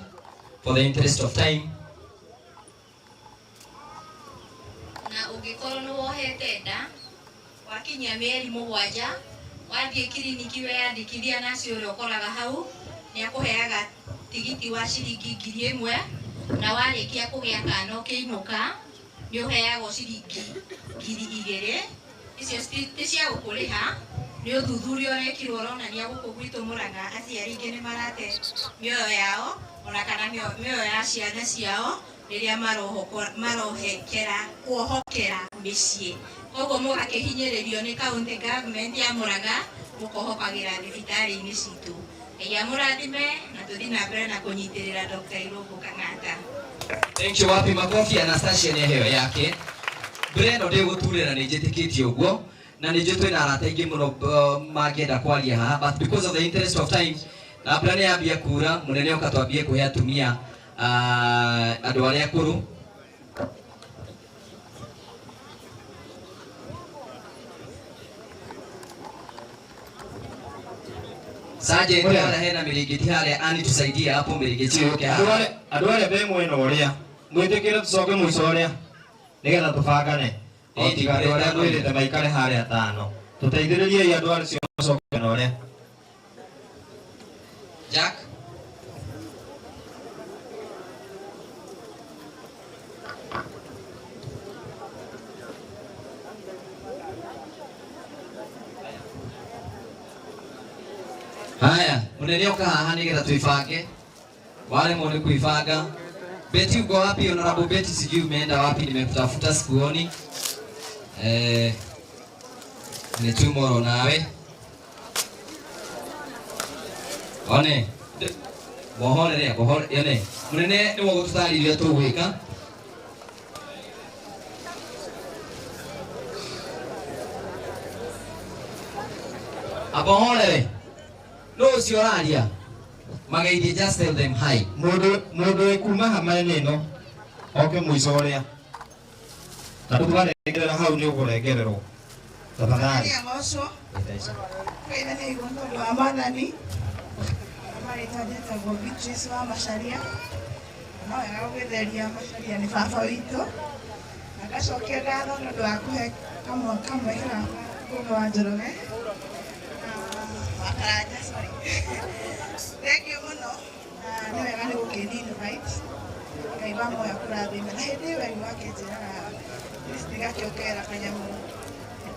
for the interest of time. Na ungikorwo ni wohete nda wakinyia mĩeri 7 wathiĩ kiriniki weyandĩkithia nacio ũrĩa ũkoraga hau nĩ akũheaga tigiti wa ciringi 1000 na warĩkia kũgĩa kana ũkĩinũka nĩ ũheagwo ciringi 2000 icio ti cia gũkũrĩha nĩ ũthuthuria ũrekirwo ũronania gũkũ gwitũ Mũrang'a aciari aingĩ nĩ marate mĩoyo yao ona kana mĩoyo ya ciana ciao rĩrĩa marohekera kuohokera mĩciĩ koguo mũgakĩhinyĩrĩrio nĩ county government ya Mũrang'a mũkohokagĩra thibitarĩ-inĩ citũ. Ngai amũrathime na tũthiĩ na mbere na kũnyitĩrĩra Dr. Irũngũ Kang'ata. Thank you. Wapi makofi Anastasia nĩ heo yake. Mbere ĩno ndĩgũturĩra nĩ njĩtĩkĩtie ũguo na nĩ njũĩ twĩna arata aingĩ mũno mangĩenda kwaria haha, but because of the interest of time na mbura nĩ yambia kura mũnene oka twambie kũhe atumia andũ arĩa akũrũ. Sergeant haria hena mĩrĩngĩti haria ani tusaidie hapo mĩrĩngĩti yũke haha. Andũ arĩa me mwena ũrĩa mwĩtĩkĩre tũcoke mũico ũrĩa nĩgetha tũbangane o tiga andũ arĩa mwĩrĩte maikare harĩa 5 tũteithĩrĩriei andũ acio macoke mwena ũrĩa. Jack Haya, munene oka haha nigetha tuibange. Waremwo ni kuibanga. Beti uko wapi? Honorable Beti, sijui umeenda wapi, nimekutafuta sikuoni. Ni tomorrow nawe. One. Bohore re, bohore yone. Munene ni wagututariria tugwika. Abohore re. No ucio ũraria mageithie, just tell them hi. Mundu wĩ kuma hama-inĩ ĩno oke mũico ũrĩa na twarengerera hau nĩ ũkũrengererwo tafadhali. Agocwo Ngai nĩ igũrũ tondũ wa Mwathani marĩtwa njĩtagwo Beatrice wa Macharia no wega gũgĩtheria Macharia nĩ baba witũ na ngacokia ngatho nĩ ũndũ wa kũhe kamweke gaka Ngũgĩ wa Njoroge Karanja, sorry. Thank you mũno na nĩ wega nĩ gũkĩni invite Ngai wa muoyo akũrathime na hĩndĩ ĩyo ĩngĩ wakĩnjĩraga please ndigakĩongerera kanyamũ.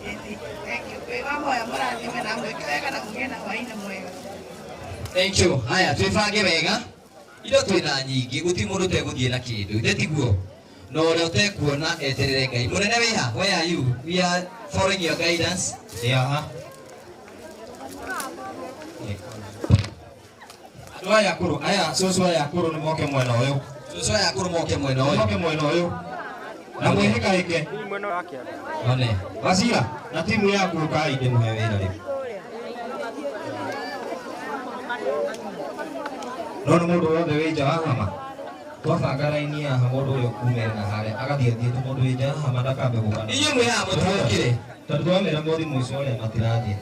Thank you. Ngai wa muoyo amũrathime na amwĩke wega na mũgĩe na hwaĩ-inĩ mwega. Thank you. Haya twĩbange wega indo twĩna nyingĩ gũtirĩ mũndũ ũtegũthiĩ na kĩndũ ithe tiguo na ũrĩa ũtekuona eterere Ngai. Mũnene wĩha, where are you? We are following your guidance. Yeah. Andũ aya akũrũ, aya cũcũ aya akũrũ nĩ moke mwena ũyũ. Cũcũ aya akũrũ moke mwena ũyũ. Moke mwena ũyũ. Na mwĩhĩkahĩke. One. Wacira, na timu yaku ũkai ndĩmũhe wĩra rĩu. No nĩ mũndũ wothe wĩ nja wa hama. Twabanga raini haha mũndũ ũyũ kumĩrĩra harĩa agathiĩ athiĩte mũndũ wĩ nja wa hama ndakambe gũka. Inyuĩ mwĩ haha mũtiokire. Tondũ twamĩra mũthiĩ mũico ũrĩa matirathiĩ.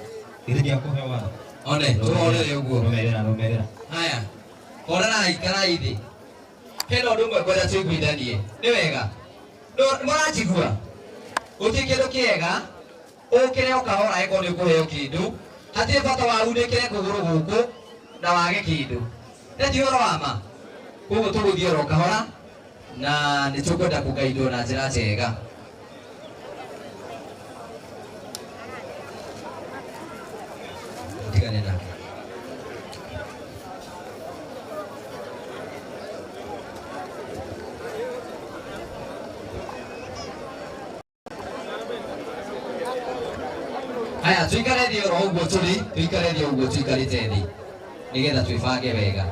Githĩ ndiakũhe watho. One, tũhorere ũguo. Rũmĩrĩra, rũmĩrĩra. Haya, horerai, ikarai thĩ. Hena ũndũ ũmwe ngwenda tũiguithanie. Nĩ wega. Mũranjigua? Gũtirĩ kĩndũ kĩega ũkĩre ũkahora angĩkorwo nĩ ũkũheo kĩndũ. Hatirĩ bata wa unĩkĩre kũgũrũ gũkũ na wage kĩndũ. Nĩ ti ũhoro wa ma. Koguo tũgũthiĩ oro kahora na nĩ tũkwenda kũgaindwo na njĩra njega. Tigane nake. Haya, tuikare thĩ oro ũguo tũrĩ, tuikare thĩ ũguo tuikarĩte thĩ nĩgetha twĩbange wega.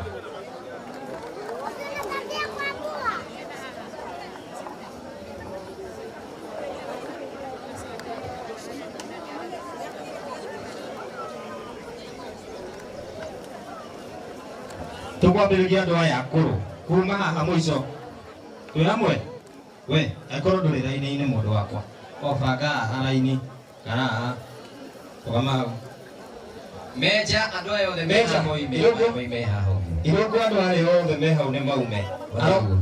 Tũkwambĩrĩria andũ aya akũrũ kuma haha mũico twĩ hamwe we angĩkorwo ndũrĩ raini-inĩ mũndũ wakwa O banga haha raini kana haha rũgama hau. Meja andũ aya othe Meja, moime Irũngũ. moime haha ũguo. Irũngũ andũ arĩa othe me hau nĩ maume.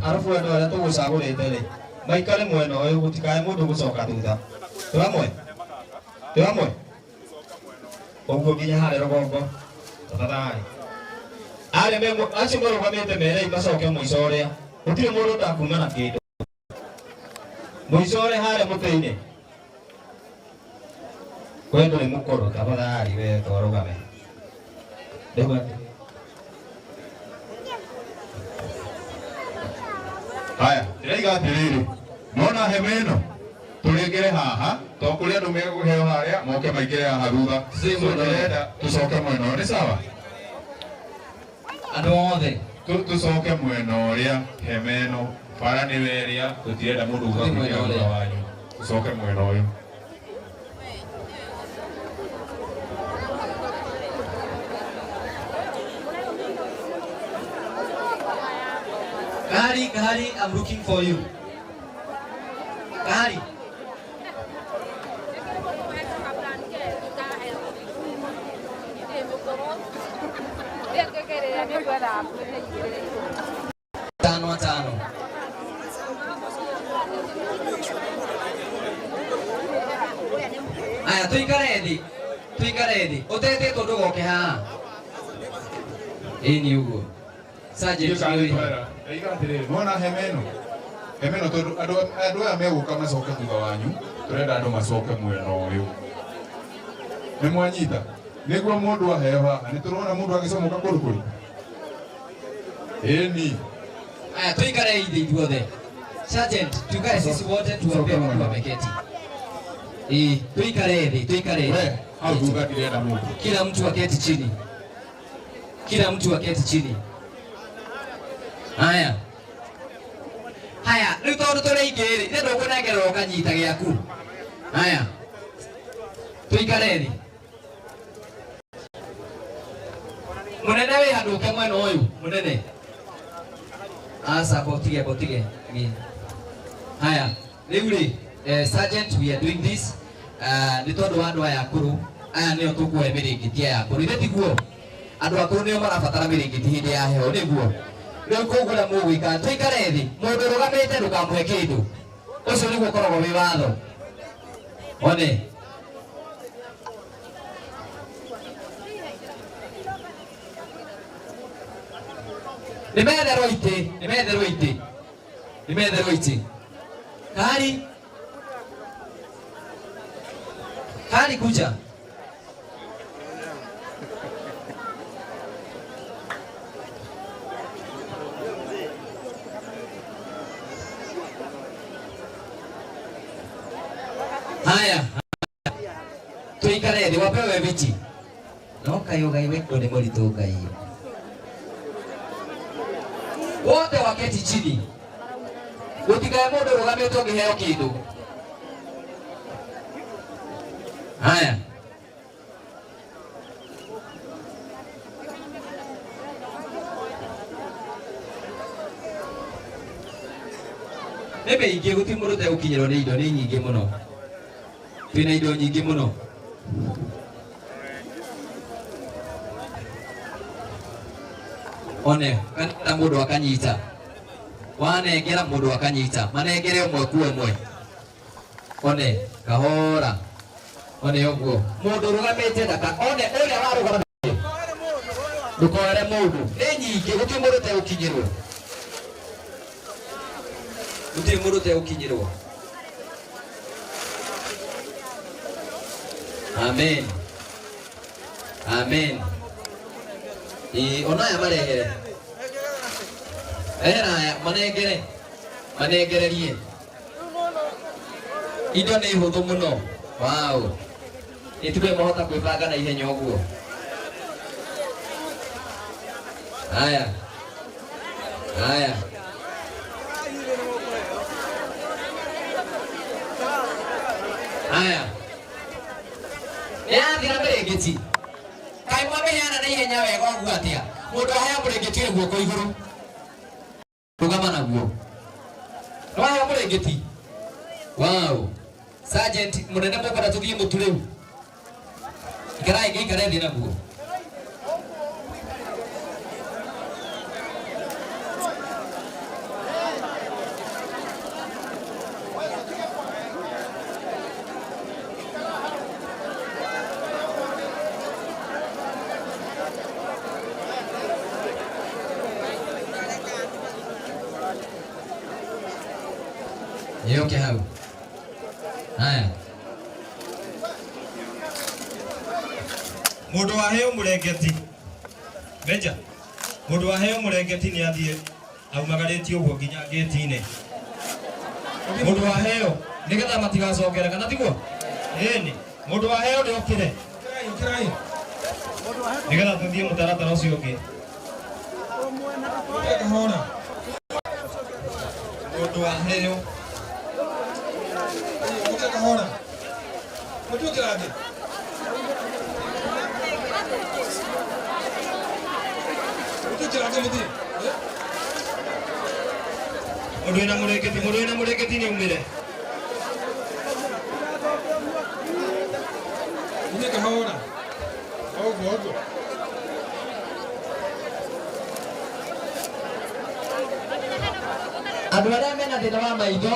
Arabu andũ arĩa tũgũcagũrĩte rĩ maikare mwena ũyũ gũtikae mũndũ gũcoka thutha. Twĩ hamwe? Twĩ hamwe? Ũguo nginya harĩa rũgongo. Tafadhali. Arĩa me acio marũgamĩte merei macoke mũico ũrĩa. Gũtirĩ mũndũ ũtakuma na kĩndũ. Mũico ũrĩa harĩa mũtĩ-inĩ. We ndũrĩ mũkũrũ tafadhali we twarũgame. Rĩu Haya, ndĩraiga atĩrĩrĩ, nona hema ĩno tũrĩngĩre haha to kũrĩ andũ megũheo harĩa moke maingĩre haha thutha. So ndĩrenda tũcoke mwena ũyũ, nĩ sawa? Andũ othe tũcoke mwena ũrĩa hema ĩno bara nĩwe ĩrĩa tũtirenda mũndũ uga Tũthiĩ mwena kũingĩra thutha ũrĩa. wanyu. Tũcoke mwena ũyũ. Kahari, Kahari, I'm looking for you. Kahari. Tano tano. Aya tuikare thi. Tuikare thi. Utetĩtwo ndũgoke haha. Ĩĩ nĩ ũguo. Sergeant nĩ ũrĩ. Ndaiga atĩrĩrĩ, nona hema ĩno hema ĩno tondũ andũ aya megũka macoke thutha wanyu tũrenda andũ macoke mwena ũyũ. Nĩ mwanyita? Nĩguo mũndũ aheo haha nĩ tũrona mũndũ agĩcomoka kũndũ kũrĩ. Ĩni. Aya tuikare ithe ithuothe. Sergeant, tukae sisi wote tuwape wakiwa wameketi. Eh, tuikare thi, tuikare thi. Hau thutha ndirenda mũndũ. Kila mtu aketi chini. Kila mtu aketi chini. Haya. Haya, rĩu tondũ tũrĩ aingĩ rĩ, ithe ndũkũnengerwo ũkanyita gĩaku. Haya. Tuikare thĩ. Mũnene wĩ handũ ũke mwena ũyũ, mũnene. Aca, botige, botige. Haya, rĩu rĩ, sergeant, we are doing this. Nĩ tondũ wa andũ aya akũrũ, aya nĩo tũkuoya mĩrĩngĩti aya akũrũ. Ithe tiguo? Andũ akũrũ nĩo marabatara mĩrĩngĩti hĩndĩ ya heho, nĩguo? Rĩu koguo ũrĩa mũgwĩka, tũikare thĩ, mũndũ ũrũgamĩte ndũkamũhe kĩndũ. Ũcio nĩguo ũkoragwo wĩ watho. One. Nĩ metherwo itĩ, nĩ metherwo itĩ. Nĩ metherwo itĩ. Kahari. Kahari kuja. Haya. Tuikare thĩ wapewe viti. No kayo ngai wendo nĩ mũritũ ngai. Wote waketi chini. Gũtikae mũndũ ũrũgamĩte ũngĩheo kĩndũ. Haya. Nĩ mĩingĩ gũtirĩ mũndũ ũtegũkinyĩrwo nĩ indo, nĩ nyingĩ mũno. Twĩna indo nyingĩ mũno. One, kana mũndũ akanyita. Wanengera mũndũ akanyita. Manengere ũmwe kwa ũmwe. One, kahora. One ũguo. Mũndũ ũrũgamĩte ndaka. One, ũrĩa warũgama. Ndũkoere mũndũ. Nĩ nyingĩ, gũtirĩ mũndũ ũtegũkinyĩrwo. Gũtirĩ mũndũ ũtegũkinyĩrwo. Amen. Amen. Ona aya marehere. Rehera aya, manengere. Manengererie. Indo nĩ hũthũ mũno. Wow. Nĩ mahota kwĩbanga na ihenya ũguo. Haya. Haya. Haya. Nĩ yathira mĩrĩngĩti. Kaĩ mwamĩheana na ihenya wega ũguo atĩa? Mũndũ aheo mũrĩngĩti ũrĩ guoko igũrũ. Rũgama naguo. Nĩ waheo mũrĩngĩti? Wow. Sergeant munene mukwenda tuthie mutu riu. Ikarai ngĩikare thĩ naguo. Yoke hau. Haya. Mundu waheo murengeti Meja, mundu waheo murengeti ni athie aumagaritie uguo nginya ngĩti-inĩ. Mundu waheo nigetha matigacokere kana tiguo? Ĩni, mundu waheo nĩ okire nigetha tuthie mũtaratara ũcio ũngĩ. Mundu waheo kahora. Mũtu kĩrathi. Mũtu kĩrathi mũthiĩ. Mundu wĩna mũrengeti, mundu wĩna mũrengeti nĩ aumĩre. Mũthiĩ kahora. Ũguo ũguo. Andũ arĩa mena thĩna wa maitho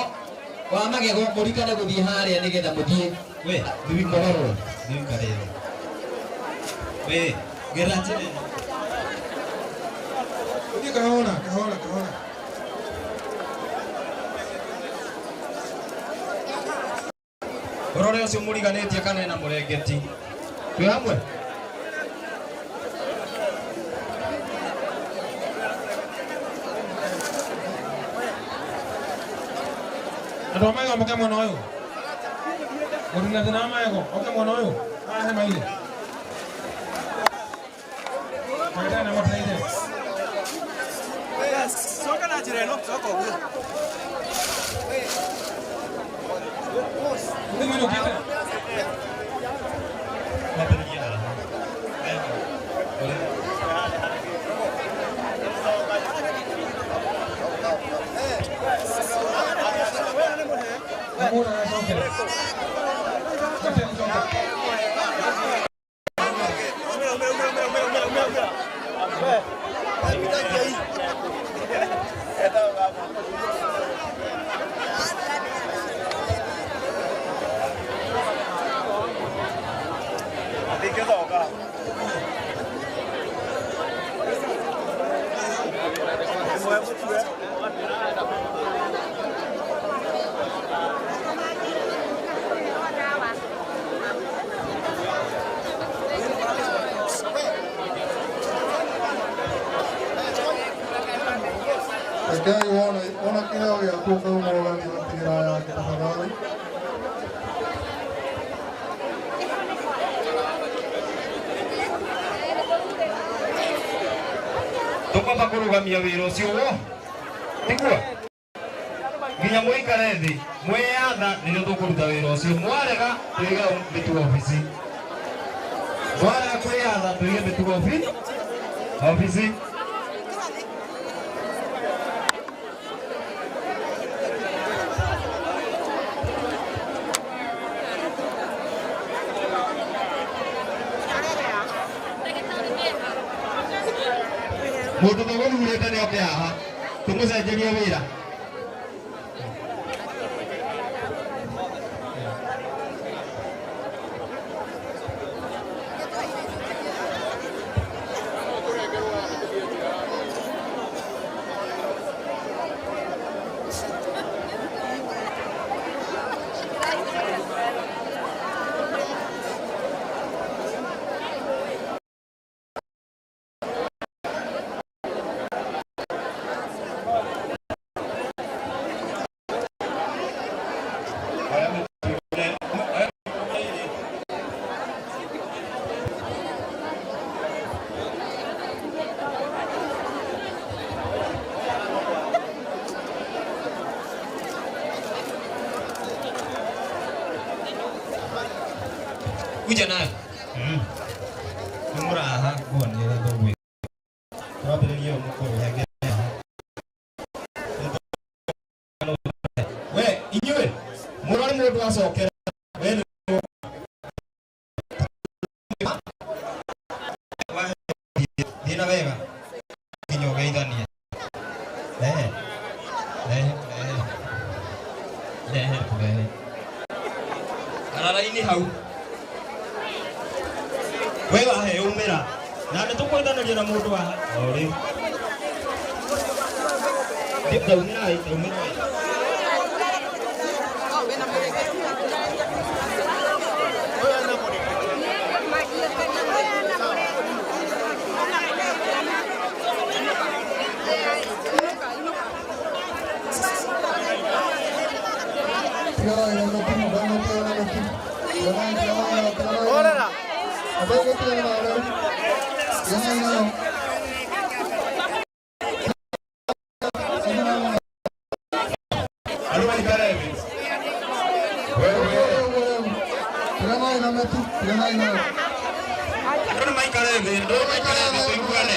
wa magego mũrikane gũthiĩ harĩa nĩgetha mũthiĩ we thiĩ kũrorwo thiĩ ũkarĩre we gera njĩra ĩno. Mũthiĩ kahora kahora kahora. Ũrore ũcio mũriganĩtie kana ena mũrengeti. Twĩ hamwe? Andũ a magego moke mwena ũyũ. Mũndũ na thĩna wa magego oke mwena ũyũ. Haha hema-inĩ. Ndagĩtarĩ nĩ amũteithie. Coka na njĩra ĩno, coka ũguo. Mũthiĩ mũinũkĩte. Kwambĩrĩria haha. Rekei wona kĩheo gĩaku ũkaumũrũgania na tĩra yake tafadhali. Tũkwamba kũrũgamia wĩra ũcio wo tiguo nginya mũikare thĩ mwĩyatha nĩrĩo tũkũruta wĩra ũcio. Mwarega tũige mĩtugo obici, mwarega kwĩyatha tũige mĩtugo obici. Mũndũ tũgũthurĩte nĩ oke haha tũmũcenjerie wĩra. Kuja nayo. Nĩ mũraha nguonie ũrĩa tũgwĩka. Twambĩrĩrie ũũ mũkũrũ haha. We inyuĩ mũrore mũndũ acokera. Na nĩ tũkũithanagia na mũndũ wa o rĩu. Taumĩrai, taumĩrai. Andũ maikare thĩ. Wewe. Andũ nĩ maikare thĩ, andũ nĩ maikare thĩ tũiguane.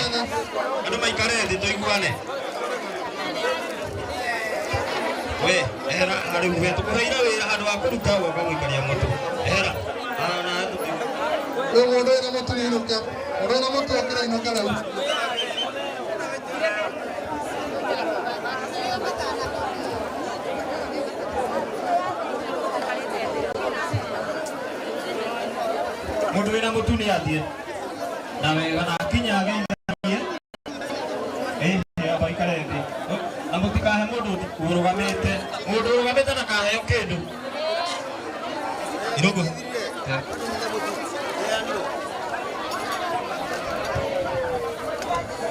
Andũ maikare thĩ tũiguane. We, ehera harĩ we tũkũheire wĩra handũ ha kũruta ũgoka gũikaria mũtũ. Ehera. Ah, na Rĩu mũndũ wĩna mũtu nĩainũke, mũndũ wĩna mũtu okĩra ainũke rĩu. Mũndũ wĩna mũtu nĩ athiĩ na wega na akinya ageithanie. Ĩĩ, amba aikare thĩ. Na mũtikahe mũndũ ũrũgamĩte. Mũndũ ũrũgamĩte ndakaheo kĩndũ. Irũngũ.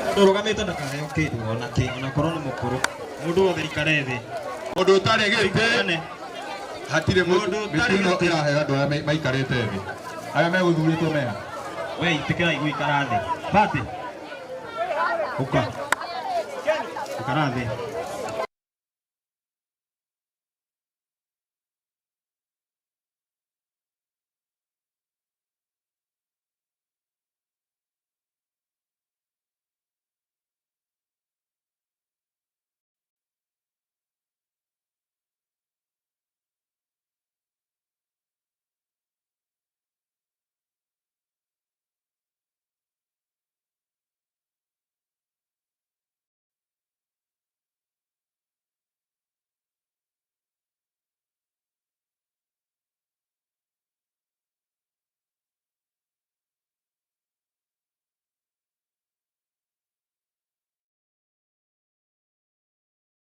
Mũndũ ũrũgamĩte ndakaheo kĩndũ ona kĩ, ona korwo nĩ mũkũrũ. Mũndũ wothe aikare thĩ. Mũndũ ũtarĩ gĩtĩ hatirĩ mũndũ mĩtu ĩno ĩraheo andũ arĩa maikarĩte thĩ. Arĩa megũthurĩtwo meha. We itĩkĩrai gũikara thĩ. Bati. Ũka. Ikara thĩ.